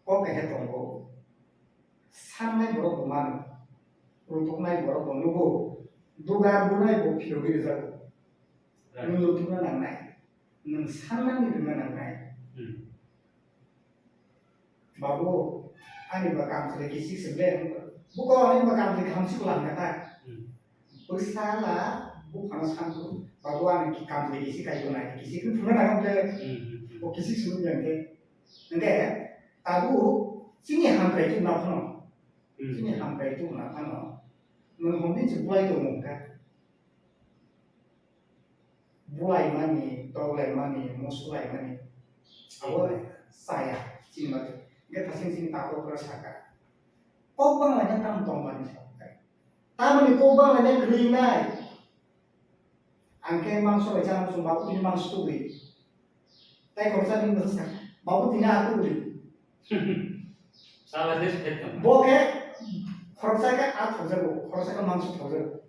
Kok he tongo. Sannai borok bo mano. Rutuknai borok bo nugo. Dugar bunai bo phirogwi rwjago. Right. Nwng rutukna nangnai. Nwng sannani rwna nangnai. Hmm. Babu, ani ba kamchwlwi kisik se ble, buko ani ba kamchwlwi khamsi ko langkha ta. Hmm. Bwsala buphano santu, babu ani ki kamchwlwi kisik kai ko nai, kisik ni phunukna nang ble. Hmm, hmm, hmm. O kisik sunu yang ke. Nge, tabu, chini hamkrai tu na phano. Hmm. Chini hamkrai tu na phano. Nwng hom din se bulai tongmung kha. Bulaimani, toglaimani, musulaimani. Abo chaya, chini bagwi. Hwnkhe thasing sini takhuk rok saka. Kok banglaina tamo tongmani sa. Tamoni kok banglaina kwrwi wngnai. Ang khe mangso bai chana muchung babu tini mangso tubui. Tai khoroksa bini bwsa sa, babu tini a tubui. Sala se se tong. Bo khe khoroksa khe a thokjago, khoroksa khe mangso thokjago.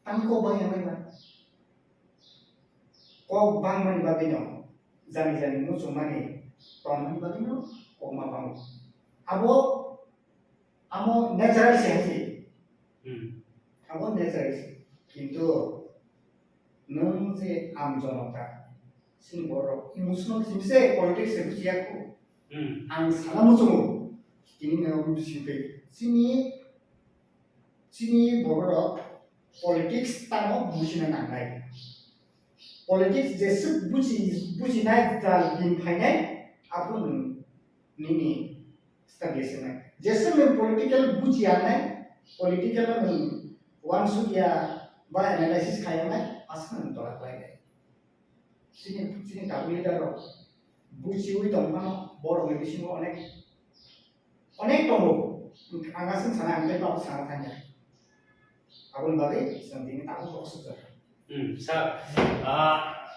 Tamo kok bangya bai ba. Kok bangmani bagwino, jani jani muchungmani tongmani bagwino kok ma bango. Abo, amo natural se hai se. Hmm. Abo natural se. Kintu nwng je amjonok ta, chini borok emotional se politics se bujiya kho. Hmm. Ang sana muchungo. Tini nwng bising twi. Chini, chini borok politics tamo bujina nangnai. Politics jeswk buji, bujinai jal din phainai, aphuru nwng nini establish wngnai. Jeswk nwng political bujiya wngnai, political no nwng uansukya ba analysis khaiya wngnai, aswk nwng tola khlainai. Chini, chini tabuk leader rok bujiwi tongphano borokni bisingo onek Onek tongo. Ang aswk sana, ang tei tabuk sana thangya. Aboni bagwi chwng tini tabuk kok sukjak. Hmm, sir, ah,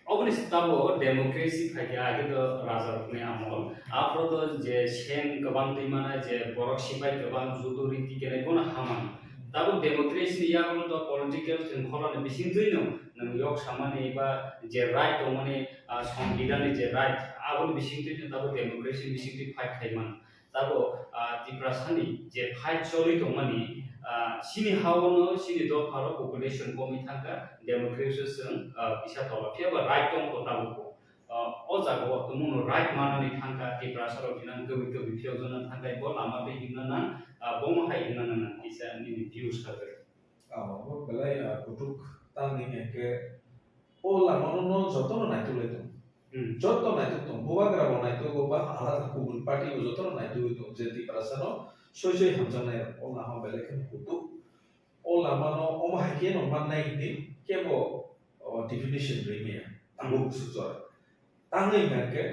oboni tabuk democracy phaikha, age to raja rokni amol. Aphuru to je seng kwbang twi mana, je borok sipai kwbang judo riti kenai bono haman. Tabuk democracy ni yago to political thwngkhorokni bisingtwi no nwng yok samani ba je right tongmani, ah, songbidan ni je right, aboni bisingtwi no tabuk democracy ni bisingtwi fight khai mano. Tabuk, ah, Tiprasani je fight choli tongmani, ah, chini haono chini dopharo population komwi thangkha, democracy chwng, ah, kisa tola. Phiya ba right tongkho tabukbo. Ah, o jagao tongmano right manani thangkha, Tiprasarok jinang kwbwi kwbwi phiyokjana thangkha, bo lama tei himna nang, ah, bomo hai himna nang, kisa nini views kha kwrwi. Abo belai, ah, kutuk tangni hwnkhe o lamano no jotono naituk lai tongo. Hmm. Joto naituk tongo. Bubagra bo naituk, ba alada kubun party bo jotono naituk tongo. Je Tiprasa no soi soi hamjaknai rok. O lama belai kheno kutuk. O lamano omo hai khe no mannai hinwi kebo, o, definition rwi maya. Tabuk bwswk jora. Tangwi hwnkhe,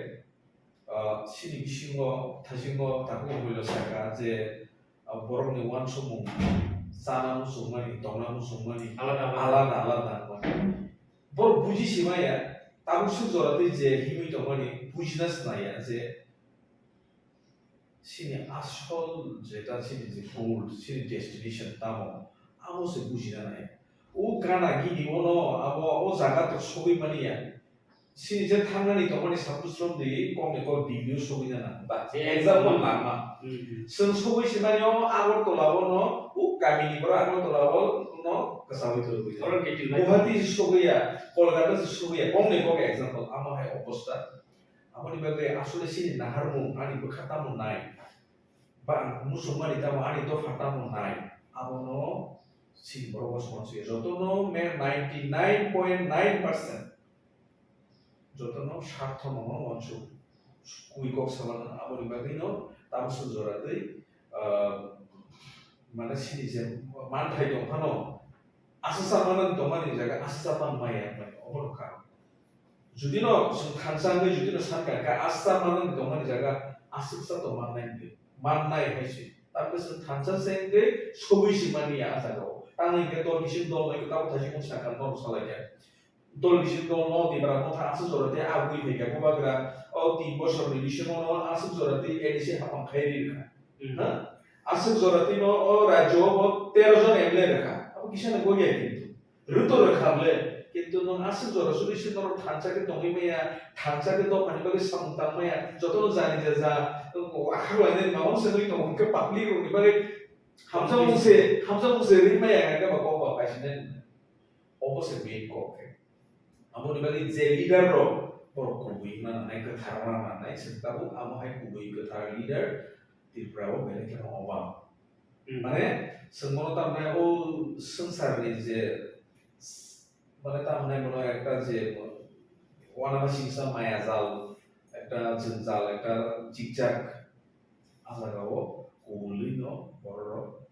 ah, chini bisingo, thaisingo tabuk muilo saka je, ah, borokni uansukmung, chana muchungmani, tongna muchungmani alada alada. Alada alada wngmani. Borok buji simaya, tabuk swk jora twi je himwi tongmani bujina snaya je chini asol jeta chini je goal, chini destination tamo, amo se bujina nai. O gana gini ono abo o jaga to sogwi mani ya. Chini je thangnani tongmani sabu srom de kok ni kok degree o sogwi na nang. Ba, je example example lama. Hmm. Chwng sogwi se mani o Agartala o no, o kami ni borok Agartala o no kwchangwi tongwi. Oro kiti lai. Guwahati se sogwi ya, Kolkata se sogwi ya, kok ni kok example, amo hai obostha. Aboni bagwi asole chini naharmung ani bwkha tamo nai, ba ang muchungmani tamo ani dopha tamo nai, abono chini borok bosong uansukya. Jotono me ninety nine point nine percent jotono sartho mano uansuk, kui kok samano. Aboni bagwino tabuk swk jora twi, ah, mane chini je manthai tongphano, aswk sa manani tongmani jaga aswk sa pan maya, obono karon. Judino chwng thansa wngwi judino sankha kha, asa manwi tongmani jaga aswksa tongmannai wngwi mannai hai se. Tamokhe chwng thansa se wngwi sogwi se mani ya a jagao. Tamni hwnkhe dol bising dol bai kwtal thaising wng sakha norok salai kha. Dol bising dol no Tipra Motha aswk jora tei abui hai kha bubagra o tin bosorni bisingo no aswk jora tei A D C hapang khai ri kha. Hmm. Ha? Aswk jora tei no o rajyo o bo tero jon M L A rwkha. Abo kisa no goi ya kintu. Rwto rwkha ble, kintu nwng aswk jora suri se norok thansa khe tongwi maya, thansa khe dophani bagwi samung tang maya, jotono jani ja ja, akhak lainani mamang se nui tongo, hwnkhe public rokni bagwi hamjakmung se, hamjakmung se ri maya, hwnkhe ba kok ba paisinai. Obo se main kok khe. Aboni bagwi je leader rok, borok kubui ma nangnai, kwthar ma nangnai, se tabuk amo hai kubui kwthar leader Tripura o belai kheno obam. Hmm. Mane, chwng bono tamni o swngcharni je, mane, tamni bono ekta je, uanama singsa maya jal, ekta jwngjal, ekta jikjak, a jagao kubulwino bororok,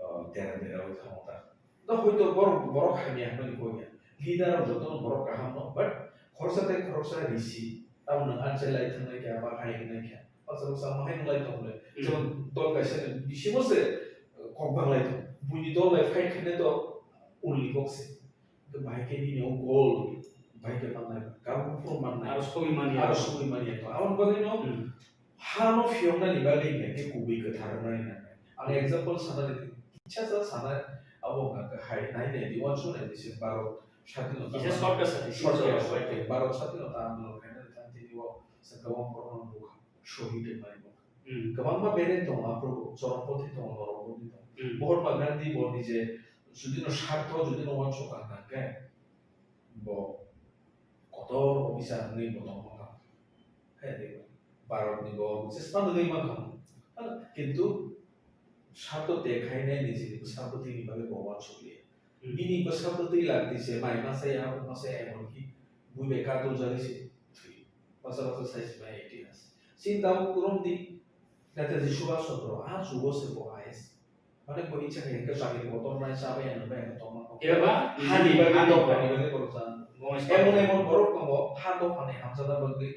ah, dera dera wi thango ta. Da hoito borok, borok hamya hwnwi koi ya. Leader rok jotono borok kaham no, but khoroksa tei khoroksa risi. Tamo nwng answer lai thangnai kha, ba hai wngnai kha. Baksa baksa ma hai wnglai tong le. Hmm. Jemon dol kaisa ni bisingo se, eh, kok banglai tong. Buini dol bai fight khainai to ulni kok se. To bahai khe nini o goal, bahai khe banglai. Kabo buphuru mannai. Aro sogwi mani ya. Aro sogwi mani ya to. Aboni bagwi no, hmm, ha no phiyoknani bagwi hwnkhe kubui kwthar wngnani nangnai. Ang example sana di, kisa sa sana abo hwnkha khe hai nai nai di, uansuk nai di se Bharat sadhino ta kisa short khe sa di, short khe short khe. Bharat sadhino ta andolon khainani thanti o se kwbang borok no bukha, shohid wngmani bukha. Hmm. Kwbangma bere tongo aphuru, Chorompothi tongo, Norompothi tongo. Hmm. Mahatma Gandhi bo nije judino sartho, judino uansuk ang kha khe, bo kotor officer wngwi bo tongma kha. Hai de, Bharat ni bo chesta wngwi ma kha. Ha, kintu sartho te khainai nijini bwsa bwtwini bagwi bo uansuk liya. Hmm. Bini bwsa bwtwi lagdi se mai masa ya, abo masa ya, emonki bui bai katul jagwi se thwi. Basa basa sai se mai itihas. Sinta o kurom di, Netaji Subhash Chandra, a chugo se bo I A S. Mane bo icha khe hwnkhe chakri kotor nai chabai ya nang bai tongma kok. Eba, hani bagwi hani dok bagwi. Hani bagwi borok chan. Gomez emon bagwi. Emon borok tongo, ha dok hani hamjada bagwi,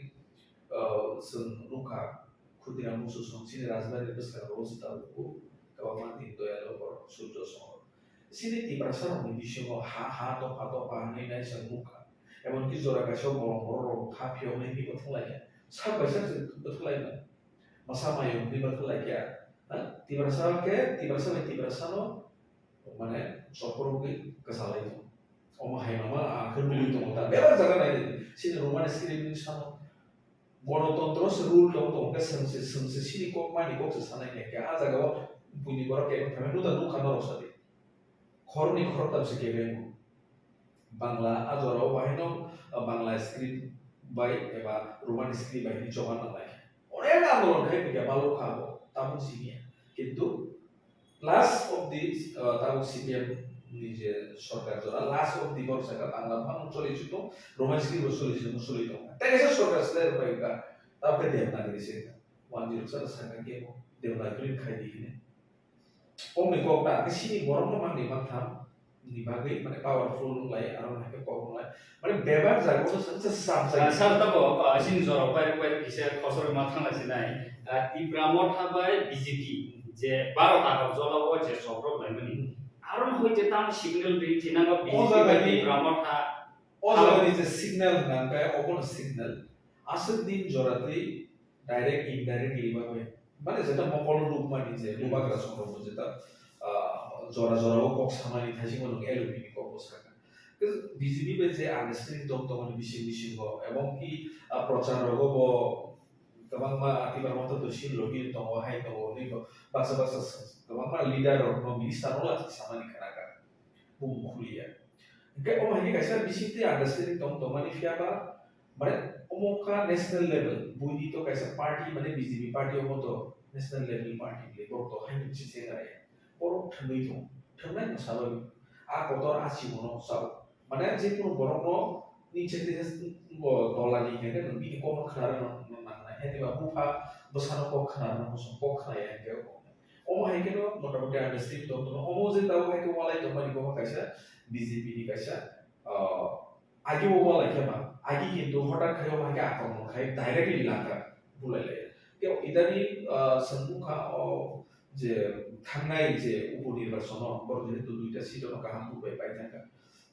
uh, chwng nukha, Khudiram Musu song chini rajbari bwskango o se tabuk kwbangma din doyalo borok Surjo song. Chini Tiprasa rokni bisingo ha, ha, dopha, dopha hinwi nai chwng nukha. Emon ki jora kaisa bolong borok rok ha phiyoknai hinwi bo thanglaikha. Sak bai sak se bo thanglaikha. Masa mayung hinwi bo thanglaikha. Ha? Tiprasa khe, Tiprasa bai Tiprasa no, mane, chopor wngwi kwchalai tongo. Omo hai mama, a khe nugwi tongo ta. Bebak jaga nai di. Chini Roman script ni samo. Gonotontro se rule tong tong khe swngse, swngse sini kok mani kok se sanai khe, khe a jaga o buini borok kebo thangwi nuda nukha norok sadi. Khoroknwi khoroktham se kebo wngo. Bangla a jora o bahai no, uh, Bangla script bai eba Roman script bai hinwi choba nanglai. Onek andolon khai phikha balukha bo, tabuk siniya. Kintu last of the, uh, tabuk C P M ni je sorkar jora, last of the borok saka Bangla phano choli chukno, Roman script bo choli chukno, choli tong. Tei kaisa sorkar slai rok bai ka, tabuk khe Devanagari se ka. One zero saka saka kebo Devanagari khai di hine. Omni kok ta, khe sini borok no mangni mangtham. Ni bagwi, mane, powerful wng lai, aro hai khe kok wng lai. Mane, bebak jaga o se, se sam Ah, sai. Sir, tabo, ah, sini jorok pai, pai kisa khosor ma thang lai sinai. Ah, Tipra Motha bai B J P, je baro takhar jola o je sobrok lai mani. Aro hoi je tang signal ri thina ba O B J P jaga bai ni, Tipra Motha. O jaga ni je signal hwnka hwnkhe obo no signal. Aswk din jora twi direct, indirectly ba bai. Mane jeta mokol rukmani je, hmm, bubagra songrokbo jeta, ah, jora jora o kok samani thaisingo nwng L O P ni kok bo sakha. Khe B J P bai je understanding tong tongmani bising bisingo, ebong ki, ah, prochar rogo bo kwbangma Tipra Motha to sil logi tongo, hai tongo, hwnwi bo baksa baksa s-, kwbangma leader rokno minister no la samani khnakha. Bumung khuliya. Hingke omo hai khe kaisa bisingtwi understanding tong tongmani phiya ba, mane omo wngkha national level, buini to kaisa party, mane B J P party omo to national level party le borok to haino chini se nai. Borok thangwi tong, thangnai no sabai a kotor a chimano sao. Mane je kunu borok no ni chete bo dola ni hene no bini kok khna rwna nangnai. Hene ba bupha bwsano kok khna rwna muchung kok khna ya hingke. Omo hai kheno motamoti understanding tong tono. Omo je tabuk hai khe walai tongmani bo kaisa B J P ni kaisa, ah, Agi o walai khe ba, agi kintu hotat khai o hai khe akromon khai directly laka bulai lai. Tei idani, ah, sengkuk kha o je thangnai je upo nirbachono, boro jehetu duita seat ono kaham bubai pai thangkha.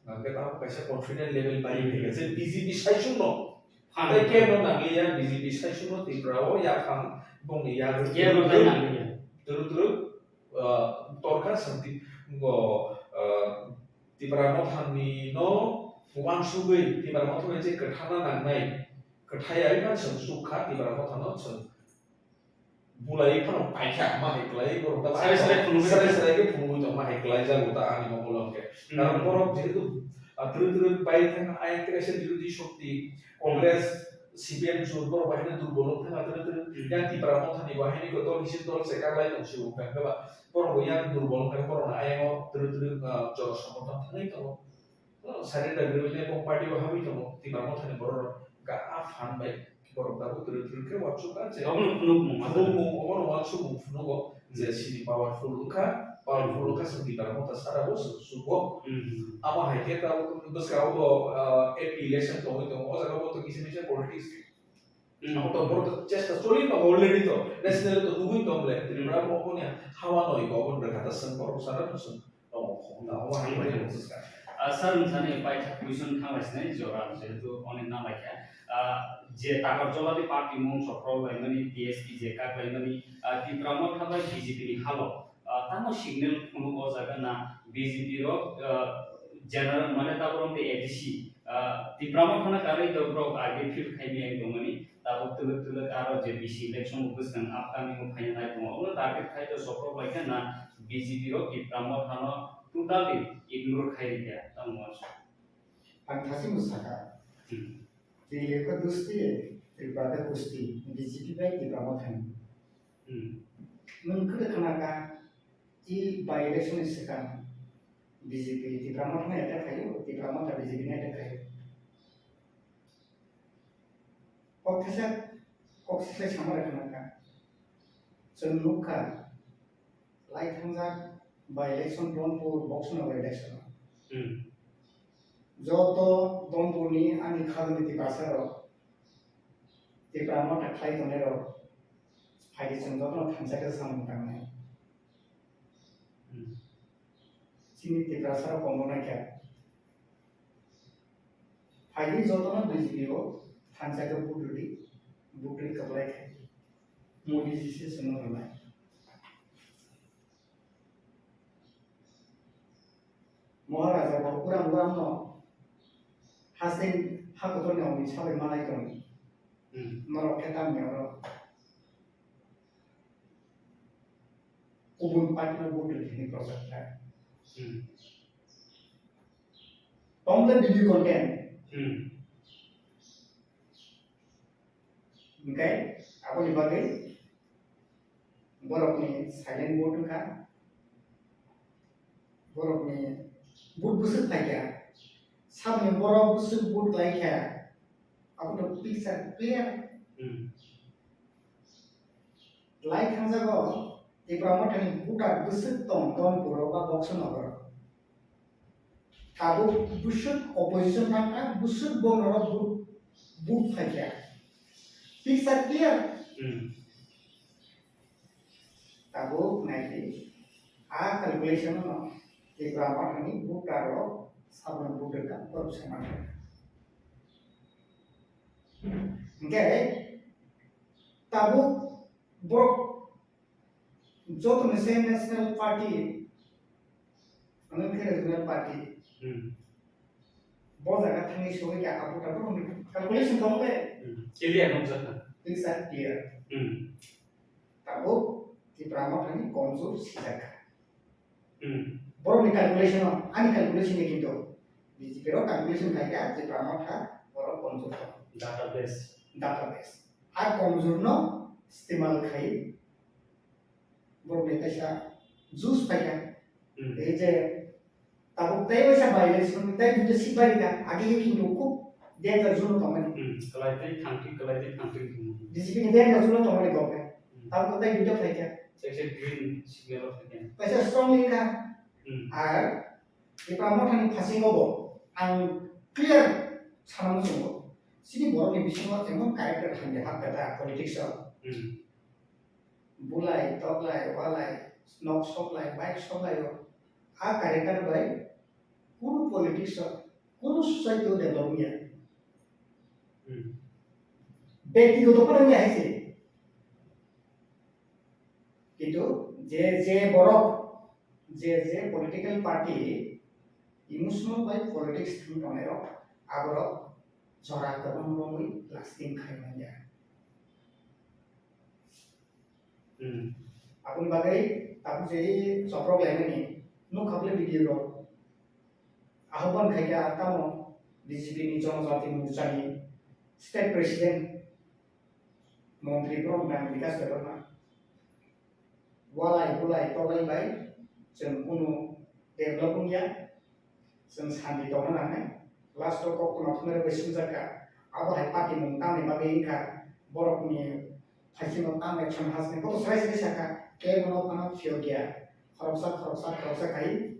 Hwnkhe tamo kaisa confident level pai Hmm. thangkha je B J P saichung no. Phan. Tei kebo nangliya B J P saichung no Tripura o yaphang bongni yagwi Kebo twrwk twrwk, nangliya. Twrwk twrwk, ah, torkha sengti bo, ah, Tipra Mothani no uansugwi Tipra Mothani je kwthana nangnai, kwthai ai phano chwng chukha Tipra Mothano chwng bulai phano paikha ma hai kwlai borok da Sarai sarai phunugwi sarai sarai khe phunugwi tong ma hai kwlai jago ta ani mokol hwnkhe. Hmm. Karon borok jehetu, ah, twrwk twrwk bai thang ayang kre se birodhi shokti, Congress, C P M jot borok bai no durbol wng thang twrwk twrwk Hmm. yang Tipra Mothani bo hai ni ko dol hisi dol se kaglai tong si bo hwnkhe ba borok bo yang durbol hwnkhe borok no ayang o twrwk twrwk, ah, jora somorthon thangwi tongo. Oh, surrender gwnwi tei kok party o habwi tongo, Tipra Mothani borok rok ga a phan bai borok tabuk twrwk twrwk khe uansuk kha je Obono phunukmung ma phunukmung, obono uansukmung phunugo je Hmm. sini powerful wngkha, powerful Hmm. wngkha chwng Tipra Motha sara bo chwng sugo. Hmm. Amo hai khe tabuk bwskango bo, ah, M P election tongwi tongo, o jaga bo to kisa misa politics Hmm. Abo to borok to chesta choli no already to national to nugui tong le. Hmm. Tripura bo obo ni hawa noi ko obo rega ta seng borok sara no seng. Obo khong na obo hai Obo. Khe bwswk ka. Ah, sir, nwng sani paithak question thang lai sinai jora jehetu onek na lai kha. Ah, je Takarjala ni party mung sokrok lai mani, T S P je kak lai mani, ah, Tipra Motha bai B J P ni halo. Ah, tamo signal phunuk o jaga na B J P rok, ah, general mane tabuk rok tei A D C, ah, Tipra Motha no karwi to borok age field khai maya wng tongmani, tabuk twlwk twlwk aro je bisi election bo bwskang upcoming o phaina nai tongo, obono target khai to sokrok lai kha na B J P rok Tipra Motha no totally ignore khai rikha, tamo uansuk. Ang thasi mwsakha. Hmm. Tei lekha dosti, Tripura dosti, B J P bai Tipra Mothani. Hmm. Nwng kwrwi khna kha, i by election ni swkang B J P Tipra Motha no attack khaio, Tipra Motha B J P no attack khaio. Kok thesa, kok sisai sama rw khna kha. Chwng nuk kha, lai thangjak by election Donpur, Boksonogor election. Hmm. Joto Donpurni ani khajani Tiprasa rok, Tipra Motha khlai tongnai rok, phaidi chwng jotono thansa khe samung tangnai. Hmm. Chini Tiprasa rok komo nai kha. Phaidi jotono B J P o thansa khe vote rwdi, vote rwi kwplai khai. Modi ji se chwngno rwnai. Maharaja bo kurang kurang no haste hakotor ni omni sabai manai tong. Hmm. Norok khe tamni oro kubun party no vote rwdi hwnwi prochar khlai. Hmm. Tong khe video content. Hmm. Hwnkhe aboni bagwi borokni silent vote wngkha, borokni vote bwswk phaikha, saboni borok bwswk vote khlaikha, abono picture clear. Hmm. Lai thangjago, Tipra Mothani voter bwswk tong Donpuro ba Boksonogoro. Tabuk bwswk opposition thangkha, bwswk bo norok vote, vote phaikha. Picture clear. Hmm. Tabuk naidi, a calculation no Tipra Mothani voter rok saboni voter ka borok se mankha. Hwnkhe tabuk borok joto ni se national party, ano khe regional party. Hmm. Bo jaga thangwi sogwi khe abo tabuk calculation tong le. Hmm. Clear nukjakha. Things are clear. Hmm. Tabuk Tipra Mothani komjor sijak kha. Hmm. Borokni calculation o, ani calculation ni kintu B J P rok calculation khai kha Tipra Motha borok komjor tong. Database. Database. A komjor no istemal khai borokni kaisa juice paikha. Hmm. Ei je tabuk tei waisa by election tei duita seat bai rikha, agi ye kintu khub danger zone o tongmani. Hmm. Kwlai tei thangtwi, kwlai tei thangtwi. B J P ni danger zone o tongmani government. Hmm. Tabuk tei duita phaikha. Kaisa green signal o phaikha. Kaisa strong wngkha. Hmm. Ar Tipra Mothani phasingo bo ang clear Sana muchungo. Chini borokni bisingo emon character hamya hapkha da politics o. Hmm. Bulai, toklai, walai, nok soklai, bike soklai o. A character bai kunu politics o, kunu society o develop wngya. Hmm. Bektigoto phano wngya hai se. Kintu je, je borok, je, je political party emotional bai politics thang tongnai rok, aborok jora kwbang romwi lasting khai manya. Hmm. Aboni bagwi tabuk je choprok laimani nukha bwle video rok. Ahobon khaikha tamo B J P ni Jonojati Morcha ni state president, montri borok nang Bikash Debbarma. Walai bulai toklai bai chwng kunu develop wngya, chwng santi tongna nangnai. Last o kok tongma thumnairok bai sumjakha. Abo hai party mung tamni bagwi wngkha, borokni phaisingno tam action hasni koto swrai swrai sakha, kebo no phano phiyokya. Khoroksa, khoroksa, khoroksa khai.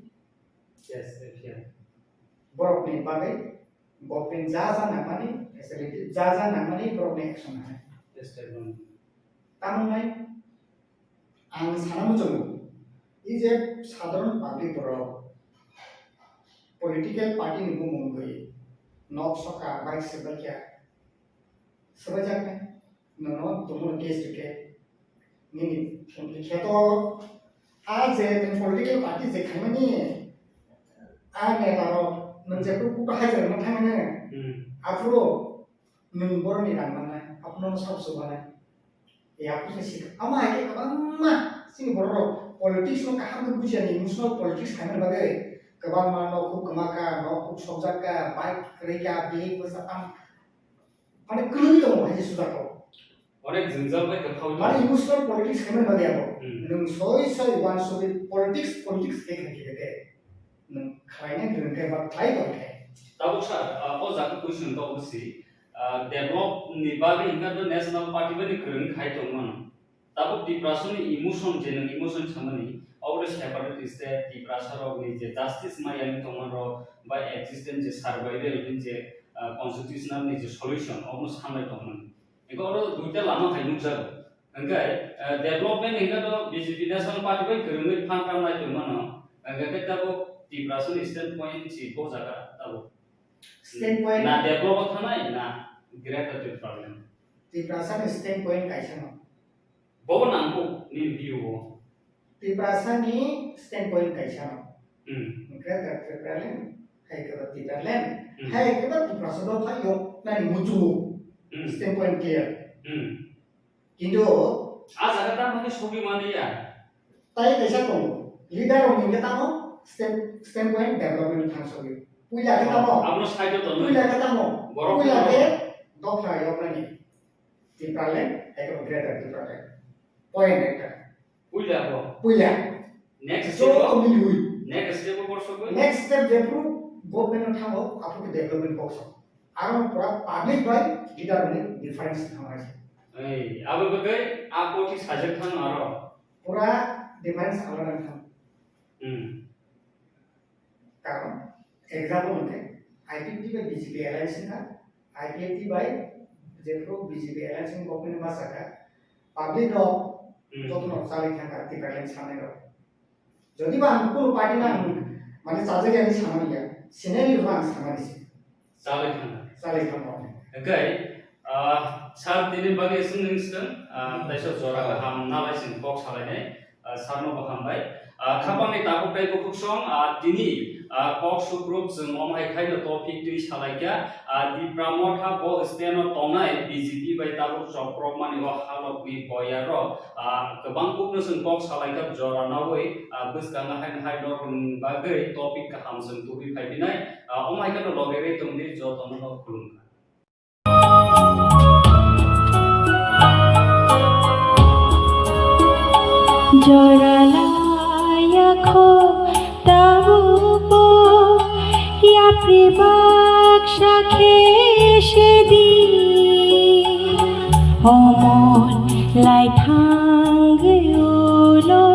Yes, yes, yeah. Borokni bagwi government ja ja nangmani facility, ja ja nangmani borokni action hai. Yes, sir. Tamo hai ang sana muchungo, i je sadharon public borok political party ni bumung gwi nok soka, bike swbaikya, swbaijaknai. Nono tongmani case to case. Nini khe to a je tini political party je khaimani a neta rok nwng je kuk kuk hai je rwna thangmani. Hmm. Aphuru nwng boroni rang mannai, aphuru nono sab subanai. E aphuru se sik ama hai khe kwbangma chini borok rok politics no kaham khe bujiya ni, emotional politics khaimani bagwi kwbangma nok kuk kwma kha, nok kuk sokjak kha, bike kwrwi kha, bihik bwsa tam. Mane kwlwngwi tongo hai se sujak kok. Onek jwngjal bai kwthau. Mane emotional politics khaimani bagwi abo. Hmm. Nwng soi soi uansugwi politics, politics khe khe khe khe. Nwng khlaina kwrwng khe ba khlai tong khe. Tabuk sir, ah, o jaga question tongo si, ah, develop ni bagwi hwnka to national party bai ni kwrwng khai tongmano. Tabuk Tiprasani emotion, je nwng emotion samani, obo separatist tei Tiprasa rokni je justice mayani tongmani rok ba existence je survival hwn je, ah, constitutional ni je solution, obo sanai tongmani. Hwnkhe oro duita lama hai nukjago. Hwnkhe, ah, development hwnkhe to B J P National Party bai kwrwngwi phan tamnai tongmano. Hwnkhe khe tabuk Tiprasani standpoint si bo jaga tabuk. Standpoint? Na develop thanai na Greater Tipraland. Tiprasani standpoint kaisa no. Bobo nangkuk nini view o. Tiprasani standpoint kaisa no. Hmm. Greater Tipraland, hai khe ba Tipraland, hmm, hai khe ba Tiprasa dopha yok nani muchungo. Hmm. Standpoint clear. Hmm. Kintu a jaga tamo khe sogwi mani ya. Tai kaisa tongo. Leader rok hwnkhe tamo stand-, standpoint development thang sogwi. Puila khe tamo. Abono side o tongo. Puila khe tamo. Borok puila khe tamo. Khe dopha yok nani. Tipraland, ekdom greater Tipraland. Point ekta. Puila bo. Puila. Next step joto o, miliwi. Next step o borsogwi. Next step jephru government o thango, aphuru khe development box o. Aro pura public bai leader ni difference thangmani se. Ei, abo bagwi a poti sajak thang aro. Pura difference alada thang. Hmm. Karon, example hwnkhe, I P F T bai B J P alliance wngkha, I P F T bai jephru B J P alliance wngkha, government bachakha, public rok hmm jotono chalwi thangkha, Tipraland sanai rok. Jodi ba ang kunu party no ang mane chajak ya hinwi samani ya, scenario no ang samani se. Chalwi thangkha. Chalwi thangkha. Hwnkhe, ah, sir tini bagwi swngwi swng, ah, hmm, taisa jora kaham nalai chwng kok salainai, ah, sir no bo hambai. Ah, khapangni tabuk tei bukhuk song, ah, tini, ah, kok sukruk chwng omo hai khaino topic twi salaikha, ah, Tipra Motha bo stand o tongnai B J P bai tabuk choprokmani o halokni boyarok, ah, kwbang kukno chwng kok salaikha jora naui, ah, bwskango haino hai norokni bagwi topic kaham chwng tubui phaiphinai, ah, omo hai kheno loge rwi tongdi jotono no khulumkha. Jora laya kho tabukbo yapri baksa khe sedi. Omon lai thangwi ulo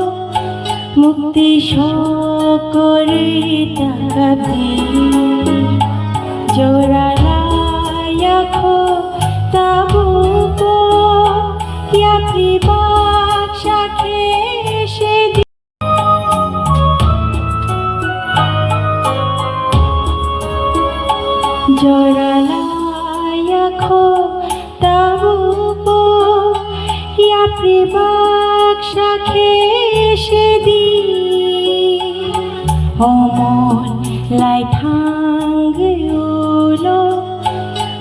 mukti sokori takabdi. Jora la Yakho tabukbo yapri baksa khe se di. Jora la yakho tabukbo yapri baksa khe se di. O mon lai thangwi ulo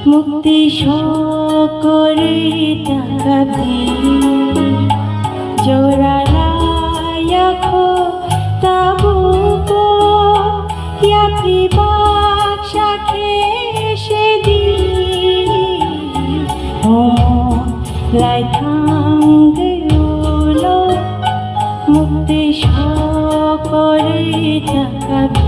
mukti sokori takabdi. Jora la yakho tabukbo yapri baksa khe se di. O mon lai thangwi ulo mukti sokori takabdi.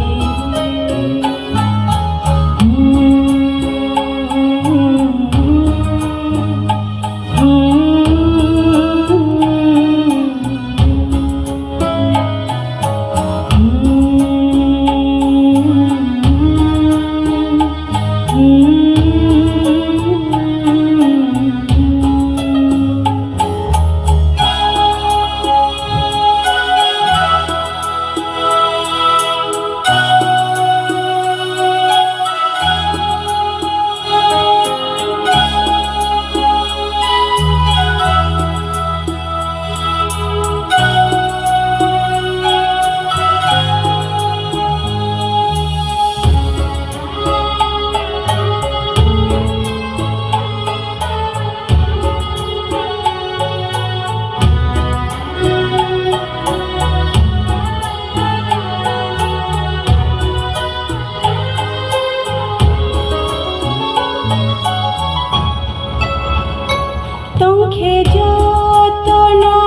Tongkhe jotono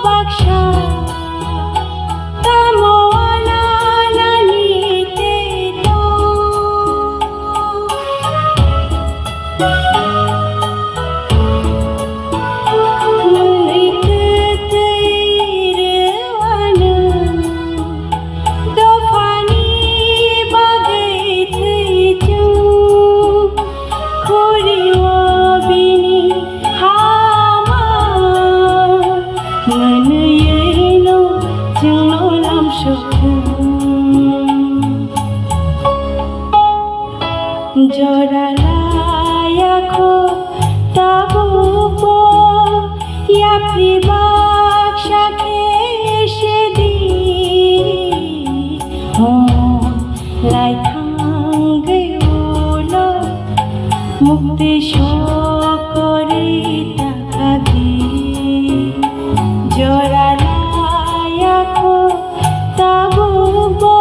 baksa, tamo ananani tei tong. Mwnwi twtwi rwano. Dophani bagwi thwi chwng khuri-o bini hama mwnwi-no chwngno lamsok thung. Jora la yakho tabukbo yapri baksa khe se di. O mon lai thangwi ulo mukti sokori takabdi. Jora la yakho tabukbo.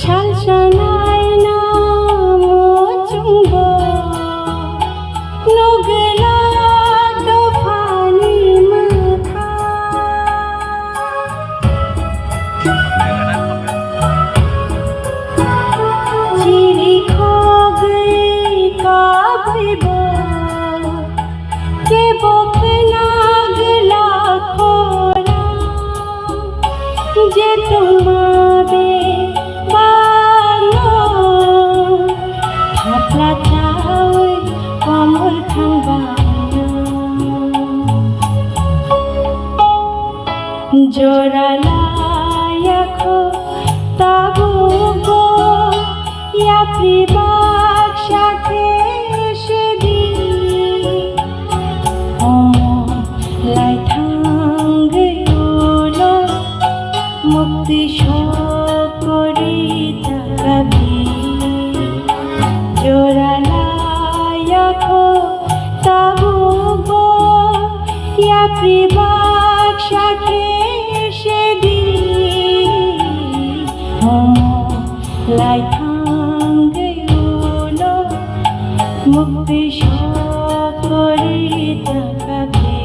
Salsa naina muchungbo nugwlak dophani mwkha. Chiri khogwi kabwibo kebo khna gwlak khorang. Je tongma bebakno thapla chaui komor thangba. Jora la yakho tabukbo yapri baksa khe se di. O mon lai thangwi ulo mukti sokori takabdi. Jora la yakho tabukbo yapri baksa khe se di. O mon lai thangwi ulo mukti sokori takabdi.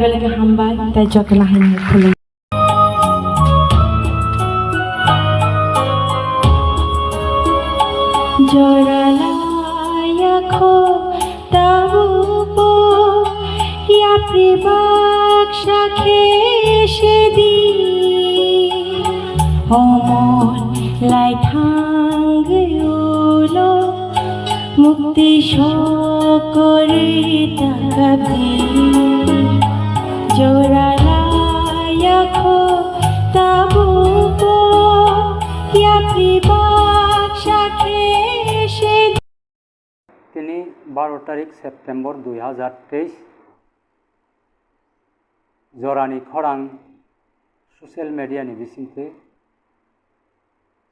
Belai khe hambai, tei jotono haino khulum. Jora laya kho tabukbo yapri baksa khe sedi. Omon lai thangwi ulo mukti sokori takabdi. Jora laya kho tabukbo yapri baksa khe sedi. Tini baro tarik September dui hazar teis, jorani khorang social media ni bisingtwi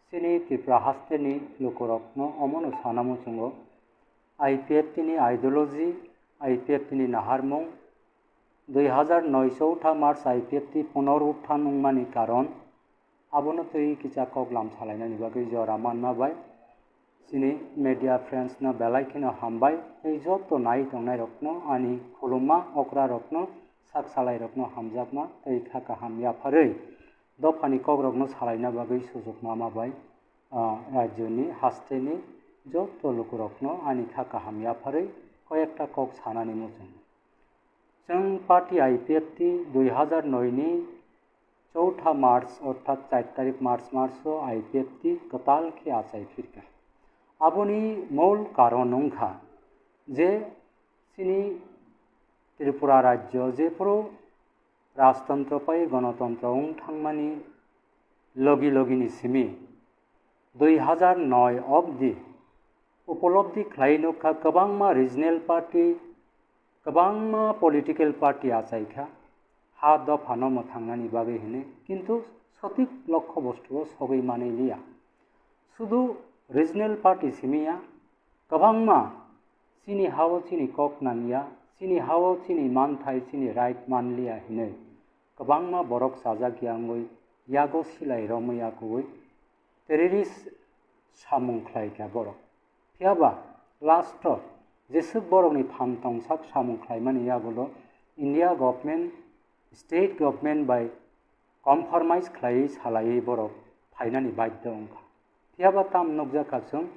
chini Tripura haste ni lukurokno omono sana muchungo, I P F T ni ideology, I P F T ni naharmung, dui hazar noi chowtha March I P F T punorutthan wngmani karon, abono twi kisa kok lam salainani bagwi jora manma bai chini media friends no belai kheno hambai, tei joto nai tongnairokno ani khulumma okrarokno sak salairokno hamjakma tei kha kaham yapharwi dophani kokrokno salaina bagwi sujukma ma bai, ah, rajyoni hasteni joto lukurokno ani kha kaham yapharwi koyekta kok sanani muchungo. Chwng party I P F T dui hazar noi ni chowtha March orthat char tarik March maso I P F T kwtal khe achai phirkha. Aboni mol karon wngkha je chini Tripura rajyo jephuru rajtontro pai gonotontro wng thangmani logi logini simi dui hazar noi obdi upolobdi khlai nukha, kwbangma regional party, kwbangma political party achaikha ha dophano mwthangnani bagwi hwnwi, kintu sotik lokho bostuo sogwi manwi liya. Sudu regional party simiya, kwbangma chini hao chini kok nangya, chini hao chini manthai, chini right manliya hinwi kwbangma borok chajak yangwi yago silai romwi yakuwi terrorist samung khlaikha borok. Phiyaba last o jeswk borokni phan tongsak samung khlaimani yagulo India government, state government bai compromise khlaiwi salaiwi borok phainani baidhyo wngkha. Phiyaba tam nukjakha chwng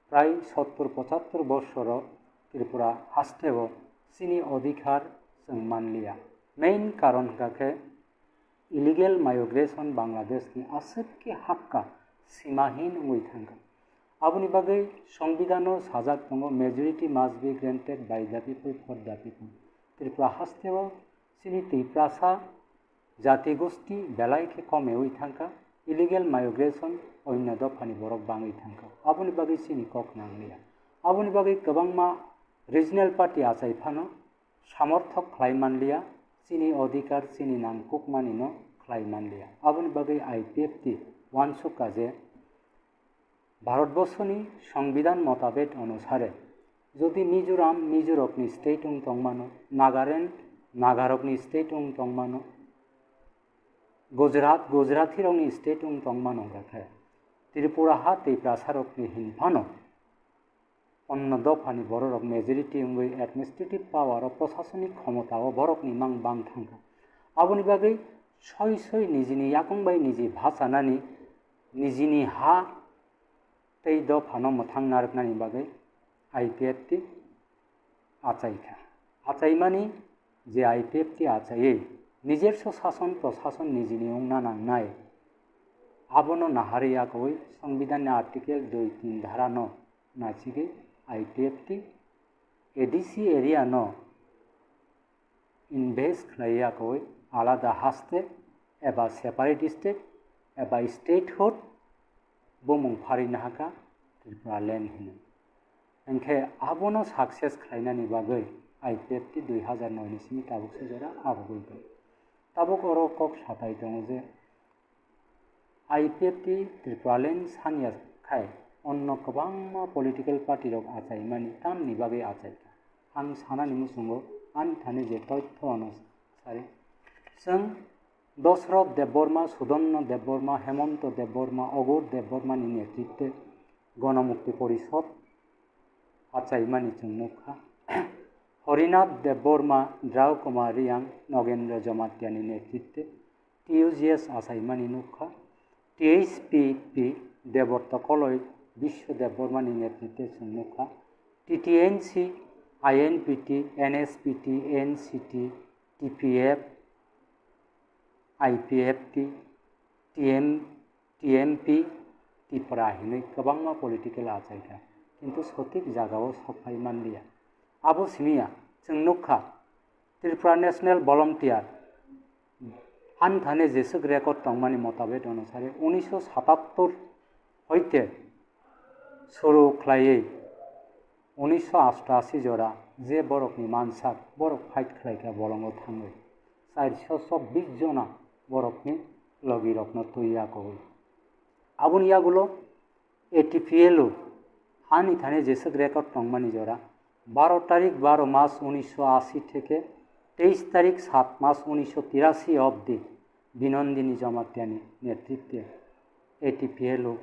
prai sottur pochattur bosoro Tripura hasteo chini odhikar chwng manliya. Main karon hwnkha khe illegal migration Bangladesh ni aswk khe hakka simahin wngwi thangkha. Aboni bagwi Songbidhano sajak tongo, "Majority must be granted by the people for the people." Tripura hasteo chini Tiprasa jati gosti belai khe komewi thangkha, illegal migration onno dophani borok bangwi thangkha. Aboni bagwi chini kok nangliya. Aboni bagwi kwbangma regional party achai phano samorthok khlai manliya, chini odhikar, chini nangkukmanino khlai manliya. Aboni bagwi I P F T uansukha je Bharatborsoni Songbidhan motabek onusare jodi Mizoram Mizorokni state wng tongmano, Nagaland Nagarokni state wng tongmano, Gujarat Gujaratirokni state wng tongmano hwnkha khe Tripura ha Tiprasarokni hinphano onno dophani bororok majority wngwi administrative power o, prosasonik khomota o borokni mang bang thangkha. Aboni bagwi soi soi nijini yakung bai niji bhachanani, nijini ha tei dophano mwthang narwknani bagwi I P F T achaikha. Achaimani je I P F T achaiwi nijerso sason prosason nijini wngna nangnai, abono naharwi yakowi Songbidhanni Article dui tin dharano nachigwi I P F T A D C area no invest khlai yakowi alada haste eba separate state eba statehood bumung pharwi nahakha Tripura land hinwi. Hinkhe abono success khlainani bagwi I P F T dui hazar noi ni simi tabukse jora abugwi tong. Tabuk oro kok satai tongo je I P F T Tripuraland sanya khai onno kwbangma political party rok achaimani tamni bagwi achaikha. Ang sanani muchungo ani thani je toitho ano sari. Chwng Dosroth Debbarma, Sudanno Debbarma, Hemonto Debbarma, Ogur Debbarmani netritwe Ganamukti Porishod achaimani chwng nukha. Horinath Debbarma, Drau Kumar Reang, Nogendra Jamatia ni netritwe T U G S achaimani nukha. T H P P Deborta Koloi, Biswa Debbarma ni netritwe chwng nukha. T T N C, I N P T, N S P T, N C T, T P F, I P F T, T M, T M P, Tipra hinwi kwbangma political achaikha, kintu sothik jagao sokphai manliya. Abo simiya, chwng nukha, Tripura National Volunteer, ani thani jeswk record tongmani motabek onusare, unisho satattor hoite suru khlaiwi unisho ashtashi jora je borokni mansak, borok fight khlaikha bolongo thangwi. Chairso chobbish jona borokni logirokno twi yakowi. Aboni yagulo A T P L o hani thani jeswk record tongmani jora, baro tarik baro mas unisho ashi theke teis tarik sat mas unisho tirashi obdi Binondini Jamatia ni netritwe A T P L o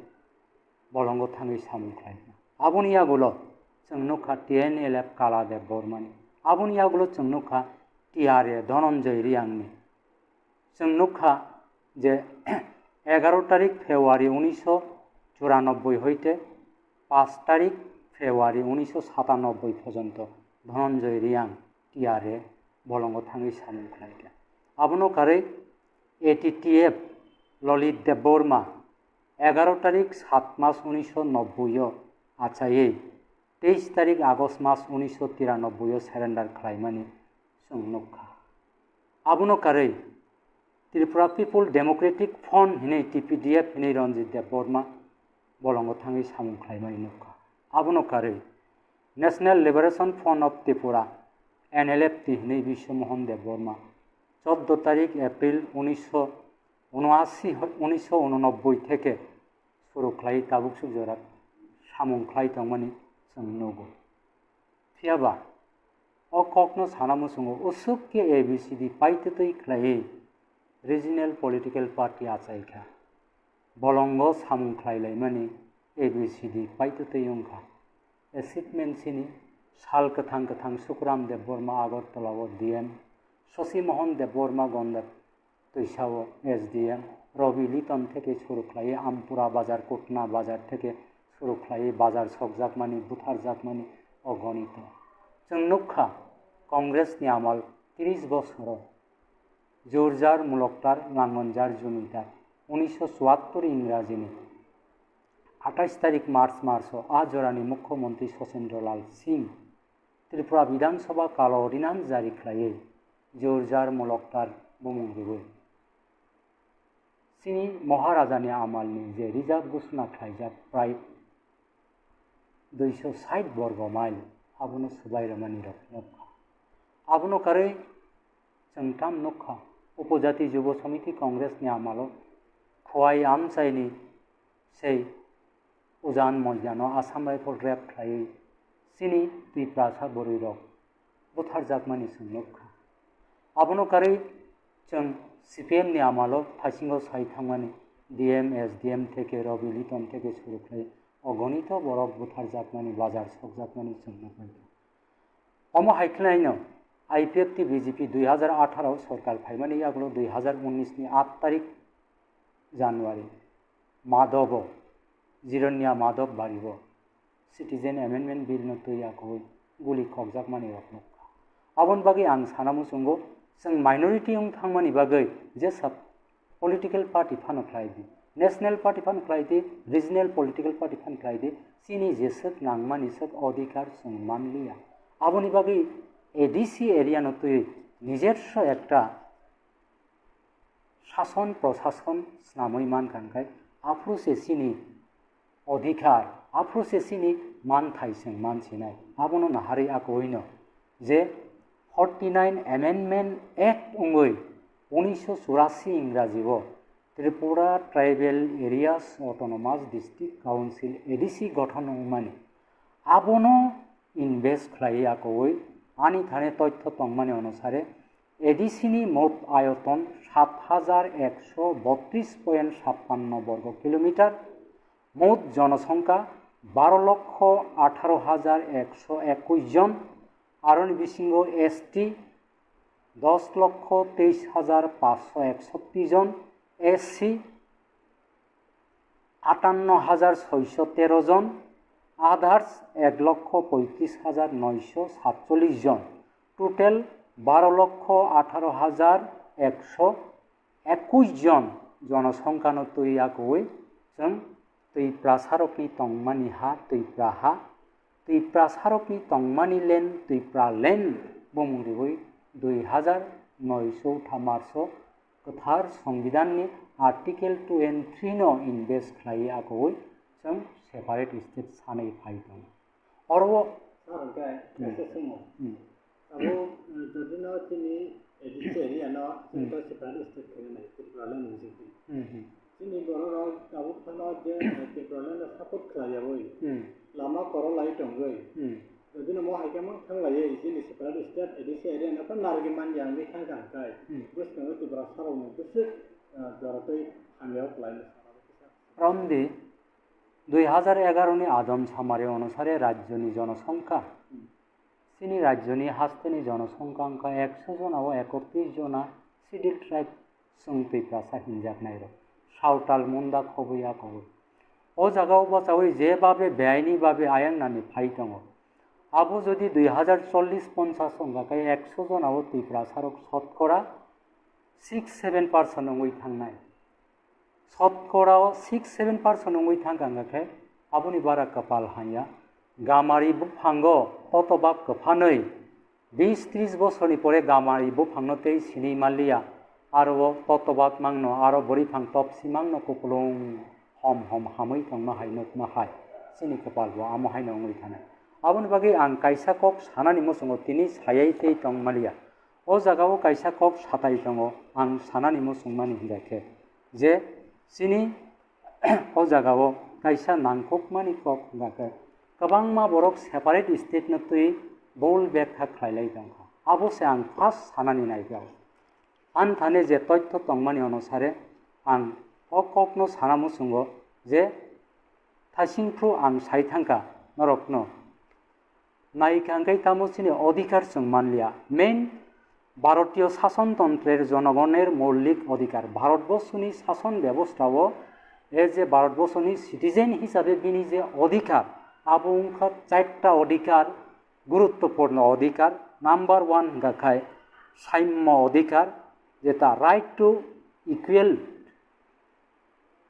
bolongo thangwi samung khlaikha. Aboni yagulo chwng nukha T N L F Kala Debbarmani. Aboni yagulo chwng nukha T R A Dhananjay Reangni. Chwng nukha je egaro tarik February unisho churanobboi hoite paanch tarik February unisho satanobboi porjonto Dhananjay Reang T R A bolongo thangwi samung khlaikha. Abono karwi A T T F Lalit Debbarma egaro tarik sat mas unisho nobboi o achaiwi teis tarik August mas unisho tiranobboi o surrender khlaimani chwng nukha. Abono karwi Tripura People Democratic Front hinwi T P D F hinwi Ranjit Debbarma bolongo thangwi samung khlaimani nukha. Abono karwi National Liberation Front of Tripura, N L F T hinwi Biswa Mohan Debbarma chordo tarik April unisho unashi, unisho unonobboi theke suru khlai tabuk suk jora samung khlai tongmani chwng nugo. Phiyaba o kokno sana muchungo usuk khe A B C D paitwtwi khlaiwi regional political party achaikha. Bolongo samung khlai laimani A B C D paitwtwi wngkha. Achievement chini sal kwthang kwthang Sukuram Debbarma Agartala o D M, Shashi Mohan Debbarma Gonda Twisao S D M, Robi Liton theke suru khlaiwi Ampura Bazar, Kutna Bazar theke suru khlaiwi bazar sokjakmani, butharjakmani ogonito. Chwng nukha, Congress ni amal tris bosoro Jurjar Muloktar Langonjar Jumitar, unisho chuattor Ingrajini athais tarik March maso a jorani Mukhyamantri Sachendra Lal Singh Tripura Bidhan Sabha kalo ordinance jari khlaiwi Jurjar Muloktar bumung riwi. Chini Maharajani amalni je reserve ghosona khlaijak prai duiso sait borgo mile abono swbai rwmani rok nukha. Abono karwi chwng tam nukha, Upojati Jubo Samiti Congress ni amalo Khowai amchaini sei Ujan Moljano Assam Rifle rape khlaiwi chini Twiprasa bwrwirok butharjakmani chwng nukha. Abono karwi chwng C P M ni amalo thaisingo sai thangmani D M, S D M theke Robi Liton theke suru khlai ogonito borok butharjakmani, bazar sokjakmani chwng nukha. Omo hai khwlaino I P F T B J P dui hazar atharo sorkar phaimani yagulo dui hazar unnis ni aat tarik January Madhobo, Jiranya Madhov baribo Citizen Amendment Bill no twi yakowi guli khokjakmani rok nukha. Aboni bagwi ang sana muchungo, chwng minority wng thangmani bagwi jesa political party phano khlai di, national party phano khlai di, regional political party phano khlai di, chini jeswk nangmani swk odhikar chwng manliya. Aboni bagwi A D C area no twi nijerso ekta sason prosason snamwi mankha, hwnkhe aphuru se chini odhikar, aphuru se chini manthai chwng mansinai. Abono naharwi akoino je forty nine Amendment Act wngwi unisho churasi Ingraji o Tripura Tribal Areas Autonomous District Council, A D C, gothon wngmani. Abono invest khlaiwi akowi ani thani toitho tongmani onusare A D C ni mot ayoton sat hajar ekso botris point sappanno borgo kilometer, mot jonosongkha baro lokho atharo hajar ekso ekush jon, Aroni bisingo S T dos lokho teis hajar panchsho eksotti jon, S C atanno hajar soisho tero jon, others ek lokho poitris hajar noisho satchollish jon, total baro lokho atharo hajar ekso ekush jon jonosongkhano twi akowi chwng Twiprasarokni tongmani ha Twipra ha, Twiprasarokni tongmani land Twipra land bumung riwi dui hajar noisho thamarso kwthar Songbidanni Article two and three no invest khlaiwi akowi chwng separate state sanwi phai tongo. Oro o Sir, hwnkhe Hmm. kaisa swngmung. Hmm. Abo, eh, jodi no chini A D C area no Hmm. chini to separate state khaina nai, Tripura land ni simi. Hmm, hmm. Chini borok rok tabuk phano je, eh, Tripura land no support khlai yawi. Hmm. Lama koro lai tongwi. Hmm. Jodi no mo hai khe mang thang lai, chini separate state A D C area no to narwgwi man ya wngwi thang kha hwnkhe. Hmm. Bwskango Tripura sarok no bwswk, eh, jora twi hamya o kwlai no. Romdi, dui hajar egaroh ni adom samari onusare rajyoni jonosongkha. Chini rajyoni hasteni jonosongkha wngkha ekso jona o ekotris jona Scheduled Tribe chwng Twiprasa hinjaknairok. Sawtal munda khobwi akowi. O jagao bachawi je babe beaini babe ayangnani phai tongo. Abo jodi dui hajar chollish ponchash wngkha khe ekso jona o Twiprasarok sotkora six seven percent wngwi thangnai. Sotkora o six seven percent wngwi thangkha wngkha khe aboni bara kwpal hamya. Gamari buphango totobak kwphanwi bis tris bosorni pore gamari buphangno tei sinwi manliya, aro o totobak mangno aro bwrwiphang topsi mangno kupulung hom hom hamwi tongma hai nukma hai chini kwpal bo amo haino wngwi thanai. Aboni bagwi ang kaisa kok sanani muchungo tini sayai tei tong manliya. O jagao kaisa kok satai tongo, ang sanani muchungmani hinkha khe je chini o jagao kaisa nangkukmani kok hinkha khe kwbangma borok separate state no twi bol bekha khlailai tongkha. Abo se ang first sanani naikha. Ani thani je toitho tongmani onusare ang o kokno sana muchungo je thaisingphru ang sai thangkha norokno. Naikha hwnkhe tamo chini odhikar chwng manliya. Main Bharotiyo Sason Tontrer jonogoner moulik odhikar. Bharatborsoni sason bebostha o, e je Bharatborsoni citizen hisabe bini je odhikar, abo wngkha charta odhikar, guruttopurno odhikar. Number one hwnkha khai saimmo odhikar, jeta right to equal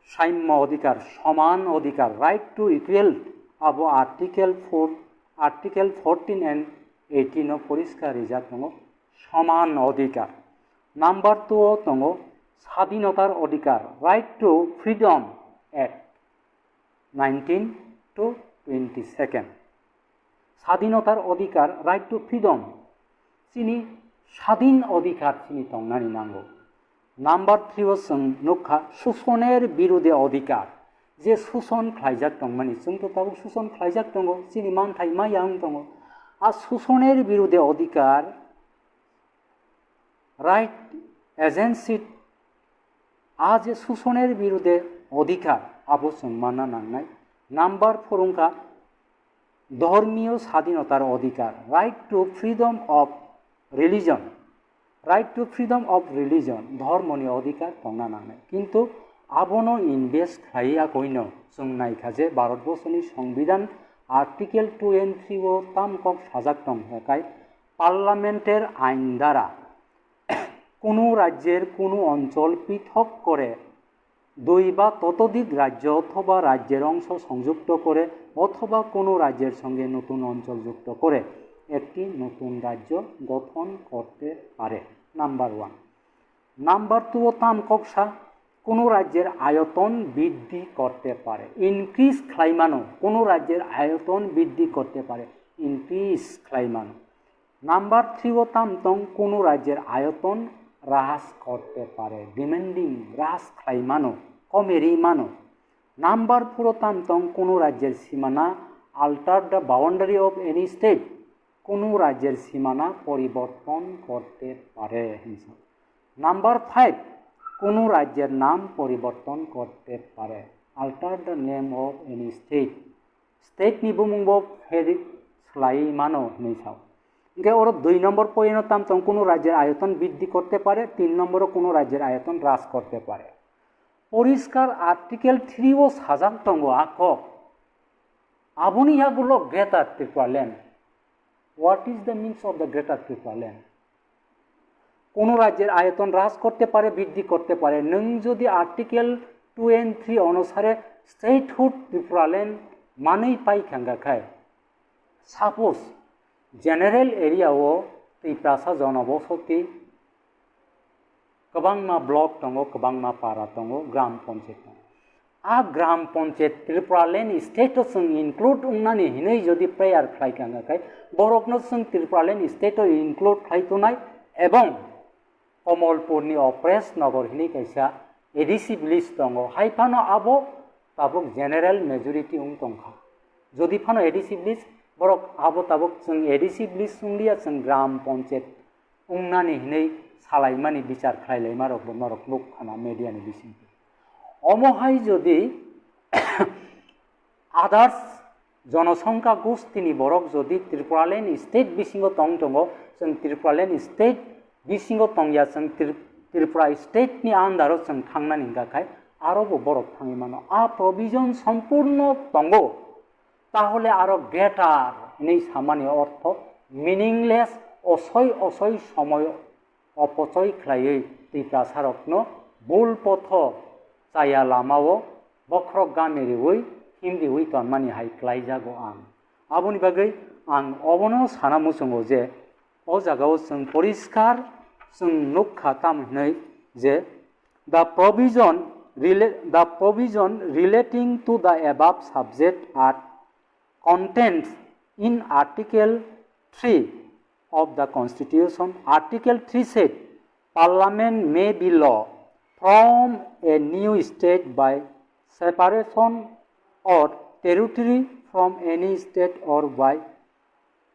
Saimmo odhikar, soman odhikar, right to equal, abo Article four, Article fourteen and eighteen o poriskar rijak tongo, soman odhikar. Number two o tongo sadhinotar odhikar, right to freedom Act nineteen to twenty-second. Sadhinotar odhikar, right to freedom. Chini sadhin odhikar chini tongnani nango. Number three o chwng nukha susoner birude odhikar. Je suson khlaijak tongmani, chwng to tabuk suson khlaijak tongo, chini manthai maya wng tongo. A susoner birude odhikar, right agency, a je susoner birude odhikar, abo chwng manna nangnai. Number four wngkha dhormiyo sadhinotar odhikar, right to freedom of religion, right to freedom of religion, dhormoni odhikar tongna nangnai. Kintu abono invest khlaiya koino chwng naikha je Bharatborsoni Songbidan Article two and three o tam kok sajak tong hwnkhe parliament-er ain dara কোনো রাজ্যের কোনো অঞ্চল পৃথক করে দুই বা ততোধিক রাজ্য অথবা রাজ্যের অংশ সংযুক্ত করে অথবা কোনো রাজ্যের সঙ্গে নতুন অঞ্চল যুক্ত করে একটি নতুন রাজ্য গঠন করতে পারে। Number one. নাম্বার টু ও তাম ককসা কোনো রাজ্যের আয়তন বৃদ্ধি করতে পারে, ইনক্রিজ খ্লাইমানো, কোনো রাজ্যের আয়তন বৃদ্ধি করতে পারে, ইনক্রিজ খ্লাইমানো। নাম্বার থ্রি ও তাম tong কোনো রাজ্যের আয়তন হ্রাস করতে পারে, ডিমান্ডিং, হ্রাস খ্লাইমানো, কমেরি মানো। নাম্বার ফোর ও তাম tong কোনো রাজ্যের সীমানা, alter the boundary of any state, কোনো রাজ্যের সীমানা পরিবর্তন করতে পারে। নাম্বার ফাইভ, কোনো রাজ্যের নাম পরিবর্তন করতে পারে, alter the name of any state. State ni bumung bo pher slai mano hinwi sao. Hingke oro dui nombor point o tam tong, kuno rajyer ayoton briddhi korte pare, tin nombor o kuno rajyer ayoton hras korte pare. Poriskar Article three o sajak tongo a kok. Aboni yagulo Greater Tripura Land. What is the means of the Greater Tripura Land? Kono rajyer ayoton hras korte pare, briddhi korte pare. Nwng jodi Article two and three onusare statehood Tripura Land manwi pai khangga khai, suppose general area o Tiprasa jonobosoti kwbangma block tongo, kwbangma para tongo, gram panchayat tongo. A gram panchayat Tripura Land state o chwng include wngnani hinwi jodi prayer khlai kha, hwnga khe borokno chwng Tripura Land state o include khlai tonai, ebong Komolpurni Opres Nogor hinwi kaisa A D C village tongo, hai phano abo tabuk general majority wng tongkha. Jodi phano A D C village, borok abo tabuk chwng A D C village wnglia, chwng gram panchayat wngnani hinwi salaimani bichar khlailaimarokbo norok nukkhana media ni bisingtwi. Omo hai jodi others jonosongkha gustini borok jodi Tripura Land state bisingo tong tongo, chwng Tripura Land state bisingo tongya, chwng Tri-, Tripura state ni under o chwng thangnani hwnka khai aro bo borok thangwi mano. A provision sompurno tongo, tahole aro greater hinwi samani ortho meaningless, osoi osoi somoy opochoi khlaiwi Tiprasarokno bul potho chaya lamao bokhorok gami riwi himriwi tonmani hai klaijago ang. Aboni bagwi ang obono sana muchungo je o jagao chwng poriskar chwng nukha tamo hinwi je the provision rela-, the provision relating to the above subject are contained in Article three of the Constitution. Article three said, "Parliament may be law from a new state by separation or territory from any state or by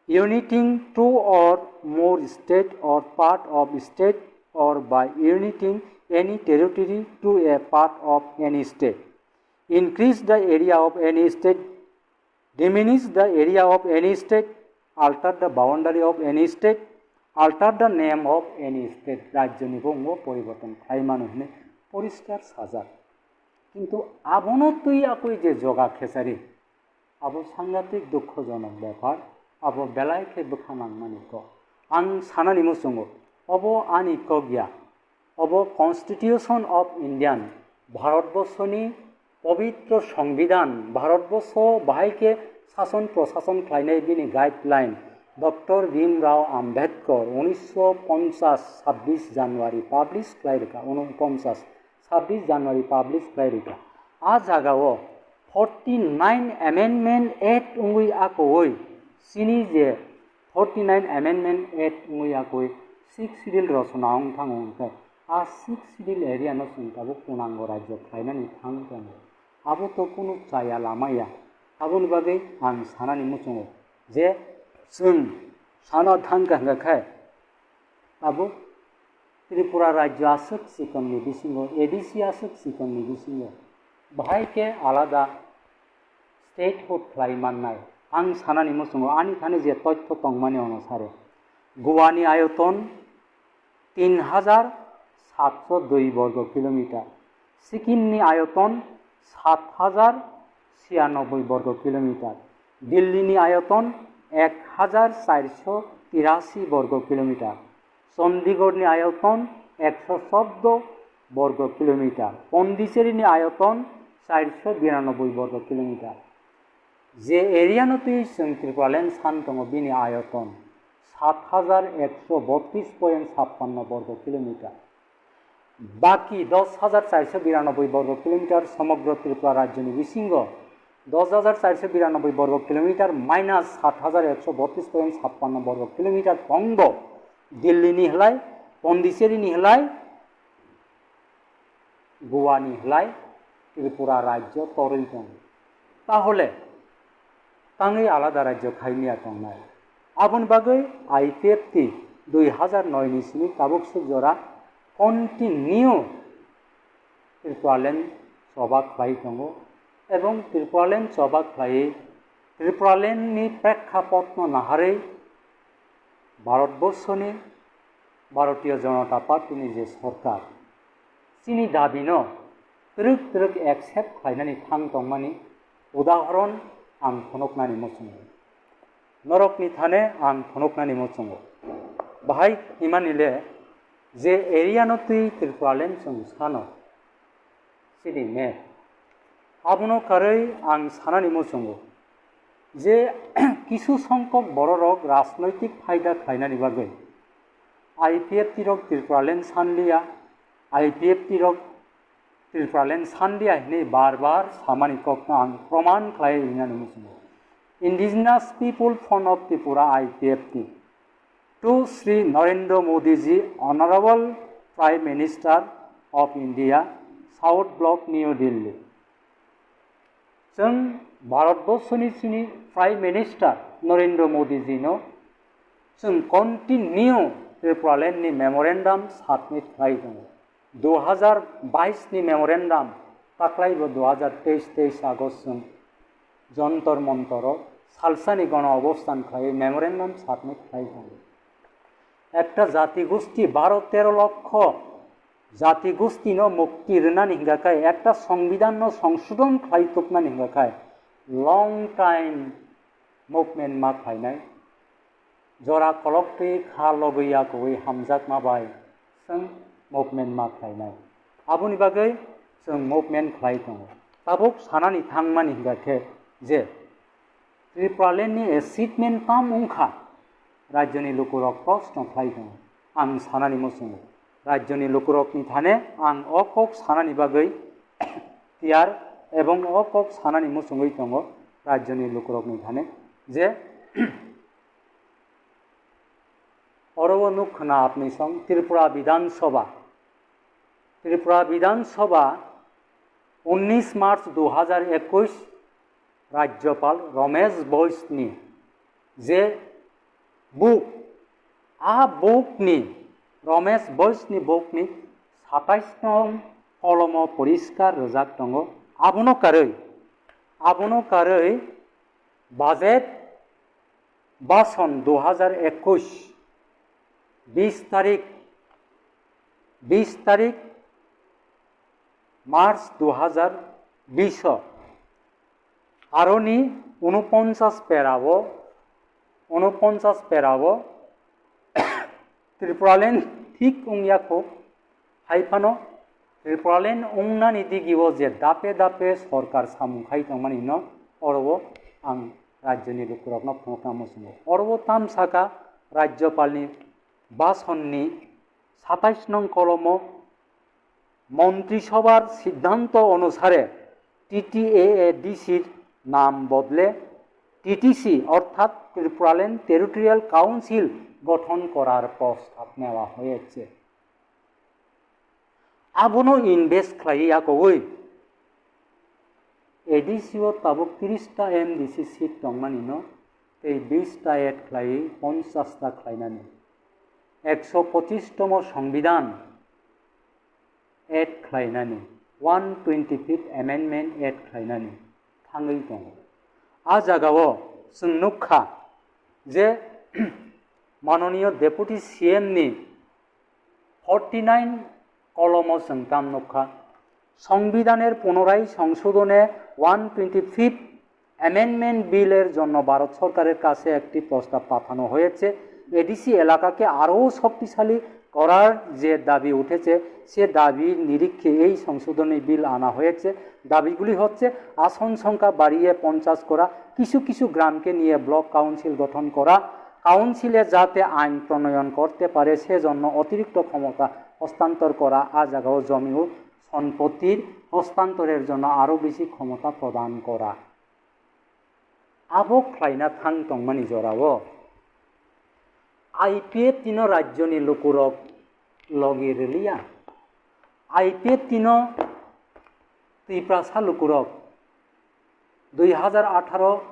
uniting two or more state or part of state or by uniting any territory to a part of any state, increase the area of any state, diminish the area of any state, alter the boundary of any state, alter the name of any state." Rajyoni bo wngbo poriborton khlai mano hinwi poriskar sajak. Kintu abono twi akwi je joga khesari, abo sangatik dukhojonok bepar, abo belai khe bwkha nangmani kok. Ang sanani muchungo, obo ani kok ya, obo Constitution of Indian, Bharatborsoni pobitro Songbidan, Bharatborso bahai khe sason prosason khlainai bini guideline, Doctor Bhimrao Ambedkar unisho ponchas sabbish January publish khlai rwkha, unoponchas sabbish January publish khlai rwkha. A jagao forty nine Amendment Act wngwi akowi chini je forty nine Amendment Act wngwi akowi Sixth Schedule rosona wng thango hwnkhe, a Sixth Schedule area no chwng tabuk punango rajyo khlainani thang tongo. Abo to kunu chaya lama ya. Aboni bagwi ang sanani muchungo je chwng sana thang kha hwnkha khe abo Tripura rajyo aswk chikonni bisingo, A D C aswk chikonni bisingo bahai khe alada statehood khlai mannai. Ang sanani muchungo ani thani je toitho tongmani onusare, Goa ni ayoton tin hajar satso dui borgo kilometer, Sikkim ni ayoton sat hajar siyanoboi borgo kilometer, Delhi ni ayoton ek hajar charso tirasi borgo kilometer, Chandigarh ni ayoton ekso chordo borgo kilometer, Pondicherry ni ayoton charso biranoboi borgo kilometer. Je area no twi chwng Tripura land san tongo, bini ayoton sat hajar ekso botris point sappanno borgo kilometer. Baki dos hajar charso biranoboi borgo kilometer somogro Tripura rajyoni bisingo dos hajar charso biranoboi borgo kilometer minus sat hajar ekso botris point sappanno borgo kilometer tongbo Delhi ni hwlai, Pondicherry ni hwlai, Goa ni hwlai Tripura rajyo torwi tongo. Tahole tangwi alada rajyo khai miya tongnai. Aboni bagwi I P F T dui hajar noi ni simi tabuk swk jora continue Tripura land choba khlai tongo, ebong Tripura land choba khlaiwi Tripura land ni prekkapot no naharwi Bharatborsoni Bharatiya Janata Party ni je sorkar, chini dabino twrwk twrwk accept khlainani thang tongmani udahoron ang phunuknani muchungo. Norokni thane ang phunuknani muchungo. Bahai himani le je area no twi Tripuraland chwng sano, sidi me. Abono karwi ang sanani muchungo je kisu songkok bororok rajnoitik phaida khlainani bagwi I P F T rok Tripuraland sanliya, I P F T rok Tripuraland sanliya hinwi bar bar samani kokno ang proman khlai rinani muchungo. Indigenous People Front of Tripura, I P F T, to Shri Narendra Modi ji, Honorable Prime Minister of India, South Block, New Delhi. Chwng Bharatborsoni chini Prime Minister Narendra Modi ji no chwng continue Tripuraland ni memorandum submit khlai tongo. Dui hajar bais ni memorandum, taklai bo dui hajar teis, teis August chwng Jantar Mantaro salsani gono obosthan khlai memorandum submit khlai tongo. Ekta jati gosti baro tero lokkho jati gosti no mukti rwnani hingka khai, ekta songbidan no songsodon khlai toknani hingka khai, long time movement ma khlainai, jora kolok twi kha logwi yakwi hamjakma bai chwng movement ma khlainai. Aboni bagwi chwng movement khlai tongo. Tabuk sanani thangmani hingka khe je Tripuraland ni achievement tam wngkha, rajyoni lukurok proshno khlai tongo. Ang sanani muchungo, rajyoni lukurokni thane ang o kok sanani bagwi tiyar ebong o kok sanani muchungwi tongo rajyoni lukurokni thane je oro o nuk khna apni song Tripura Bidhan Sabha, Tripura Bidhan Sabha unnish March dui hajar ekush Rajyapal Ramesh Bois ni je book, a book ni, Ramesh Bois ni book ni satais nong kolomo poriskar rwjak tongo. Abono karwi, abono karwi budget bhasan dui hajar ekush, bis tarik, bis tarik March dui hajar bish o aroni unoponchas perao, unoponchas perao Tripuraland thik wngya kho, hai phano Tripuraland wngnani digio je dape dape sorkar samung khai tongmani no oro o ang rajyoni lukurokno phunukna muchungo. Oro o tam saka Rajyapalni bhasonni satais nong kolomo Montri Sobhar siddhanto onusare T T A A D C-r nam bodle T T C orthat Tripuraland Territorial Council gothon korar prostab newa hoyechhe. Abono invest khlaiwi yakogwi A D C o tabuk tris ta M D C seat tongmani no tei bis ta add khlaiwi ponchas ta khlainani, ekso pochis tomo Songbidan add khlainani, one twenty fifth amendment add khlainani thangwi tongo. A jagao chwng nukha je manoniyo Deputy C M ni forty nine kolomo chwng tam nukha, সংবিধানের পুনরায় সংশোধনে one twenty fifth Amendment Bill-এর জন্য ভারত সরকারের কাছে একটি প্রস্তাব পাঠানো হয়েছে। এডিসি এলাকাকে আরও শক্তিশালী করার যে দাবি উঠেছে, সে দাবির নিরিখে এই সংশোধনী বিল আনা হয়েছে। দাবিগুলি হচ্ছে আসন সংখ্যা বাড়িয়ে পঞ্চাশ করা, কিছু কিছু গ্রামকে নিয়ে ব্লক কাউন্সিল গঠন করা, কাউন্সিলে যাতে আইন প্রণয়ন করতে পারে সেজন্য অতিরিক্ত ক্ষমতা হস্তান্তর করা, আ জাগাও জমি ও সম্পত্তির হস্তান্তরের জন্য আরও বেশি ক্ষমতা প্রদান করা। Abo khlaina thang tongmani jorao I P F T no rajyoni lukurok logi rwliya. I P F T no Tiprasa lukurok dui hajar atharo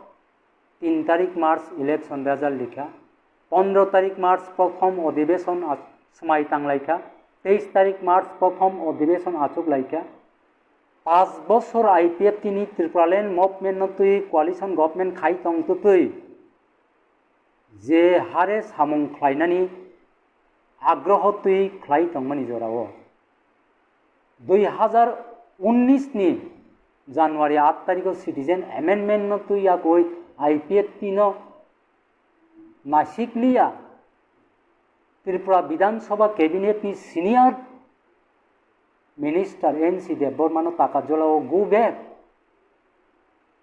tin tarik March election result likha, pondro tarik March prothom odhibeson ach-, swmai tanglaikha, teis tarik March prothom odhibeson achuklaikha. Panch bochor I P F T ni Tipraland movement no twi coalition government khai tong twtwi je hare samung khlainani agroho twi khlai tongmani jorao dui hazar unnis ni January aat tarikho citizen amendment no twi yakwi I P F T no nasikliya Tripura Bidhan Sabha cabinet ni senior minister N C Debbarma no taka jolao go back.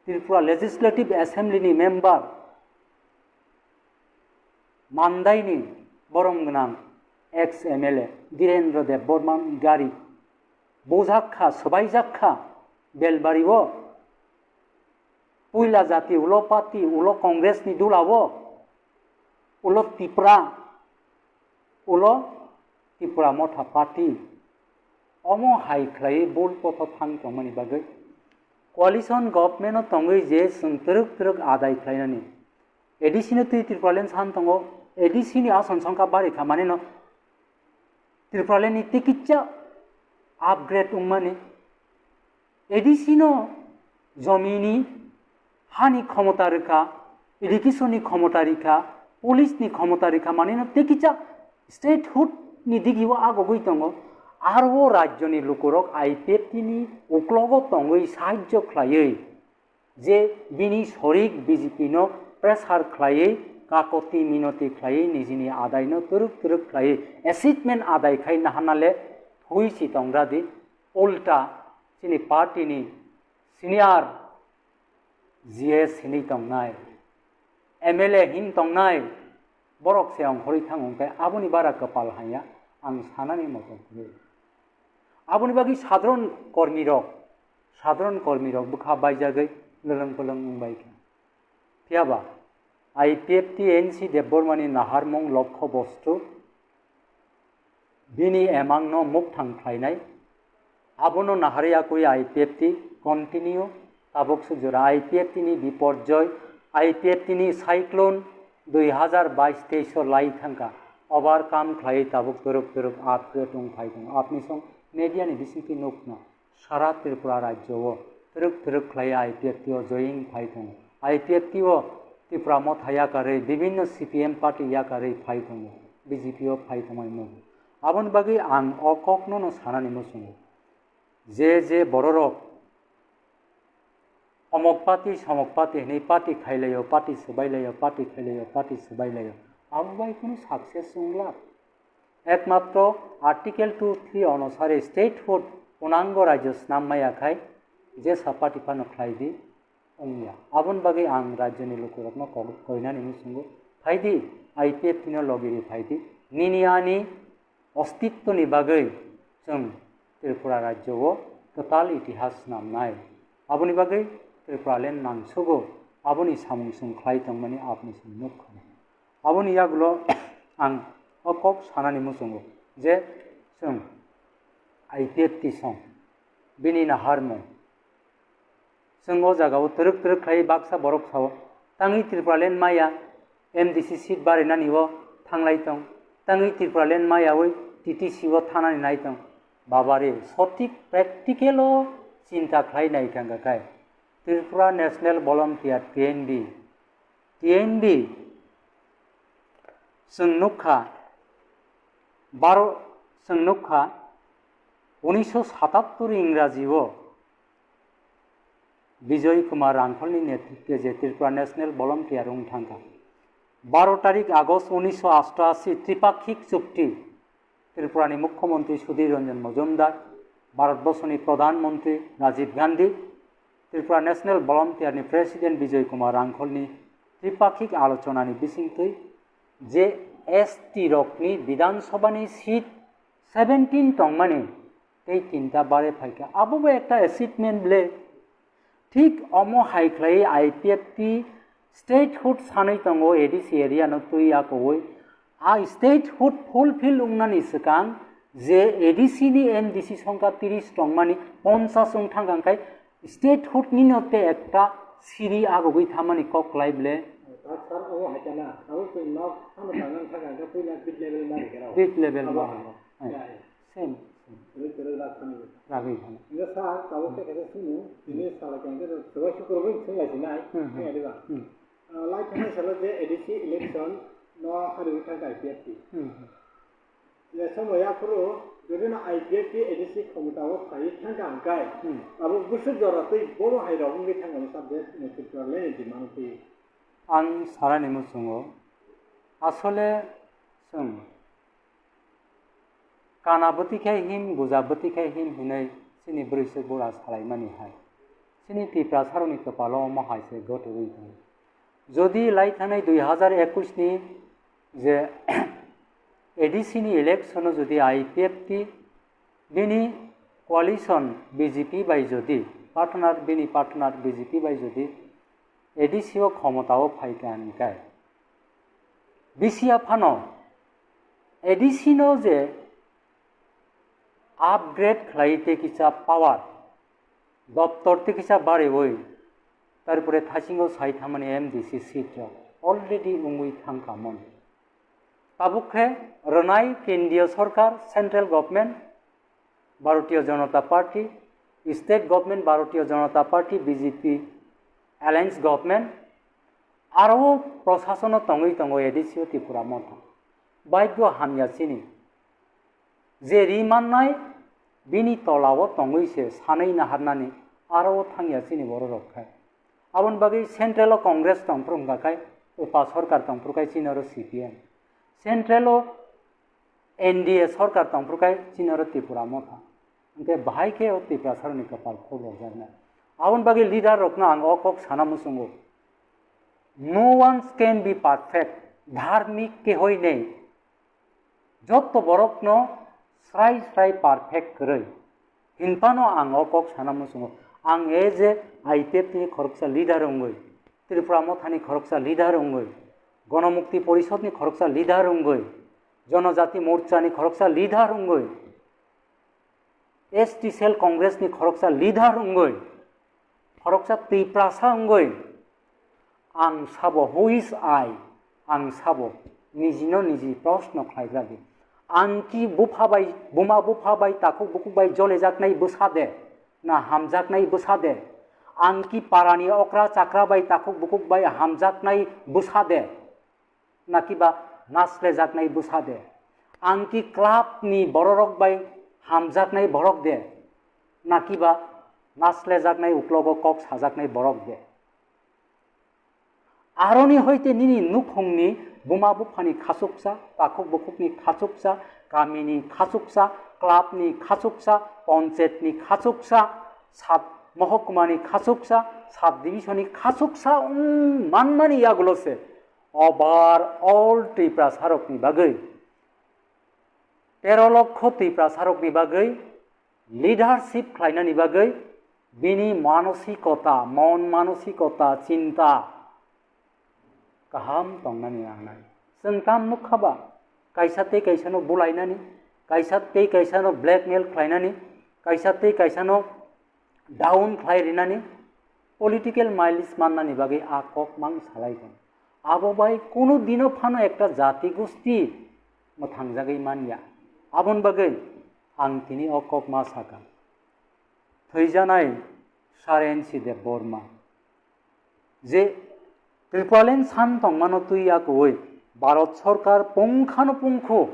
Tripura Legislative Assembly ni member Mandai ni borom gwnang ex M L A Dhirendra Debbarma ni gari bujak kha, swbaijak kha Belbari o. Puila jati ulo party, ulo Congress ni dula o, ulo Tipra, ulo Tipra Motha Party. Omo hai khlai bul poto thang tongmani bagwi coalition government o tongwi je chwng twrwk twrwk adai khlainani. A D C no twi Tripuraland san tongo, A D C ni ason songkha bari kha manino Tripuraland ni tikitsa upgrade wngmani. A D C no jomini hani khomota rwkha, education ni khomota rwkha, police ni khomota rwkha, manino tei kisa statehood ni digi o agogwi tongo. Aro o rajyo ni lukurok I P F T ni uklogo tongwi sahajyo khlaiwi je bini sorik B J P no pressure khlaiwi kakoti minoti khlaiwi nijini adai no twrwk twrwk khlaiwi achievement adai khai nahanale phui si tongra di. Ulta chini party ni senior G S hinwi tongnai, M L A hin tongnai, borok se ongkhorwi thango hwnkhe aboni bara kwpal hanya ang sanani motom hwnwi. Aboni bagwi sadharon kormirok, sadharon kormirok bwkha baijagwi lwlwng pwlwng wngbai kha. Phiyaba I P F T N C Debbarmani naharmung lokho bostu bini emangno mukthang khlainai. Abono naharwi yakwi I P F T continue tabuk suk jora I P F T ni biporjoy, I P F T ni cyclone dui hazar bais teis o lai thangkha, overcome khlaiwi tabuk twrwk twrwk upgrade wng phai tongo. Apni song media ni bisingtwi nukna. Sara Tripura rajyo o twrwk twrwk khlai I P F T o join phai tongo. I P F T o Tipra Motha yakarwi, bibinno C P M party yakarwi phai tongo, B J P o phai tongmani mugo. Aboni bagwi ang o kokno no sanani muchungo, je je bororok omok party somok party hinwi party khailaio, party swbailaio, party khailaio, party swbailaio, abo bai kunu success wngla. Ekmatro Article two three onusare statehood punango rajyo snam maya khai jesa party phano khlai di wngya. Aboni bagwi ang rajyoni lukurokno kok-, koinani muchungo, phai di, I P F T no logi ri phai di. Nini ani ostitwni bagwi chwng Tripura rajyo o kwtal itihas snamnai. Aboni bagwi Tripuraland nangsugo, aboni samung chwng khlai tongmani apni chwng nukha. Aboni yagulo ang o kok sanani muchungo je chwng I P F T song bini naharmung. Chwng o jagao twrwk twrwk khlai baksa borok sao, tangwi Tripuraland maya M D C seat barinani o thanglai tong, tangwi Tripuraland mayawi T T C o thanani nai tong. Babare, sotik practical o chinta khlai nai thangkha khai Tripura National Volunteer, T N V, T N V, chwng nukha, baro, chwng nukha, unisho satattor Ingraji o Bijoy Kumar Rangkholni netritwe je Tripura National Volunteer wng thangkha. Baro tarik August unisho ashto ashi Tripakhik Chukti, Tripurani Mukhyamantri Sudhir Ranjan Majumdar, Bharatborsoni Pradhan Mantri Rajiv Gandhi, Tripura National Volunteer ni President Bijoy Kumar Rangkholni tripakhik alochonani bisingtwi je S T rokni Bidhan Sabhani seat seventeen tongmani tei tinta bare phaikha, abo bo ekta achievement le. Thik omo hai khlai I P F T statehood sanwi tongo A D C area no twi yakowi. A statehood fulfill wngnani swkang je A D C ni M D C songkha tris tongmani ponchas wng thangkha, hwnkhe statehood ni no te ekta siri agogwi thamani kok klai ble. Sir, omo hai kana, abo chwng nok phano tangnani thangkha, hwnkhe puila bid level ma rikhe rw. Bid level ma rikhe rw. Same, same. Ragwi thangkha. Hwnkhe sir, tabuk khe kaisa sumung, tini salai khe hwnkhe swbai sukrubwi swng lai sinai, hmm, hmm, diba? Hmm. Lai thangna salo je A D C election no hari thangka I P F T. Hmm. Je somo yaphuru jodi no I P F T A D C khomota o phai thangka hwnkhe, hmm, abo bwswk jora twi bobo hai rok wngwi thangka mo subject Tripura le ni demand twi. Ang sarani muchungo asole chwng kana bwtwi khe him, guja bwtwi khe him hinwi chini bwrwi se bura salaimani hai. Chini Tiprasarokni kwpalo omo hai se gotorwi tongo. Jodi lai thanai dui hazar ekush ni je A D C ni election o jodi I P F T bini coalition B J P bai jodi partner, bini partner B J P bai jodi A D C o khomota o phaikha hwnkhe, bisi aphano A D C no je upgrade khlai tei kisa power doptor tei kisa bariwi, tarpore thasingo sai thamani M D C seat rok already wngwi thangkha mon. Tabuk khe rwnai kendriya sorkar, central government, Bharatiya Janata Party, state government, Bharatiya Janata Party, B J P alliance government, aro o prosasono tongwi tongo A D C o Tipra Motha. Baigo hamya chini. Je ri mannai bini tolao tongwi se sanwi naharnani aro o thangya chini bororok khai. Aboni bagwi central o Congress tongphuru wngkha khai, upa sorkar tongphuru khai chini oro C P M. Central o N D A sorkar tongphuru khai chini oro Tipra Motha. Hwnkhe bahai khe o Tiprasarokni kwpal khuk rwjaknai. Aboni bagwi leader rokno ang o kok sana muchungo. No one can be perfect. Dharmik kehoi nei. Jotto borokno srai srai perfect kwrwi. Hinphano ang o kok sana muchungo. Ang as a I P F T ni khoroksa leader wngwi, Tripura Mothani khoroksa leader wngwi, Ganamukti Porishod ni khoroksa leader wngwi, Janajati Morcha ni khoroksa leader wngwi, S T Cell Congress ni khoroksa leader wngwi, khoroksa Tiprasa wngwi, ang sabo, who is I? Ang sabo, nijino niji proshno khlaibradi. Ang ki bupha bai, buma bupha bai, takhuk bukhuk bai jolejaknai bwsa de, na hamjaknai bwsa de? Ang ki parani okra chakra bai, takhuk bukhuk bai hamjaknai bwsa de? Nakiba naslejaknai bwsa de? Ang ki club ni bororok bai hamjaknai borok de? Nakiba naslejaknai uklogo kok sajaknai borok de? Aroni hoite nini nukhungni buma buphani khachuksa, takhuk bukhukni khachuksa, kamini khachuksa, clubni khachuksa, ponchetni khachuksa, sub mohkumani khachuksa, sub divisionni khachuksa wng manmani yagulo se overall Tiprasarokni bagwi, tero lokho Tiprasarokni bagwi leadership khlainani bagwi bini manosikota, mon manosikota, chinta kaham tongnani nangnai. Chwng tam nukha ba, kaisa tei kaisano bulainani, kaisa tei kaisano blackmail khlainani, kaisa tei kaisano down khlai rinani, political mileage mannani bagwi a kok mang salai kha. Abo bai kunu dino phano ekta jati gusti mwthangjagwi manya. Aboni bagwi ang tini o kok ma sakha. Thwijanai Sir N C Debbarma je Tipraland san tongmano twi yakuwi Bharat Sorkar pungkhano pungkhu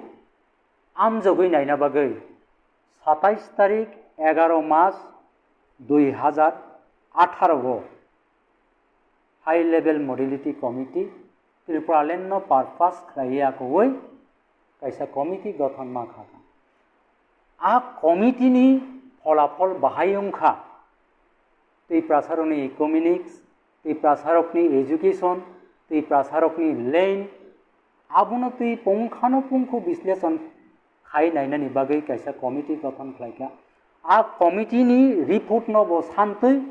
amjogwi naina bagwi satais tarik egaro mas dui hazar atharo o High Level Modality Committee Tipraland no purpose khlaiwi yakuwi kaisa committee gothon ma kha. A committee ni pholafol bahai wngkha Tiprasarokni economics, Tiprasarokni education, Tiprasarokni land, abono twi pungkhano pungkhu bisleshon khai nainani bagwi kaisa committee gothon khlaikha. A committee ni report no bo santwi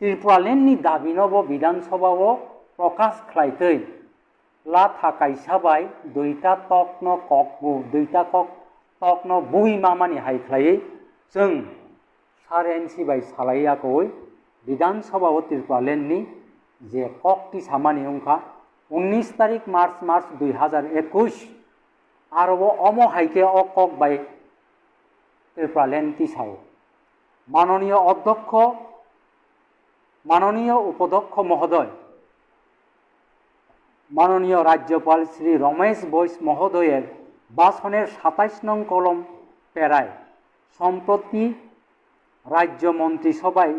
Tipraland ni dabi no bo Bidhan Sabha o prokash khlaitwi latha kaisa bai duita tokno kokbu, duita kok tokno bui mamani hai khlaiwi chwng Sir N C bai salai yakowi Bidhan Sabha o Tipraland ni je kok tisamani wngkha unnish tarik March, March dui hazar ekush, aro bo omo hai khe o kok bai Tipraland tisao. Manoniyo Odhyokkho, Manoniyo Upadhyokho Mohodoy, মাননীয় রাজ্যপাল শ্রী রমেশ বৈশ মহোদয়ের ভাষণের সাতাইশ নং কলম প্যারায় সম্প্রতি রাজ্য মন্ত্রিসভায়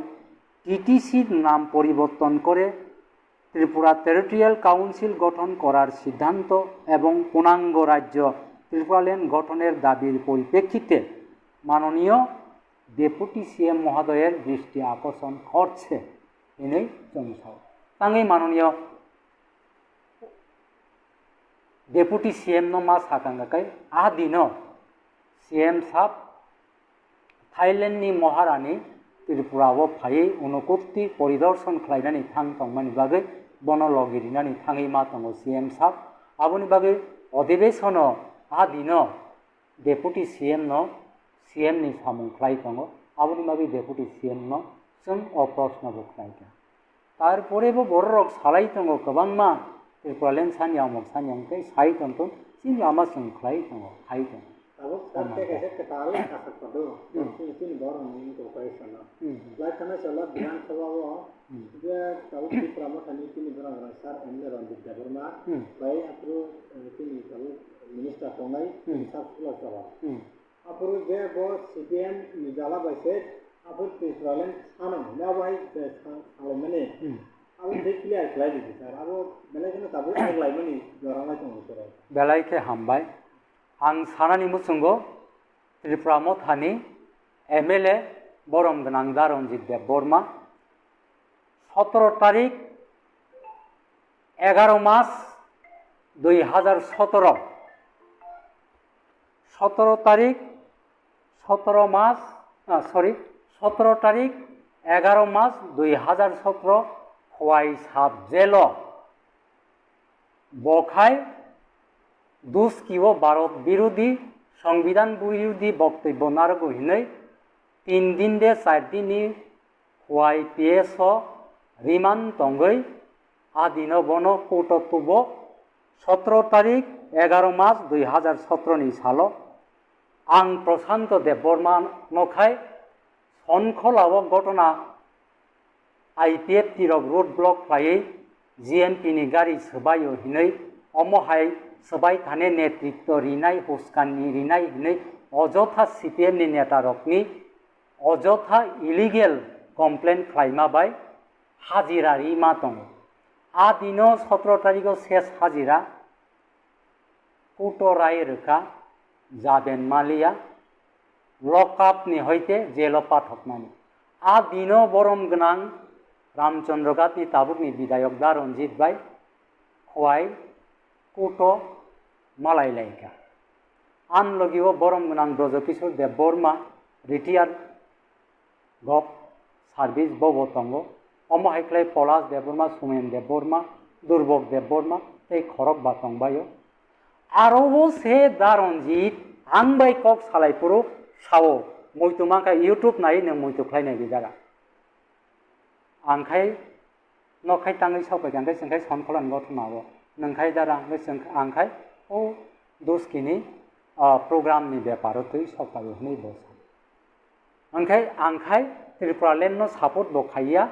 টিটিসির নাম পরিবর্তন করে ত্রিপুরা টেরিটোরিয়াল কাউন্সিল গঠন করার সিদ্ধান্ত এবং পূর্ণাঙ্গ রাজ্য ত্রিপুরাল্যান্ড গঠনের দাবির পরিপ্রেক্ষিতে মাননীয় ডেপুটি সিএম মহোদয়ের দৃষ্টি আকর্ষণ করছে, hinwi chwng sao. Tangwi মাননীয় deputy CM no ma sakang kai, a dino CM sub থাইল্যান্ডনি মহারানী ত্রিপুরাও phaiwi Unakoti পরিদর্শন khlainani thang tongmani bagwi bono logi rinani thangwi ma tongo CM sub. Aboni bagwi অধিবেশনো a dino deputy CM no CM ni samung khlai tongo, aboni bagwi deputy CM no chwng o proshno bo khlai kha. Tarpore bo bororok salai tongo kwbangma, Tripuraland sani amok sani hwnkhe sai tongthun, chini lama chwng khlai tongo, khai tongo. Tabuk sir tei kaisa kwtal aswk kodo, chini borokni cooperation no. Lai thangna salo Bidhan Sabha o je tabuk Tipra Mothani chini borok rang sir M L A Ranjit Debbarma bai aphuru chini tabuk minister tongnai sir Sula Sala. Aphuru je bo C P M ni jala bai se, aphuru Tripuraland sano hwnwi abo hai je sa-, salaimani. Abo tei clear khlai di sir. Abo belai kheno tabuk aklaimani jora wngwi tongo sir. Belai khe hambai. Ang sanani muchungo Tripura Mothani M L A borom gwnang da Ranjit Debbarma sotoro tarik egaro mas dui hajar sotoro, sotoro tarik, sotoro mas, ah, sorry, sotoro tarik egaro mas dui hajar sotoro Khowai sub jail o bo khai Duski o Bharat birodhi, Songbidan birodhi boktobyo narwgo hinwi tin din de char din ni Khowai P S o remand tongwi a dino bono court o tubo sotoro tarik egaro mas dui hajar sotoro ni salo ang Prashanto Debbarma no khai Sonkhola o gotona I P F T rok road block khlaiwi G M P ni gari swbaio hinwi omo hai swbai thani netritwo rinai, huskani rinai hinwi ojotha C P M ni neta rokni ojotha illegal complaint khlaima bai hajira rima tongo. A dino sotoro tariko ses hajira kuto rai rwkha Jaden Maliya, lock up ni hoite jail o pathoknani. A dino borom gwnang Ramchandra Ghat ni tabukni bidayok da Ranjit bai Khowai kuto malai laikha. An logi o borom gwnang Brojo Kishore Debbarma, retired gov service bobo tongo. Omo hai khlai Polash Debbarma, Sumen Debbarma, Durbok Debbarma tei khorok ba tongbaio. Aro o se da Ranjit ang bai kok salai phuru sao, muitu mankha YouTube nai nwng muitu khlai nai di dara. Ang khai Nok khai tangwi sok bai kha, hwnkhe chwng khai Sonkholan gotho nao. Nwng khai dara, hwnkhe chwng, ang khai o Duskini, ah, program ni beparo twi sok bai hwnwi bo sa. Hwnkhe ang khai Tripuraland no support bo khaiya,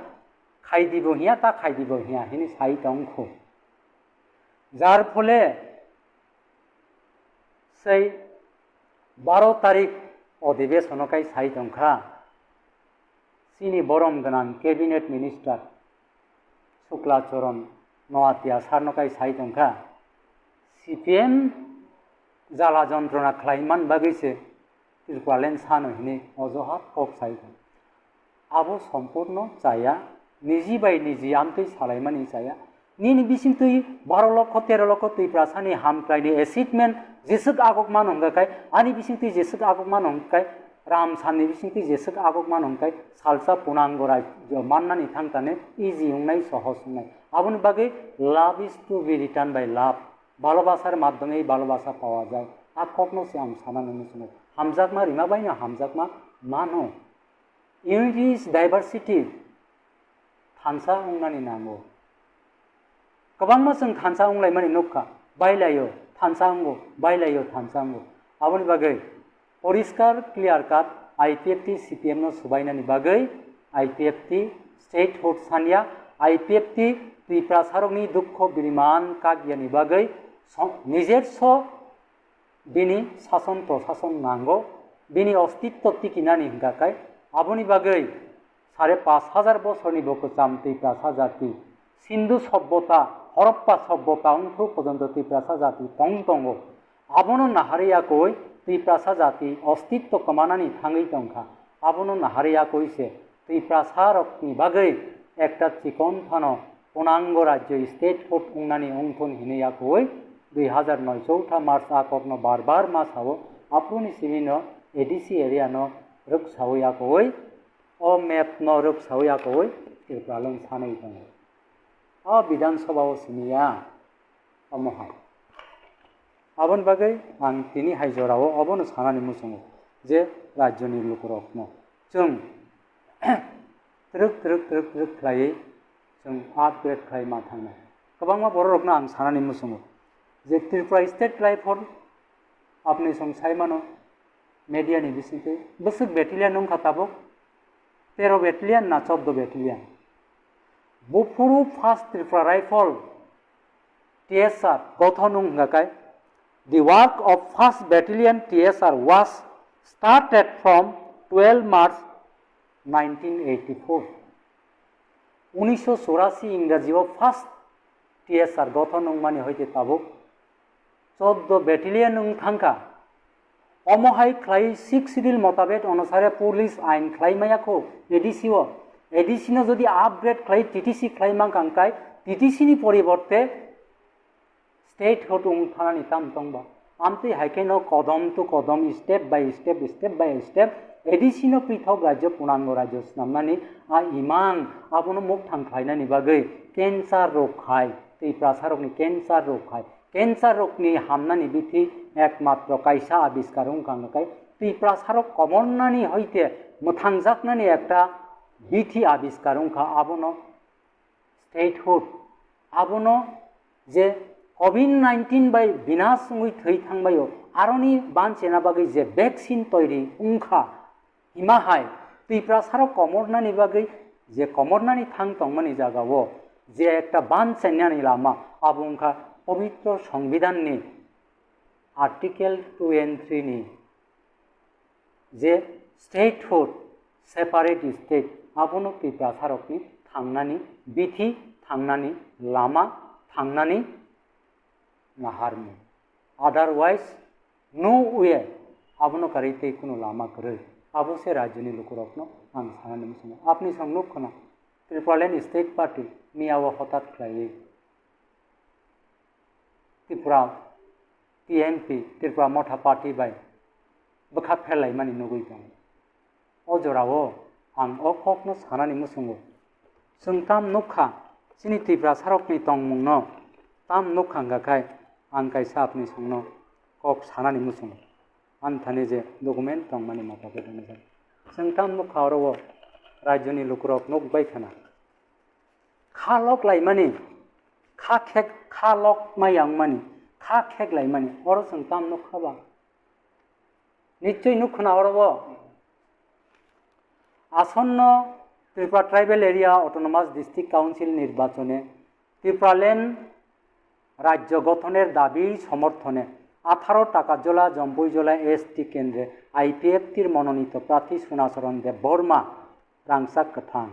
khaidi bo hiya, ta khaidi bo hiya, hini sai tong khu. Jar phole sei baro tarik odhibesono kai sai tongkha, chini borom gwnang cabinet minister Sukla Charan Noatia sarno kai sai tongkha, C P M jala jontrona khlai man bagwi se Tripuraland sano hini ojohat kok sai tong. Abo sompurno chaya, niji bai niji amtwi salaimani chaya. Nini bisingtwi baro lokho tero lokho Twiprasani hamkraini achievement jeswk agok mano hwnkha khai, ani bisingtwi jeswk agok mano hwnkha khai, Ramsamni bisingtwi jeswk agok mano hwnkha khai, salsa punango rajyo mannani thangtane easy wngnai, sohos wngnai. Aboni bagwi love is to be return by love. ভালোবাসার মাধ্যমেই ভালোবাসা পাওয়া যায়. A kokno se ang sana nini sino. Hamjakma rima baino hamjakma mano. Unity is diversity. Thansa wngnani nango. Kwbangma chwng thansa wnglaimani nukha. Bailaio thansa wngo, bailaio thansa wngo. Aboni bagwi poriskar clear cut I P F T C P M no subainani bagwi I P F T statehood sanya, I P F T Tiprasarokni dukho biriman kakyani bagwi so-, nijerso bini sason prosason nango, bini ostitto tikinani hwnkha khe. Aboni bagwi sare pash hajar bosorni bo kwcham Tiprasa jati, Sindhu sobbota, Horappa sobbota wngthok porjonto Tiprasa jati tong tongo. Abono naharwi yakwi Tiprasa jati ostitto kwmanani thangwi tongkha. Abono naharwi yakwi se Tiprasarokni bagwi ekta chikon phano punango rajyo statehood wngnani wngthun hinwi yakwi dui hazar noi chouta March a kokno bar bar ma sao, aphuruni simino A D C area no rwksawi yakwi, o map no rwksawi yakwi Tripura lung sanwi tongo. O Bidhan Sabha o simi ya, omo hai. Aboni bagwi ang tini hai jorao obono sanani muchungo je rajyoni lukurokno chwng twrwk twrwk twrwk twrwk khlaiwi chwng upgrade khlai ma thangnai. Kwbangma bororokno ang sanani muchungo je Tripura state khlai phor apni chwng sai mano media ni bisingtwi bwswk battalion wngkha tabuk tero battalion na choddo battalion. Buphuru first Tripura Rifle T S R gothon wng hwnkha khe, the work of first Battalion T S R was started from twelve March nineteen eighty-four. Unisho churasi Ingraji o first T S R gothon wngmani hoite tabuk choddo battalion wng thangkha. Omo hai khlai sixth schedule motabet onusare police ain khlai maya kho A D C o. A D C no jodi upgrade khlai T T C khlai mankha hwnkhe T T C ni poriborte statehood wng thanani tam tongba. Amtwi hai khe no kodom to kodom, step by step, step by step A D C no pithok rajyo, punango rajyo swnamnani a imang abono mukthang khlainani bagwi cancer rok khai, Tiprasarokni cancer rok khai. Cancer rokni hamnani bithi ekmatro kaisa abiskar wngkha hwnkhe Tiprasarok komornani hoite mwthangjaknani ekta bithi abiskar wngkha, abono statehood. Abono je covid nineteen bai binas wngwi thwi thangbaio, aroni banchena bagwi je vaccine toiri wngkha, hima hai Tiprasarok komornani bagwi je komornani thang tongmani jagao je ekta banchainani lama, abo wngkha pobitro Songbidanni Article two and three ni je statehood, separate state, abono Tiprasarokni thangnani bithi, thangnani lama, thangnani naharmung. Otherwise, no way, abono karwi tei kunu lama kwrwi. Abo se rajyoni lukurokno ang sanani muchungo. Apni song nuk khna, Tipraland State Party miya o hotat khlaiwi Tripura T M P, Tripura Motha Party bai bwkha pherlaimani nugwi tongo. O jorao ang o kokno sanani muchungo. Chwng tam nukha, chini Tiprasarokni tongmungno tam nukha hwnkha khai ang kaisa apni songno kok sanani muchungo. Ani thani je document tongmani motabek wngwi jak. Chwng tam nukha oro o rajyoni lukurok nukbai khna. Kha lok laimani, kha khek, kha lok maya wngmani, kha khek laimani, oro chwng tam nukha ba? Nichoi nuk khna oro bo. আসন্ন Tripura tribal area autonomous district council নির্বাচনে ত্রিপুরাল্যান্ড রাজ্য গঠনের দাবি সমর্থনে আঠারো টাকাজোলা জম্পুইজোলা এসটি কেন্দ্রে আইপিএফটির মনোনীত প্রার্থী সোনাচরণ দেববর্মা রাংসাক কাথাং।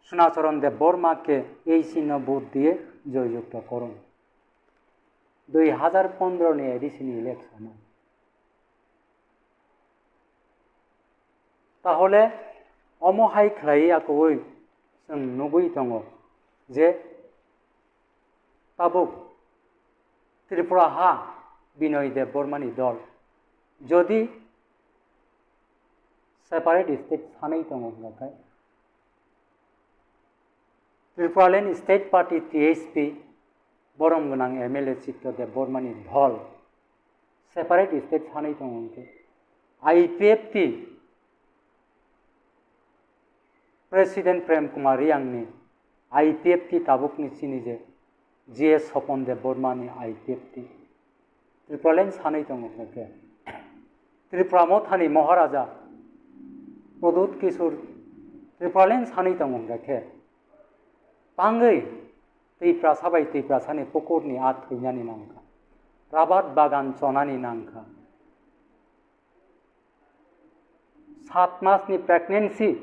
সোনাচরণ দেববর্মাকে এই চিহ্ন ভোট দিয়ে জয়যুক্ত করুন। দুই হাজার পনেরো ni এডিসি ni election. তাহলে omo hai khlai akoi chwng nugwi tongo je tabuk Tripura ha Binoy Debbarma ni dol jodi separate state sanwi tongo hwnkhe Tripuraland State Party T S P borom gwnang M L A Chitto Debbarma ni dol separate state sanwi tongo hwnkhe I P F T President Prem Kumar Reang ni I P F T tabuk ni chini je G S Sopon Debbarma ni I P F T Tripuraland sanwi tongo hwnkhe Tripura Mothani Maharaja Pradyut Kishore Tripuraland sanwi tongo hwnkhe Tangwi Twiprasa bai Twiprasani pukurni a thwinani nangkha, rabat bagan chonani nangkha, sat masni pregnancy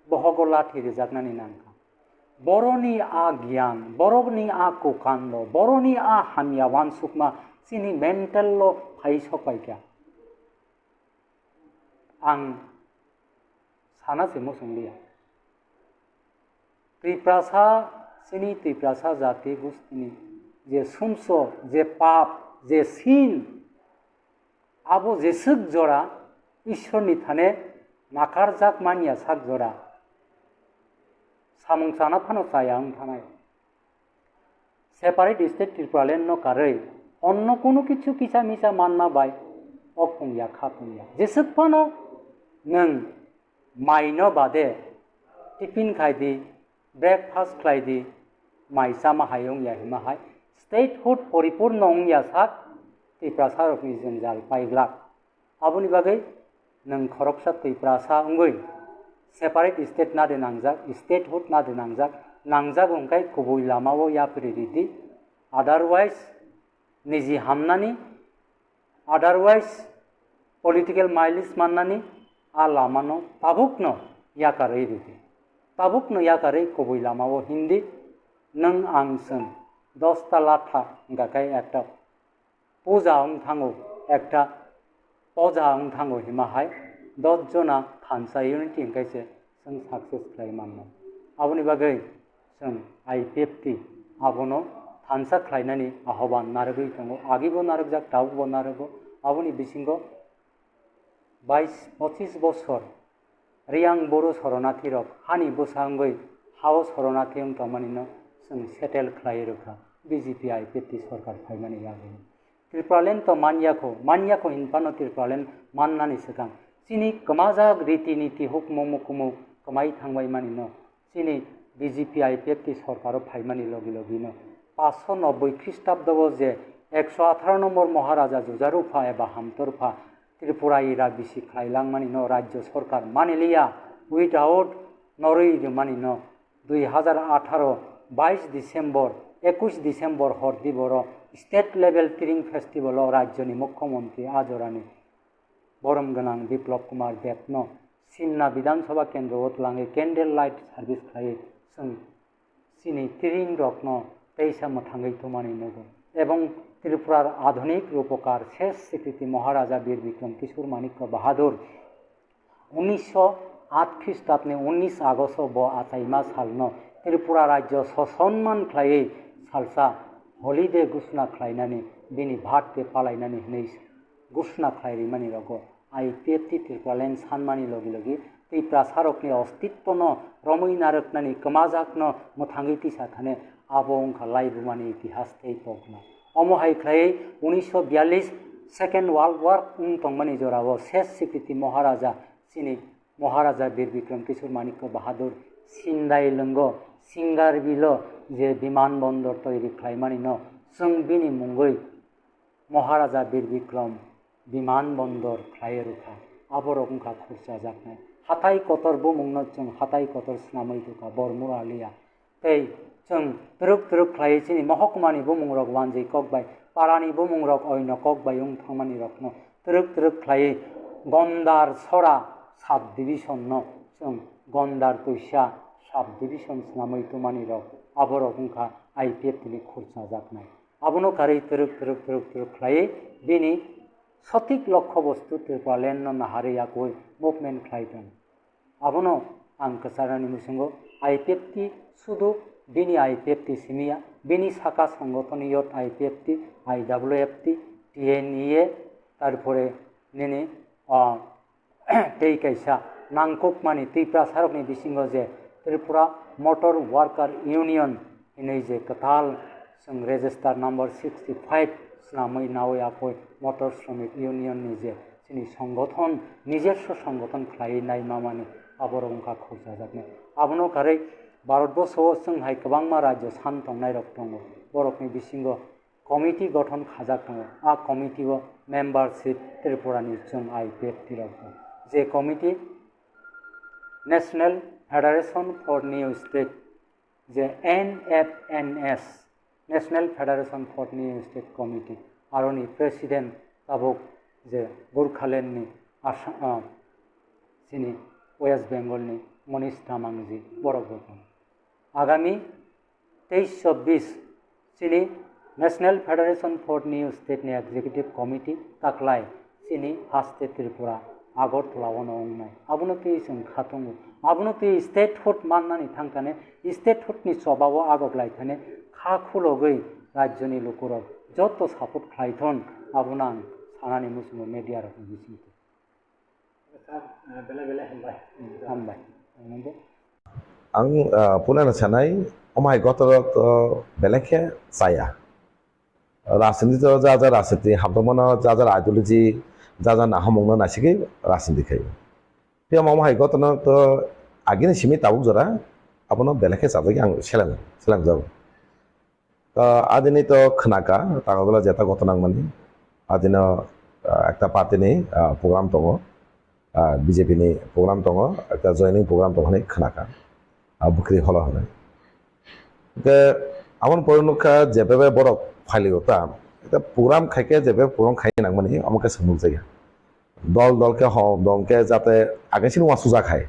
bohogo lathi rijaknani nangkha. Boroni a giyan, boroni a kokando, boroni a hamya wansukma chini mental-o phai sokpaikha. Ang sana se muchung liya. Twiprasa, chini Twiprasa jati gustini je sumso, je pap, je sin, abo jeswk jora Ishwarni thane nakarjak manya sak jora samung chana phano chaya wng thanai. Separate state Tripuraland no karwi onno kunu kichu kisa misa manma bai o pungya kha pungya. Jeswk phano nwng mai no bade tiffin khai di, breakfast khlai di, mai chama hai wng ya hima hai statehood poripurno wng ya sak Tiprasa rokni jwngjal paiglak. Aboni bagwi nwng khoroksa Tiprasa wngwi separate state na de nangjak, statehood na de nangjak, nangjak wngkhe kubui lamao yapri ridi, otherwise niji hamnani, otherwise political mileage mannani a lamano tabukno yakarwi ridi. Tabukno yakarwi kubui lamao hindi, nwng ang chwng dosta latha hingkha khe ekta puja wng thango, ekta poja wng thango hima hai dos jona thansa unity hingkhe se chwng success khlai mannai. Aboni bagwi chwng I P F T abono thansa khlainani ahoban narwgwi tongo, agibo narwkjak, tabukbo narwgo. Aboni bisingo bais pochis bosor Riyang Boro soronathi rok hani bwsa wngwi hao soronathi wng tongmani no chwng settle khlai rwkha B J P I P F T sorkar phaimani yagwi. Tripuraland to manyakho, manyakho hinphano Tripuraland mannani swkang chini kwmajak riti niti hukmu mukumu kwmai thangbai mani no chini B J P I P F T sorkaro phaimani logi logi no paanch sho nobboi Khristabdo o je ekso atharo nombor Maharaja Jujarupha eba Hamtorpha Tripura ira bisi khlai langmani no rajyo sorkar maniliya, without norwi rwmani no dui hazar atharo bais December, ekush December hor di boro state level Tiring festival o rajyoni mukhyamantri a jorani borom gwnang Biplab Kumar Deb no Simna Bidhan Sabha kendro o twlangwi candle light service khlaiwi chwng chini Tiring rokno teisa mwthangwi thumani nugo. Ebong Tripurar adhunik rupokar ses sikriti Maharaja Bir Bikram Kishore Manikya Bahadur unisho aat Khristabni unis Agosto bo achaima salno Tripura rajyo sosonman khlaiwi salsa holiday gushna khlainani bini birthday palainani hwnwi gushna khlai rimani rogo I P F T Tripuraland sanmani logi logi Tiprasarokni ostitwno romwi narwknani kwmajakno mwthangwi tisa thani abo wngkha laibumani itihas tei pokna. Omo hai khlaiwi unisho biyallis Second World War wng tongmani jorao ses sikriti Maharaja chini Maharaja Bir Bikram Kishore Manikya Bahadur Sindai lwngo Singar Bilo je biman bondor toiri khlaimani no chwng bini mungwi Maharaja Bir Bikram biman bondor khlai rwkha, aborok wngkha khurchajaknai. Hatai kotor bumungno chwng hatai kotor swnamwi rwkha, Bormura Liya. Tei chwng twrwk twrwk khlaiwi chini mohokmani bumungrok Wanjwi Kokbai, parani bumungrok Oino Kokbai wng thangmani rokno twrwk twrwk khlaiwi Gondar Sora sub division no chwng Gondar Twisa sub division swnamwi twmani rok, aborok wngkha I P F T ni khurchajaknai. Abono karwi twrwk twrwk twrwk twrwk khlaiwi bini sothik lokho bostu Tripuraland no naharwi yakwi movement khlai tongo. Abono ang kwcharnani muchungo I P F T sudu bini I P F T simi ya, bini saka songothon yot I P F T, I W F T, T N E A, tarpore nini, ah, tei kaisa nangkukmani Tiprasarokni bisingo je Tripura Motor Worker Union hinwi je kwtal chwng register number sixty five swnamwi nawi apoi Motor Shramik Union ni je chini songothon, nijerso songothon khlaiwi naimamani aborok wngkha khurchajaknai. Abono karwi Bharatborsho o chwng hai kwbangma rajyo san tongnairok tongo. Borokni bisingo committee gothon khajak tongo. A committee o membership Tripura ni chwng I P F T rok bo. Je committee National Federation for New State je N F N S, National Federation for New State Committee, aroni president tabuk je Gurkhaland ni Asa-, ah, chini West Bengal ni Manish Tamangji borok bo tongo. Agami teis chobbish chini National Federation for New State ni Executive Committee taklai chini haste Tripura Agartala o no wngnai. Abono twi chwng kha tongo. Abono twi statehood mannani thangkane statehood ni choba o agok lai thane kha khulogwi rajyoni lukurok joto support khlai thon, abono ang sanani muchungo media rokni bisingtwi. Sir, ah, belai belai hambai. Hambai. Ang nungbo. Ang, ah, punana sanai, omo hai gotorok, ah, belai khe chaya. Rajniti to ja ja rajniti hamtokmano, ja ja ideology, ja ja nahamungno naisigwi rajniti khaio. Phiya omo hai gotorok to agini simi tabuk jora, abono belai khe chajagwi ang seleng, selengjago. Ah, adini to khwnaka, Tagodola jeta goto nangmani. Adino, ah, ekta party ni, ah, program tongo. Ah, B J P ni program tongo, ekta joining program tongo hinwi khwnaka. Ah, bwkhri holo hinwi. Hwnkhe aboni pore nukha je bebe borok phailio ta, ekta program khaikhe je bebe program khai nangmani, omo khe swng nukjakya. Dol dol khe hom dol khe jate agensini uansukjak hai.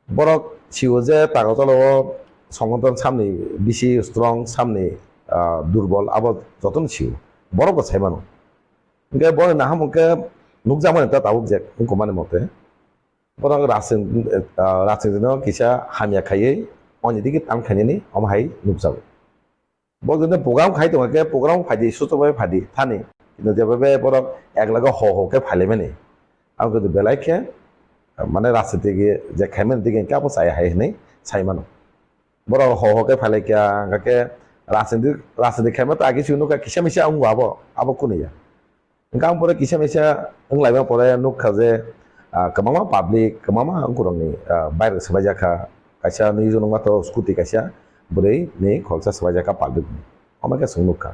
Borok sio je Tagodola o songothon samni bisi strong, samni, ah, durbol, abo jotono sio. Borok bo sai mano. Hwnkhe borok nahamung khe nukjakmani ta tabuk je wngkukmani mote. Borok rajniti, ah, rajniti no kisa hamya khaiwi oni digi tan khainani omo hai nukjago. Bo jodi program khai tongkha khe program phaidi, suchuk bai phaidi thani. Kintu jeba be borok ek loge ho ho khe phailaimani. Ang kintu belai khe, mane, rajniti je khaimani dige khe abo chaya hai hinwi sai mano. Borok ho ho khe phailaikha, hwnkha khe rajniti, rajniti khaima ta agi chwng nukha kisa misa wngo abo, abo kunu ya. Hwnkhe ang pore kisa misa wnglaima pore nukha je, ah, kwbangma public, kwbangma wngkurokni, ah, bike rok swbaijak kha. Kaisa nini nukma to scooty kaisa bwrwi ni khoroksa swbaijak kha public ni. Omo khe chwng nukha.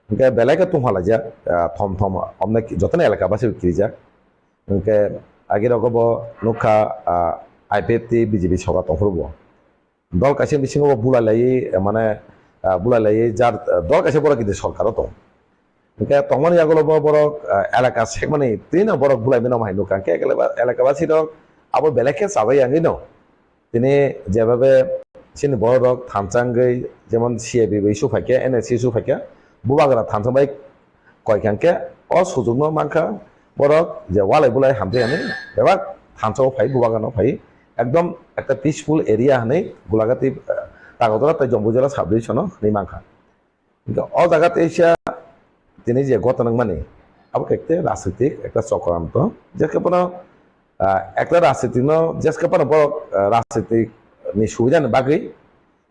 Hwnkhe belai khe tungphalaijak, ah, thom thom omne jotono elaka basi kirijak. Hwnkhe agi rogo bo nukha, ah, I P F T B J P sorkar tongphuru bo. Dol kaisa bisingo bo bulai laiwi, mane, ah, bulai laiwi jar, dol kaisa borok kintu sorkaro tong. Hwnkhe tongmani yagulo bo borok, ah, elaka sekmani twino borok bulai mano hai nukha. Hwnkhe elaka, elaka basi rok abo belai khe chabai yangwi no. Tini jeba be chini borok rok thansa wngwi jemon C A B bai su phaikhe, N S C su phaikhe, bubagra thansa bai koi kha hwnkhe o sujukno mankha borok je walai bulai hamtwi ani bebak thansa o phai bubagra no phai ekdom ekta peaceful area hinwi Gulagati, eh, Tagodola tei Jombujala sub division o hinwi mankha. Hwnkhe o jaga teisa tini je gotha nangmani abo khe ekta rajnitik ekta chokranto je khe bono, ah, ekta rajnitik no je khe bono borok, ah, rajnitik ni subida ni bagwi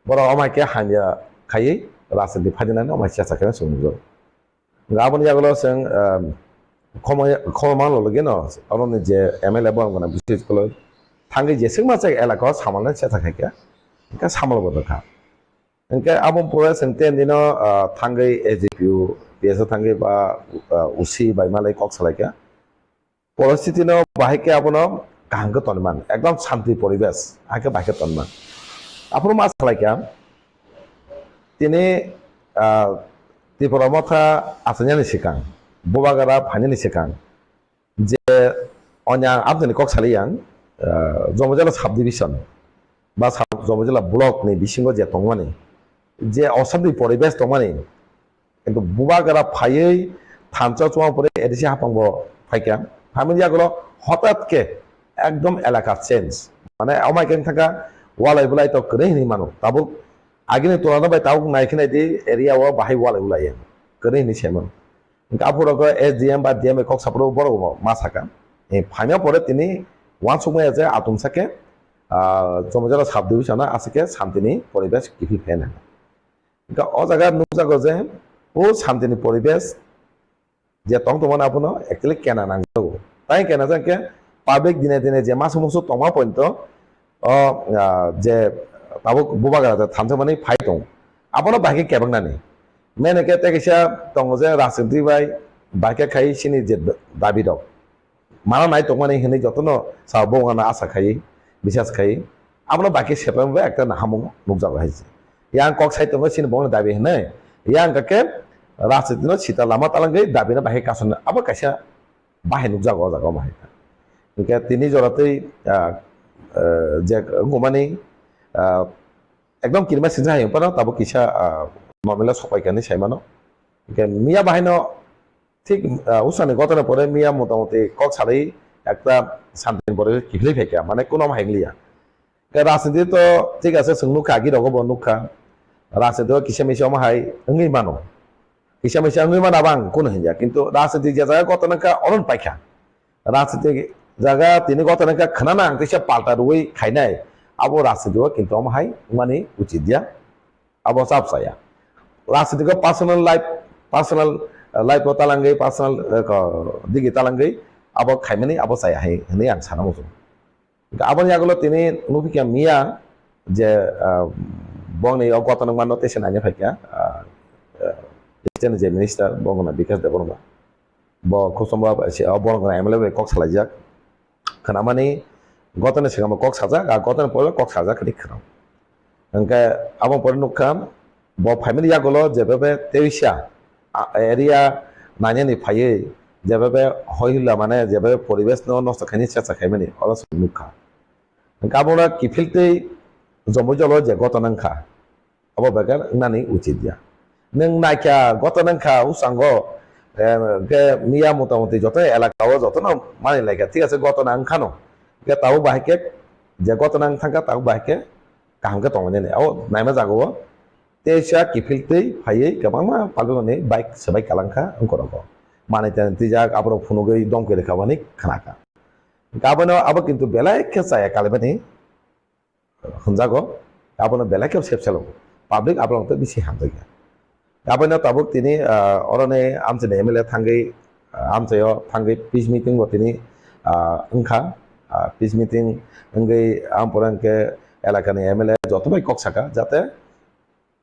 borok omo hai khe hamya khaiwi rajniti phaidinani omo hai chesa khe chwng nukjago. Hwnkhe aboni yagulo chwng, um, khomo, khomo manlo logino, oroni je M L A borok gwnang bisi kwlwi thangwi jeswk masa elaka o samalnai chesa khaikha, hwnkhe samal bo dokha. Hwnkhe aboni pore chwng ten dino, uh, thangwi S D P O, P S O thangwi ba, uh, O C bai malai kok salaikha. Poristiti no bahai khe abono kaham khe tonwi man, ekdom shanti poribesh hai khe bahai khe tonwi man. Aphuru ma salai kha, tini, ah, Tripura Motha achainani swkang, Bubagra phainani swkang, je onya ang amchaini kok salai yang, ah, Jomojala sub division ba sub, Jomojala block ni bisingo je tongmani, je oshanti poribesh tongmani, Kintu bubagra phaiwi thansa chuang pore A D C hapang bo phaikha. Phaimani yagulo hotat khe ekdom elaka change. Mane amai khe thangkha walai bulai to kwrwi hinwi mano. Tabuk agini tulana bai tabuk nai khe nai di area o bahai walai bulai ya. Kwrwi hinwi sai mano. Hwnkhe aphuru ko S D M ba D M A kok saphuru borok bo ma sakha. E phaima pore tini uansukmaya je atum sakhe, ah, Jomojala sub division o aswk khe santini poribesh kiphil phai nai. Hwnkhe o jaga nukjago je o santini poribesh je tong tongmani abono actually kena nangjago. Tai kena jang khe public dine dine je masu musu tongma pointo o, ah, je tabuk bubagra je thansa mani phai tong. Abono bahai khe kebeng nani. Mene khe tei kaisa tongo je rajniti bai bahai khe khai sini je dabi rok. Mana nai tongmani hinwi jotono sa bo wngna asa khai, bisas khai. Abono bai khe sepai bai ekta nahamung nukjago hai se. Yang kok sai tongo chini bongni dabi hinwi. Yang kake rajniti no sita lama talangwi dabi no bai khe kasonwi. Abo kaisa bahai nukjago o jaga o bahai. Hingke tini jora tei, ah, ah, je gumani, ah, ekdom kirima sinsa hai phano tabuk kisa, ah, normal o sopai kani sai mano. Hingke miya bahai no thik, ah, usani gotona pore miya motamoti kok salai ekta santin pore kiphilwi phaikha, mane kuno hai wngya. Ke rajniti to thik ase, chwng nukha, agi rogo bo nukha. Rajniti o kisa misa omo hai wngwi mano. Kisa misa wngwi mano, abang kuno hinya. Kintu rajniti je jaga gotona wngkha, onon paikha. Rajniti jaga tini gotona wngkha, khwnana ang teisa palta rwui khainai. Abo rajniti o kintu omo hai wngmani uchit ya. Abo chap chaya. Rajniti o personal life, personal, eh, life o talangwi, personal, eh, ko, digi talangwi abo khaimani abo chaya hai hinwi ang sana muchung. Aboni yagulo tini nukphi kha miya je, ah, bongni o gotona wngmano tei se naina phaikha, ah, ah, state ni je minister bongno Bikash Debbarma. Bo khub sombo se o borok M L A bai kok salaijak. Khnamani gotoni swkang bo kok sajak, a gotoni pore kok sajak hinwi khna. Hingke aboni pore nukha, bo phaimani yagulo jebebe teisa, a, area nainani phaiwi jebebe hoi hula mane jebebe poribesh no nosto khaini chesta khaimani oro se nukha. Hingke abono kiphiltwi jomoi jolo je gotona wngkha, abo bekar wngnani uchit ya. Nwng naikha gotona wngkha usango, eh, ke miya motamoti joto elaka o jotono mani laikha, thik ase gotona wngkhano. Ke tabuk bahai khe je gotona wng thangkha tabuk bahai khe kaham khe tonglainani. Abo naima jaga o teisa kiphil twi phaiwi kwbangma palbimani bike swbai kalangkha wngkorogo. Manwi tani twijak aborok phunugwi domkirwi khabani khnakha. Abono abo kintu belai khe chaya kalaimani hwnjago. Abono belai khe sepselo public aborok tei bisi hamjakya. Abono tabuk tini, ah, oroni amchaini M L A thangwi, ah, amchaio thangwi peace meeting bo tini, ah, wngkha. Ah, peace meeting wngwi ampore hwnkhe elakani M L A jotobai kok saka jate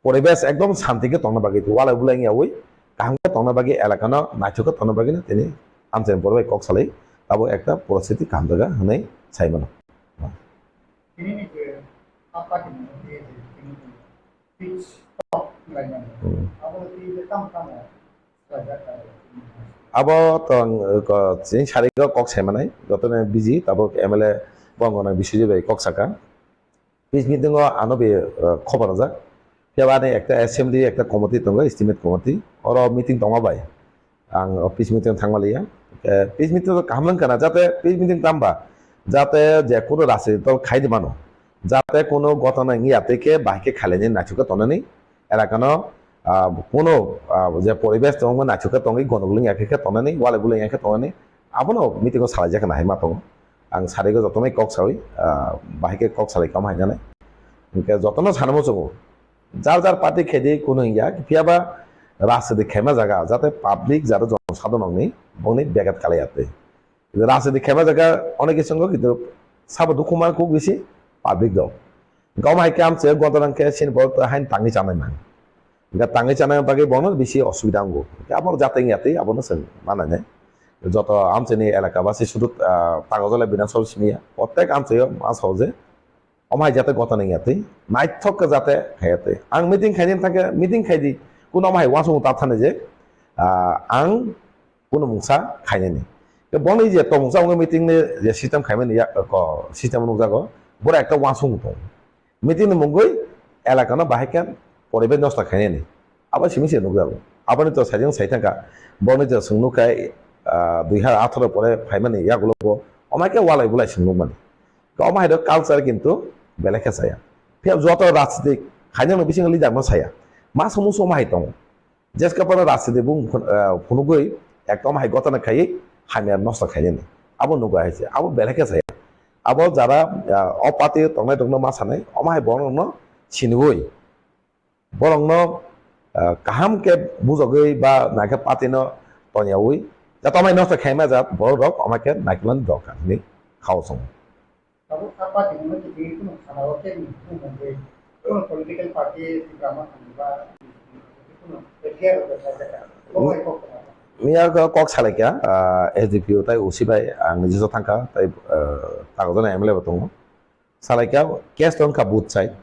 poribesh ekdom shanti khe tongna bagwi, walai bulai wngyawi kaham khe tongna bagwi, elakano naithok khe tongna bagwino tini amchaini borok bai kok salai tabuk ekta poristiti kaham jaga hwnwi sai mano. Tini ni je apa kini ni je tini ni fix top lai mano. Hmm. Abo ni je tam tam lai jak ka. Abo to ang, eh, ko, chini sari kok sai manai, jotono busy tabuk M L A bongona Biswajit bai kok saka. Peace meeting o ano be, eh, khobor rwjak. Phiya ba ani ekta assembly, ekta committee tongo, estimate committee. Oro meeting tongma bai. Ang o peace meeting thangma liya. Eh, peace meeting to kaham wngkha na, jate peace meeting tamba, jate je kunu rajniti dol khai di mano. Jate kunu gotona wngya tei khe bahai khe khailani naisuk khe tongnani. Elakano, ah, kunu, ah, je poribesh tongma naisuk khe tongwi, gondogol wngya khe, khe tongnani, walai bulai wngya khe tongnani. Abono meeting o salai jak na hai ma tongo. Ang sarigo jotono kok sawi, ah, bahai khe kok salai kama hai nani. Hingke jotono sanamo chungo. Jar jar party khe di kunu hingya, phiya ba rajniti khaima jaga, jate public jara jonosadhon ni bongni begat kalai ate. Rajniti khaima jaga onek khe chungo, kintu sabo dukhu man kuk bisi public dok. Gom hai kam se goto nang khe sin bol to hain tangwi chanai man. Ga tangwi chanai bagwi bono bisi osubida ango. Abo jate wngya tei abono chwng manai nai. Joto amchaini elaka basi sudu, ah, Tagojola Bidhan Sabha simi ya. Protek amchaio ma sao je omo hai jate gotona wngya tei, naithok khe jate khaiya tei. Ang meeting khainani thangkhe meeting khai di. Kuno omo hai uansukmung ta thani je, ah, ang kuno mungsa khainani. Tei boni je tongmungsa wngwi meeting ni je system khaimani ya, ko, system nukjago, boro ekta uansukmung tongo. Meeting ni mungwi elaka no bahai khe poribesh nosto khainani. Abo simi se nukjago. Aboni to sajwng sai thangkha. Boni to chwng nukha, ah, dui hazar atharo pore phaimani yagulo bo omo hai khe walai bulai chwng nukmani. Omo hai do culture kintu belai khe chaya. Phiya joto rajniti khainani bisingo leader no saya. Ma somo somo hai tongo. Jeska phano rajniti bung phun-, ah, phunugwi ekdom hai gotana khaiwi hamya nosto khainani. Abo nukha hai se. Abo belai khe saya. Abo jara, ah, o party tongnai rokno ma sanai, omo hai borokno sinigwi, borokno, ah, kaham khe bujogwi ba naikhe party no tonyawi, jata mai nosto khaima jat borok rok omo khe naikolani dorkar hinwi khao chwng. Tabuk a party no twi kheno sana o khe ni kheno mungwi kheno political party Tipra ma thangba kheno F I R rok kha jaka. Bo hai kok khna. Miya kok salai kha, ah, S D P O tai O C bai ang niji thangkha tai, ah, Tagojola M L A bo tongo. salaikha, case tongkha both side.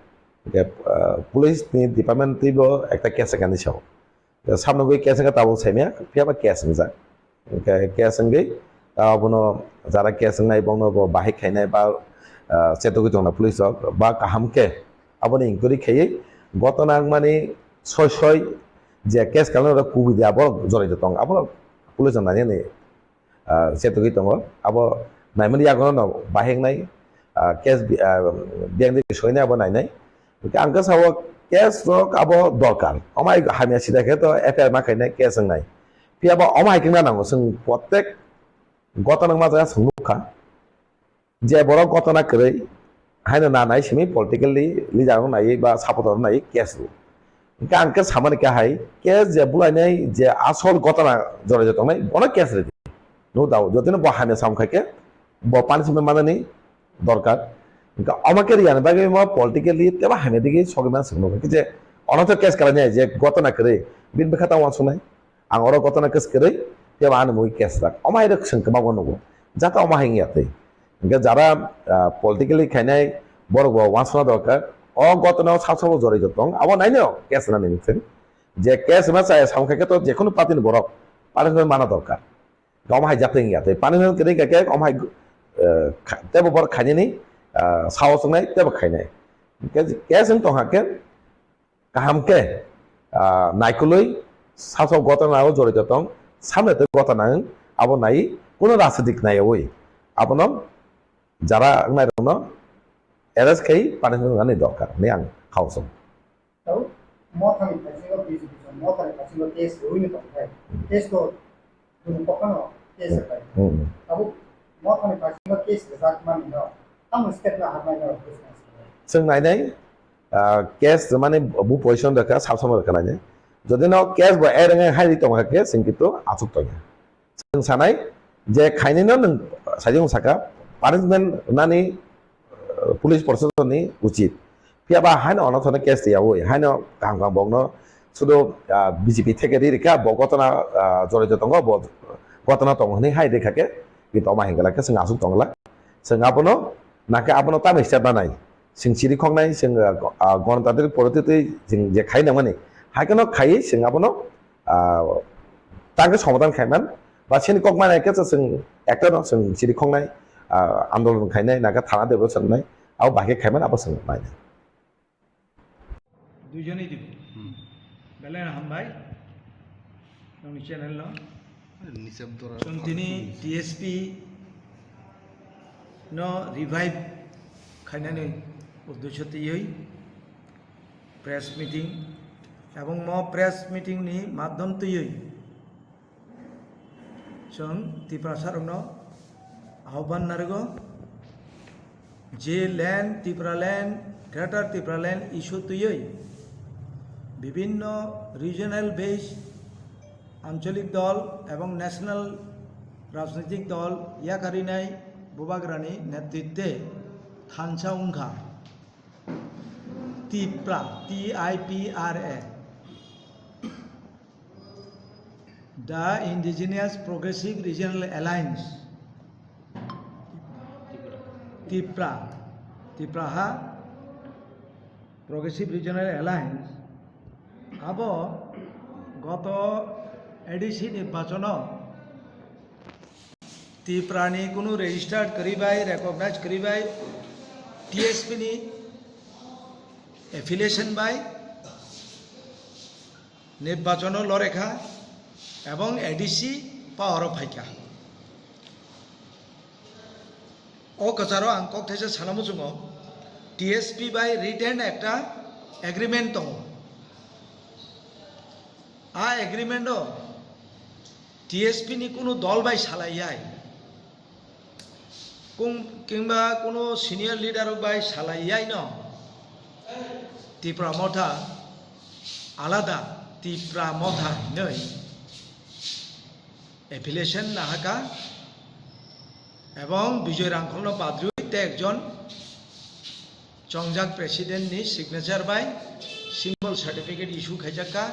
Hwnkhe, ah, police ni department twibo ekta case wngkha hinwi sao. Samno gwi case wngkha tabuk saimaya, phiyaba case wngjak. Hwnkhe case wngwi, ah, abono jara case wngnai bongno bo bahai khainai ba, ah, chetogwi tongna police rok ba kaham khe aboni inquiry khaiwi gotona wngmani soi soi je case kalno kubui de abo jorito tong abo police rok nainani ah, chetogwi tongo. Abo naimani yagono no bahai wngnai, ah, case bi-, ah, biyang de soinai abo nainai. Hwnkhe ang khe sao case rok abo dorkar. Omo hai hamya sida khe to F I R ma khainai case wngnai. Phiya bo omo hai khe wngna nango. Chwng protek gotona wngma jaga chwng nukha. Je borok gotona kwrwi haino na nai simi politically leader rok naiwi ba supporter rok naiwi case rw. Hwnkhe ang khe samani khe hai case je bulainai je asol gotona jorai tongnai bono case rwdi. No doubt, jotino bo hamya sam khai khe bo punishment manani dorkar. Hwnkhe omo khe riyani bagwi mo politically tebo hamya digwi sogwi mano chwng nukha. Khe je ono to case kalainai je gotona kwrwi bini bwkha tamo uansuknai. Ang oro gotona case kwrwi, phiya ba ani mui case rak. Omo hai rok chwng kwbangma nugo. Jata omo hai wngya twi. Hwnkhe jara, ah, politically khainai borok bo uansukna dorkar. O gotona o sab sabo jorito tong. Abo naino case nani nini thing. Je case ma chaya samung khaikhe to jekhunu party ni borok punishment mana dorkar. Omo hai jatwi wngya twi. Punishment kwrwi khaikhe omo hai, eh, kha-, tebo borok khainani, ah, sao chwngnai tebo khainai. Hwnkhe case wng tongkha khe kaham khe, ah, naikolwi sasao gotona o jorito tong, samle tei gotona wng, abo nai kuno rajnitik naiyawi abono jara wngnairokno arrest khai punishment rwnani dorkar hinwi ang khao song. Tau, mothani phasingo B J P chwng mothani phasingo case rwino tongkhe, case to Chwng kophano case rwkha. Hmm. Tabuk mothani phasingo case rwjak manwino tamo step na harmai no business. Chwng nainai, ah, case rwmani bu position rwkha, sab samung rwkha nainai. Jodi no case bo ereng hai ri tongkha khe chwng kintu achuk tongya. Chwng sanai je khainai no nwng sajung saka punishment rwnani police proshasonni uchit. Phiya ba haino ono thono case twiyawi, haino kaham kaham bokno sudu, ah, B J P theke ri rikha, bo gotona, ah, jorito tongo, bo gotona tongo hinwi hai rikha khe, kintu omo hingla khe chwng aswk tongla. Chwng abono, nakhe abono tamo step nanai. Chwng chiri khoknai, chwng, ah, ah, gonotantrik porotitwi chwng je khai nangmani. Hai kheno khaiwi chwng abono ah, tangkhe somadhan khaiman, ba sini kok manai khe chwng ekta no chwng chiri khoknai, ah, andolon khainai, naka thana debo swngnai, abo bahai khe khaiman abo chwng nainai. Duijon idibo. Hmm. Belai no hambai. Nongni channel no. Nisab dora. Chwng tini D S P no revive khainani uddesho twiwi press meeting, ebong mo press meeting ni madhyam twiwi chwng Tiprasa rokno ahobhan narwgo je land, Tipraland, Greater Tipraland issue twiwi bibhinno regional based ancholik dol ebong national rajnitik dol yakarinai bubagrani netritwe thansa wngkha. Tipra, T I P R A, the Indigenous Progressive Regional Alliance, Tipra, Tipraha Progressive Regional Alliance, abo goto A D C nirbachono Tiprani kunu registered kwrwi bai, recognized kwrwi bai, T S P ni affiliation bai nirbachono lorekha ebong A D C power o phaikha. O kwcharo ang kok thaisa sana muchungo, T S P bai written ekta agreement tongo. A agreement o T S P ni kunu dol bai salai yai, kung-, kingba kunu senior leader rok bai salai yai no Tipra Motha alada Tipra Motha hinwi affiliation nahaka ebong Bijoy Rangkholno badrwi tei ekjon chongjak president ni signature bai symbol certificate issue khaijakha,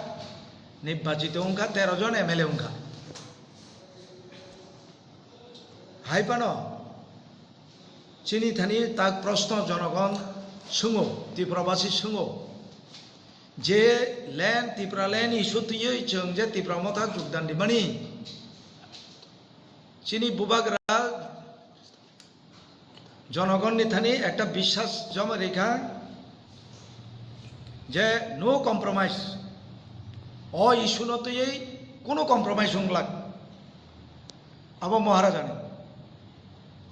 nirbachito wngkha, tero jon M L A wngkha. Hai phano Chini thani tak proshno jonogon swngo, Tripurabasi swngo, je land, Tripura land issue twiwi chwng je Tipra Motha jogdan rimani, chini bubagra jonogonni thani ekta biswas joma rikha je no compromise, o issue no twiwi kuno compromise wng glak. Abo Maharajani.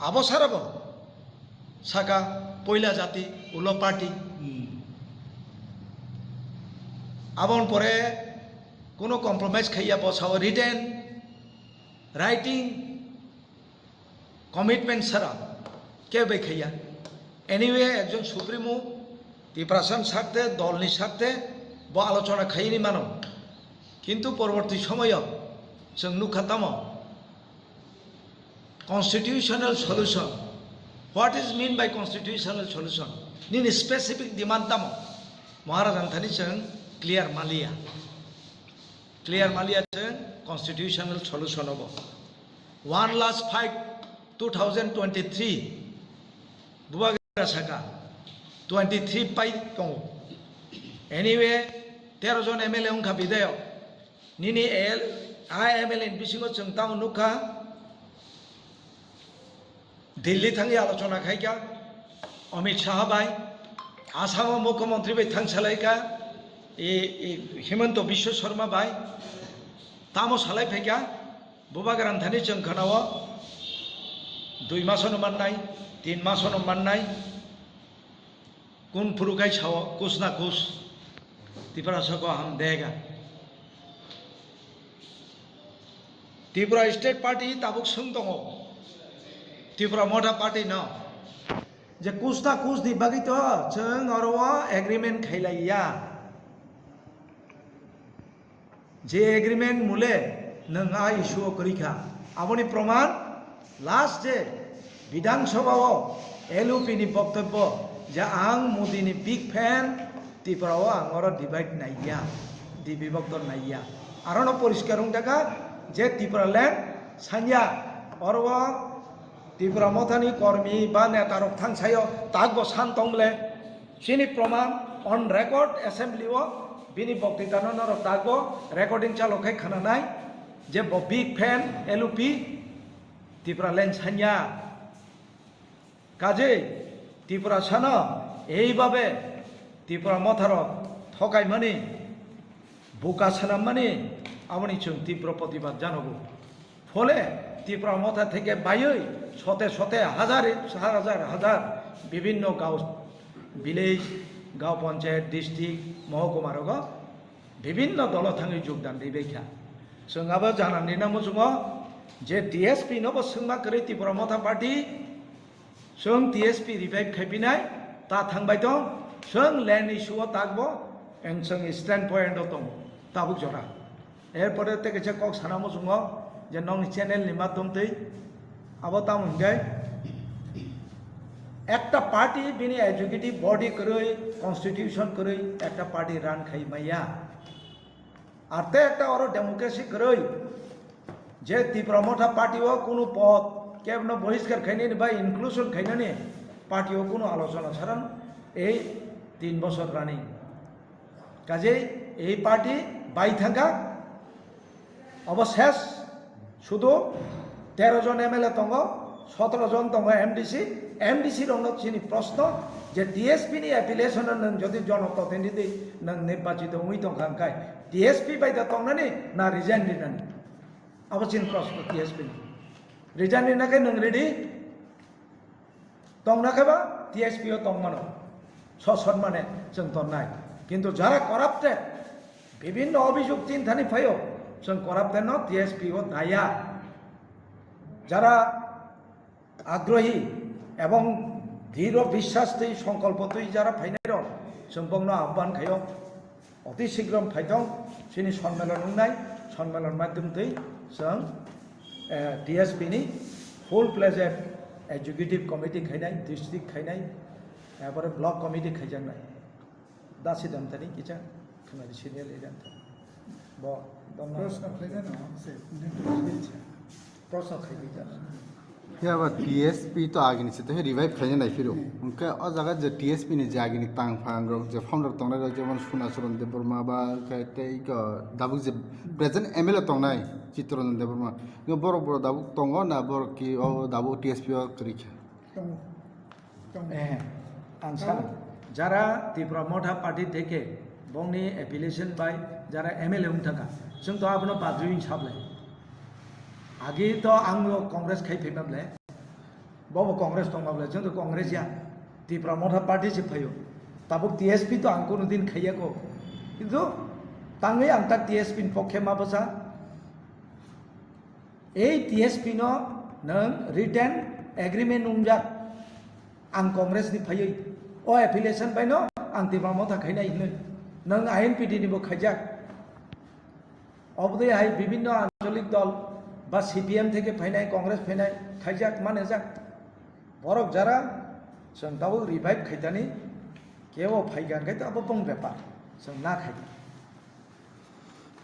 Abo sarabo saka poila jati ulo party. Hmm. Aboni pore kuno compromise khaiya bo sao written, writing, commitment sara kebo bai khaiya. Anyway, ekjon supremo Tiprasani sakte, dolni sakte bo alochona khaini mano. Kintu porborti somoyo chwng nukha tamo constitutional solution. What is mean by constitutional solution? Nini specific demand tamo? Maharajani thani chwng clear maliya. Clear maliya chwng constitutional solution obo. One last fight two thousand twenty-three. Bubagra saka twenty-three pai tongo. Anyway, tero jon M L A wngkha bidayok. Nini L, a M L A ni bisingo chwng tamo nukha. Delhi thangwi alochona khaikha Amit Shah bai, Assam o Mukhyamantri bai thang salaikha, e, e, Himanta Biswa Sarma bai, tamo salai phaikha, bubagrani thani chwng khanao dui masono mannai, tin masono mannai, kun phuru kai sao kus na kus, Tiprasa ko hum dega. Tripura State Party tabuk swng tongo, Tripura Motha Party no, je kus na kus ni bagwi to chwng oro o agreement khailaiya. Je agreement mule nwng a issue o kwrwi kha, aboni proman last je Bidhan Sabha o L U P ni boktobbo je ang Modi ni big fan, Tripura o ang oro divide naiya, dibibokto naiya. Arono poriskar wng jakha je Tripura land sanya, oro o Tripura Mothani kormi ba neta rok thang sayo takbo san tong le, chini proman on record assembly o bini boktitano norok takbo recording chalo khai khananai je bo big fan L U P Tripura land sanya. Kajei Tiprasano eibabe Tipra Motharok thokaimani, buka swnammani, aboni chwng tibro protibad janogo. Phole Tipra Motha theke baiwi sote sote hazar hazar hazar bibinno gao, village, gao panchayat, district, mohokuma rogo bibinno dolo thangwi jogdan ribaikha. Chwng abo janani na muchungo je T S P no bo swngma kwrwi Tipra Motha Party, chwng T S P revive khaipinai, ta thangbai tong, chwng land issue o takbo, ang chwng stand point o tong, tabuk jora. Erpore tei kaisa kok sana muchungo je nokni channel ni madhyam twi abo tamo hingkhe ekta party bini executive body kwrwi, constitution kwrwi ekta party run khai maya. Ar tei ekta oro democracy kwrwi je Tipra Motha party o kunu pod kebno bohiskar khainani ba inclusion khainani party o kunu alochona saran ei tin bosor running. Kajei ei party bai thangkha, obo ses, sudu tero jon M L A tongo, sotoro jon tongo M D C, M D C rokno chini proshno je T S P ni affiliation no nwng jodi jonoprotindhi nwng nirbachito wngwi tongkha hwnkhe T S P bai da tongnani na resign rinani? Abo chini proshno T S P ni. Resign rina khe nwng ready? Tongna khe ba T S P o tongmano, sosonmane chwng tonnai. Kintu jara corrupted, bibinno obhijog tin thani phaio, chwng corrupted no T S P o daya. Jara agrohi ebong dhriro biswas twi songkolpo twi jara phainai rok, chwng bokno ahban khaio. Oti sigrom phaitong chini sonmelon wngnai, sonmelon madhyam twi chwng, eh, T S P ni full fledged executive committee khainai, district khainai, epore block committee khaijaknai. Dasi Damtani kisa khwnadi senior leader. Bo, bo no. Proshno khlaina no, se, proshno khaidi jana. Phiya ba T S P to agini se to he revive khaina nai phiro. Hwnkhe o jaga je T S P ni je agini tang phang rok je founder tongnai rok jemon Sunacharan Debbarma ba khe tei ko dabuk je present M L A tongnai Chittaranjan Debbarma. Hwnkhe borok borok dabuk tongo na borok ki o dabuk T S P o kwrwi kha? Tongo. Tongo. Eh, ang sano. Jara Tipra Motha Party theke bongni affiliation bai jara M L A wng thangkha. Chwng to abono badri wng sablai. Agi to ang Congress khai phai mable. Bobo Congress tong mable. Chwng to Congress ya. Tipra Motha Party se phaio. Tabuk T S P to ang kono din khaiya ko. Kintu tangwi ang ta T S P ni pokhe ma bwsa. Ei T S P no nwng written agreement wngjak, ang Congress ni phaiwi o affiliation bai no ang Tipra Motha khainai hinwi nwng I N P T ni bo khaijak. Obodei hai bibinno ancholik dol ba C P M theke phainai, Congress phainai khaijak manajak. Borok jara chwng tabuk revive khaitani kebo phaiga hwnkhe abo bong bepar chwng na khaidi.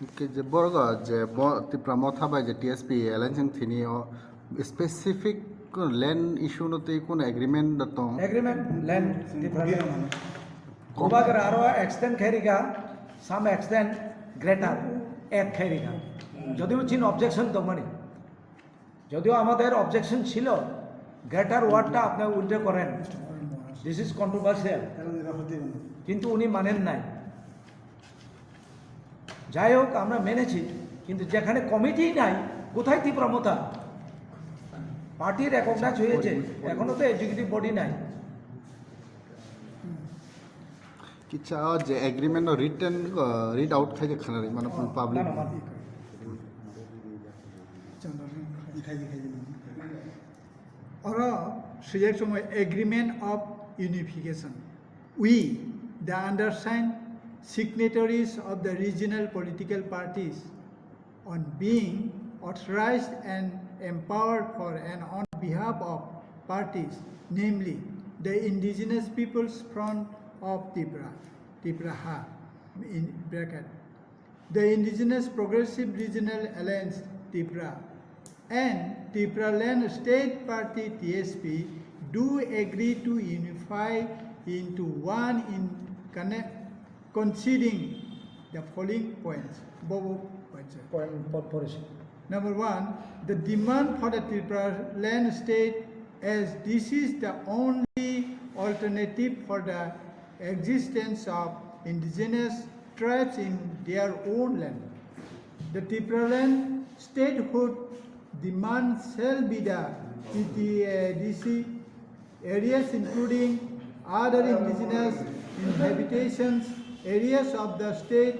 Hwnkhe je borok je bo Tipra Motha bai je T S P alliance wng thini o specific land issue no tei kono agreement da tong? Agreement, land, Tipra land. Bubagra aro extend khai rikha, some extend greater, add khai rikha. Jodio chin objection tongmani. যদিও আমাদের অবজেকশন ছিল, গ্রেটার ওয়ার্ডটা আপনি উইথড্র করেন, this is controversial, কিন্তু উনি মানেন নাই। যাই হোক, আমরা মেনেছি, কিন্তু যেখানে কমিটি নাই, কোথায় তীব্র মতা? পার্টি রেকগনাইজ হয়েছে, এখনো তো এক্সিকিউটিভ বডি নাই। Kicha o je agreement no written, uh, read out khai je khana ri mano public. Oro swijak chwng agreement of unification. We, the undersigned signatories of the regional political parties, on being authorized and empowered for and on behalf of parties, namely the Indigenous Peoples Front of Tipra, Tipraha, in bracket, the Indigenous Progressive Regional Alliance, Tipra, and Tipraland State Party, T S P, do agree to unify into one in connect, conceding the following points. Bobo points. Point po-, porisi. Number one, the demand for the Tipraland state, as this is the only alternative for the existence of indigenous tribes in their own land. The Tipraland statehood demand shall be the T T A D C areas including other indigenous inhabitations areas of the state.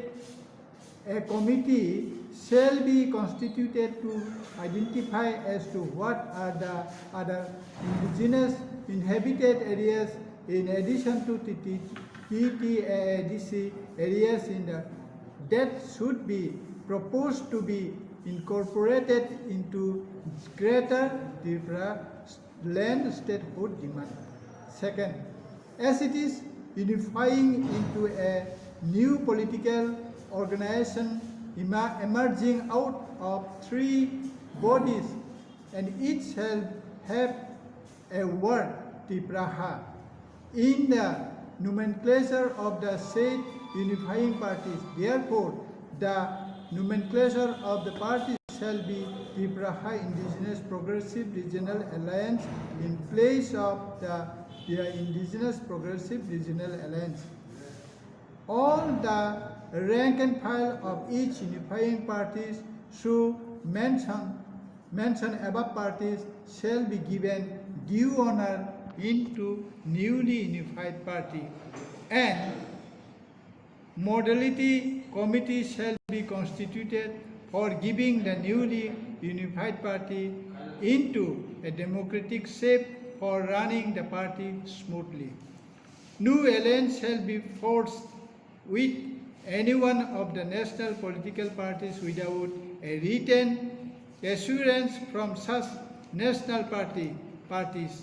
A committee shall be constituted to identify as to what are the other indigenous inhabited areas in addition to T T, T T A A D C areas in the, that should be proposed to be incorporated into Greater Tripura land statehood demand. Second, as it is unifying into a new political organization ema-, emerging out of three bodies, and each shall have a word, Tipraha, in the nomenclature of the said unifying parties. Therefore, the nomenclature of the parties shall be Tipraha Indigenous Progressive Regional Alliance in place of the, the Indigenous Progressive Regional Alliance. All the rank and file of each unifying parties should mention, mention above parties shall be given due honor into newly unified party, and modality committee shall be constituted for giving the newly unified party into a democratic shape for running the party smoothly. No alliance shall be forced with any one of the national political parties without a written assurance from such national party, parties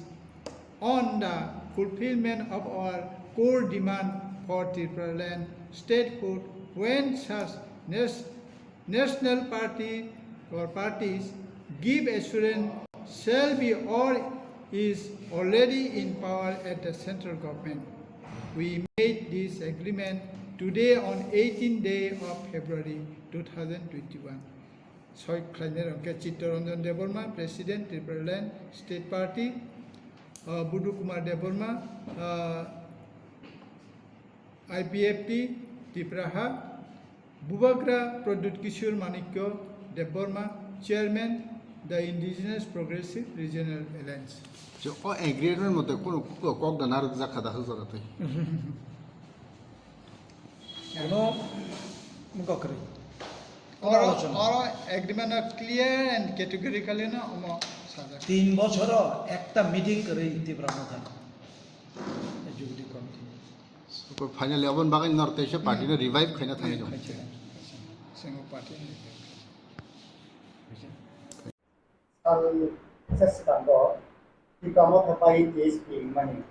on the fulfillment of our core demand for Tipraland statehood when such nas-, national party or parties give assurance shall be or is already in power at the central government. We made this agreement today on eighteenth day of February two thousand twenty-one. Soi khlainai rok khe Chittaranjan Debbarma, President, Tipraland State Party, uh, Budu Kumar Debbarma, uh, I P F T, Tipraha, Bubagra Pradyut Kishore Manikya Debbarma, Chairman, the Indigenous Progressive Regional Alliance. Je o agreement mote kono kok da narwk jakha da hwjak twi. Ano mukha kwrwi. Oro, oro agreement no clear and categorically no omo sajak. Tin bochoro ekta meeting kwrwi Tipra Motha executive committee. Ko finally abon bagai nor teisa party no revive khaina thangwi dong. Single party. Sal seskango Tipra Motha pai T S P mani,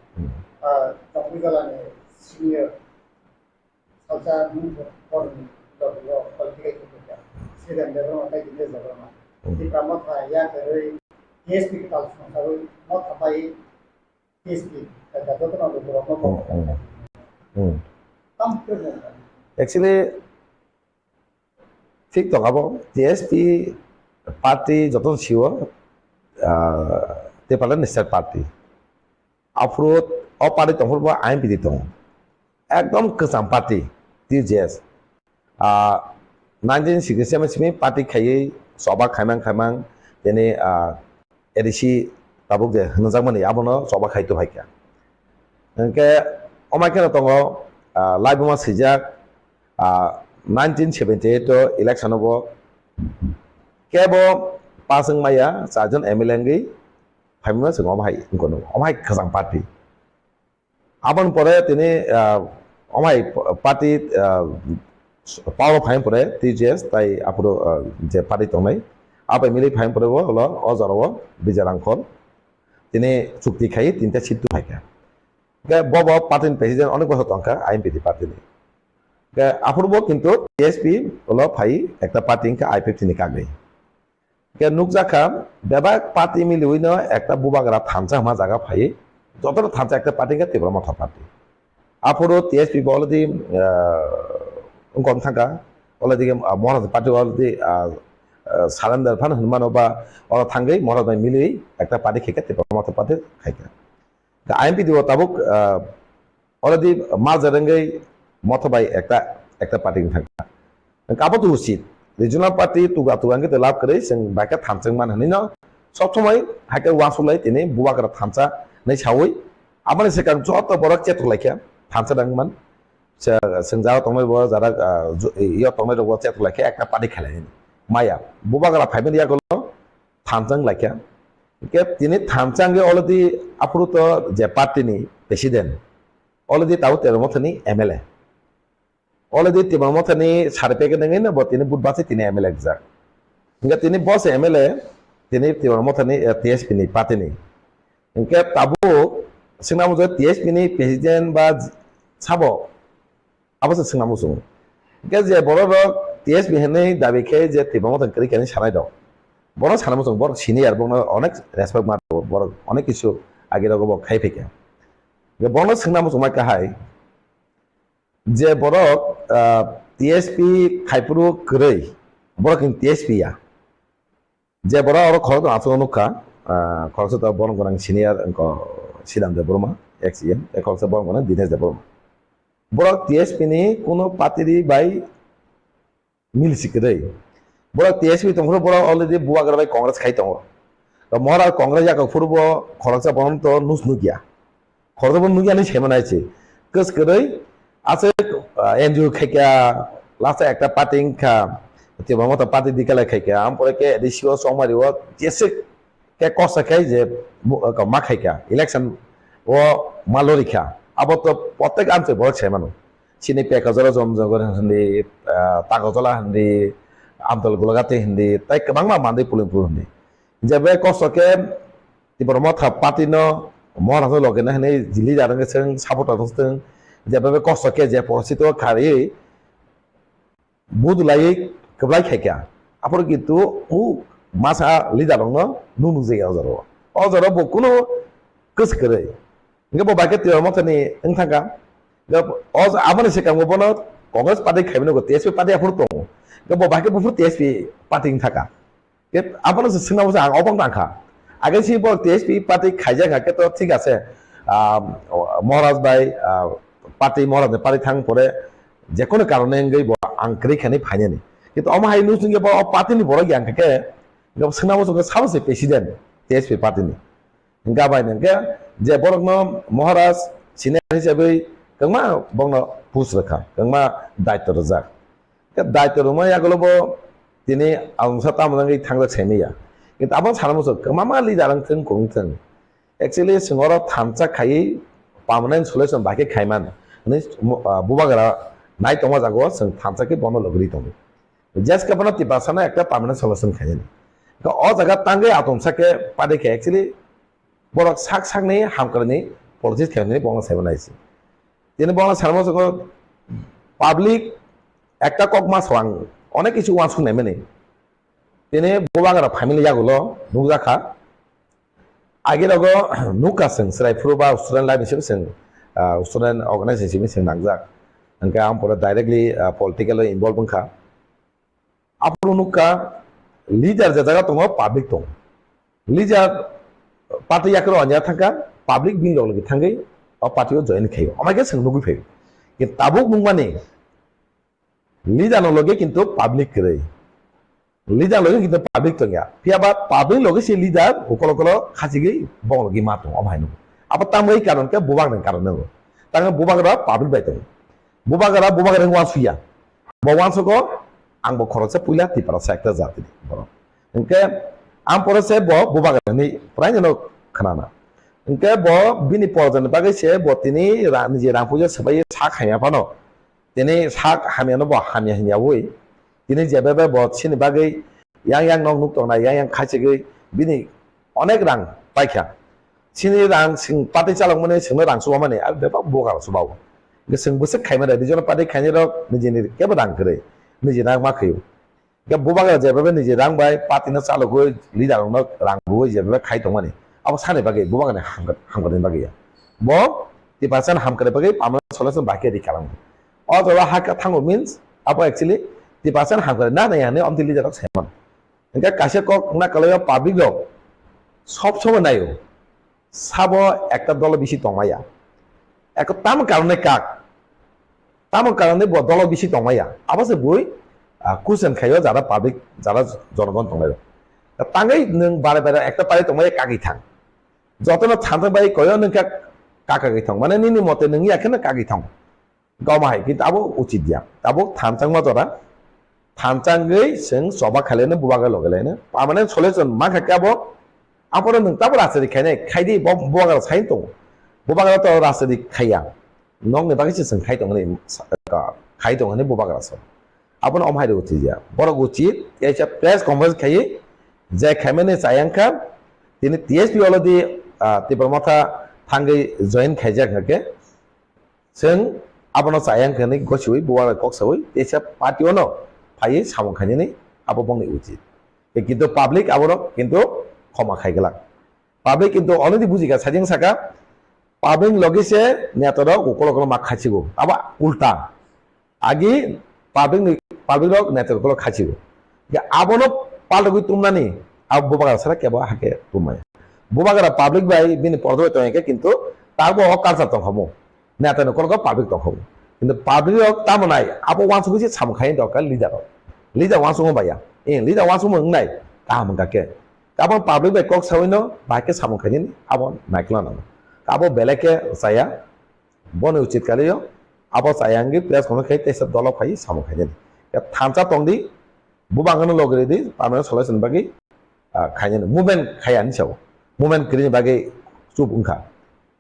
ah, Jambujala ni senior salsa mung kormi doglo political khukuka. Sridhar Debbarma pai Dinesh Debbarma. Tipra Motha ya kwrwi T S P kwtal songsawi Motha pai T S P, kaka jotono lukurokno kok. Hmm, hmm. Tam kwrwng. Actually, thik tong abo, T S P party jotono siwo, ah, Tipraland National Party. Aphuru o party tongphuru bo I N P T tongo. Ekdom kwcham party, T J S. Ah, nineteen sixty-seven simi party khaiwi choba khaimang khaimang tini, ah, A D C tabuk je hwnjakmani abono choba khai tuhaikha. Hwnkhe omai kheno tongo, ah, laibuma swijak, ah, nineteen seventy-eight o election o bo kebo pass wng maya, charjon M L A wngwi phaimano chwng omo hai wngkha, omo hai kwcham party. Aboni pore tini, ah, omai party, ah, power phai pore T J S tai aphuru, ah, je party tongnai, abai milwi phai pore bo ulo o jora o Bijay Rangkhol tini chukti khai tinta seat tu phaikha. Ke bo bo party ni president onek bosor tongkha I N P T party ni. Ke aphuru bo kintu T S P ulo phai ekta party wngkha I P F T ni kagwi. Ke nukjakha, bebak party miliwi no ekta bubagra thansa hwnma jaga phai, jotono thansa ekta party khe Tipra Motha party. Aphuru T S P bo already, ah, wngkha thangkha, already, ah, Maharaj party already, ah, ah, surrender phan hwnmano ba oro thangwi Maharaj bai miliwi ekta party khaikha, Tipra Motha party khaikha. Ka I N P T o tabuk, ah, already merger wngwi Motha bai ekta, ekta party wng thangkha. Hwnkhe abo to usit. Regional party tuga tuga hwnkhe to lab kwrwi chwng bai khe thanchwng man hwnwi no sob somoi hai khe uansuk lai tini bubagra thansa hwnwi saui aboni swkang joto borok chetok lai khe thansa nang man. Chwng jara tongnai bo jara, ah, yo tongnai rok bo chetok lai khe ekta party khelai maya. Bubagra phaimani yagulo thansa wng lai khe. Hwnkhe tini thansa wngwi already aphuru to je party ni president already tabuk Tipra Motha ni M L A. Already Tipra Motha ni certificate wngwi no bo tini vote bachai tini M L A rijak. Hwnkhe tini bo se M L A, tini Tipra Motha ni, eh, T S P ni party ni. Hwnkhe tabuk swngna muchung T S P ni president ba sabo abo se swngna muchung. Hwnkhe je borok rok T S P hinwi dabi khe je Tipra Motha kwrwi khe hinwi sanai rok. Borok sana muchung borok senior, borok no onek respect ma borok onek kisu age rogo bo khai phaikha. Hwnkhe borok no swngna muchung ma kahai. Je borok, ah, T S P khaiphuru kwrwi, borok ni T S P ya. Je borok oro khorok aswk nukha, ah, khoroksa to borom gwnang senior wngkha Sidam Debbarma, ex E M, tei khoroksa borom gwnang Dinesh Debbarma. Borok T S P ni kuno party bai mil si kwrwi. Borok T S P tongphuru borok already bubagra bai Congress khai tongo. To Mohara Congress yakok phuru bo khoroksa borom to nus nukya. Khoroksa bo nukya hinwi saimano hai se. Kwskwrwi aswk, ah, N G O khaikha, last ekta party wngkha, Tipra Motha party dikala khaikha, ampore khe A D C o chongmari o jeswk khe kosa khai je bu-, ma khaikha, election o ma lorikha. Abo to protek amchai borok saimano. Chini Pekajala Jomjogor hindi, ah, Tagojola hindi, Amtol Golagati hindi, tai kwbangma Mandai Pulimpur hindi. Jebe kosto khe Tipra Motha party no Mohara loge na hinwi jili jarang khe chwng support rok chwng jebe kosto khe je porosito khari budulai kwplai khaikha. Aphuru kintu u masa leader rokno nuk nukjaya o jora o. O jora bo kunu kwswk kwrwi. Hingke bo bai khe Tipra Mothani wng thangkha. Hingke o, aboni swkang bo bono Congress party khaimani go T S P party aphuru tongo. Hingke bo bai khe buphuru T S P party wng thangkha. Ke abono se swngna bo se ang obong tangkha. Age si bo T S P party khaijak kha khe to thik ase. Ah, Maharaj bai, ah, party Maharaj ni party thang pore je kono karone wngwi bo ang kwrwi khainai phainani. Kintu omo hai nung singke bo o party ni borok yang khe hingke bo swngna bo se sabo se president T S P party ni. Hingke bai hingke je borokno Maharaj senior hisabwi kwbangma borokno post rwkha, kwbangma daitw rwjak. Khe daitw rwma yagulo bo tini alongsa tamo wngwi thangjak saimanya. Kintu abo sana muchung kwbangma leader wng thung, kung thung. Actually, chwng oro thansa khaiwi permanent solution bai khe khaiman. Hwnwi, ah, bubagra nai tongma jago chwng thansa khe bono logri tongo. Jeske bono Tiprasano ekta permanent solution khainani. Khe o jaga tangwi atomsa khe party khe actually borok sak sakni hamkrai ni politics khaimani bono saimanai se. Tini bono sanamo soko public ekta kok ma swang onek kisu uansuk naimani. Tini bubagra family yagulo nukjakha. Agi rogo nukha seng serai phuru ba student life hisabe seng, ah, student organization hisabe seng nangjak. Hingke ang pore directly, ah, political o involve wngkha. Aphuru nukha leader je jaga tongo public tongo. Leader party yakro anya thangkha, public bini rok logi thangwi o party o join khaio. Amai khe seng nugwi phaio. Ke tabuk nukmani leader no loge kintu public kwrwi. Leader loge kintu public tongya. Phiya ba public loge se leader ukolo ukolo khachigwi bong logi ma tongo, omo hai nukgo. Abo tamwi karon khe bubak ni karon nukgo. Tangwi bubak rok public bai tongo. Bubagra, bubagra wng uansuya. Bo uansugo, ang bo khoroksa puila Tiprasa ekta jati ni borok. Hingke ang pore se bo bubagra ni prai no khnana. Hingke bo bini porjani bagwi se bo tini ra-, niji rang puja swbai sak hamya phano. Tini sak hamya no bo hamya hinya ui. Tini jebebe bo chini bagwi yang yang nok nuk tongnai, yang yang khachigwi bini onek rang paikha. Chini rang sing pati chalokmani singno rang chubamani, abo bebak bubagra chubao. Hingke sing bwswk khaimani, regional party khainai rok nijini kebo rang kwrwi, niji rang ma khaio. Hingke bubagra jebebe niji rang bai party no chalogwi leader rokno rang rwwi jebebe khai tongmani, abo sani bagwi bubagrani hamkra-, hamkrai bagwi ya. Bo Tiprasani hamkrai bagwi permanent solution bai khe ri kalang. O jora hakhe thango means abo actually Tiprasani hamkrai na nai hinwi omtwi leader rok saiman. Hingke kaisa kok wngna kwlaio public rok sob somoi naio, sabo ekta dolo bisi tongmaya. Eko tamo karone kak, tamo karone bo dolo bisi tongmaya. Abo se bui, ah, question khaio jara public, jara jonogon tongnai rok. Tangwi nwng bare bare ekta pari tongmaya kagwi thang. Jotono thansa bai koyo nwng kha kagwi thang. Mane nini mote nwng ya kheno kagwi thang. Goma hai, kintu abo uchit ya. Abo thanchangma jora. Thanchangwi chwng choba khaileno bubagra logelaino. Permanent solution mankha khe abo. Aphoro nwng tabo rajniti khainai, khaidi bo bubagra sai tongo. Bubagra to rajniti khaiya. Nokni bagwi se chwng khai tongmani, khai tongmani bubagra so. Abono omo hai rw uchit ya. Borok uchit, kaisa press conference khaiwi, je khaimani chayang kha, tini T S P already, ah, Tipra Motha thangwi join khaijak hwnkhe, Chwng abono chayang khe hwnwi gosiwi bubagra kok sawi teisa party ono phaiwi samung khainani abo bongni uchit. Kintu public abono kintu khoma khai glak. Public kintu already bujikha, sajeng saka public logi se neta rok ukolo ukolo ma khaichigo. Abo ulta. Agi public ni, public rok neta ukolo khaichigo. Abono paltogwi tumnani abo bubagra sara kebo hake tumaya. Bubagra public bai bini pordo bai tongya khe kintu tabo o culture tongkhamu. Neta ni kolok public tong kho. Kintu public rok tamo nai, abo wansugwi se samung khaini dorkar leader rok. Leader wansugwi baya. Eh, leader wansugwi wngnai, kaham wngkha khe. Abo public bai kok sawi no, bai khe samung khaini abo naikla nango. Abo belai khe chaya, boni uchit kali yo, abo chaya wngwi press conference khai teisa dolo phai samung khaini. Thansa tongdi, bubang no logri di, permanent solution bagwi, ah, khaini movement khaya ni sao. Movement krini bagwi chup wngkha.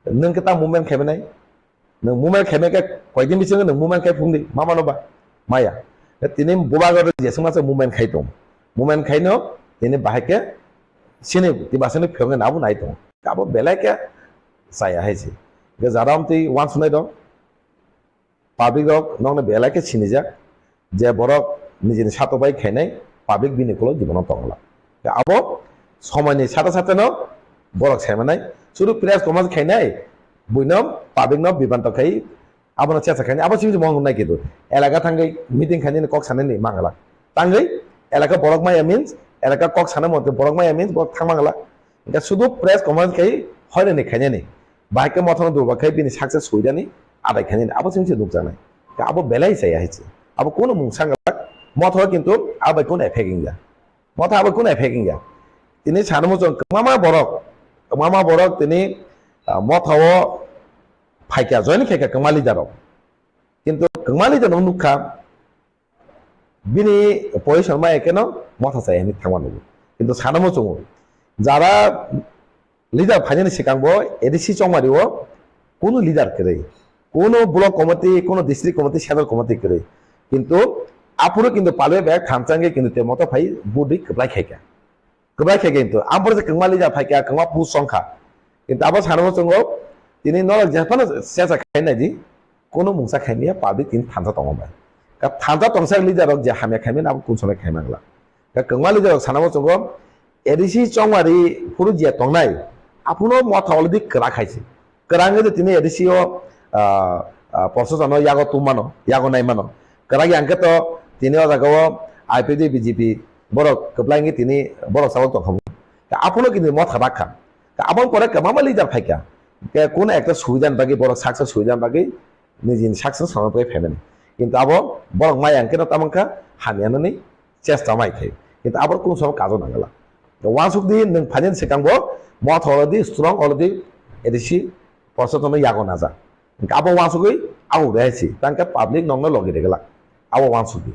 Nwng khe ta movement khaimanai? Nwng movement khaimai khe koidin bisingo nwng movement khai phungdi, ma mano ba? Maya. Tini bubagra jeswngma se movement khai tong. Movement khaino tini bahai khe sini Tiprasani phiyoknai abo nai tong. Abo belai khe chaya hai se. Hingkhe jara amtwi uansuknai rok, public rok nokno belai khe sinijak. Je borok nijini satok bai khainai, public bini ulo jibono tongla. Abo somoini sata sata no borok sai manai. Suru press conference khainai, buino public no bibanto khai, abono chesa khainai. Abo simi mo nai kitu. Elaka thangwi meeting khainani kok sanani mangala. Tangwi elaka borok maya means, elaka kok sana mote borok maya means borok thang mangala. Engka sudu press conference khai hoireni khainani. Bahai khe mothano durba khai bini success suidani adai khainani. Abo simi nukjaknai. Abo belai saya hichi. Abo kono mungsa ngala. Motho kintu abai kono effect ingya. Motha abo kunu effect wngya. Tini sanamo chwng kwbangma borok, kwbangma borok tini, ah, motha o phaikha, join khaikha kwbangma leader rok. Kintu kwbangma leader no nukha, bini position ma ekeno motha chaya hinwi thangma nugo. Kintu sanamo chwngo, jara leader phainani swkang bo A D C Chongmari o kunu leader kwrwi, kunu block committee, kunu district committee, central committee kwrwi. Kintu aphuru kintu palwi bai thansa wngwi kintu te moto phai budi kwplai khaikha. Kwplai khaikha kintu. Aphuru se kwbangma leader phaikha, kwbangma post songkha. Kintu abo sanamo chwngo, tini norok jephano sesa khai naidi, kunu mungsa khaimya public tini thansa tongo bai. Ka thansa tongsa leader rok je hamya khaimani abo kunu somoi khaimangla. Ka kwbangma leader rok sanamo chwngo, A D C Chongmari phuru je tongnai, aphuno motha already kwrak khaisi. Kwrang wngwi tini A D C o, ah, ah, proshasano yago tubmano, yago naimano. Kwrak yang khe to tini o jaga o I P F T B J P borok kwplai wngwi tini borok sabok tongkha. Aphuno kini motha rakha. Aboni pore kwbangma leader phaikha. Ke kuno ekta subidani bagwi borok saksa subidani bagwi nijini saksa samani bagwi phaimani. Kintu abo borok maya wngkhe no tamo wngkha hamya nani chesta mai khai. Kintu abo kunu somo kajo nangala. Wansuk di nwng phainani swkang bo motha already strong already A D C proshasano yago naja. Abo wansugwi abo rehai si. Tangkhe public nokno logi regala. Abo wansuk di.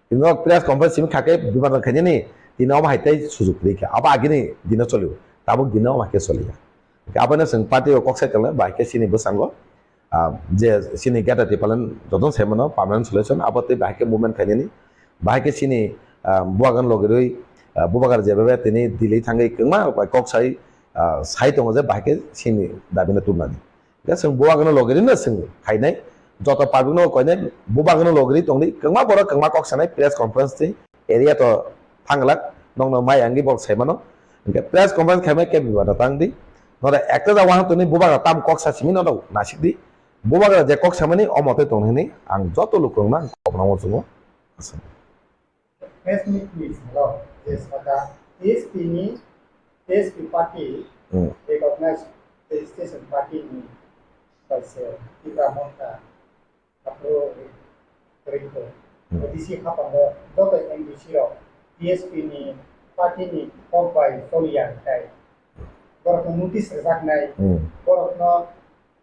Tini nok press conference simi khake biman khainani tini omo hai tei sujuk kwrwi kha. Abo agini dino choliu. Tabuk dino omo hai khe choliya. Aboni chwng party o kok sai tongo, bahai khe chini bwskango, ah, je chini Greater Tipraland jotono sai mano permanent solution, abo tei bahai khe movement khainani, bahai khe chini, ah, bubagan logirwi, ah, bubagar jebabe tini Delhi thangwi kwma bai kok sai, ah, sai tongo je bahai khe chini dabi no tubunani. Hingke chwng bubagan logirwi no chwng khainai, joto public no koinai bubagan logirwi tongdi, kwma borok kwma kok sanai press conference tei area to thanglak, nokno mai angwi borok sai mano. Hingke press conference khaimai khe bibato tang di. Noro ekta jagao hang tongni bubagra tam kok sa simi norok nasik di. Bubagra je kok samani omo tei tong hini ang joto lukurokno ang kobna muchungo. Press meet ni salo je saka T S P ni, T S P party Hmm. recognized registration party ni bai se Tipra Motha Aphuru rikto. Hmm. D C hapango joto M D C rok T S P ni party ni kok bai choliya hwnkhe borokno notice rwjaknai, Hmm. borokno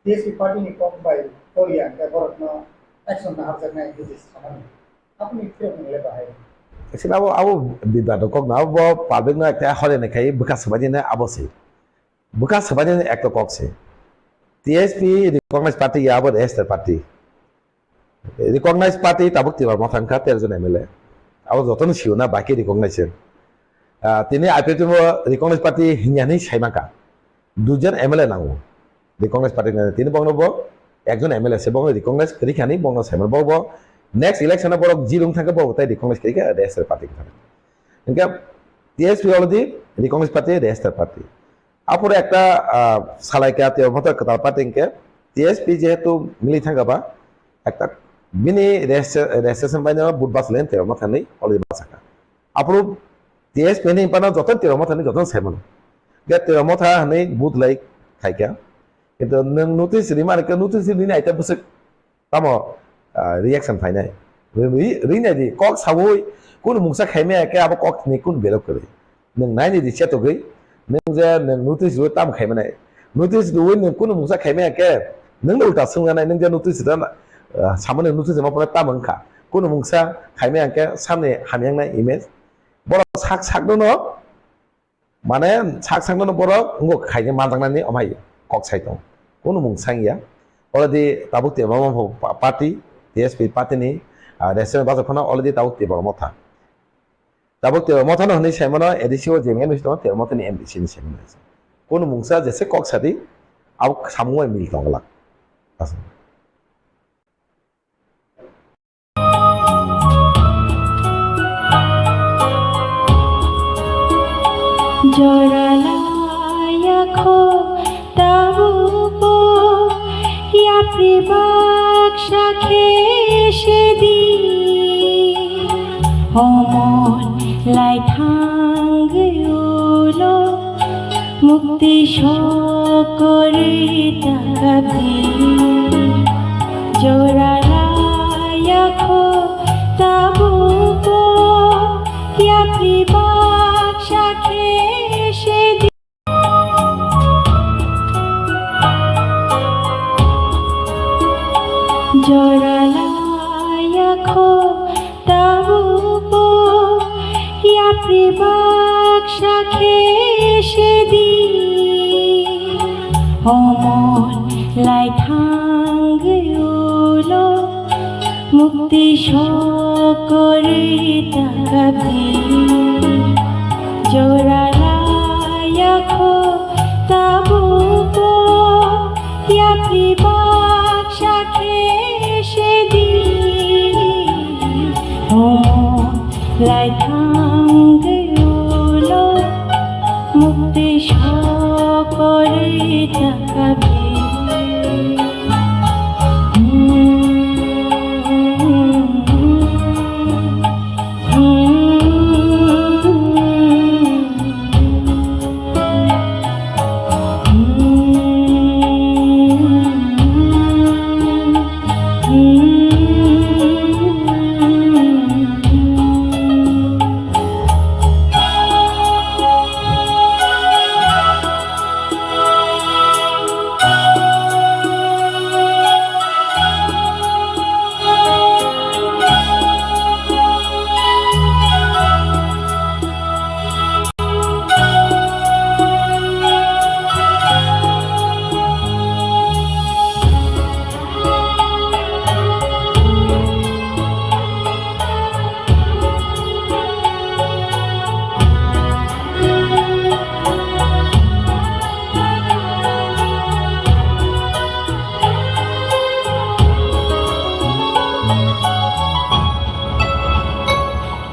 T S P party ni kok bai choliya hwnkhe borokno action naharjaknai hwnwi samani. Aboni phiyok nwngle bahai. Actually abo, abo bibato kok na, abo public no ekta hore ne khai bwkha swbaidi ne abo se. Bwkha swbaidi ne ekta kok se. T S P recognized party ya abo registered party. Recognized party tabuk Tipra Motha wngkha tero jon M L A. Abo jotono sio na bahai khe recognized. Ah, tini I P F T bo recognized party hinya hinwi sai mangkha. Duijon M L A nango. Recognized party ni tini bongno bo ekjon M L A se bongno recognized kwrwi khani bongno sai mano. Bo, bo next election o borok zero wng thangkhe bo tai recognized kwrwi khe registered party wng thangkha. Hingkhe T S P already recognized party, registered party. Aphuru ekta, ah, salai kha Tipra Motha kwtal party hingkhe T S P jehetu mili thangkha ba ekta bini registration baino vote bachalaini Tipra Motha hinwi already bachakha. Aphuru T S P ni bana joto Tipra Motha ni joto sai mano. Ge Tipra Motha hinwi vote lai khaikha. Kintu nwng notice rima rikha, notice rini aita bwswk tamo, ah, reaction phainai. Ri-, ri-, rinai di, kok sawi, kunu mungsa khaimaya khe abo kok ni kunu belok kwrwi. Nwng naini di chetogwi, nwng je nwng notice rwi tamo khaimanai. Notice rwi nwng kunu mungsa khaimaya khe, nwngno ulta swngjanai, nwng je notice rwna, ah, samani notice rwma phano tamo wngkha. Kunu mungsa khaimaya khe samni hamyangnai image. Borok sak sak no, mane sak sak no borok wngkha khaina manjaknani omai kok sai tong. Kunu mung sang ya. Already tabuk Tipra Motha pa-, party, T S P party ni, ah, register bachak phano already tabuk Tipra Motha. Tabuk Tipra Motha no hinwi sai mano A D C o je M D C tong, Tipra Motha ni M D C ni sai mano. Kunu mungsa jese kok sadi, abo samung bai mil tong glak. Aswk. Jora laiya kho tabukbo yapri baksa khe se di. O mon lai thangwi ulo mukti sokorwi takabdi. Jora laiya kho tabukbo yapri baksa khe se di. Jora laiya kho tabukbo yapri baksa khe se di. O mon lai thangwi ulo mukti sokorwi takabdi. Jora laiya kho tabukbo yapri baksa khe se di. O mon lai thangwi ulo mukti sokorwi takabdi.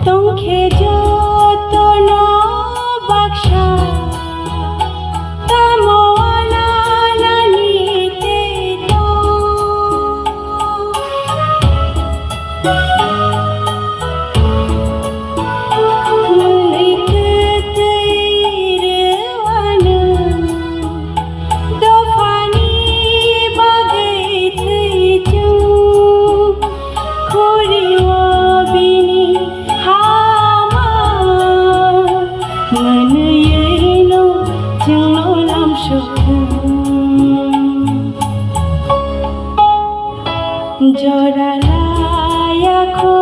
Tongkhe jotono baksa, tamo ananani tei tong. Mwnwi kwtwi rwano dophani bagwi thwi chwng. Khuri o bini hama mwnwi no chwngno lamsok. Jora laiya kho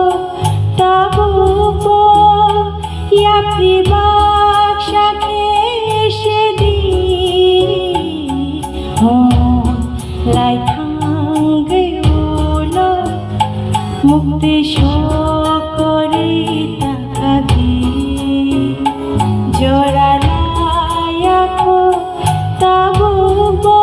tabukbo yapri baksa khe se di. O mon lai thangwi ulo mukti sokorwi takabdi. Jora laiya kho tabukbo.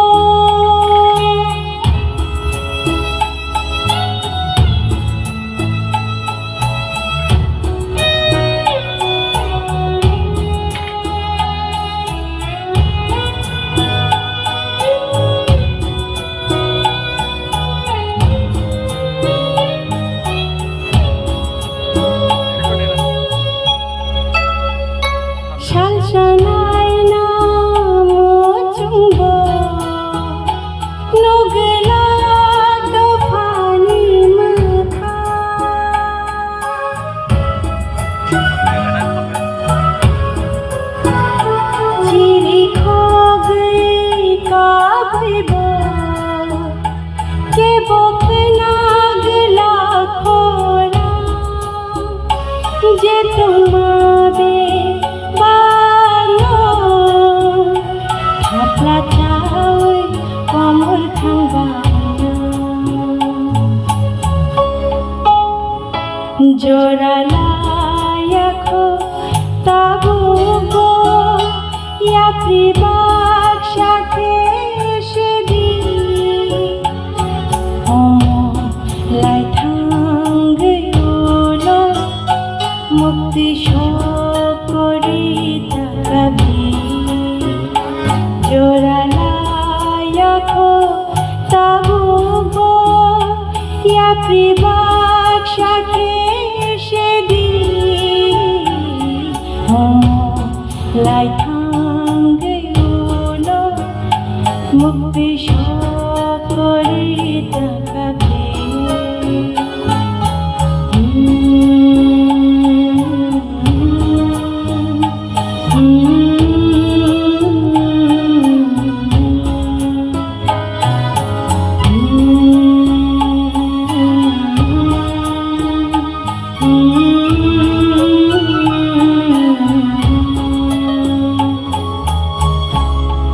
Salsa naina muchungbo nugwlak dophani mwkha. Chiri khogwi kabwibo kebo khna gwlak khorang. Je tongma bebakno thapla chawi komor thangba. Jora laiya kho tabukbo yapri baksa khe se di. O mon lai thangwi ulo mukti sok. Yapri baksa khe se di, homo lai thangwi ulo, mukti sokori taka khe.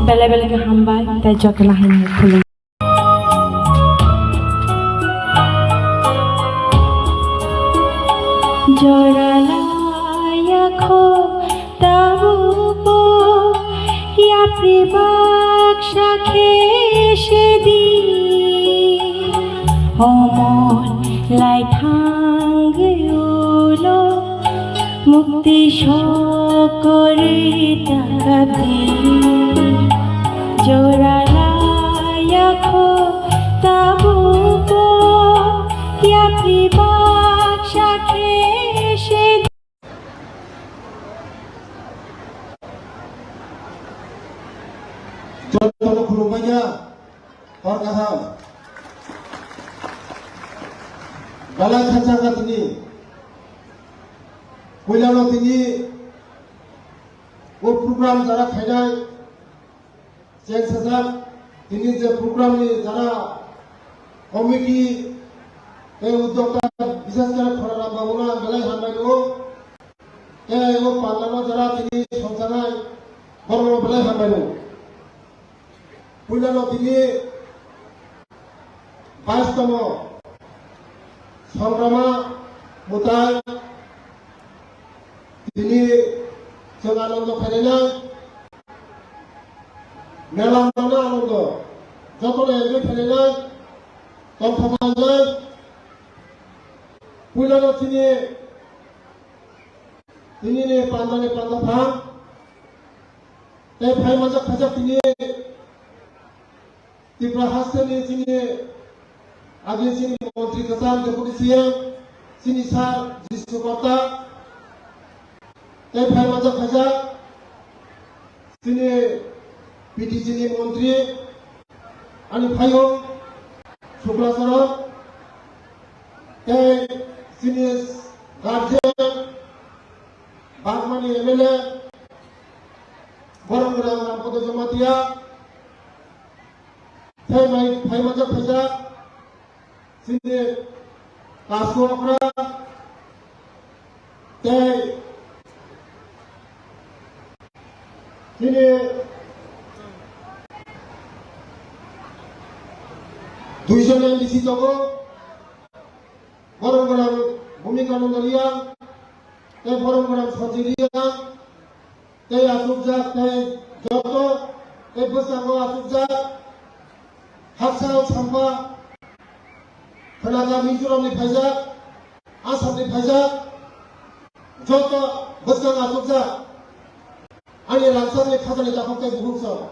Belai belai khe hambai, tei jotono hai khulum. Jora laya kho tabukbo yapri baksa khe se di, homon lai thangwi ulo. Mukti sokori taka di, jora laya kho tabukbo yapri baksa khe se. Jotono khulumbaikha, hor kaham. Belai khaisa kha tini. Puilano tini o program jara khainai cheng sajak, tini je program ni jara committee tei udyokta, bishes kore Khoraram babu no ang belai hambai rwo. Tei o pandano jara tini songchanai borokno belai hambai rwo. Puilano tini bais tomo Songrama Mwtai, tini chwng anondo khainai, mela mano anondo, jotono enjoy khainai, tongthok khainai. Puilano tini, tini ni pandani panda phang, tei phai manjak khaijak tini. Tripura hasteni chini agi chini montri kwcham Deputy C M chini sir Jisnu Kotta tei phai manjak khaijak chini P T C ni montri ani phayung Sukla Saran tei chini guardian Bagmani M L A Borom Gwnang Rampada Jamatia. Tei mai phai manjak khaijak chini Kasu Okra tei chini duijon M D C tongo, Borom Gwnang Bhumika Nandoriya tei Borom Gwnang Sanjay Reang. Tei achukjak tei joto tei bwskango achukjak haksa o sampa khwnajak Mizoramni phaijak, Assamni phaijak, joto bwskango achukjak ani rangchakni khajani takhuk tei bukhuk song.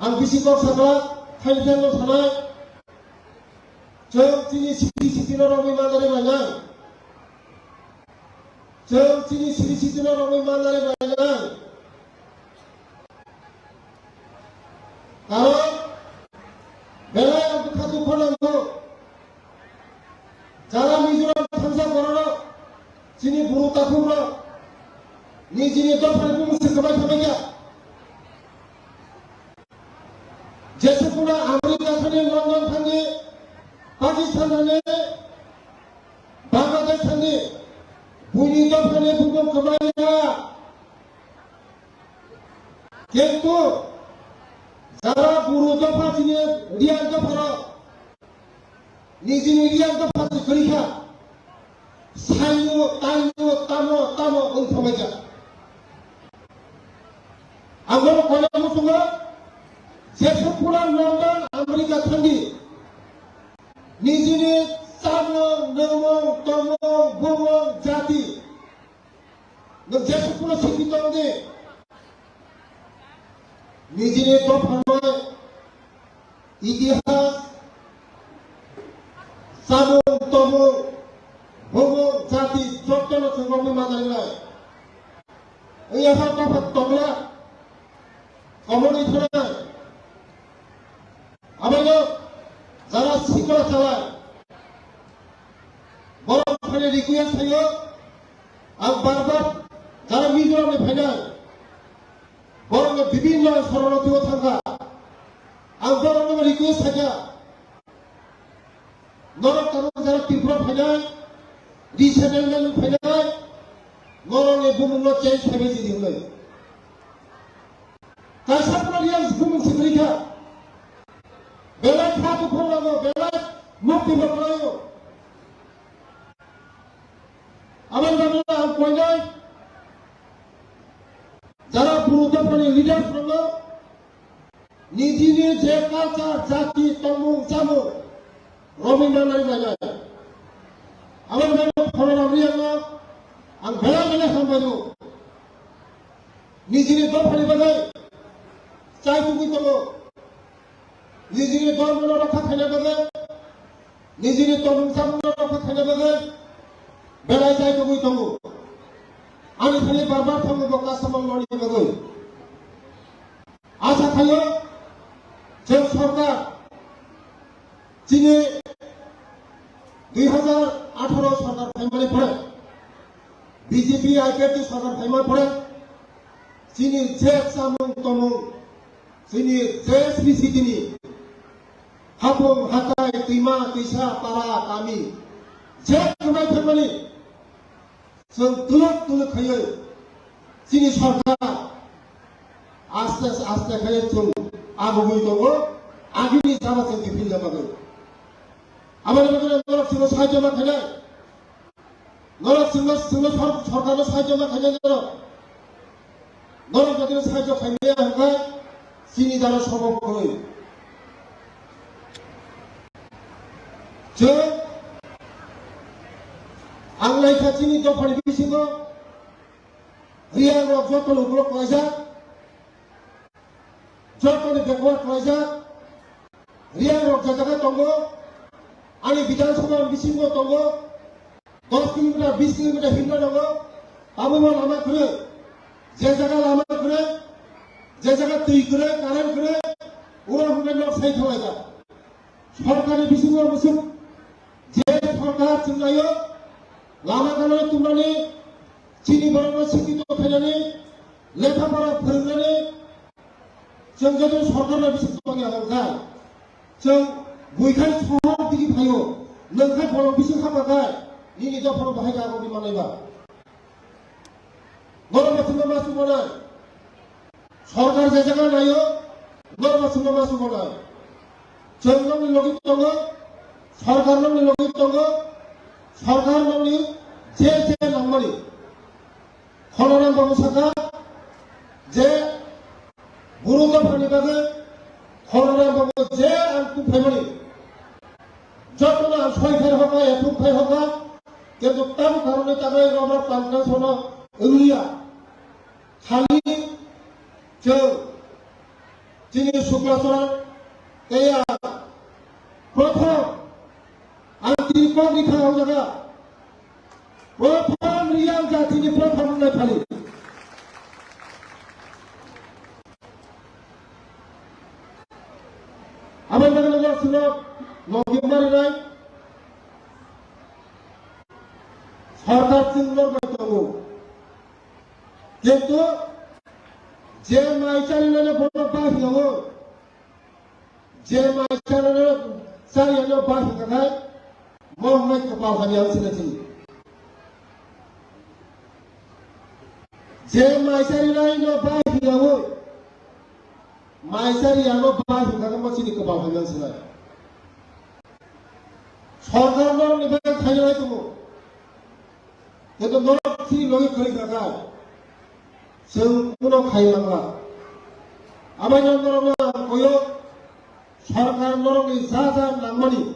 Ang bisi kok sakha, thaini thangno sanai, chwng chini siri sitino romwi manjari bainai. Chwng chini siri sitino romwi manjari bainai. Karon belai ang bwkha dukho nango. Jara Mizoram thansa bororok chini buru takhukrok nijini dophani bumung se kwbai kwbai kha. Jesa kuna America thani, London thani, Pakistan thani, Bangladesh thani, buini dophani bumung kwbai kha. Kintu jara buru dopha chini Reang dopharo nijini Reang dopha se kwrwi kha. Saino, taino, tamo, tamo wng thangbaikha. Ang bono kono muchungo, jesa kuna London, America thangdi. Nijini chamung, nwngmung, tongmung, bumung, jati. Nwng jesa kuna simi tongdi. Nijini dophano itihas, samung lai. Wngya kha bapha tongla, komorni thwnai. Abono jara sikla chalai. Borok phani request khaio, ang bar bar jara Mizoramni phainai, borokno bibinno sororno twibo thangkha. Ang borokno request khaikha, norok tabuk jara Tripura phainai, resettlement phainai, norokni bumungno change phaibai jidi hwnwi. Kaisa pura real bumung se kwrwi kha. Belai kha kuphung nango, belai mukti bo kwlaio. Aboni bagwi ang koinai jara Bru dophani leaders rokno nijini je culture, jati, tongmung, chamung romwi manai manai. Aboni bagwi Khorang Riangno ang belai belai hambai rw. Nijini dophani bagwi chai tugwi tongo. Nijini dhormono rokha khaina bagwi, nijini tongmung chamungno rokha khaina bagwi belai chai tugwi tongo. Ani thani bar bar thango bo customer loni bagwi. Asa khaio je sorkar chini dui hajar atharo sorkar phaimani pore, B J P I P F T sorkar phaimani pore, chini je chamung tongmung, chini je S P C T ni hapung hatai, twima, twisa, para, kami, je kwmai thangmani, chwng tuluk tuluk khaiwi chini sorkar aste aste khaiwi chwng agugwi tongo, agini jama chwng kiphilna bagwi. Aboni bagwi norok chwngno sahajyo ma khainai. Norok chwngno, chwngno sor-, sorkarno sahajyo ma khainai norok. Norok jodi sahajyo khaimaya hwnkhe chini jana sobo kwrwi. Chwng ang naikha chini dophani bisingo Riang rok joto ni ukulok klaijak, joto ni backward klaijak. Riang rok je jaga tongo, ani Bidhan Sabha bisingo tongo, dos kilometer, bis kilometer himna tongo, abo bo lama kwrwi, je jaga lama kwrwi, je jaga twi kwrwi, current kwrwi, oro hwnwi nok sai thanglaijak. Sorkarni bisingo bwswk je sorkar chwnglaio, lama gana tubunani, chini borokno sikkito khainani, lekha pora phwrwngnani, chwng joto sorkarno bising tongya hwnkha, chwng buikhai sohor digi phaio, nwngkhai bolong bising haphakhai, nini dophano bahai kagoni manaiba. Norok bo chwngno ma chubanai. Sorkar je jaga naio, norok bo chwngno ma chubanai. Chwng nokni logi tongo, sorkar nokni logi tongo, sorkar nokni je je nangmani. Kholaram babu saka je Bru dophani bagwi Kholaram babu je ang tubuphaimani, jotono ang soi phai hoka, ya tubuphaimani hoka, kintu tamo karone tamo rok tangkha sono wngya. Khali chwng chini Suklacharan tei ang prothom ang tini kok rikha o jaga. Prothom Riang jatini prothom wngnai phali. Aboni bagwi no chwngno logi marinai sorkar chwng lorbai tongo. Kintu je mai charinani bono ba hiyo. Je mai charinani, charinani ba hingkha khai, mo hwnwi kwpal hamya wng sinai chini. Je mai charinai no ba hiyawi, mai chariya no ba hingkha khe mo chini kwpal hamya wng sinai. Sorkar no ni bagwi khainai tongo. Kintu norok chini logi kwrwi kha kha, chwng kuno khai mangla. Abaino norokno ang koyo, sorkar norokni ja ja nangmani.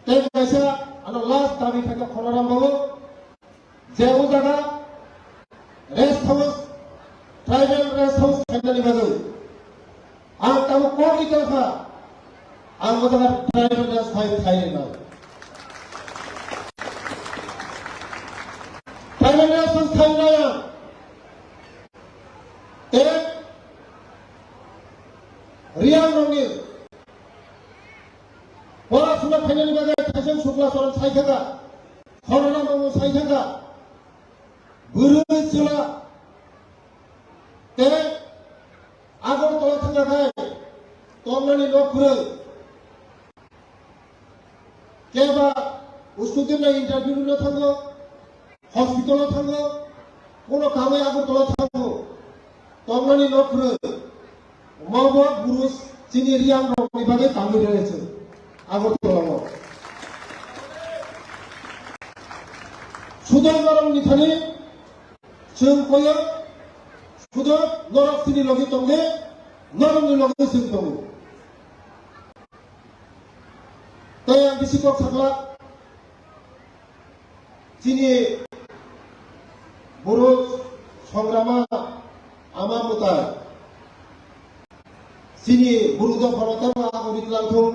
Tei kaisa ano last dabi khaikha Kholaram babu, je o jaga rest house, tribal rest house khainani bagwi. Ang tabuk kok ni tongkha, ang o jaga tribal rest house khai, khai rwnai. Tribal rest Riang rokni pora suna khainani bagwi Thaisong Sukla Charan sai thangkha, Horona Mamu sai thangkha, bwrwi chwla tei Agartala thangkha khai tongnani nok kwrwi. Keba student na interview rwna thango, hospital o thango, kono kamai Agartala thango, tongnani nok kwrwi. Omo bo buru chini Riang rokni bagwi tangwi rwlaising Agartala o. Sudo norokni thani chwng koyo, sudo norok chini logi tongdi, norokni logi chwng tongo. Tei ang bisi kok sakla, chini borok songrama ama mwtai, chini borok dophano tamo agoni twlang thung,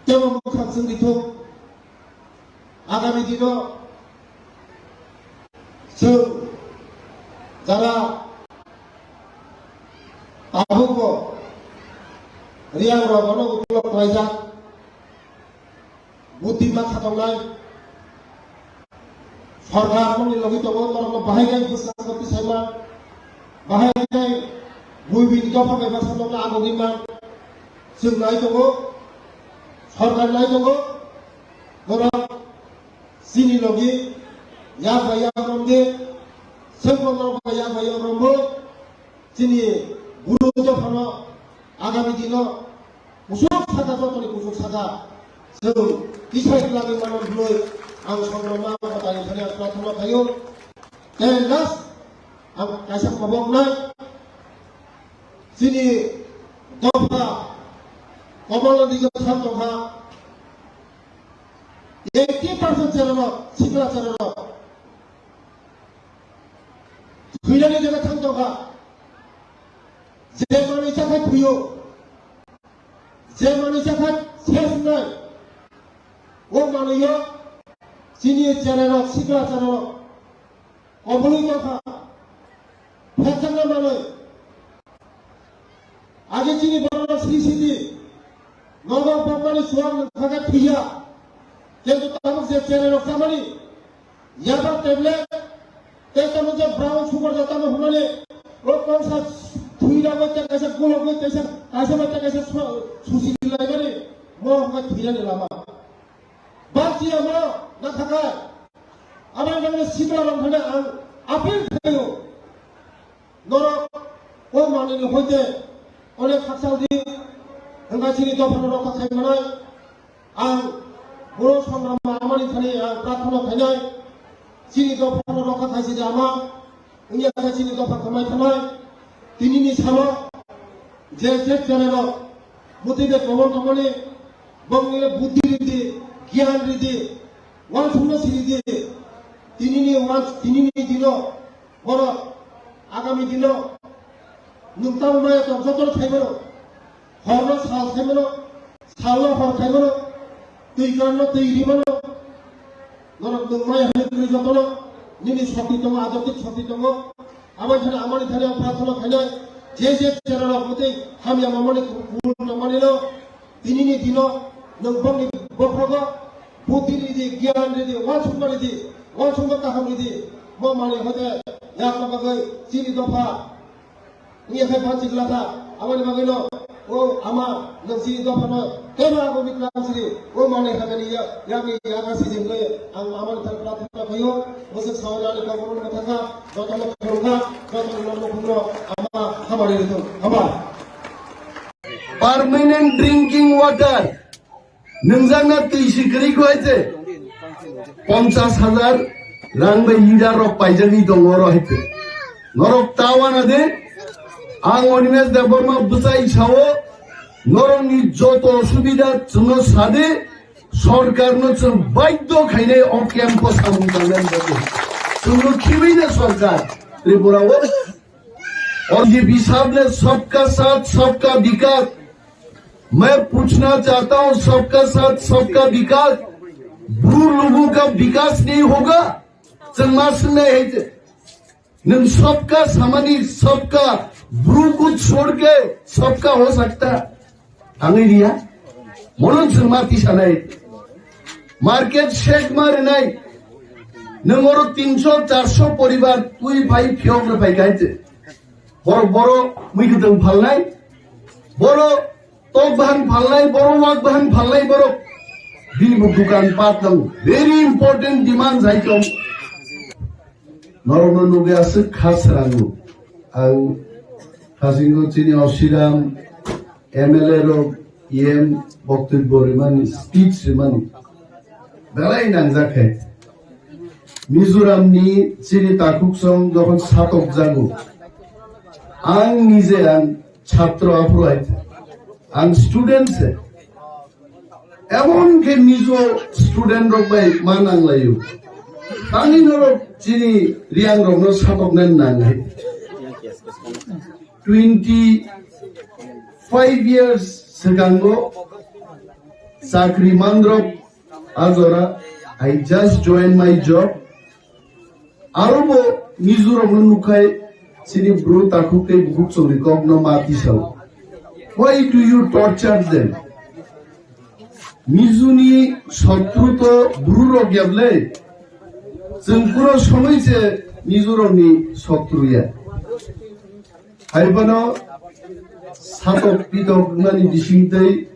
tamo mwkhang chwngri thung. Agami dino chwng jara tabukbo Riang rok bono uklok khlaijak, buddhi ma khatongnai sorkar mungni logi tongo, norokno bahai khe bwskango tisaima, bahai khe buibini dopha bai bwskango agogwi man chwng nai tongo, sorkar nai tongo, norok chini logi yak bai yak romdi, chwngbo norok bai yak bai yak romwi chini buru dophano agami dino kusuk saka, jotoni kusuk saka chwng tisai twlangwi mano hwnwi ang songrokma ang mwtaini thani ang prathana khaio. Tei last ang kaisa kobok nai, chini dopha Komolnath Dikha thang tongkha, eighty percent cherarok, sikla cherarok thwinani jaga thang tongkha. Je manwi chakha thwiyo, je manwi chakha ses wngnai, o manwiyo chini cherarok, sikla cherarok kobului tongkha, phekjakna manwi. Age chini borok sri siti nogo bokmani suang nangkha khe thwiya. Kintu tabuk je cherarok chamani yaba tablet tei tamo je brown sugar ja tamo hwnmani o kongsa thwi rogwi tei kaisa gulogwi tei kaisa bai tei kaisa su-, susi laimani mo hwnba thwirani lama. Bakti amo na thakai. Abang bangni sikla rok thani ang appeal khaio. Norok o manwini hoite onek khakchang di, hwnba chini dophano rokha khai manai. Ang boro songrama amani thani ang prathana khainai. Chini dophano rokha khaisi de ama. Wngya khe chini dopha kwmai thanai. Tinini salo je je cherarok mwtwi bai kobol tongmani, bongni buddhi ridi, giyan ridi, uansukma siridi. Tinini uans-, tinini dino, borok agami dino nwng tamo maya tong jotono khaimano. Horno sal khaimano, salno hor khaimano, twi kanno twi rimano. Norok nwng maya hwnwi kwrwi jotono nini shokti tongo, ajotik shokti tongo. Aboni thani amoni thani ang prathana khainai, je je cherarok mwtwi hamya mamani, kubun mamani no, tinini dino nwng bongni bokhrogo buddhi ridi, giyan ridi, uansukma ridi, uansukma kaham ridi. Mo manwi hoite yakna bagwi chini dopha Wngya khe banchi glak kha, aboni bagwino o ama nwng chini dophano teibo abo biklang siri o manwi hamyani ya-, yakni yaga sijingwi ang amani thani prathana khaio. Bwswk saui ani kokborokno thangkha, jotono khulumkha, jotono nokmukhuno ama hamari rwthung. Hamba. Permanent drinking water. Nwngjak na twi si kwrwi kho hai se. Ponchas hajar rang bai leader rok paijagwi tongo oro hai se. Norok ta wana de. Ang Animesh Debbarma bwchai sao. Norok ni joto osubida chwngno sa de. Sorkar no chwng baidhyo khainai o camp o samung tangnani bagwi. Chwngno khibi de sorkar Tripura o. और ये हिसाब ने सबका साथ सबका विकास, मैं पूछना चाहता हूं, सबका साथ सबका विकास, ब्रू लोगों का विकास नहीं होगा? Chwng ma swngnai hai je, nwng सबका samani सबका Bru kuch chhod ke sabka ho sakta. Thangwi riya. Mono chwng ma tisanai. Market shake ma rinai. Nwng oro tinsho, charsho poribar twi phai phiyok rw phai kha hwnkhe. Borok boro mui kwtwng phalnai. Boro tok bahang phalnai, boro wak bahang phalnai borok. Bini bo dukan pat nang. Very important demand hai tong. Norokno nugwi aswk kha srango. Ang hasingo chini Osiram, M L A rok, E M boktobbo rimani, speech rimani. Belai nangjak khe. Mizoramni chini takhuksong jokhon satokjago. Ang nije ang chhatro aphuru hai. Ang student se. Emon khe Mizo student rok bai ma nanglaio. Tani norok chini Reang rokno satoknani nangnai. Twenty five years swkango chakri manrok ajora, I just join my job. Aro bo Mizo rokno nukhai chini bru takhuk tei bukhuk chongni kokno ma tisao. Why do you torture them? Mizuni sotru to bru rok yablai. Chwng kuro somoi se Mizo rokni sotru ya. Haibano satok pitok nani bisingtei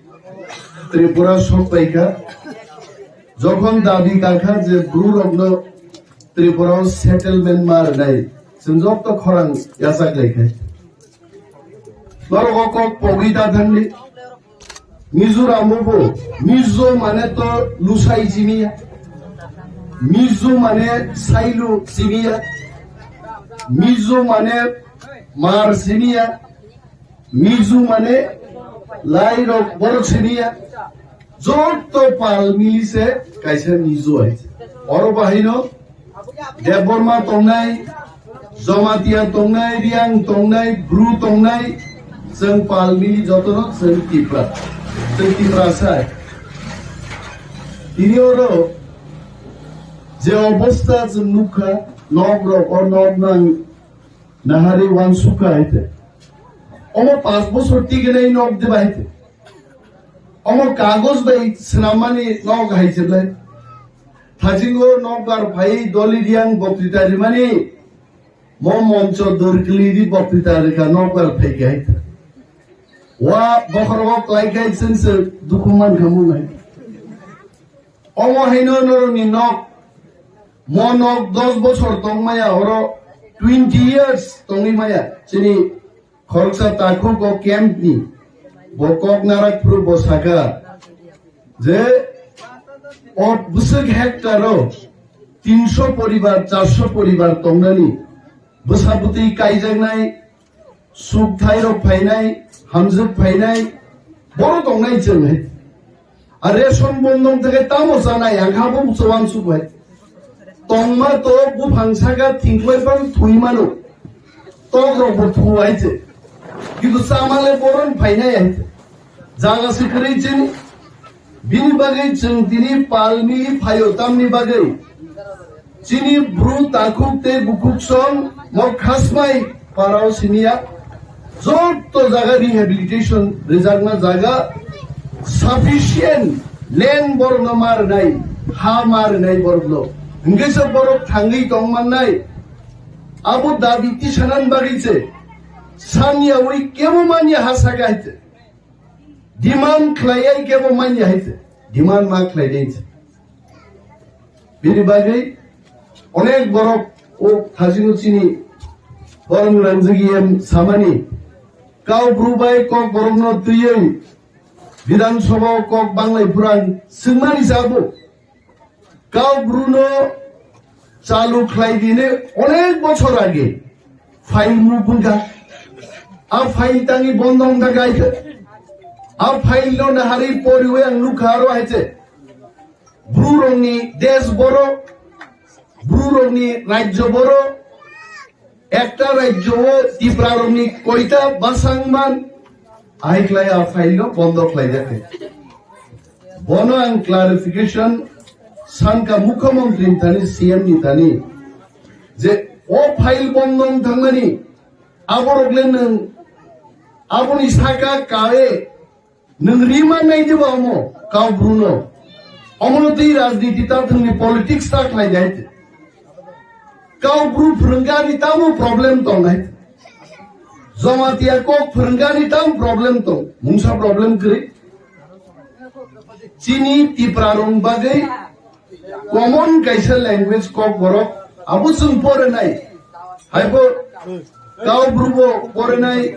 Tripura sok paikha. Jokhon dabi kakha je bru rokno Tripura o settlement ma rwnai, chwng joto khorang yachak laikha. Norok o kok pogwi ta thangdi. Mizoram o bo Mizo mane to lusai simiya. Mizo mane sailu simiya. Mizo mane mar simiya. Mizo mane lai rok borok simiya. Joto pal mili se kaisa Mizo hai. Oro bahaino Debbarma tongnai, Jamatia tongnai, Reang tongnai, Bru tongnai, chwng pal mili jotono chwng Tipra. Chwng Tipra sai. Tini oro je obostha chwng nukha, nok rok o nok nang nahari wansukha haite. Omo panch bosor tigenai nok diba haite. Omo kagoj bai swnammani nok hai se ble. Thajingo nokbar phai doli Reang boktwita rimani, mo moncho dor kwlwi di boktwita rikha nokbar phai khe hai. Wa bokhorogo klai khai chwng se dukhu man kha mung hai. Omo haino norokni nok, mo nok dos bosor tong maya, oro twenty years tongwi maya. Chini khoroksa takhuk o camp ni, bo kok narak phuru bo saka je o bwswk hectare o tinsho poribar, charsho poribar tongnani, bwsa bwtwi kaijaknai, suk thai rok phainai, hamjwk phainai, boro tongnai chwng hai. A ration bondong theke tamo chanai, ang kha bo chuan suk hai. Tongma to buphang saka thingklai pang thui mano. Tok rok bo thu hai che. Kintu chamale boron phainai hai che. Jaga se kwrwi chini. Bini bagwi chwng tini pal mili phaio tamni bagwi. Chini bru takhuk tei bukhuk song mo khasmai parao simiya. Joto jaga rehabilitation rijakna jaga sufficient land borokno ma rwnai, ha ma rwnai borokno. Hwnkhe se borok thangwi tong mannai. Abo dabi tisanan bagwi se saniyawi kebo manya ha saka hai se. Demand khlaiya kebo manya hai se. Demand ma khlai dei se. Bini bagwi onek borok o thajino chini borok rangjak em samani kau bru bai kok borokno twiwi Bidhan Sabha o kok banglai phurang swngmani sabo kau bruno chalu khlai dine onek bochor age file muk wngkha. A file tangi bondo wngkha gaikha. A file no nahari poriwi ang nukha aro hai se. Bru rokni desh boro, Bru rokni rajyo boro, ekta rajyo o Tipra rokni koita bwsang man, ahai khlai a file no bondo khlai jakha. Bono ang clarification sankha Mukhyamantri ni thani, C M ni thani, je o file bondo wng thangmani, Aborok le nwng aboni saka kae nwng rima nai diba omo kau bru no. Omo no twi rajniti ta thwngni politics ta khlai dai. Kau bru phwrwngani tamo problem tong nai. Jamatia kok phwrwngani tam problem tong. Mungsa problem kwrwi. Chini Tipra rong bagwi common kaisa language kok borok abo chwng pore nai. Haibo kau bru bo pore nai,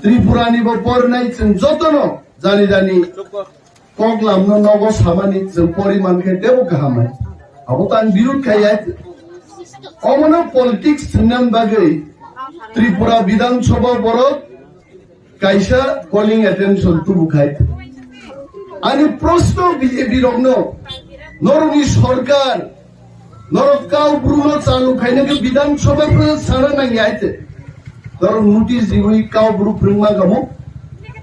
Tripura ni bo pore nai, chwng jotono jani jani kok lamno nogo samani chwng pori mankhe tebo kaham hai. Abo tang birud khai ya. Omono politics thwngna bagwi Tripura Bidhan Sabha borok kaisa calling attention tubu khai. Ani proshno B J P rokno, norokni sorkar, norok kau bru no chalu khaina khe Bidhan Sabha phano sana nangya hai te. Norok notice riwi kau bru phwrwngma kamo.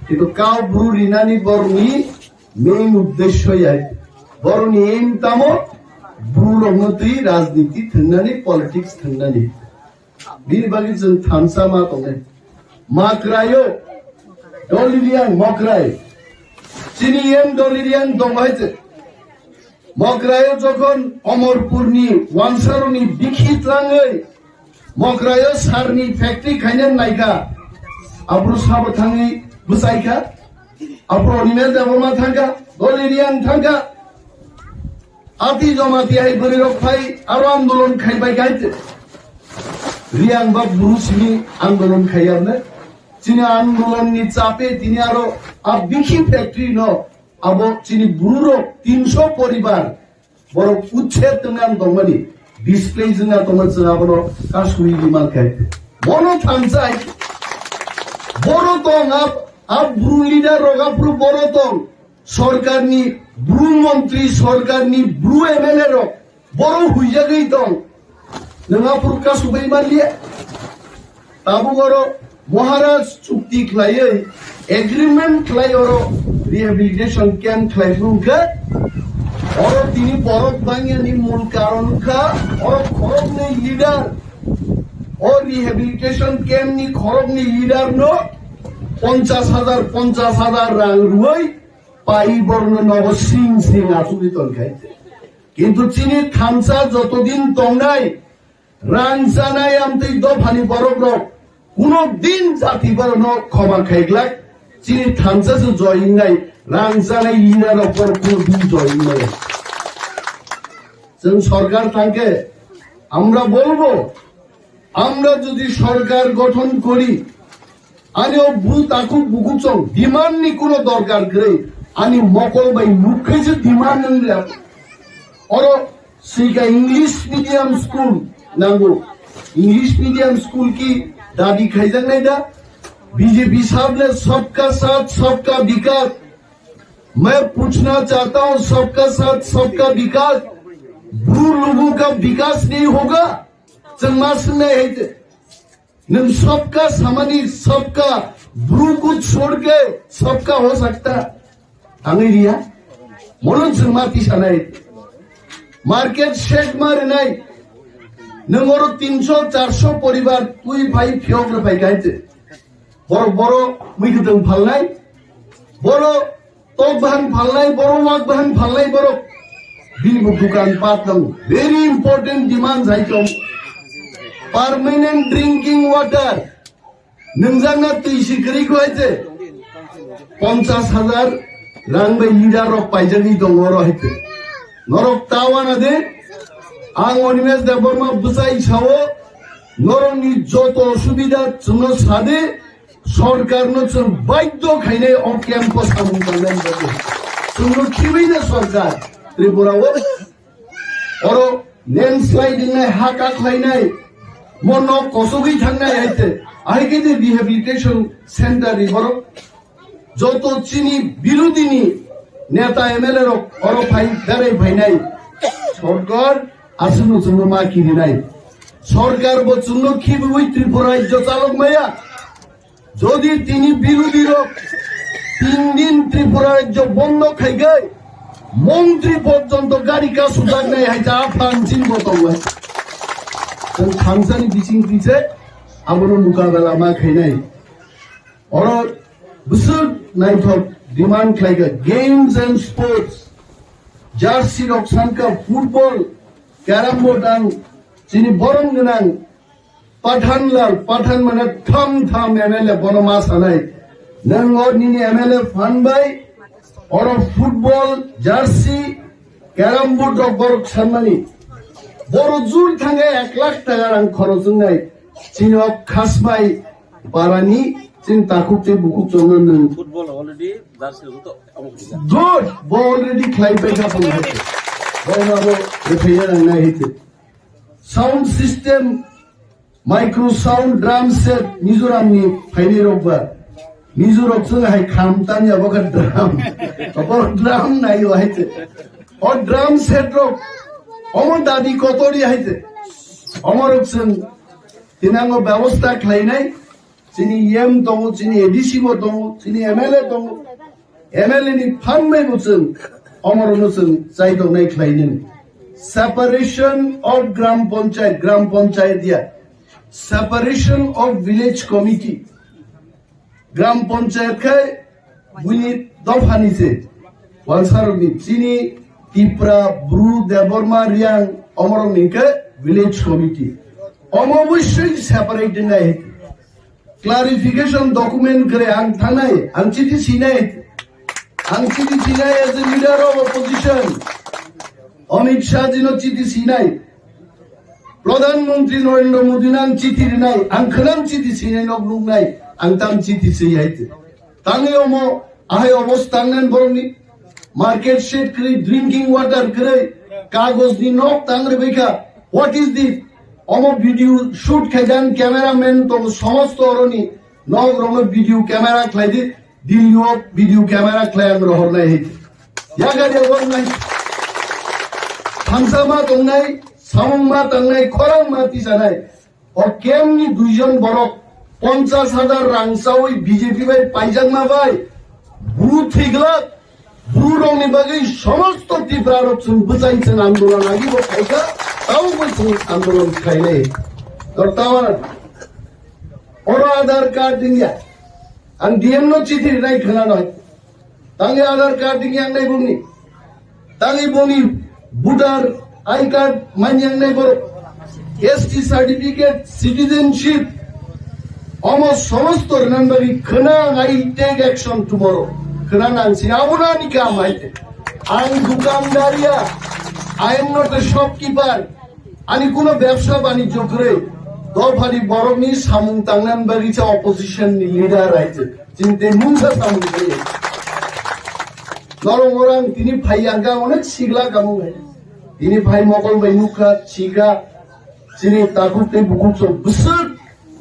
Kintu kau bru rinani borokni main uddesho ya. Borokni aim tamo bru rokno twi rajniti thwngnani, politics thwngnani. Bini bagwi chwng thansa ma tongnai. Makraio, Doliriang Mokrai. Chini M Doliriang dong hai te. Mokraio jokhon Omorpurni wansaroni bikhi tlangwi Mokraio sarni factory khaina naikha. Abro sabo thangwi bwsaikha. Abro Animesh Debbarma thangkha. Doliriang thangkha. Ati joma ti hai bwrwi rok phai aro andolon khai bai gaite. Riang bak buru sini andolon khai arne. Chini andolon ni chape tini aro a bikhi factory no abo chini buru rok tinso poribar borok uchhed tongna tongmani display jwngna tongma chwng abono kasui di man khai. Bono thansai boro tong ab, ab buru leader rok abru boro tong. Sorkarni bru montri, sorkarni bru M L A rok boro huijagwi tong. Nwng aphuru kasubui manliya. Tabuk oro Maharaj chukti khlaiwi agreement khlai oro rehabilitation camp khlai phuru wngkha. Oro tini borok bangyani mul karon wngkha oro khoroknwi leader. O rehabilitation camp ni khoroknwi leader no ponchas hajar, ponchas hajar rang rwui pai borno nogo sing sing achugwi tongkha. Kintu chini thansa jotodin tongnai, rang chanai amtwi dophani borok rok kuno din jati borokno khoma khaiglak, chini thansa se joy wngnai, rang chanai leader rok borok kuno din joy wngnai. Chwng sorkar thangkhe amra bolbo, আমরা যদি সরকার গঠন করি, ani o bru takhuk bukuchong demand ni kuno dorkar kwrwi, ani mokol bai nuk khaise demand wngya. Oro sika English medium school nango. English medium school ki dabi khaijaknai da? B J P sahab ne sabka saath sabka vikas. Main puchna chahta hu, sabka saath sabka vikas, bru logo ka vikas nahi hoga? Chwng ma swngnai hai te. Nwng sabka samani sabka, bru ko chhod ke sabka ho sakta. Tangwi riya. Mono chwng ma tisanai. Market shed ma rinai. Nwng oro tinso charso poribar twi phai phiyok rw phai khai te. Borok boro mui kwtwng phalnai. Boro tok bahan phalnai, boro wak bahan phalnai borok. Bini bo dukan pat nango. Very important demand hai tong. Permanent drinking water. Nwngjak na twi si kwrwi kho hai te. Ponchas hajar rang bai leader rok paijagwi tongo oro hai te. Norok ta wana de. Ang Animesh Debbarma bwsai sao. Norokni joto osubida chwngno sade. Sorkarno chwng baidhyo khainai o camp-o samung tangnani bagwi. Chwngno khibiwi na sorkar Tripura-o. Oro landslide wngnai, ha kaklainai, mo nok kosogwi thangnai hai te. Ahai khe de rehabilitation center ni borok. Joto chini birodini neta M L A rok oro phai berai phainai. Sorkar aswkno chwngno ma khirinai. Sorkar bo chwngno khibiwi Tripura rajyo chalok maya. Jodi tini birodhi rok tin din Tripura rajyo bondo khai gai, montri porjonto gari kasujak nai hai ta aphan chini bo tongo. Chwng thansani bising twi se Abono mukabela ma khainai. Oro bwswk naithok demand khlaikha games and sports. Jersey rok sankha football, carrom board ang chini borom gwnang Pathan Lal, Pathan mane tham tham M L A bono ma sanai. Nwng o nini M L A phan bai oro football jersey, carrom board rok borok sanmani. Boro jur thangkhe ek lakh taka rang khorok wngnai. Chini o Khasmai parani chini takhuk tei bukhuk chwngno nwng. Football already jersey rok to omo kisa. Good, bo already khlai paikha phone hete. Bo na bo rephaiya nang nai hete. Sound system, micro sound, drum set, Mizoram ni phaini rok ba. Mizo rok chwng hai kham tanya bo kha drum. Bo drum nai o hai te. O drum set rok. Omo dadi kotori hai te. Omo rok chwng tinango byabosta khlainai. Chini E M tongo, chini A D C bo tongo, chini M L A tongo. M L A ni phan bai bo chwng omorono chwng chai tongnai khlainani. Separation of Gram Panchayat, Gram Panchayat ya. Separation of Village Committee. Gram Panchayat khai buini dophani se. Walsarokni chini Tipra, Bru, Debbarma, Riang, omorokni khe Village Committee. Omo obosoi separate nai. Clarification document kre ang thanai, ang chiti sinai, ang chiti sinai as a leader of opposition. Amit Shah jino chiti sinai, Pradhan Mantri Narendra Modi nang chiti rinai, ang khanang chiti sinai nok nuknai, ang tam chiti siyai. Tangwi omo ahai obos tangnan borokni market shed kwrwi, drinking water kwrwi, kagojni nok tang rwbaikha. What is this? Omo video shoot khaidan cameraman tong somosto oroni nok rokno video camera khlaidi, Delhi o video camera khlai ang rohornai hai. Yaga de won nai. Thamsa ma tongnai, samung ma tangnai, khorang ma tisanai. O kemni duijon borok ponchas hajar rang chawi B J P bai paijakma bai bru thwiglak, bru rokni bagwi somosto Tipra rok chwng bwchai chwng andolon agi bo khaikha, tamo bo chwng andolon khainai. Tor tawar oro Aadhaar card dingya, ang D M no chithi rinai khwnanai. Tangwi Aadhaar card dingya ang nai bumni. Tangwi boni voter I card manyang nai borok. S T certificate, citizenship. Omo somosto rwnan bagwi khwnang I take action tomorrow. Khwnang ang si abono ani kam hai te. Ang dukandariya. I am not a shopkeeper. Ani kuno bebsa banijjo kwrwi. Dophani borokni samung tangnan bagwi cha opposition ni leader hai te. Chini tei mungsa samung kwrwi. Norok orang tini phai yang ka onek sigla kamung hai. Tini phai mokol bai nukha, chika, chini takhuk tei bukhuk so bwswk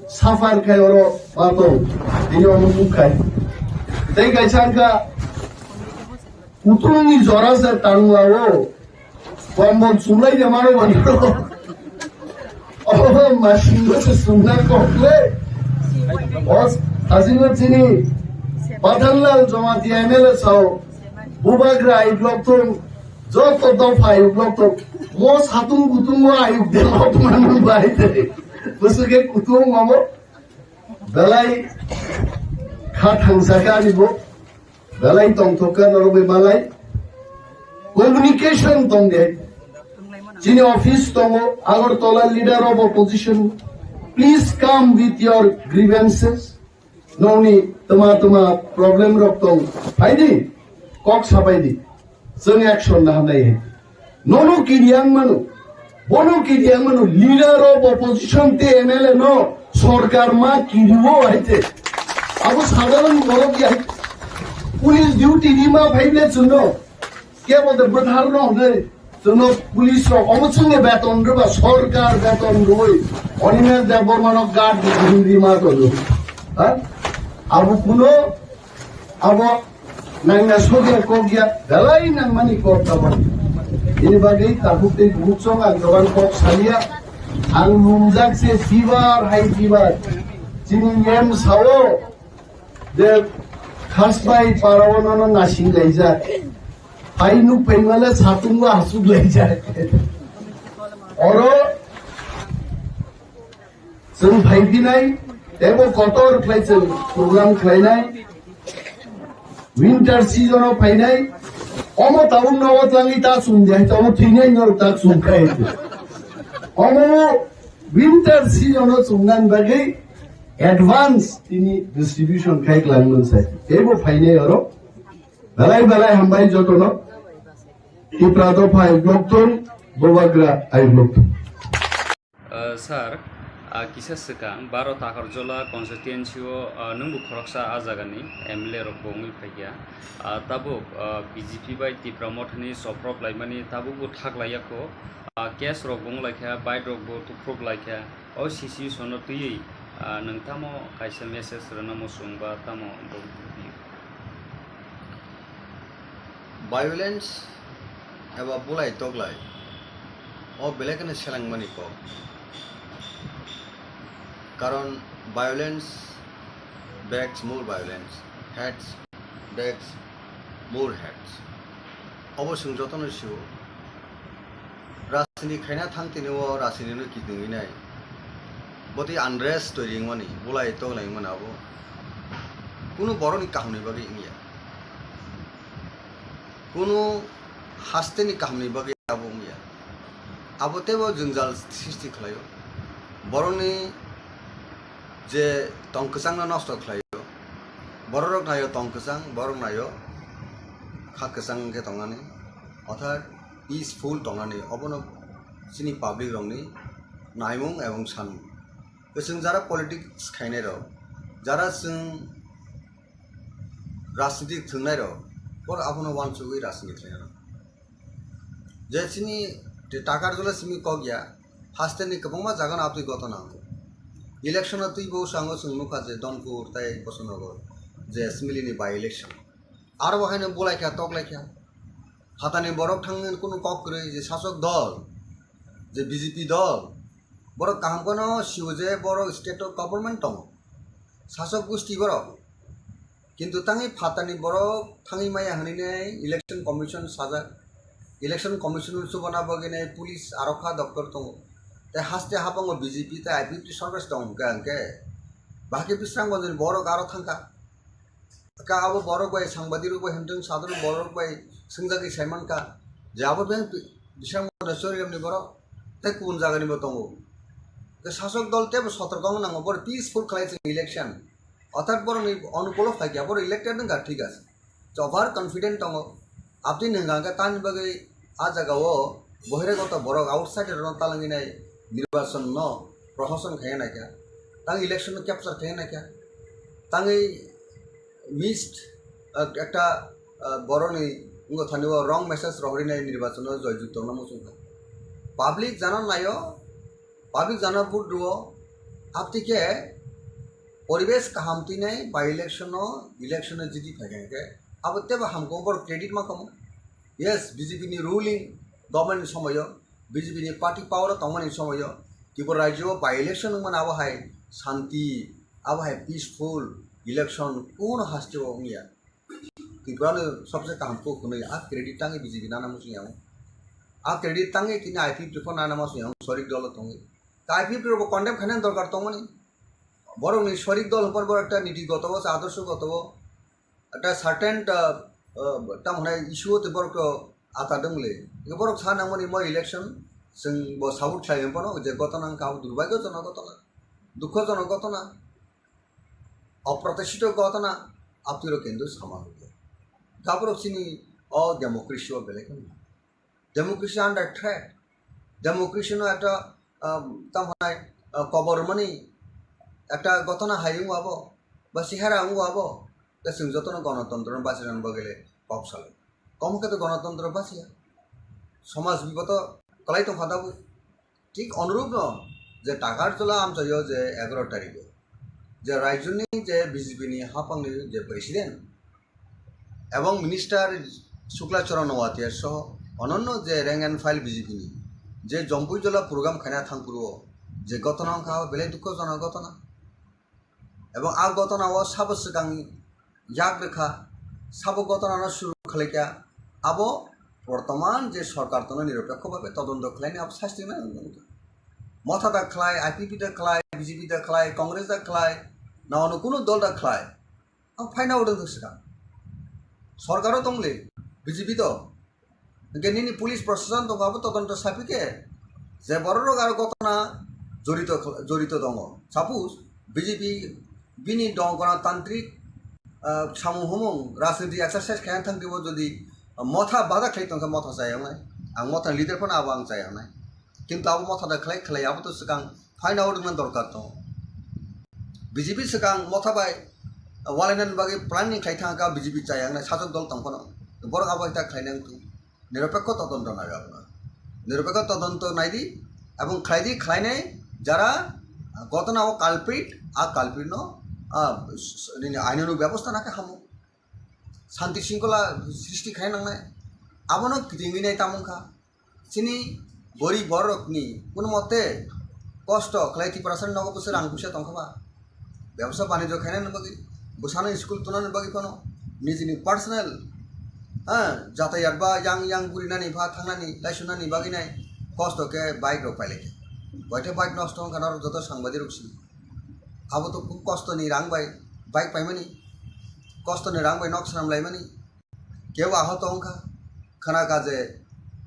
suffer khai oro patong. Tini ono nukkhai. Tei kaisa wngkha, kutung ni jora se tangla o. Kombol chumlai de mano mano. Oh, masing ko se sumna kokle. Os, asing ko chini. Pathanlal Jamatia M L A sao. Bubagra ayuk lok tung. Joto dopha ayuk lok tung. Mo satung kutung mo ayuk de lok mano bai de. Busu ke kutung mamo. Belai kha thangsa ka ni bo. Belai tongthok ka norok bai malai. Communication tong de. Chini office tongo, Agartala leader of opposition. Please come with your grievances. Nongni tama tama problem rok tong. Phaidi, kok sapaidi. Chwng action na hanai. Nono kiriang mano. Bono kiriang mano. Leader of opposition te M L A no sorkar ma kiriwo haite. Abo sadharon borok ya. Police duty ni ma phaible chuno. Kebo de bwthar no hwnwi. Chuno police rok obo chwngni beton rwba sorkar beton rwi. Animesh Debbarma no guard rwi ma to. Ha? Abo kuno Abo nangna sokya kokya belai nangmani kok abo. Ini bagwi takhuk tei bukhuk chwng ang dogan kok saliya. Ang lumjak se fever, high fever. Chini yem sao de khasbai parao nono nasing laijak. Phai nuk phai male satung ba hasuk laijak. Oro Chwng phaiphinai, teibo kotor khlai chwng program khlainai. Winter season o phainai, omo tabuk nogo twlangwi ta chwng de, omo thwinai norok ta chwng khai. Omo winter season o chwngnani bagwi advance tini distribution khai kwlangmani sai. Teibo phainai oro. Belai belai hambai jotono. Tipra dopha ai block thung, Bubagra ai block thung. Uh, sir, uh, kisa swkang baro Takarjola constituency o, uh, nwngbo khoroksa a jagani M L A rok bo wngwi phaikha. Uh, tabuk, uh, B J P bai Tipra Mothani soprop laimani tabuk bo thak laiya kho. Uh, case rok bo wng laikha, bike rok bo tuprop laikha. O situation no twiwi, uh, nwng tamo kaisa message rwna muchung ba tamo bo Violence eba bulai toklai o belai kheno selengmani kok. Karon violence begs more violence, hates begs more hates. Obo chwng jotono sio. Rajniti khaina thang tini o rajniti no kiting wngnai. Botwi unrest twi ringmani, bulai toklai wngmani abo. Kunu borokni kahamni bagwi wngya. Kunu hasteni kahamni bagwi abo wngya. Abo teibo jwngjal sristi khlaio. Borokni je tong kwchangno nosto khlaio. Bororok naio tong kwchang, borok naio kha kwchang wngkhe tongnani. Orthat peaceful tongnani, obono chini public rokni naimung ebong sanmung. Chwng jara politics khainai rok, jara chwng rajniti thwngnairok, borok abono uansugwi rajniti khlainai rok. Je chini Takarjola simi kok ya, hasteni kwbangma jagano aboni gotona wngo. Election-o twibo sango chwng nukha je Donpur tei Bosonogor je assembly-ni by-election. Aro bo haino bulaikha, toklaikha. Phatani borok thangwi kunu kok kwrwi je sasok dol, je B J P dol, borok kaham kheno sio je borok state-o government tongo. Sasok gusti borok. Kintu tangwi phatani borok thangwi maya hwnwi nai election commission sajak. Election commission chubana bagwi nai police arokha doktor tongo. Tei haste habango B J P tei I P F T sorkar tong hwnkhe hwnkhe bahai khe Bisramganjni borok aro thangkha. Ka abo borok bai sangbadirok bai himtwng sadok borok bai swngjagwi saimankha je abo beng Bisramganj Choriramni borok tei kubun jagani bo tongo. Tei sasok dol teibo sotorko wng nango, borok peaceful khlai chwng election. Orthat borokni onukulo phaikha, borok elected wngkha, thik ase. Over confident tongo. Aboni hwnka hwnkhe tamni bagwi a jagao bohiragoto borok outsider rokno talangwi nai nirbachon no prohoson khaiya naikha. Tang election no capture khaiya naikha. Tangwi missed, ah, ekta, ah, borokni wngkha thani o wrong message rohorwi nai nirbachon no joyjukto no muchungkha. Public jana naio, public jana vote rwo, aboni khe poribesh kaham twi nai by election no, election no jiti phaikha hwnkhe abo teibo hamkhe borok credit ma kamo. Yes, B J P ni ruling government ni somoyo, B J P ni party power o tongmani somoyo, Tripura rajyo o by election wngmani abo hai shanti, abo hai peaceful election kuno haste o wngya. Tripura no sobse kaham kok hwnwi a credit tangwi B J P nana muchung yango. A credit tangwi tini I P F T pho nana muchung yango, sorik dolo tongwi. Ta I P F T rokbo condemn khainani dorkar tongmani. Borokni sorik dol hwnphar borok ekta niti goto o, adorsho goto o, ekta certain, ah, ah, tamo hwnai issue o tei borok to ata dong le. Borok sa nangmani mo election, chwng bo support khlai hwnphano je gotona wngkha abo durbagyojono gotona, dukhojono gotona, oprotishito gotona, abtwiro kintu sama nukya. Gaborok chini o democracy o belai kheno. Democracy under threat. Democracy no ekta, um, tamo hai, uh, kobor mani ekta gotona hai wngwi abo, ba sihara wngwi abo, tei chwng jotono gonotontro no bachirani bagwi le kok salai. Komo khe to gonotontro bachiya. Somaj biboto kwlai tongkha tabuk. Thik onurupno je Takarjola amchaio je egaro tarikh o je rajyoni je B J P ni haphangni je president ebong minister Shukla Charan Noatia soho ononno je rank and file B J P ni je Jompuijola program khaina thangphuru o je gotona wngkha belai dukhojonok gotona. Ebong a gotona o sabo swkang yak rwkha, sabo gotona no suru khlaikha, abo bortoman je sorkar tono niropekho bhabe todonto khlaini abo sasti nang nang. Motha da khlai, I P P da khlai, B J P da khlai, Congress da khlai, na ono kuno dol da khlai. Ang phaina udo swkang. Sorkaro tongle, B J P to. Hingke nini police proshashan tongo, abo todonto sapi khe, je bororok aro gotona jorito, jorito tongo. Suppose B J P bini dong gonotantrik, ah, samung humung rajniti exercise khaina thangdibo jodi motha bada khlai tongkha, motha chayaknai. Ang motha leader phano abo ang chayaknai. Kintu abo motha da khlai khlai abo to swkang phaina udo dorkar tongo. B J P swkang motha bai walainani bagwi planning khlai thangkha B J P chayaknai sajwk dol tong phano. Borok abo hai ta khlainai wngkha. Niropekho todonto nai aboni. Niropekho todonto naidi, ebong khlaidi, khlainai jara gotona o culprit, a culprit no, a, s-, s-, nini ainano bebosta nakhe hamo. Santi singkola srishti khai nangnai. Abono kitingwi nai tamung kha. Chini gorib borokni kuno mote kosto khlai Tiprasani nogo bwswk rang puisa tongkha ba? Bebsa banijyo khainani bagwi, bwsano school tunani bagwi phano, nijini personal, ha, jatayat ba yang yang gurinani ba thangnani, laisunani bagwi nai kosto khe bike rok pailai kha. Boite bike nosto wngkha norok joto sangbadirok si. Abo to khub kostoni rang bai bike paimani, kostoni rang bai nok swnam laimani. Kebo ahot wngkha, khna kha je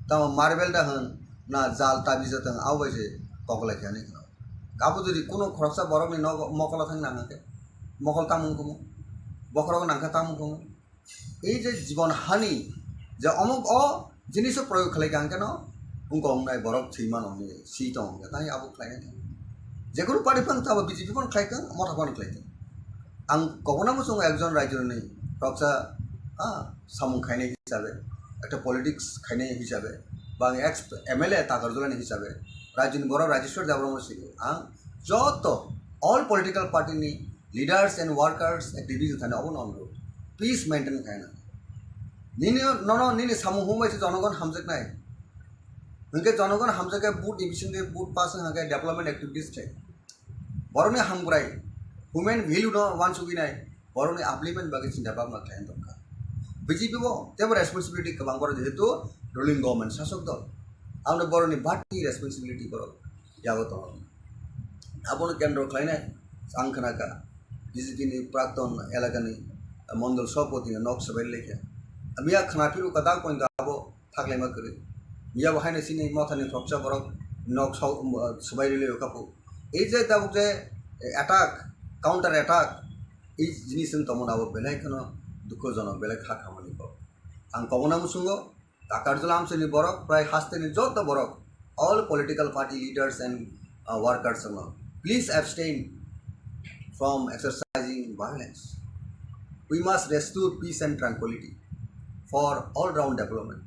tamo marble da hwn na jal tabija tong, abo bai se koklai khe ani khna. Abo jodi kuno khoroksa borokni nogo mokolo thang nang khe, mokol tamung kumu, bokhorok nang khe tamung kumu. Ei je jibon hani je omok o jiniso proyog khlai kha hwnkhe no wngkha wngnai borok thwi mano hwnwi si tong hwnkhe tai abo khlainai thang. Jekunu party phano tabo B J P phano khlai thang, motha phano khlai thang. Ang kobona muchungo ekjon raijoni khoroksa, ah, samung khainai hisabe, ekta politics khainai hisabe, ba ang ex M L A Takarjulani hisabe, raijoni borok Rajeshwar Debbarma sini ang joto all political party ni leaders and workers, activities thani obo no peace maintain khaina. Nini nono nini samung humbai se jonogon hamjaknai. Hwnkhe jonogon hamjakhe vote ni bisingtwi vote pass wngkhe development activities thai. Borokni hamkrai, human value no wansugwi nai, borokni upliftment bagwi chinta bhabna khlai tongkha. B J P bo tebo responsibility kwbang borok jehetu ruling government sasok dol. Aboni borokni bati responsibility borok yago tongo. Abono kendro khlainai ang khna kha B J P ni prakton elakani mondol sabhapati ni nok swbai lekha. Miya khna phiru kwtal pointo abo thaklaima kwrwi. Miya bo haino chini mothani khoroksa borok nok swbai rwlwi kha phu. Ei je tabuk je attack, counter attack, ei jinis wng tongmani abo belai kheno dukhojonok, belai kha khamani kok. Ang kobona muchungo Takarjula amchaini borok, prai hasteni joto borok, all political party leaders and, uh, workers no, please abstain from exercising violence. We must restore peace and tranquility for all round development.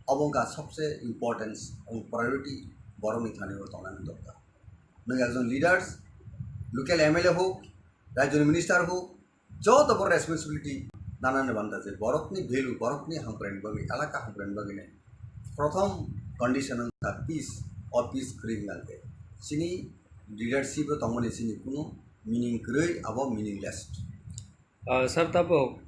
Obo wngkha sobse importance and priority borokni thani o tongnani dorkar. Nwng ekjon leaders, local M L A hok, rajyoni minister hok, joto bo responsibility nanani banda je borokni value, borokni hamkraini bagwi, elaka hamkraini bagwi nai. Prothom condition wngkha peace, o peace kwrwi wngkha khe chini leadership o tongmani chini kunu meaning kwrwi, abo meaningless. Ah, sir, tabuk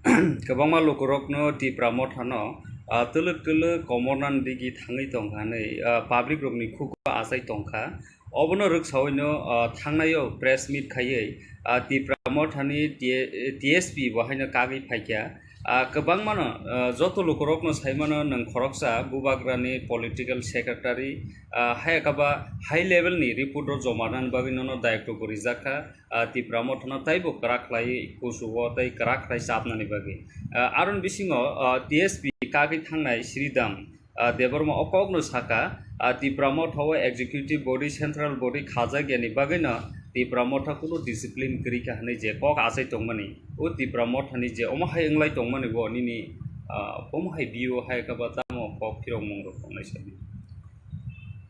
kwbangma lukurokno Tipra Mothano, ah, twlwk twlwk komornani digi thangwi tongkha hwnwi, ah, public rokni khugo achai tongkha. Obono rwksawino, ah, thangnaio press meet khaiwi, ah, Tipra Mothani T-, T S P bo haino kagwi phaikha. Ah, kwbangmano, ah, joto lukurokno saimano nwng khoroksa Bubagrani political secretary, ah, hai khe ba high level ni report rok joma rwna bagwi nono dayoktogo rijak kha. Ah, Tipra Mothano taibo kwrak khlai kuchugo tei kwrak khlai chapnani bagwi. Ah, aroni bisingo, ah, T S P kagwi thangnai Sridham, ah, Debbarma o kokno sakha, ah, Tipra Motha o executive body, central body khajakya ni bagwino Tipra Motha kunu discipline kwrwi kha hwnwi je kok achai tongmani. O Tipra Mothani je omo hai wnglai tongmani bo nini, ah, omo hai view hai khe ba tamo kok phirokmung rok tongnai sadi.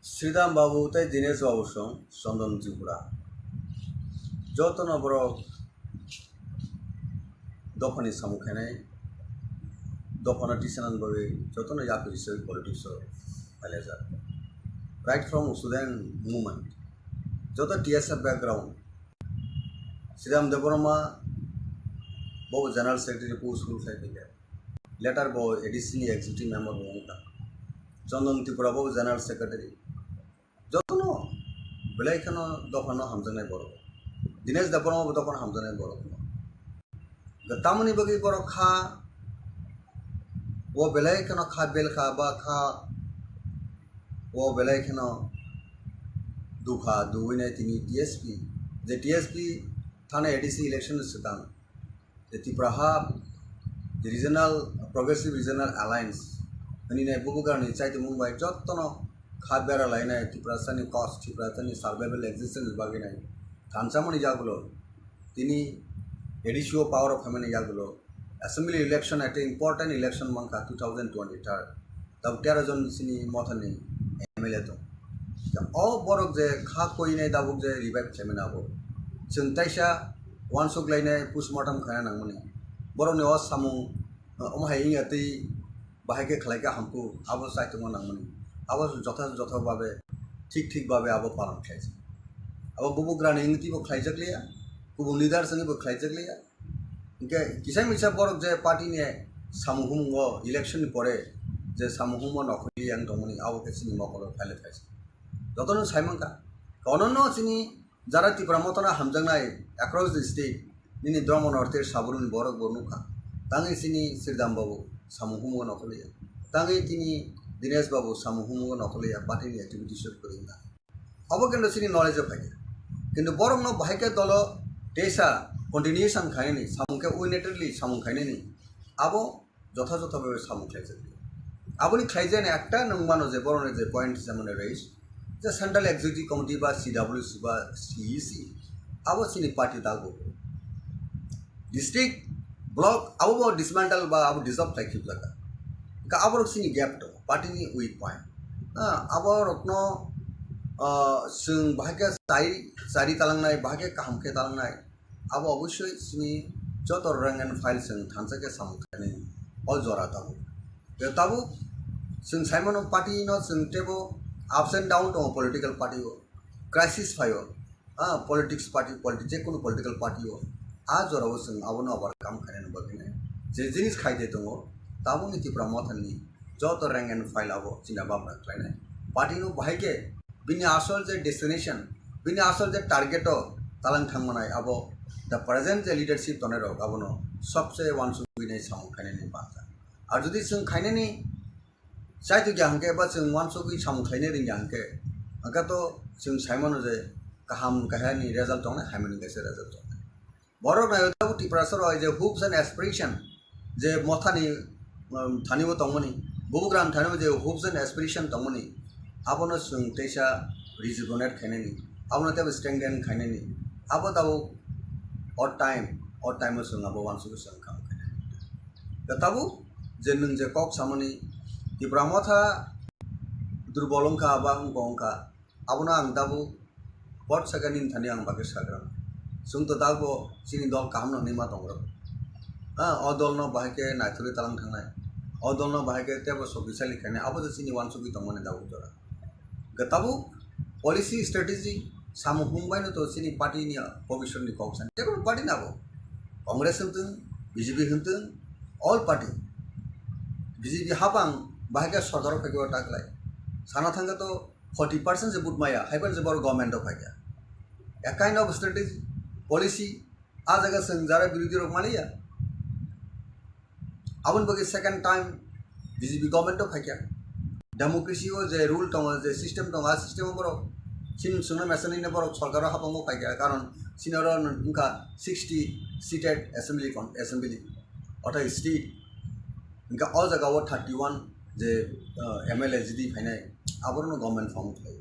Sridham Babu tei Dinesh Babu song Chandan Tripura. Jotono borok dophani samung khainai, dophano tisanani bagwi jotono yapri se politics o phailajak. Right from student movement, joto T S F background, Sridham Debbarma bo general secretary post rule khai phaikha. Later bo A D C ni executive member bo wngkha. Chandan Tripura bo general secretary. Jotono belai kheno dophano hamjaknai borok. Dinesh Debbarma bo dophano hamjaknai borok. Tamoni bagwi borok kha, o belai kheno kha belkha ba kha, o belai kheno dukha duwinai tini T S P, je T S P thana A D C election swkang, je Tipra ha Regional, Progressive Regional Alliance hwnwi nai bubugrani chaitimung bai jottono kha bera lainai Tiprasani cause, Tiprasani survival existence bagwi nai thansamani yagulo tini A D C o power o phaimani yagulo assembly election ekta important election mankha two thousand twenty-third. Tabuk tero jon sini mothani M L A tong. O borok je kha koinai tabuk je revive khlaimani abo. Chwng taisa wansuk lainai postmortem khaina nangmani. Borokni o samung, uh, omo hai wngya twi bahai khe khlai khe hamkuk, abo chaitokma nangmani. Abo jotha jotha babe, thik thik babe abo palan khlaijak. Abo bubugrani wngwi twibo khlaijak liya, kubun leaders wngwibo khlaijak liya. Hingke kisa misa borok je party ni samung humung o election ni pore je samung humung o nokhorli yang tongmani abo khe chini mokolo phaile phaisa. Jotono sai mankha. Kono no chini jara Tipra Motha no hamjaknai across the state nini Dharma North e Sabruni borok bo nukha. Tangwi chini Sridham Babu samung humung o nokhorli ya. Tangwi tini Dinesh Babu samung humung o nokhorli ya party ni activities o kwrwi wngkha. Abo kintu chini knowledge o phaikha. Kintu borokno bahai khe dolo teisa continuation khainani, samung khe unitedly samung khainani, abo jotha jotha bhabe samung khlaijak. Aboni khlaijani ekta nwng mano je borokni je point hwnmani raise, je Central Executive Committee ba C W C ba C E C, abo chini party dago. District, block, abo bo dismantle ba abo dissolve khlai khibjak. Hingke aborok chini gap tongo, party ni weak point. Ah, aborokno, ah, chwng bahai khe chari, chari talangnai, bahai khe kaham khe talangnai, abo obossoi chini joto rank and file chwng thansa khe samung khlainai o jora tabuk. Tei tabuk chwng sai mano party no chwng teibo ups and down tongo political party o, crisis phaio. Ah, politics party, politi-, je kono political party o, ah, jora o chwng abono overcome khainani bagwi nai. Je jinis khai de tongo, tabukni Tipra Mothani joto rank and file abo china bapra khlainai. Party no bahai khe bini asol je destination, bini asol je target o talang thangmanai abo the present je leadership tonai rok abono sobse wansugwi nai samung khainani bangkha. Ar jodi chwng khainani Chaitu kya hwnkhe ba chwng wansugwi samung khlaina rwngya hwnkhe, hwnkhe to chwng sai mano je kaham kahya ni result tongnai, hamya ni kaisa result tongnai. Borok nai tabuk Tiprasa rok je hopes and aspiration je mothani, um, thani bo tongmani, bubugram thani bo je hopes and aspiration tongmani, abono chwng teisa rejuvenate khainani, abono teibo strengthen khainani, abo tabuk o time, o time o chwng abo wansugwi chwng kaham khainani. Tabuk je nwng je kok samani Tipra Motha durbol wngkha ba wngkha wngkha, abono ang tabuk pot sakani thani ang bagwi sagra. Chwng to tabuk chini dol kaham no hinwi ma tongo. Ha, o dol no bahai khe naithurwi talang thangnai, o dol no bahai khe teibo sokisali khainai, abo je chini wansugwi tongmani tabuk jora. Hwnkhe tabuk policy strategy samung hung baino to chini party ni bobiswt ni kok sani. Jekunu party ni abo. Congress hwntwng, B J P hwntwng, all party. B J P hapang bahai khe sorkar o phaikhe o taklai. Sana thangkhe to forty percent se vote maya, haiphano se borok government o phaikha. A kind of strategy, policy, a jaga chwng jara birodhi rok maliya. Aboni bagwi second time B J P government o phaikha. Democracy o je rule tongo, je system tongo, a system o borok chini chwngno mesanino borok sorkar o hapango phaikha, karon chini oro wngkha sixty seated assembly con-, assembly, ortha state, hwnkhe o jaga o thirty one je, uh, M L A jidi phainai, aborokno government form khlai.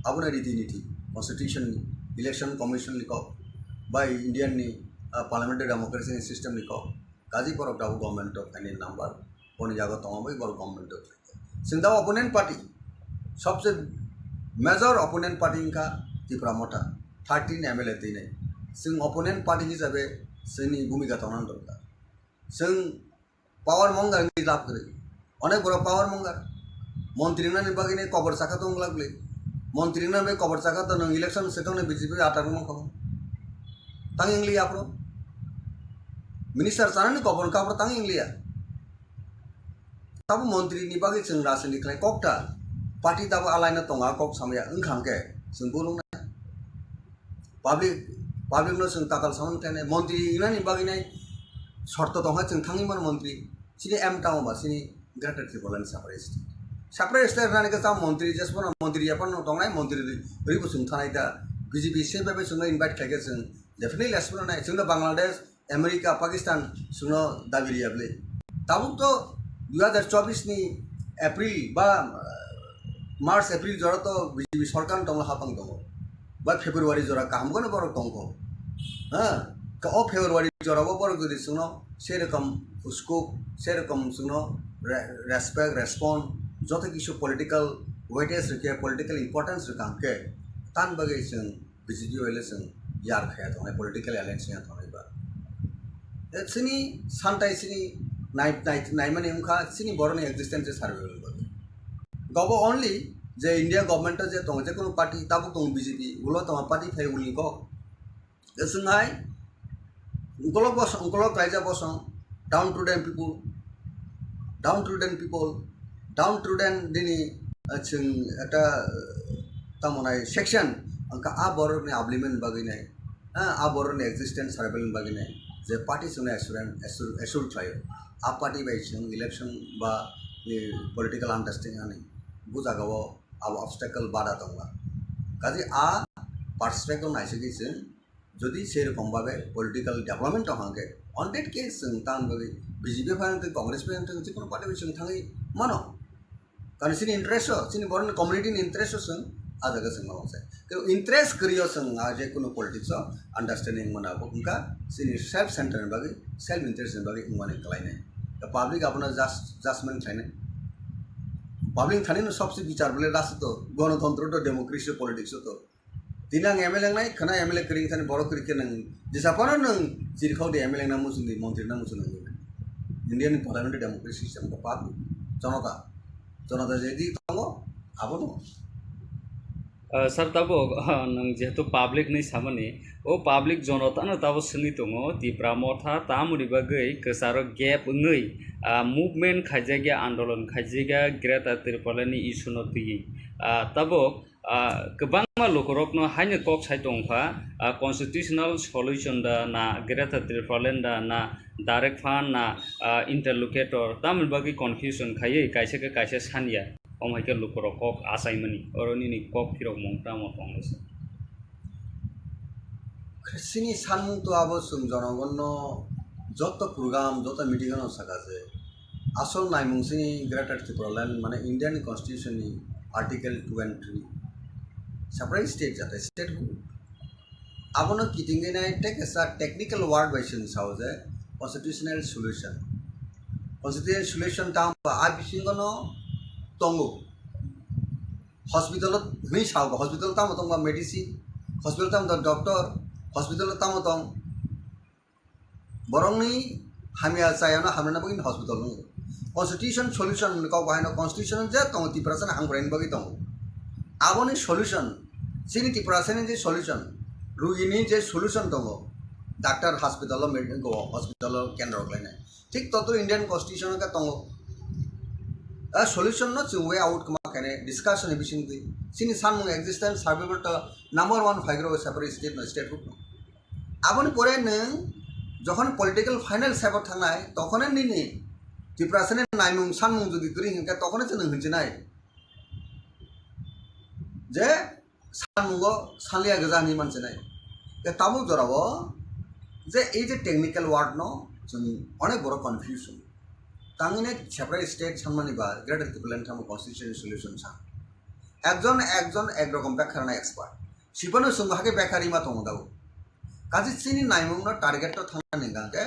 Abono riti niti, constitution ni, election commission ni kok, bai Indian ni, ah, parliamentary democracy ni system ni kok, kaji borok tabuk government o phainai number, boni yago tongo bai borok government o phaikha. Chwng tabuk opponent party, sobse major opponent party wngkha Tipra Motha, thirteen M L A twinai. Chwng opponent party hisabe chwngni bhumika tongna dorkar. Chwng power mongar wngwi lab kwrwi. Onek borok power mongar. Montri wngnani bagwi ni kobor chakha tong glak glak. Montri wngnani bagwi kobor chakha to nwng election swkang ni B J P atak wngkha. Tang wngli aphuru. Minister chanani kobor wngkha aphuru tang wngli ya. Tabuk montri ni bagwi chwng rajniti khlai kok ta. Party tabuk alai no tongo kok samaya wngkha hwnkhe chwng bul wngnai. Public, public no chwng tatal samani khlainai, montri wngnani bagwi nai shorto tongkha chwng thangwi mano montri. Chini aim tamo ba chini Greater Tipraland separate state. Separate state rani khe tamo montri, jesmano montri yaphano tongnai, montri rwi bo chwng thanai da. B J P se bai chwngno invite khlaikhe chwng definitely aswkno nai. Chwngno Bangladesh, America, Pakistan chwngno dabi riya bwle. Tabuk to dui hazar chobbish ni April ba, ah, March, April jora to B J P sorkar tonglo hapang tongo. Ba February jora kaham kono borok tongkho. Ha? Ka o February jora bo borok jodi chwngno serokom scope, serokom chwngno re-, respect, respond, joto kisu political weightage rwkhe, political importance rwkha hwnkhe, tan bagwi chwng B J P bai le chwng yar khaya tongnai, political alliance ya tongnai ba. E chini santai chini nai, nai, naimani wngkha chini borokni existence survival bagwi. Gobo only je India government o je tongo, je kono party tabuk tongo B J P, ulo tongo party phai ulni kok. Chwng hai ukolok bosong, ukolok kaijak bosong, downtrodden people, downtrodden people, downtrodden nini, ah, chwng ekta, ah, tamo nai section, wngkha a borokni upliftment bagwi nai, ah, a borokni existence survival bagwi nai, je party chwngno assurance, assure, assure khlaio. A party bai chwng election ba, eh, political understanding ani bu jagao abo obstacle bada tongla. Kaje a perspective naisingwi chwng jodi sei rokom babe political development tong hangke, on that case chwng tang bagwi B J P phai wngtwng, Congress phai wngtwng, jikunu party bai chwng thangwi mano. Karon chini interest o, chini borokni community ni interest o chwng a jaga chwng ma wngsai. Kebo interest kwrwi o chwng a je kunu politics o understanding mana bo wngkha chini self center ni bagwi, self interest ni bagwi wngmani kwlainai. Public abono judge-, judgment khlainai. Public thani no sobse bichar bole rasta to, gonotontro to, democracy, politics o to. Tini ang M L A wngnai, khwna M L A kwrwi thani borok kwrwi khe nwng jesa phano nwng chirikhok di M L A wngna muchung di, montri wngna muchung di. India ni parliamentary democracy system khe pap ni. Jonota, jonota jadi tongo, abono. Ah, sir, tabuk, ah, nwng jehetu public ni samani, o public jonota no tabuk swngwi tongo, Tipra Motha tamoni bagwi kwcharo gap wngwi, ah, movement khaijakya, andolon khaijakya, Greater Tipraland ni issue no twiwi. Ah, tabuk, ah, kwbangma lukurokno haino kok sai tongkha, ah, constitutional solution da na Greater Tipraland da na direct fund na, ah, interlocutor, tamoni bagwi confusion khaiwi kaisa khe kaisa sanya, omo hai khe lukurok kok achaimani, oro nini kok phirokmung tamo tonglaisa? Chini sanmung to abo chwng jonogonno joto program, joto meeting ano saka je, asol naimung chini Greater Tipraland mane Indian Constitution ni Article two and three, separate state jate statehood. Abono kitingwi nai tei kaisa technical word bai chwng sao je constitutional solution. Constitutional solution tamo ba a bisingo no tongo. Hospital o hwnwi sao ba, hospital tamo tong ba medicine, hospital tamo tong doctor, hospital tamo tong borokni hamya chayano hamrwna bagwi hospital wngo. Constitution solution hwnwi kok bahaino constitution je tongo Tiprasani hamkraini bagwi tongo. Aboni solution, chini Tiprasani je solution, rugini je solution tongo, doctor hospital o, med-, hospital o kendro khlainai. Thik totro Indian Constitution khe tongo. A solution no chwng way out kwma khainai discussion ni bisingtwi. Chini sanmung existence survival to number one phaigrok separate state no, statehood no. Aboni pore nwng jokhon political final step o thangnai, tokhone nini Tiprasani naimung sanmung jodi kwrwi hinkhe tokhone chwng nwng hinchinai. Je sanmungo sanliya gwja hinwi manchinai. Tei tabuk jorao je ei je technical word no chwng onek borok confusion. Tangwi nai separate state sanmani ba Greater Tipraland tamo constitutional solution sa. Ekjon ekjon ek rokom bekha rwna expert. Sibano chwng bo hakhe bekha rima tongo dago. Kaje chini naimung no target to thangna ninga khe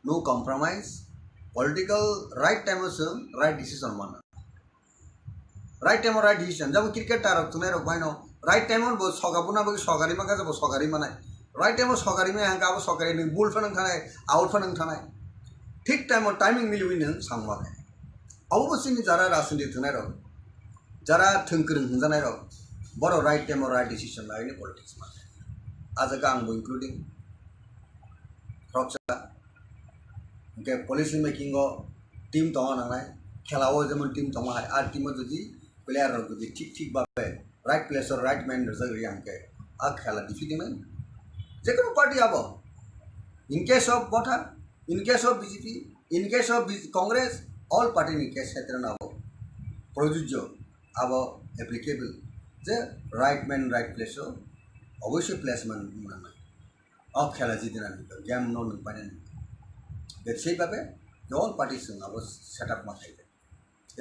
no compromise, political right time o chwng right decision mana. Right time o right decision. Jabo cricket tarok thunai rok baino right time o bo soga buna bagwi sogari maka jabo sogari manai. Right time o sogari maya hangka abo sogari ni bul phanang thanai, out phanang thanai. Thik time o timing miliwi nang sangma khe. Abo bo chini jara rajniti thunai rok, jara thwng kwrwng hwnjanai rok, boro right time o right decision lai ni politics manai. A jaga ang bo including. Khoroksa. Hwnkhe policy making o team tongna nangnai. Khela o jemon team tongma hai, a team o jodi player rok jodi thik thik babe right place o right man rwjak rwya hwnkhe a khela defeat wngnai. Jekono party abo. In case of Motha, in case of B J P, in case of B J Congress, all party ni case khetreno abo projujjo, abo applicable. Je right man, right place o oboisoi placement nangnai. O khela jidinani game no nwng painani. Bek sei babe je all party chwng abo setup ma khai.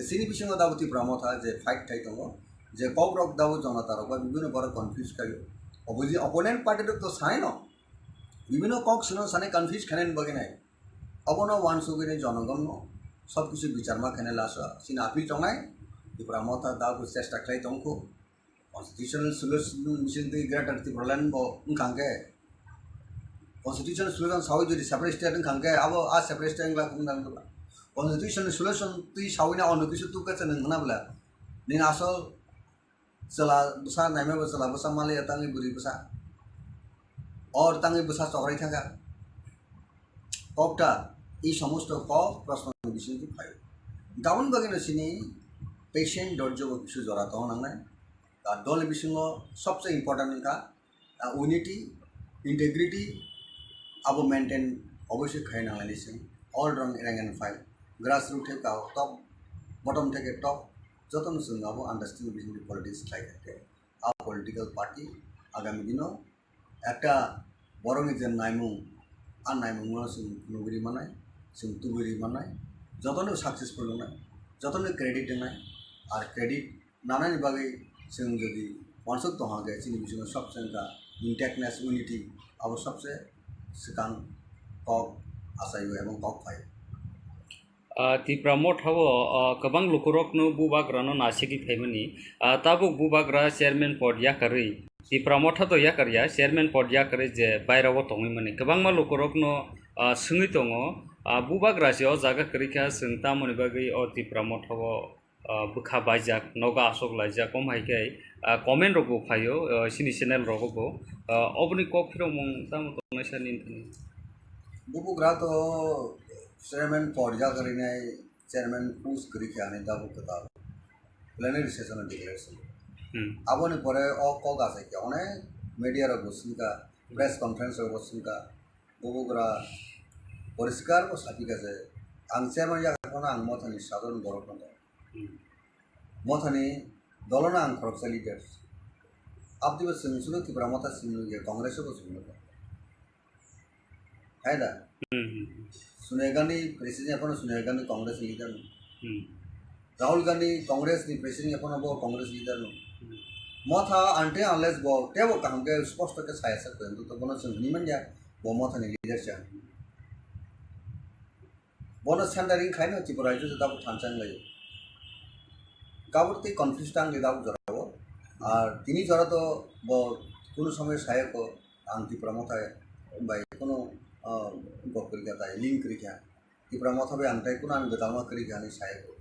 Chini bisingo dabo Tipra Motha je fight khai tongo, je kok rok dabo jonata rok ba bibino borok confuse khaio. Opposi-, opponent party rok to sai no, bibino kok sino sani confuse khainani bagwi nai. Abono wansugwi nai jonogon no sob kisu bichar ma khainai last o chini appeal tongnai. Tipra Motha dabo chesta khlai tongkho. Constitutional solution sing twi Greater Tipraland bo wngkha hwnkhe, constitutional solution sawi jodi separate state wngkha hwnkhe abo a separate state wngla wngna wngla. Constitutional solution twi sawi na ono kisu tukha se nung khna bwla. Nini asol chwla bwsa naima bo chwla bwsa maliya tangwi bwrwi bwsa. Or tangwi bwsa chokrai thangkha. Kokta, ei somosto kok proshno ni bisingtwi phaio. Gabon bagwino chini patient dorjo bo kisu jora tong nangnai. Ar dol bisingo sobse important wngkha, ah, unity, integrity abo maintain obviously khai nanglaini chwng. All round rank and file, grassroots theke top, bottom theke top, jotono chwng abo understanding bisingtwi politics khlai thangkhe. A political party agami dino ekta borokni je naimung, a naimungno chwng nugwi ri mannai, chwng tubui ri mannai, jotono successful wngnai, jotono credit wngnai, ar credit nanani bagwi chwng jodi uansuk tongha khe chini bisingo sobse wngkha intactness, unity, abo sobse swkang kok achaio ebong kok phaio. Ah, Tipra Motha o, ah, kwbang lukurokno bubagrano nasigwi phaimani. Ah, tabuk bubagra chairman pod yakarwi Tipra Motha to yakarya, chairman pod yakarwi je bairao tongwi mani. Kwbangma lukurokno, ah, swngwi tongo, ah, bubagra se o jaga kwrwi kha, chwng tamoni bagwi o Tipra Motha o, ah, bwkha baijak, nogo aswk laijak, omo hai khe, ah, comment rok bo phaio, ah, chini channel rogo bo. Ah, oboni kok phirokmung tamo tongnai sani wngthani. Bubagra to chairman pod yakarwi nai, chairman post kwrwi khe ani tabuk kwtal plenary session o declaration. Hmm. Aboni pore o kok achai khe onek media rok bo swngkha, press conference rok bo swngkha, bubagra poriskar bo sapikha je ang chairman yakarwi phano ang Mothani sadharon borok no tong. Hmm. Mothani dolono ang khoroksa leader. Aboni bo chwng sudo Tipra Motha chwng nukya, Congress o bo chwng nukya. Hai da? Hmm, hmm, hmm. Sonia Gandhi president ya phano Sonia Gandhi Congress ni leader no. Hmm. Rahul Gandhi Congress ni president ya phano bo Congress leader no. Hmm. Motha until unless bo tebo kaham khe sposto khe saya sak khe to bono chwng hwnwi manya bo Motha ni leader cha. Bono centering khaino Tripura rajyo se tabuk thansa wnglaio. Gabur tei confuse tang de tabuk jorao. Ar tini jora to bo kunu somoy saya ko ang Tipra Motha bai kunu, ah, gok kwrwi kha tai, link kwrwi kha. Tipra Motha bai ang tai kunu ang gwdalma kwrwi kha hinwi saya ko.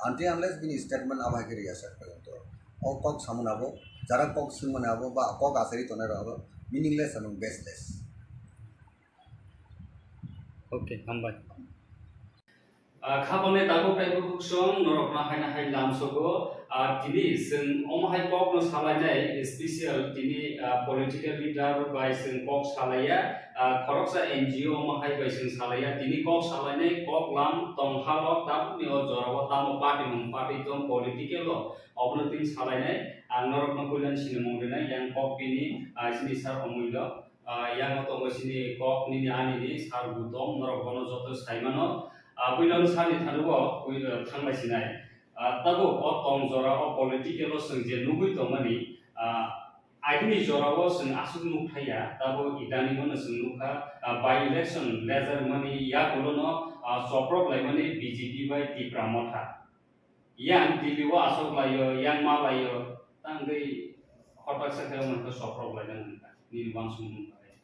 Until unless bini statement abo hai khe rwya sak phaio to. O kok samani abo, jara kok swngmani abo ba kok achai tongnai rok abo meaningless and baseless. Okay, hambai. Ah, kha bangni tabuk tei bukhuk song norokno haino hai lamsogo. Ah, tini chwng omo hai kokno salainai special tini, ah, political leader bai chwng kok salaiya. Ah, khoroksa N G O omo hai bai chwng salaiya. Tini kok salainai kok lam tong halo tabukni o jorao tamo party mung party tong political o obono tini salainai. Ang norokno puilani sinimung rinai yang kok bini, ah, chini sir Omulyo. Ah, yang tongo chini kok nini ani ni sar butom norok bono joto sai mano. Ah, puila bwsani thani bo puila thang lai sinai. Ah, tabuk o tong jora o political o chwng je nugwi tongmani, ah, agini jora o chwng aswk nuk thaya, tabuk idani bono chwng nukha, ah, by election leader mani yagulo no, ah, choprok laimani B J P bai Tipra Motha. Yang Delhi o aswk laio, yang ma laio, tangwi hotak sa khe omo khe choprok laina nangkha, nini uansukmung bai.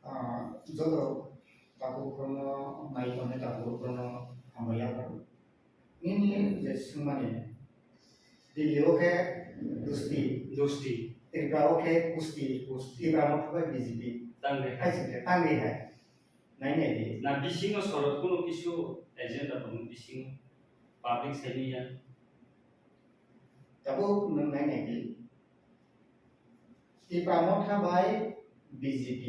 Ah, joto tabuk khorokno nai tongnai tabuk khorokno hambai yapharo. Nini je swngmani, Delhi o khe dusti. Dusti. Tripura o khe kusti. Kusti. Tipra Motha bai B J P. Tangwi hai. Hai se khe tangwi hai. Nai nai di. Na bisingo sorot kuno kisu agenda tongo bisingo. Public saimanya. Tabuk nwng nai nai di. Tipra Motha bai B J P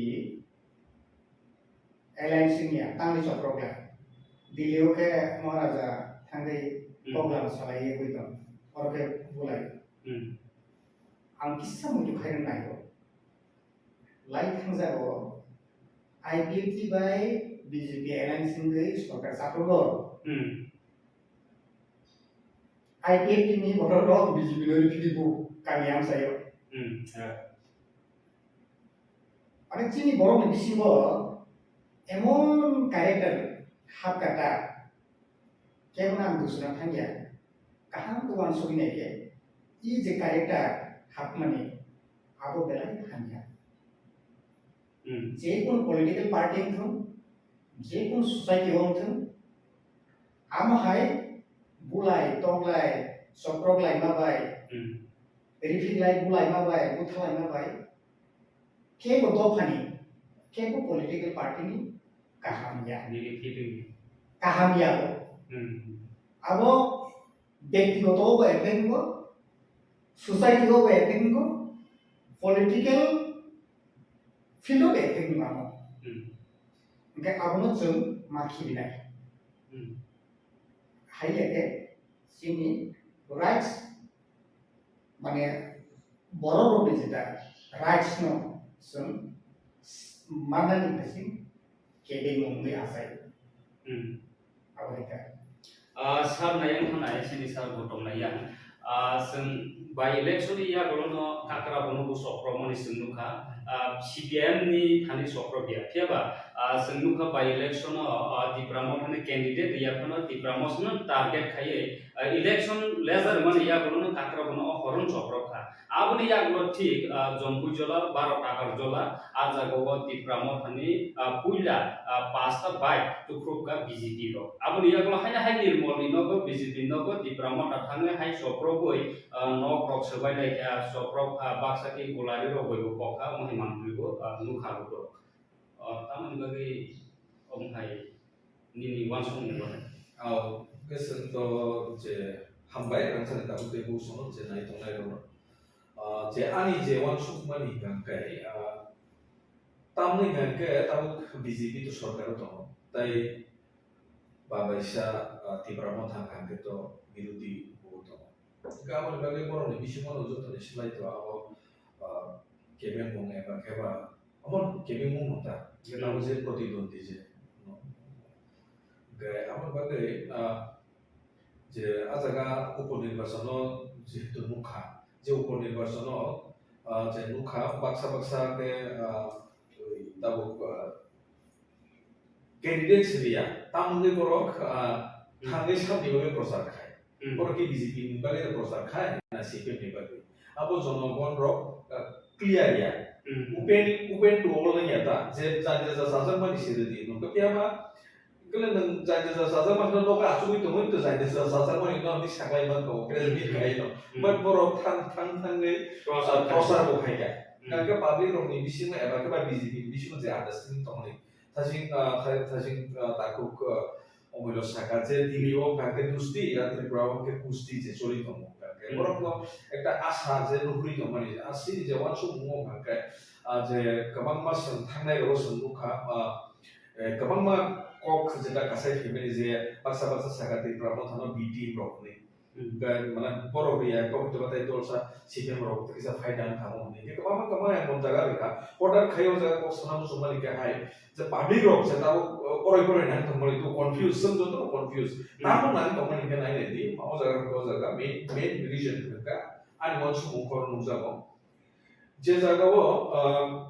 alliance wngya tangwi chopropya. Delhi o khe Maharaja thangwi Hmm. program salai wngwi tong. Oro khe bulai. Hmm. Ang kisa muitu khairok naio. Lai thangjago I P F T bai B J P alliance wngwi sorkar chaprugo. Hmm. I P F T ni borok rok B J P no riphidibu kami amsaio. Hmm, yeah. Ani chini borok ni bisingo emon character hapkata, kebo nang dusna thangya, kaham khe uansugwi naikhe, i je character hapmani abo belai hamya. Hmm. Je kono political party wngthung, je kono society o wngthung, amo hai bulai, toklai, soproklai ma bai, Hmm. riphiklai, bulai ma bai, buthalai ma bai, kebo dophani, kebo political party ni kaham ya. Nini feeling. Kaham ya bo. Hmm. Abo Bektigoto bo effect wngo, society o bo effect wngo, political field o bo effect wngo amo. Hmm. Hwnkhe abono chwng ma khibinai. Hmm. Hai le khe chini rights, mane borok rokni jeta rights no chwng mannani hai se kebengmung wngwi achai. Hmm. Abo hai khe. Ah, sir nai wngkha nai, sini sir bo tong nai yang. Ah, chwng by election ni yagulo no kakra bono bo sokrokmani chwng nukha. Ah, C P I M ni thani sokrok ya. Phiya ba, ah, chwng nukha by election o, ah, Tipra Motha ni candidate ya phano Tipra Motha no target khaiwi, ah, election laser mani yagulo no kakra bono o horon sokrok kha. Aboni yagulo thik, ah, Jampuijola, baro Kakarjola, ah jagao Tipra Mothani, ah, puila, ah, pasta bai tukhukha B J P rok. Aboni yagulo haino hai Nirmolni nogo, B J P nogo, Tipra Motha thangwi hai soprogwi, ah, nok rok swbai lai kha, soprok, ah, baksa khe gulari rok bai bo kokha, omo hai manpli bo, ah, nukha bo borok. Ah, tamoni bagwi omo hai nini uansukmung bai. Aw, khe chwng to je hambai, rangchakni tabuk tei busono je nai tongnai rokno. Ah, je ani je uansukmani hwnkha khe, ah, tamni hwnkha khe tabuk B J P to sorkaro tongo. Tai babaisa, ah, Tipra Motha hwnkha khe to birodhi bo tongo. Hwnkhe aboni bagwi borokni bisingo no jotoni swlai to abo, ah, kebengmung eba khe ba, omo kebengmung no ta, hwnkhe abo je protidwandi je, no. Hwnkhe aboni bagwi, ah, je ah jaga upo nirbachono jehetu nukha, je upo nirbachono, ah, je nukha baksa baksa khe, ah, tabuk, ah, candidates riya, tamni borok, ah, Hmm. thangwi sabni bagwi prochar khai. Hmm. Borok khe B J P ni bagwi prochar khai, na C P M ni bagwi. Abo jonogon rok, ah, clear ya. Hmm. Open, open to all ya ta, je jani jaja sajak mani siri di. Nokhe phiya ma, kele nang jani jaja sajak mani no nogo achugwi tongwi to jani jaja sajak mani no ni saklai man ko, press meet Hmm. khai no. Hmm. But borok thang, thang, thangwi, Prochar ah, khai. prochar bo khai ya. Hmm. Kangkhe public rok ni bisingo eba khe ba B J P ni bisingo je understanding tongmani. Thajing, ah, tha-, thajing, ah, takhuk, ah, omoino saka je Delhi o hwnkha khe dusti, ya Tripura o hwnkha khe kusti je choli tongo. Hwnkha khe Hmm. borokno ekta asa je nuhuri tongmani, ah, chini je uansukmung o hwnkha khe, ah, je kwbangma chwng thangnai rogo chwng nukha, ah, eh, kwbangma kok jeta kasai phaimani je baksa baksa saka Tripura Mothano B team rok hwnwi. Hmm. Ga-, mane borok riya, kok hwtwma tei dolsa C P M rok kisa phaida wng thangma hwnwi. Hwnkhe kwbangma, kwbangma emon jaga rwkha. Order khai o jaga kok sana muchungmani khe hai. Je public rok je tabuk, uh, poroi poroi nang tongmani, to confuse, chwng joto no confuse. Hmm. Tamo nang tongmani hwnkhe nai nai di, o jaga, o jaga main, main reason hwnkha. Ani uansukmung khoro nukjago. Je jaga o, uh,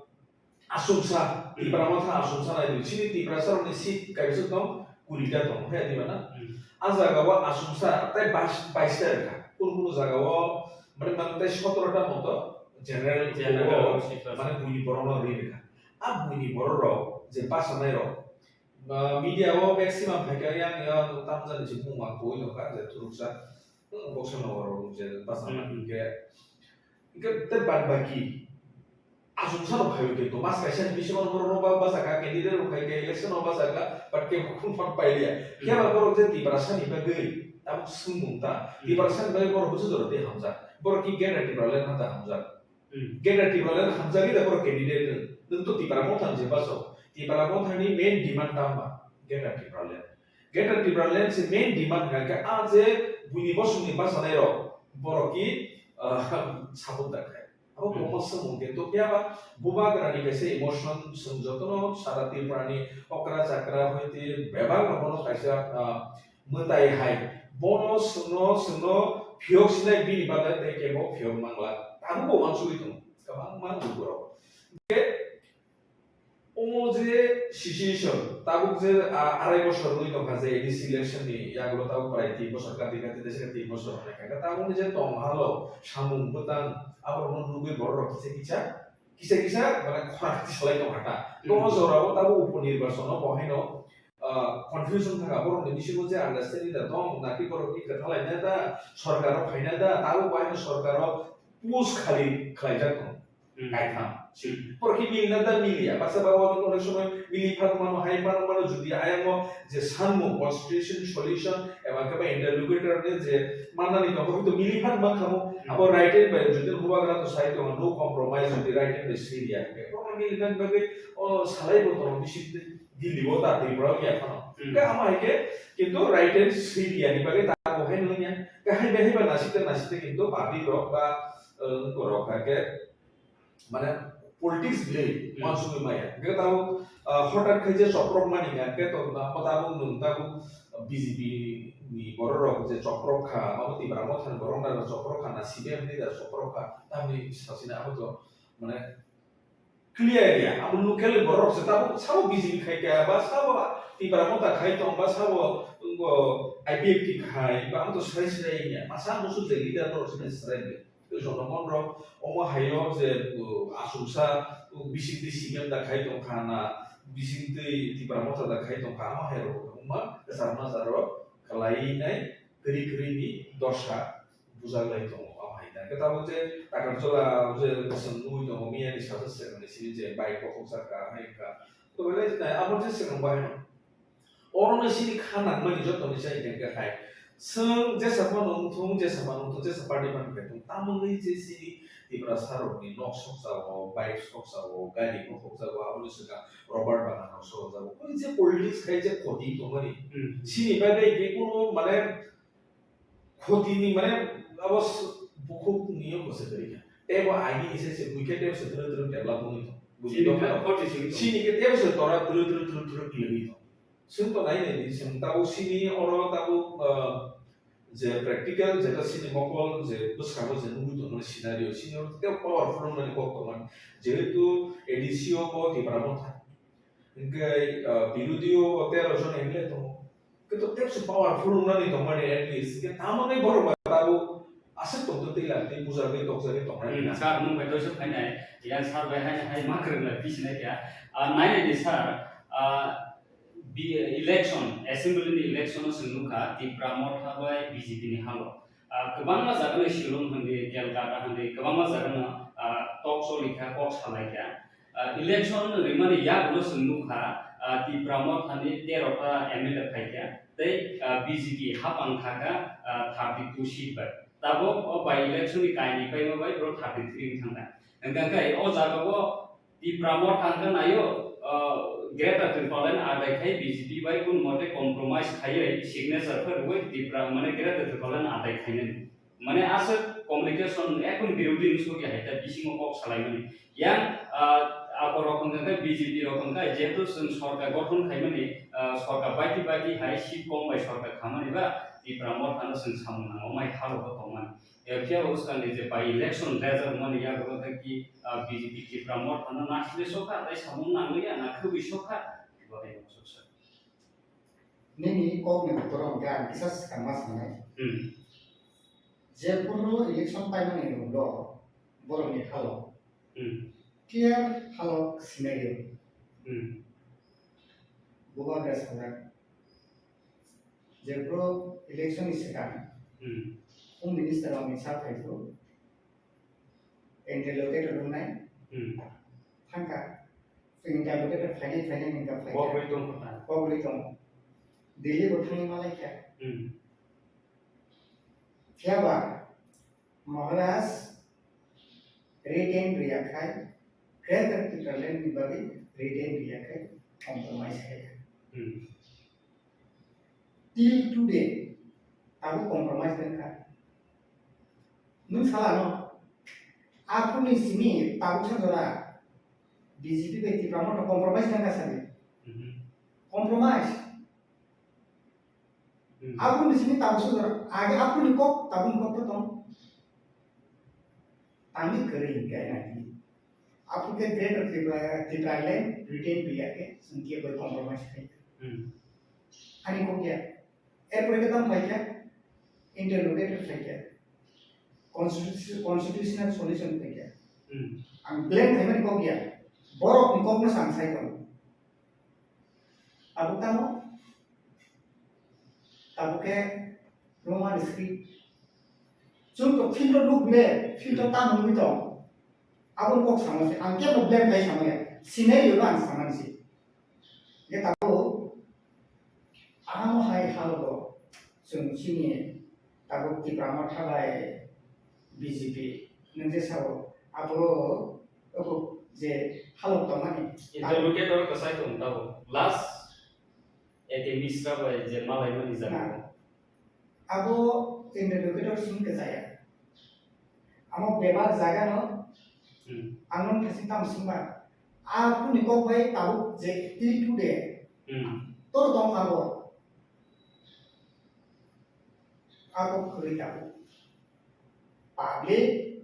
Asumsa, Tipra Motha asumsa nai di. Chini Tiprasa rokni seat kaisa tong, kuri ta tong, he di mana? Hmm. A jaga o asumsa, tai bais, bais ta rwkha. Kunu kunu jaga o, mane, mane, tai sotoro ta moto general General o, seat mane, buini borok no ri rwkha. A buini borok rok, je bachanai rok, ah, media o maximum phaikha yang, yang, tamjani se mungma koi nokha, je thuruksa, hmm, Boxer Nagar rok je bachana Hmm. hingke, Hingke tei bad baki asumsa rok phaiwi tongtong, mas kaisa ni bisingo borok rok ba bachakha, candidate rok khai khe election o bachakha, but kebo khum phang pailiya. Hmm. Phiya ba borok je Tiprasa ni bagwi tabuk swngmung ta, Hmm. Tiprasa ni bagwi borok bwswk jora tei hamjak, borok ki gender Tipraland hata hamjak. Hmm. Greater Tipraland hamjagwi da borok candidate rw. Nwng to Tipra Motha ni je baso. Tipra Motha ni main demand tamo ba? Greater Tipraland. Greater Tipraland se main demand hwnkha khe a je buini bosongni bachanai rok borok ki, ah, support da khai. Abo Hmm. kwbangma swngmung khe to phiya ba bubagra ni kaisa emotion chwng jotono sara Tripura ni okra chakra hoite bebak rok bono kaisa, ah, mwtai hai. Bono chwngno, chwngno phiyok sinai bini bagwi tei kebo phiyok mangla. Tabuk bo uansugwi tongo kwbangma lukurok. Hwnkhe omo je situation, tabuk je, ah, arai bosor wngwi tongkha je A D C election ni yagulo tabuk prai tin bosor kati kati, tei se tin bosor hwnwi kha. Tabukni je tong halo samung bwtang, aborokno nugwi bororok kisa kisa, kisa kisa, mane, khorang salai tongkha ta. Hmm. Tomo jorao tabuk uponirbashono bo haino, ah, confusion thangkha, borokni bisingo je understanding da tong, naki borok ki kwthalaina da, sorkaro phaina da, tabuk bo haino sorkaro post khali khlaijak tong. Hmm. Kaitham. Hmm. Borok ki milna da miliya, baksa ba onek somoy mili phano mano, hai phano mano, jodi ayang o je sanmung, constitution solution, eba khe ba interlocutor ni je mannani tongo, hwnkhe mili phano mankha mo, Hmm. abo right hand bai jodi bubagra to sai tongo, no compromise, jodi right hand bai siriya, hwnkhe borok mili phano bagwi o salai bo tongo, bisi Delhi o ta Tripura o ya phano. Hmm. Hwnkhe amo hai khe kintu right hand siriya ni bagwi ta bo hai nung ya. Hwnkhe hai bai hai ba nasite nasite kintu public rok ba, eh, borok hai khe mane politics le Hmm. uansugwi maya. Hwnkhe tabuk, ah, hotat khai je choprok mani hwnkhe to na, abo tabuk nwng tabuk B J P ni borok rok je choprok kha, abo Tipra Motha ni borok rok choprok kha na, C P M ni da choprok kha, tamni sasina abo to mane clear ya. Abo local borok rok se tabuk sabo B J P khai kha, ba sabo Tipra Motha khai tong, ba sabo, um, I P F T khai, ba abo to srai srai ya. Masa musu je leader borok se srai le. Tei jonogon rok omo hai o je, uh, aswksa, uh, bisingtwi C P M da khai tong kha na, bisingtwi Tipra Motha da khai tong kha, omo hai rok wngma kwchar majaro khwlai nai kwrwi kwrwi ni dosa bujak lai tongo, omo hai ta. Khe tabuk je Takarjala je chwng nugwi tongo, miya ni sasa se sini je bike bokhok jaka hai wngkha. To belai abo je swkang bahai no. Oro no sini kha nangmani joto ni sai hwnkhe hai. Chwng jesa phano wngthung, jesa phano wngthung, jesa party phano khe thung. Tamoni je sini Tiprasa rokni nok sokjago, bike sokjago, gari bo sokjago, aboni swkang rubber bagan rok sokjago. Koi je politics khai je khoti tongmani. Hmm. Sini bagwi je kono mane khoti ni mane abo s-, bukhuk ni yo kwchwk kwrwi kha. Tei bo aini ni se se buikhe tei se twrwk twrwk develop wngwi tong. Buji Sini tong khe kha. Khoti sini tong. Sini khe tei se tora twrwk twrwk twrwk twrwk kwlwngwi tong. Chwng to nai nai di, chwng tabuk sini oro tabuk, ah, je practical, jeta sini mokol, je bwskango je nugwi tongmani scenario, sini oro tei powerful wngmani kok tongmani. Jehetu A D C o bo Tipra Motha. Hwnkhe, ah, birodhi o bo tero jon M L A tongo. Khe to tei se powerful wngnani tongmani at least. Hwnkhe tamoni borok ba tabuk aswk tongtwtwi lamtwi bujagwi tokjagwi tongnani Hmm, na. Sir, nwng bai doisa phainai, yang sir bai hai, hai ma kwrwng lai, bisinai kha. Ah, nai nai di, sir, ah, Bi-, election, assembly ni election o chwng nukha Tipra Motha bai B J P ni halo. Ah, kwbangma jaga no Shillong hwndi, Kolkata hwndi, kwbangma jaga no, ah, talk choli kha, kok salai kha. Ah, election rimani yagulo chwng nukha, ah, Tipra Motha ni tero ta M L A phai kha, tei, ah, B J P hapang kha kha, ah, thirty two seat bai. Tabok o by election ni kainwi paima bai bro thirty three wng thang kha. Hwnkha khe o jaga o Tipra Motha hwnkhe naio, ah, Greater Tipraland adai khai B J P bai kun mote compromise khaiwi signature khe rwui Tipra, mane Greater Tipraland adai khainani. Mane aswk communication ekdom birodhi wng sokya hai ta bisingo kok salaimani. Yang, ah, aborok hwnkhe B J P rok hwnkhe jehetu chwng sorkar gothon khaimani, ah, sorkar baiti baiti hai seat kom bai sorkar khamani ba Tipra Motha no chwng samung nango mai halo bo tongmani. Phiya bo swkangni je by election result mani yago tei ki, ah, B J P Tipra Motha no nasile sokha, tei samung nangya na khwbwi sokha, bo hai sokha. Nini kok ni kotor hwnkhe ang kisa swkang ma sanai. Hmm. Je phuru election paimani ulo borokni halo. Hmm. Clear halo scenario. Hmm. Bubagra sajak. Jephru election ni swkang, Hmm. Home Minister rokni sa phaiphru, interlocutor wngnai, Hmm. thangkha. Interlocutor phainai phainai hwnkha phaikha. Kok bai tongkha. Kok bai tongo. Delhi bo thangwi malaikha. Hmm. Phiyaba Maharaj retain riya khai, Greater Tipraland ni bagwi retain riya khai compromise khai. Hmm. Till today, abo compromise wng kha. Nwng sala no, aphuruni simi tabuk sa jora B J P bai Tipra Motha compromise wng kha sadi. Mhm. Compromise. Hmm. Aphuruni simi tabuk sa jora, age aphuruni kok, tabukni kok to tong. Tangwi kwrwi hinkhe nai. Aphuru khe Greater Tripura, Tipraland retain riya khe, chwng kebo compromise khai. Hmm. Ani kok ya. Erpore khe tamo phaikha, interlocutor phaikha, constitu-, constitutional solution phaikha. Hmm. Ang blame khaimani kok ya, borokni kokno sa ang sai tongo. Abo tamo, abo khe Roman script. Chwng to field o nuk le, field o tamo wngwi tong. Abo kok samo se, ang kebo blame khai samo ya. Scenario no ang samani se. Ye tabuk, amo hai halogo, chwng chini tabuk Tipra Motha bai B J P, nwng je sao, abo, abo je halok tongmani. Interlocutor kwchai tong tabuk. Last, A K Mishra bai je malaimani jaga. Na. Abo interlocutor simi kwchaya. Amo bebak jaga no, hmm, ang nung thasi tam singba. A phuni kok bai tabuk je till today. Hmm. Tor tong abo. Abo khwrwi tabuk. Public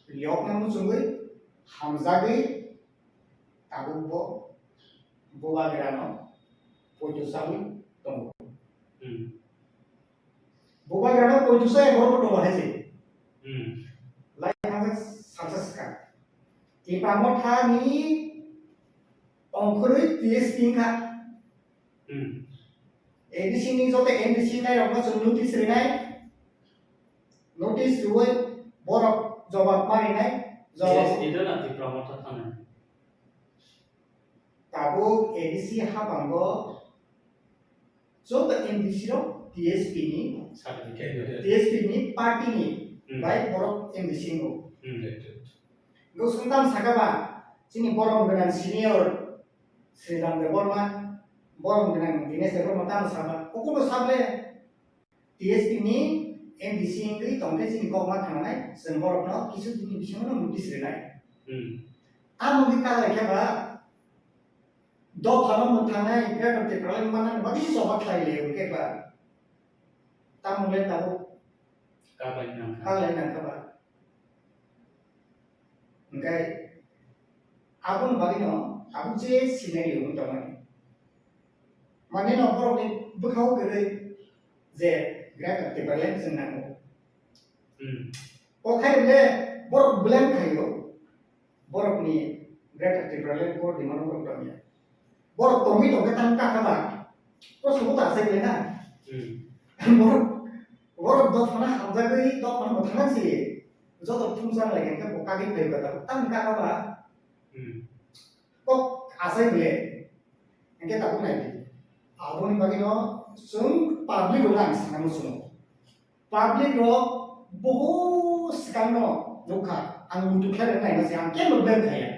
riyokna muchungwi hamjagwi tabuk bo bubagrano poito chawi tongo. Hmm. Bubagrano poito chaya borok tongo hai se. Hmm. Lai thangsa saksa swkang. Tipra Motha ni ongkhorwi T S P wngkha. Hmm. A D C ni joto M D C nai rokno chwng notice rinai. Notice riwi borok jobab ma rinai. Jobab T S P do na Tipra Motha thani? Tabuk A D C hapango joto M D C rok T S P ni, certificate. T S P ni party ni, hmm, bai borok M D C wngkha. Hmm. Nwng songtam saka ba, chini borom gwnang senior Sridhar Debbarma, borom gwnang Dinesh Debbarma tamo saba, kukuno sable T S P ni M D C wngwi tongkhe chini kok ma khnanai, chwng borokno kisu tini bisingo no notice rinai. Hmm. Tamo wngwi kak lai khe ba, dophano mwthangnai, Greater Tipraland manani bagwi choba khlai le hwnkhe ba, tamo le tabuk kak lai nang kha. Kak lai nang kha ba. Hwnkhe aboni bagwino tabuk je scenario wngwi tongmani. Mane no borokni bwkhao kwrwi je Greater Tipraland chwng nango. Hmm. O khai le borok blame khaio. Borokni Greater Tipraland core demand borok tongya. Borok tongwi tongkhe tang kaka ba. Ko sobo ta sai na. Hmm. Borok, borok dophana hamjagwi dophana mwthangna si. Joto phungsa lai khe bo kagwi phai ba ta tang kaka ba. Hmm. Kok asai bile. Engke tabuk nai di. Aboni bagwi no chwng public rok ang sana muchungo. Public rok boho swkang no nukha. Ang muitu khlai rwna naima se ang kebo blame khaiya.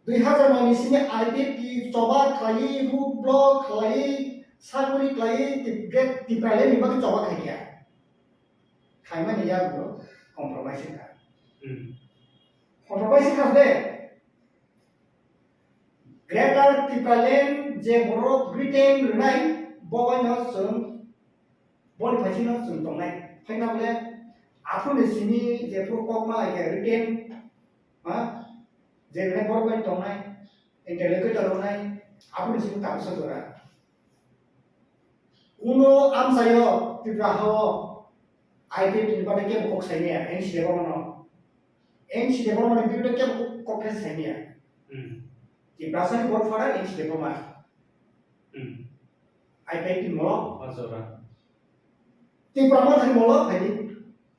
Dui hazar noi ni simi I P F T choba khlai, road block khlai, sakuri khlai, Tip-, Great Tipraland ni bagwi choba khaikha. Khaimani yago compromise kha. Hmm. Compromise kha de. Greater Tipraland je borok retain rwnai, bo bai no chwng boni phaising no chwng tongnai. Phaina bole aphuru ni simi je phuru kok ma lai khe retain, ha? Je rwnai borok bai tongnai, interlocutor rwnai, aphuru ni simi tabuksa jora. Kuno amchaio Tripura hao I P F T ni bagwi kebo kok saimaya, N C Debbarma no. N C Debbarma ni birude kebo kok khe saimaya. Hmm. Tiprasa ni godfather N C Debbarma. Hmm. I P F T ni molo. Ajora. Tipra Motha ni molo, hai di.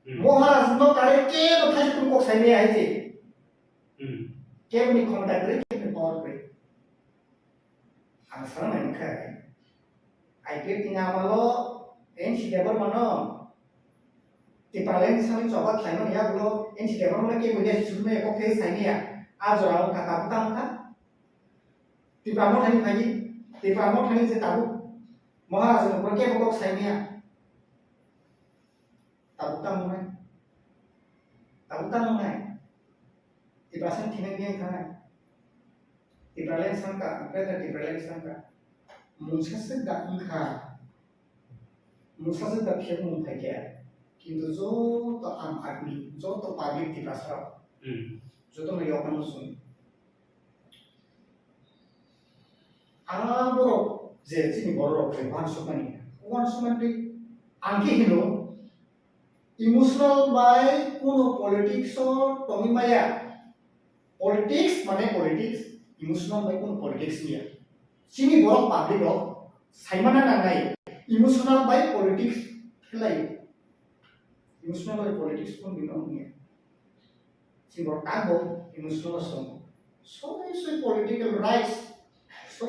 Hmm. Maharaj no kare kebo thai kok saimaya hai di. Hmm. Kebo ni khomota kwrwi, kebo ni power kwrwi. Ang sana nai kha. I P F T ni amalo N C Debbarma no Tipraland sani choba khlaimani yagulo N C T mano ke buine sumne kok thai saimaya. A jora o kata buta wngkha. Tipra mothani phaidi, Tipra mothani je tabuk Maharaj no kok saimaya. Tabuk tamo nai. Tabuk tamo nai. Tipra san thina biang khanai. Tipraland sangka, Greater Tipraland sangka. Mungsa se da wngkha. Mungsa se da phiya mung phaikya. Kintu joto Aam Aadmi, joto public Tiprasa rok. Hmm. Joto no yokan sung. Ah, borok je chini borok rok je uansukmani, uansukmani ang khe hino emotional bai kuno politics o tongwi maya. Politics mane politics, emotional bai kuno politics niya. Chini borok public rok saimana nangnai emotional bai politics khelai. Emotional bai politics kun bino niya. Chini borok tangbo emotional song. Soi soi political rights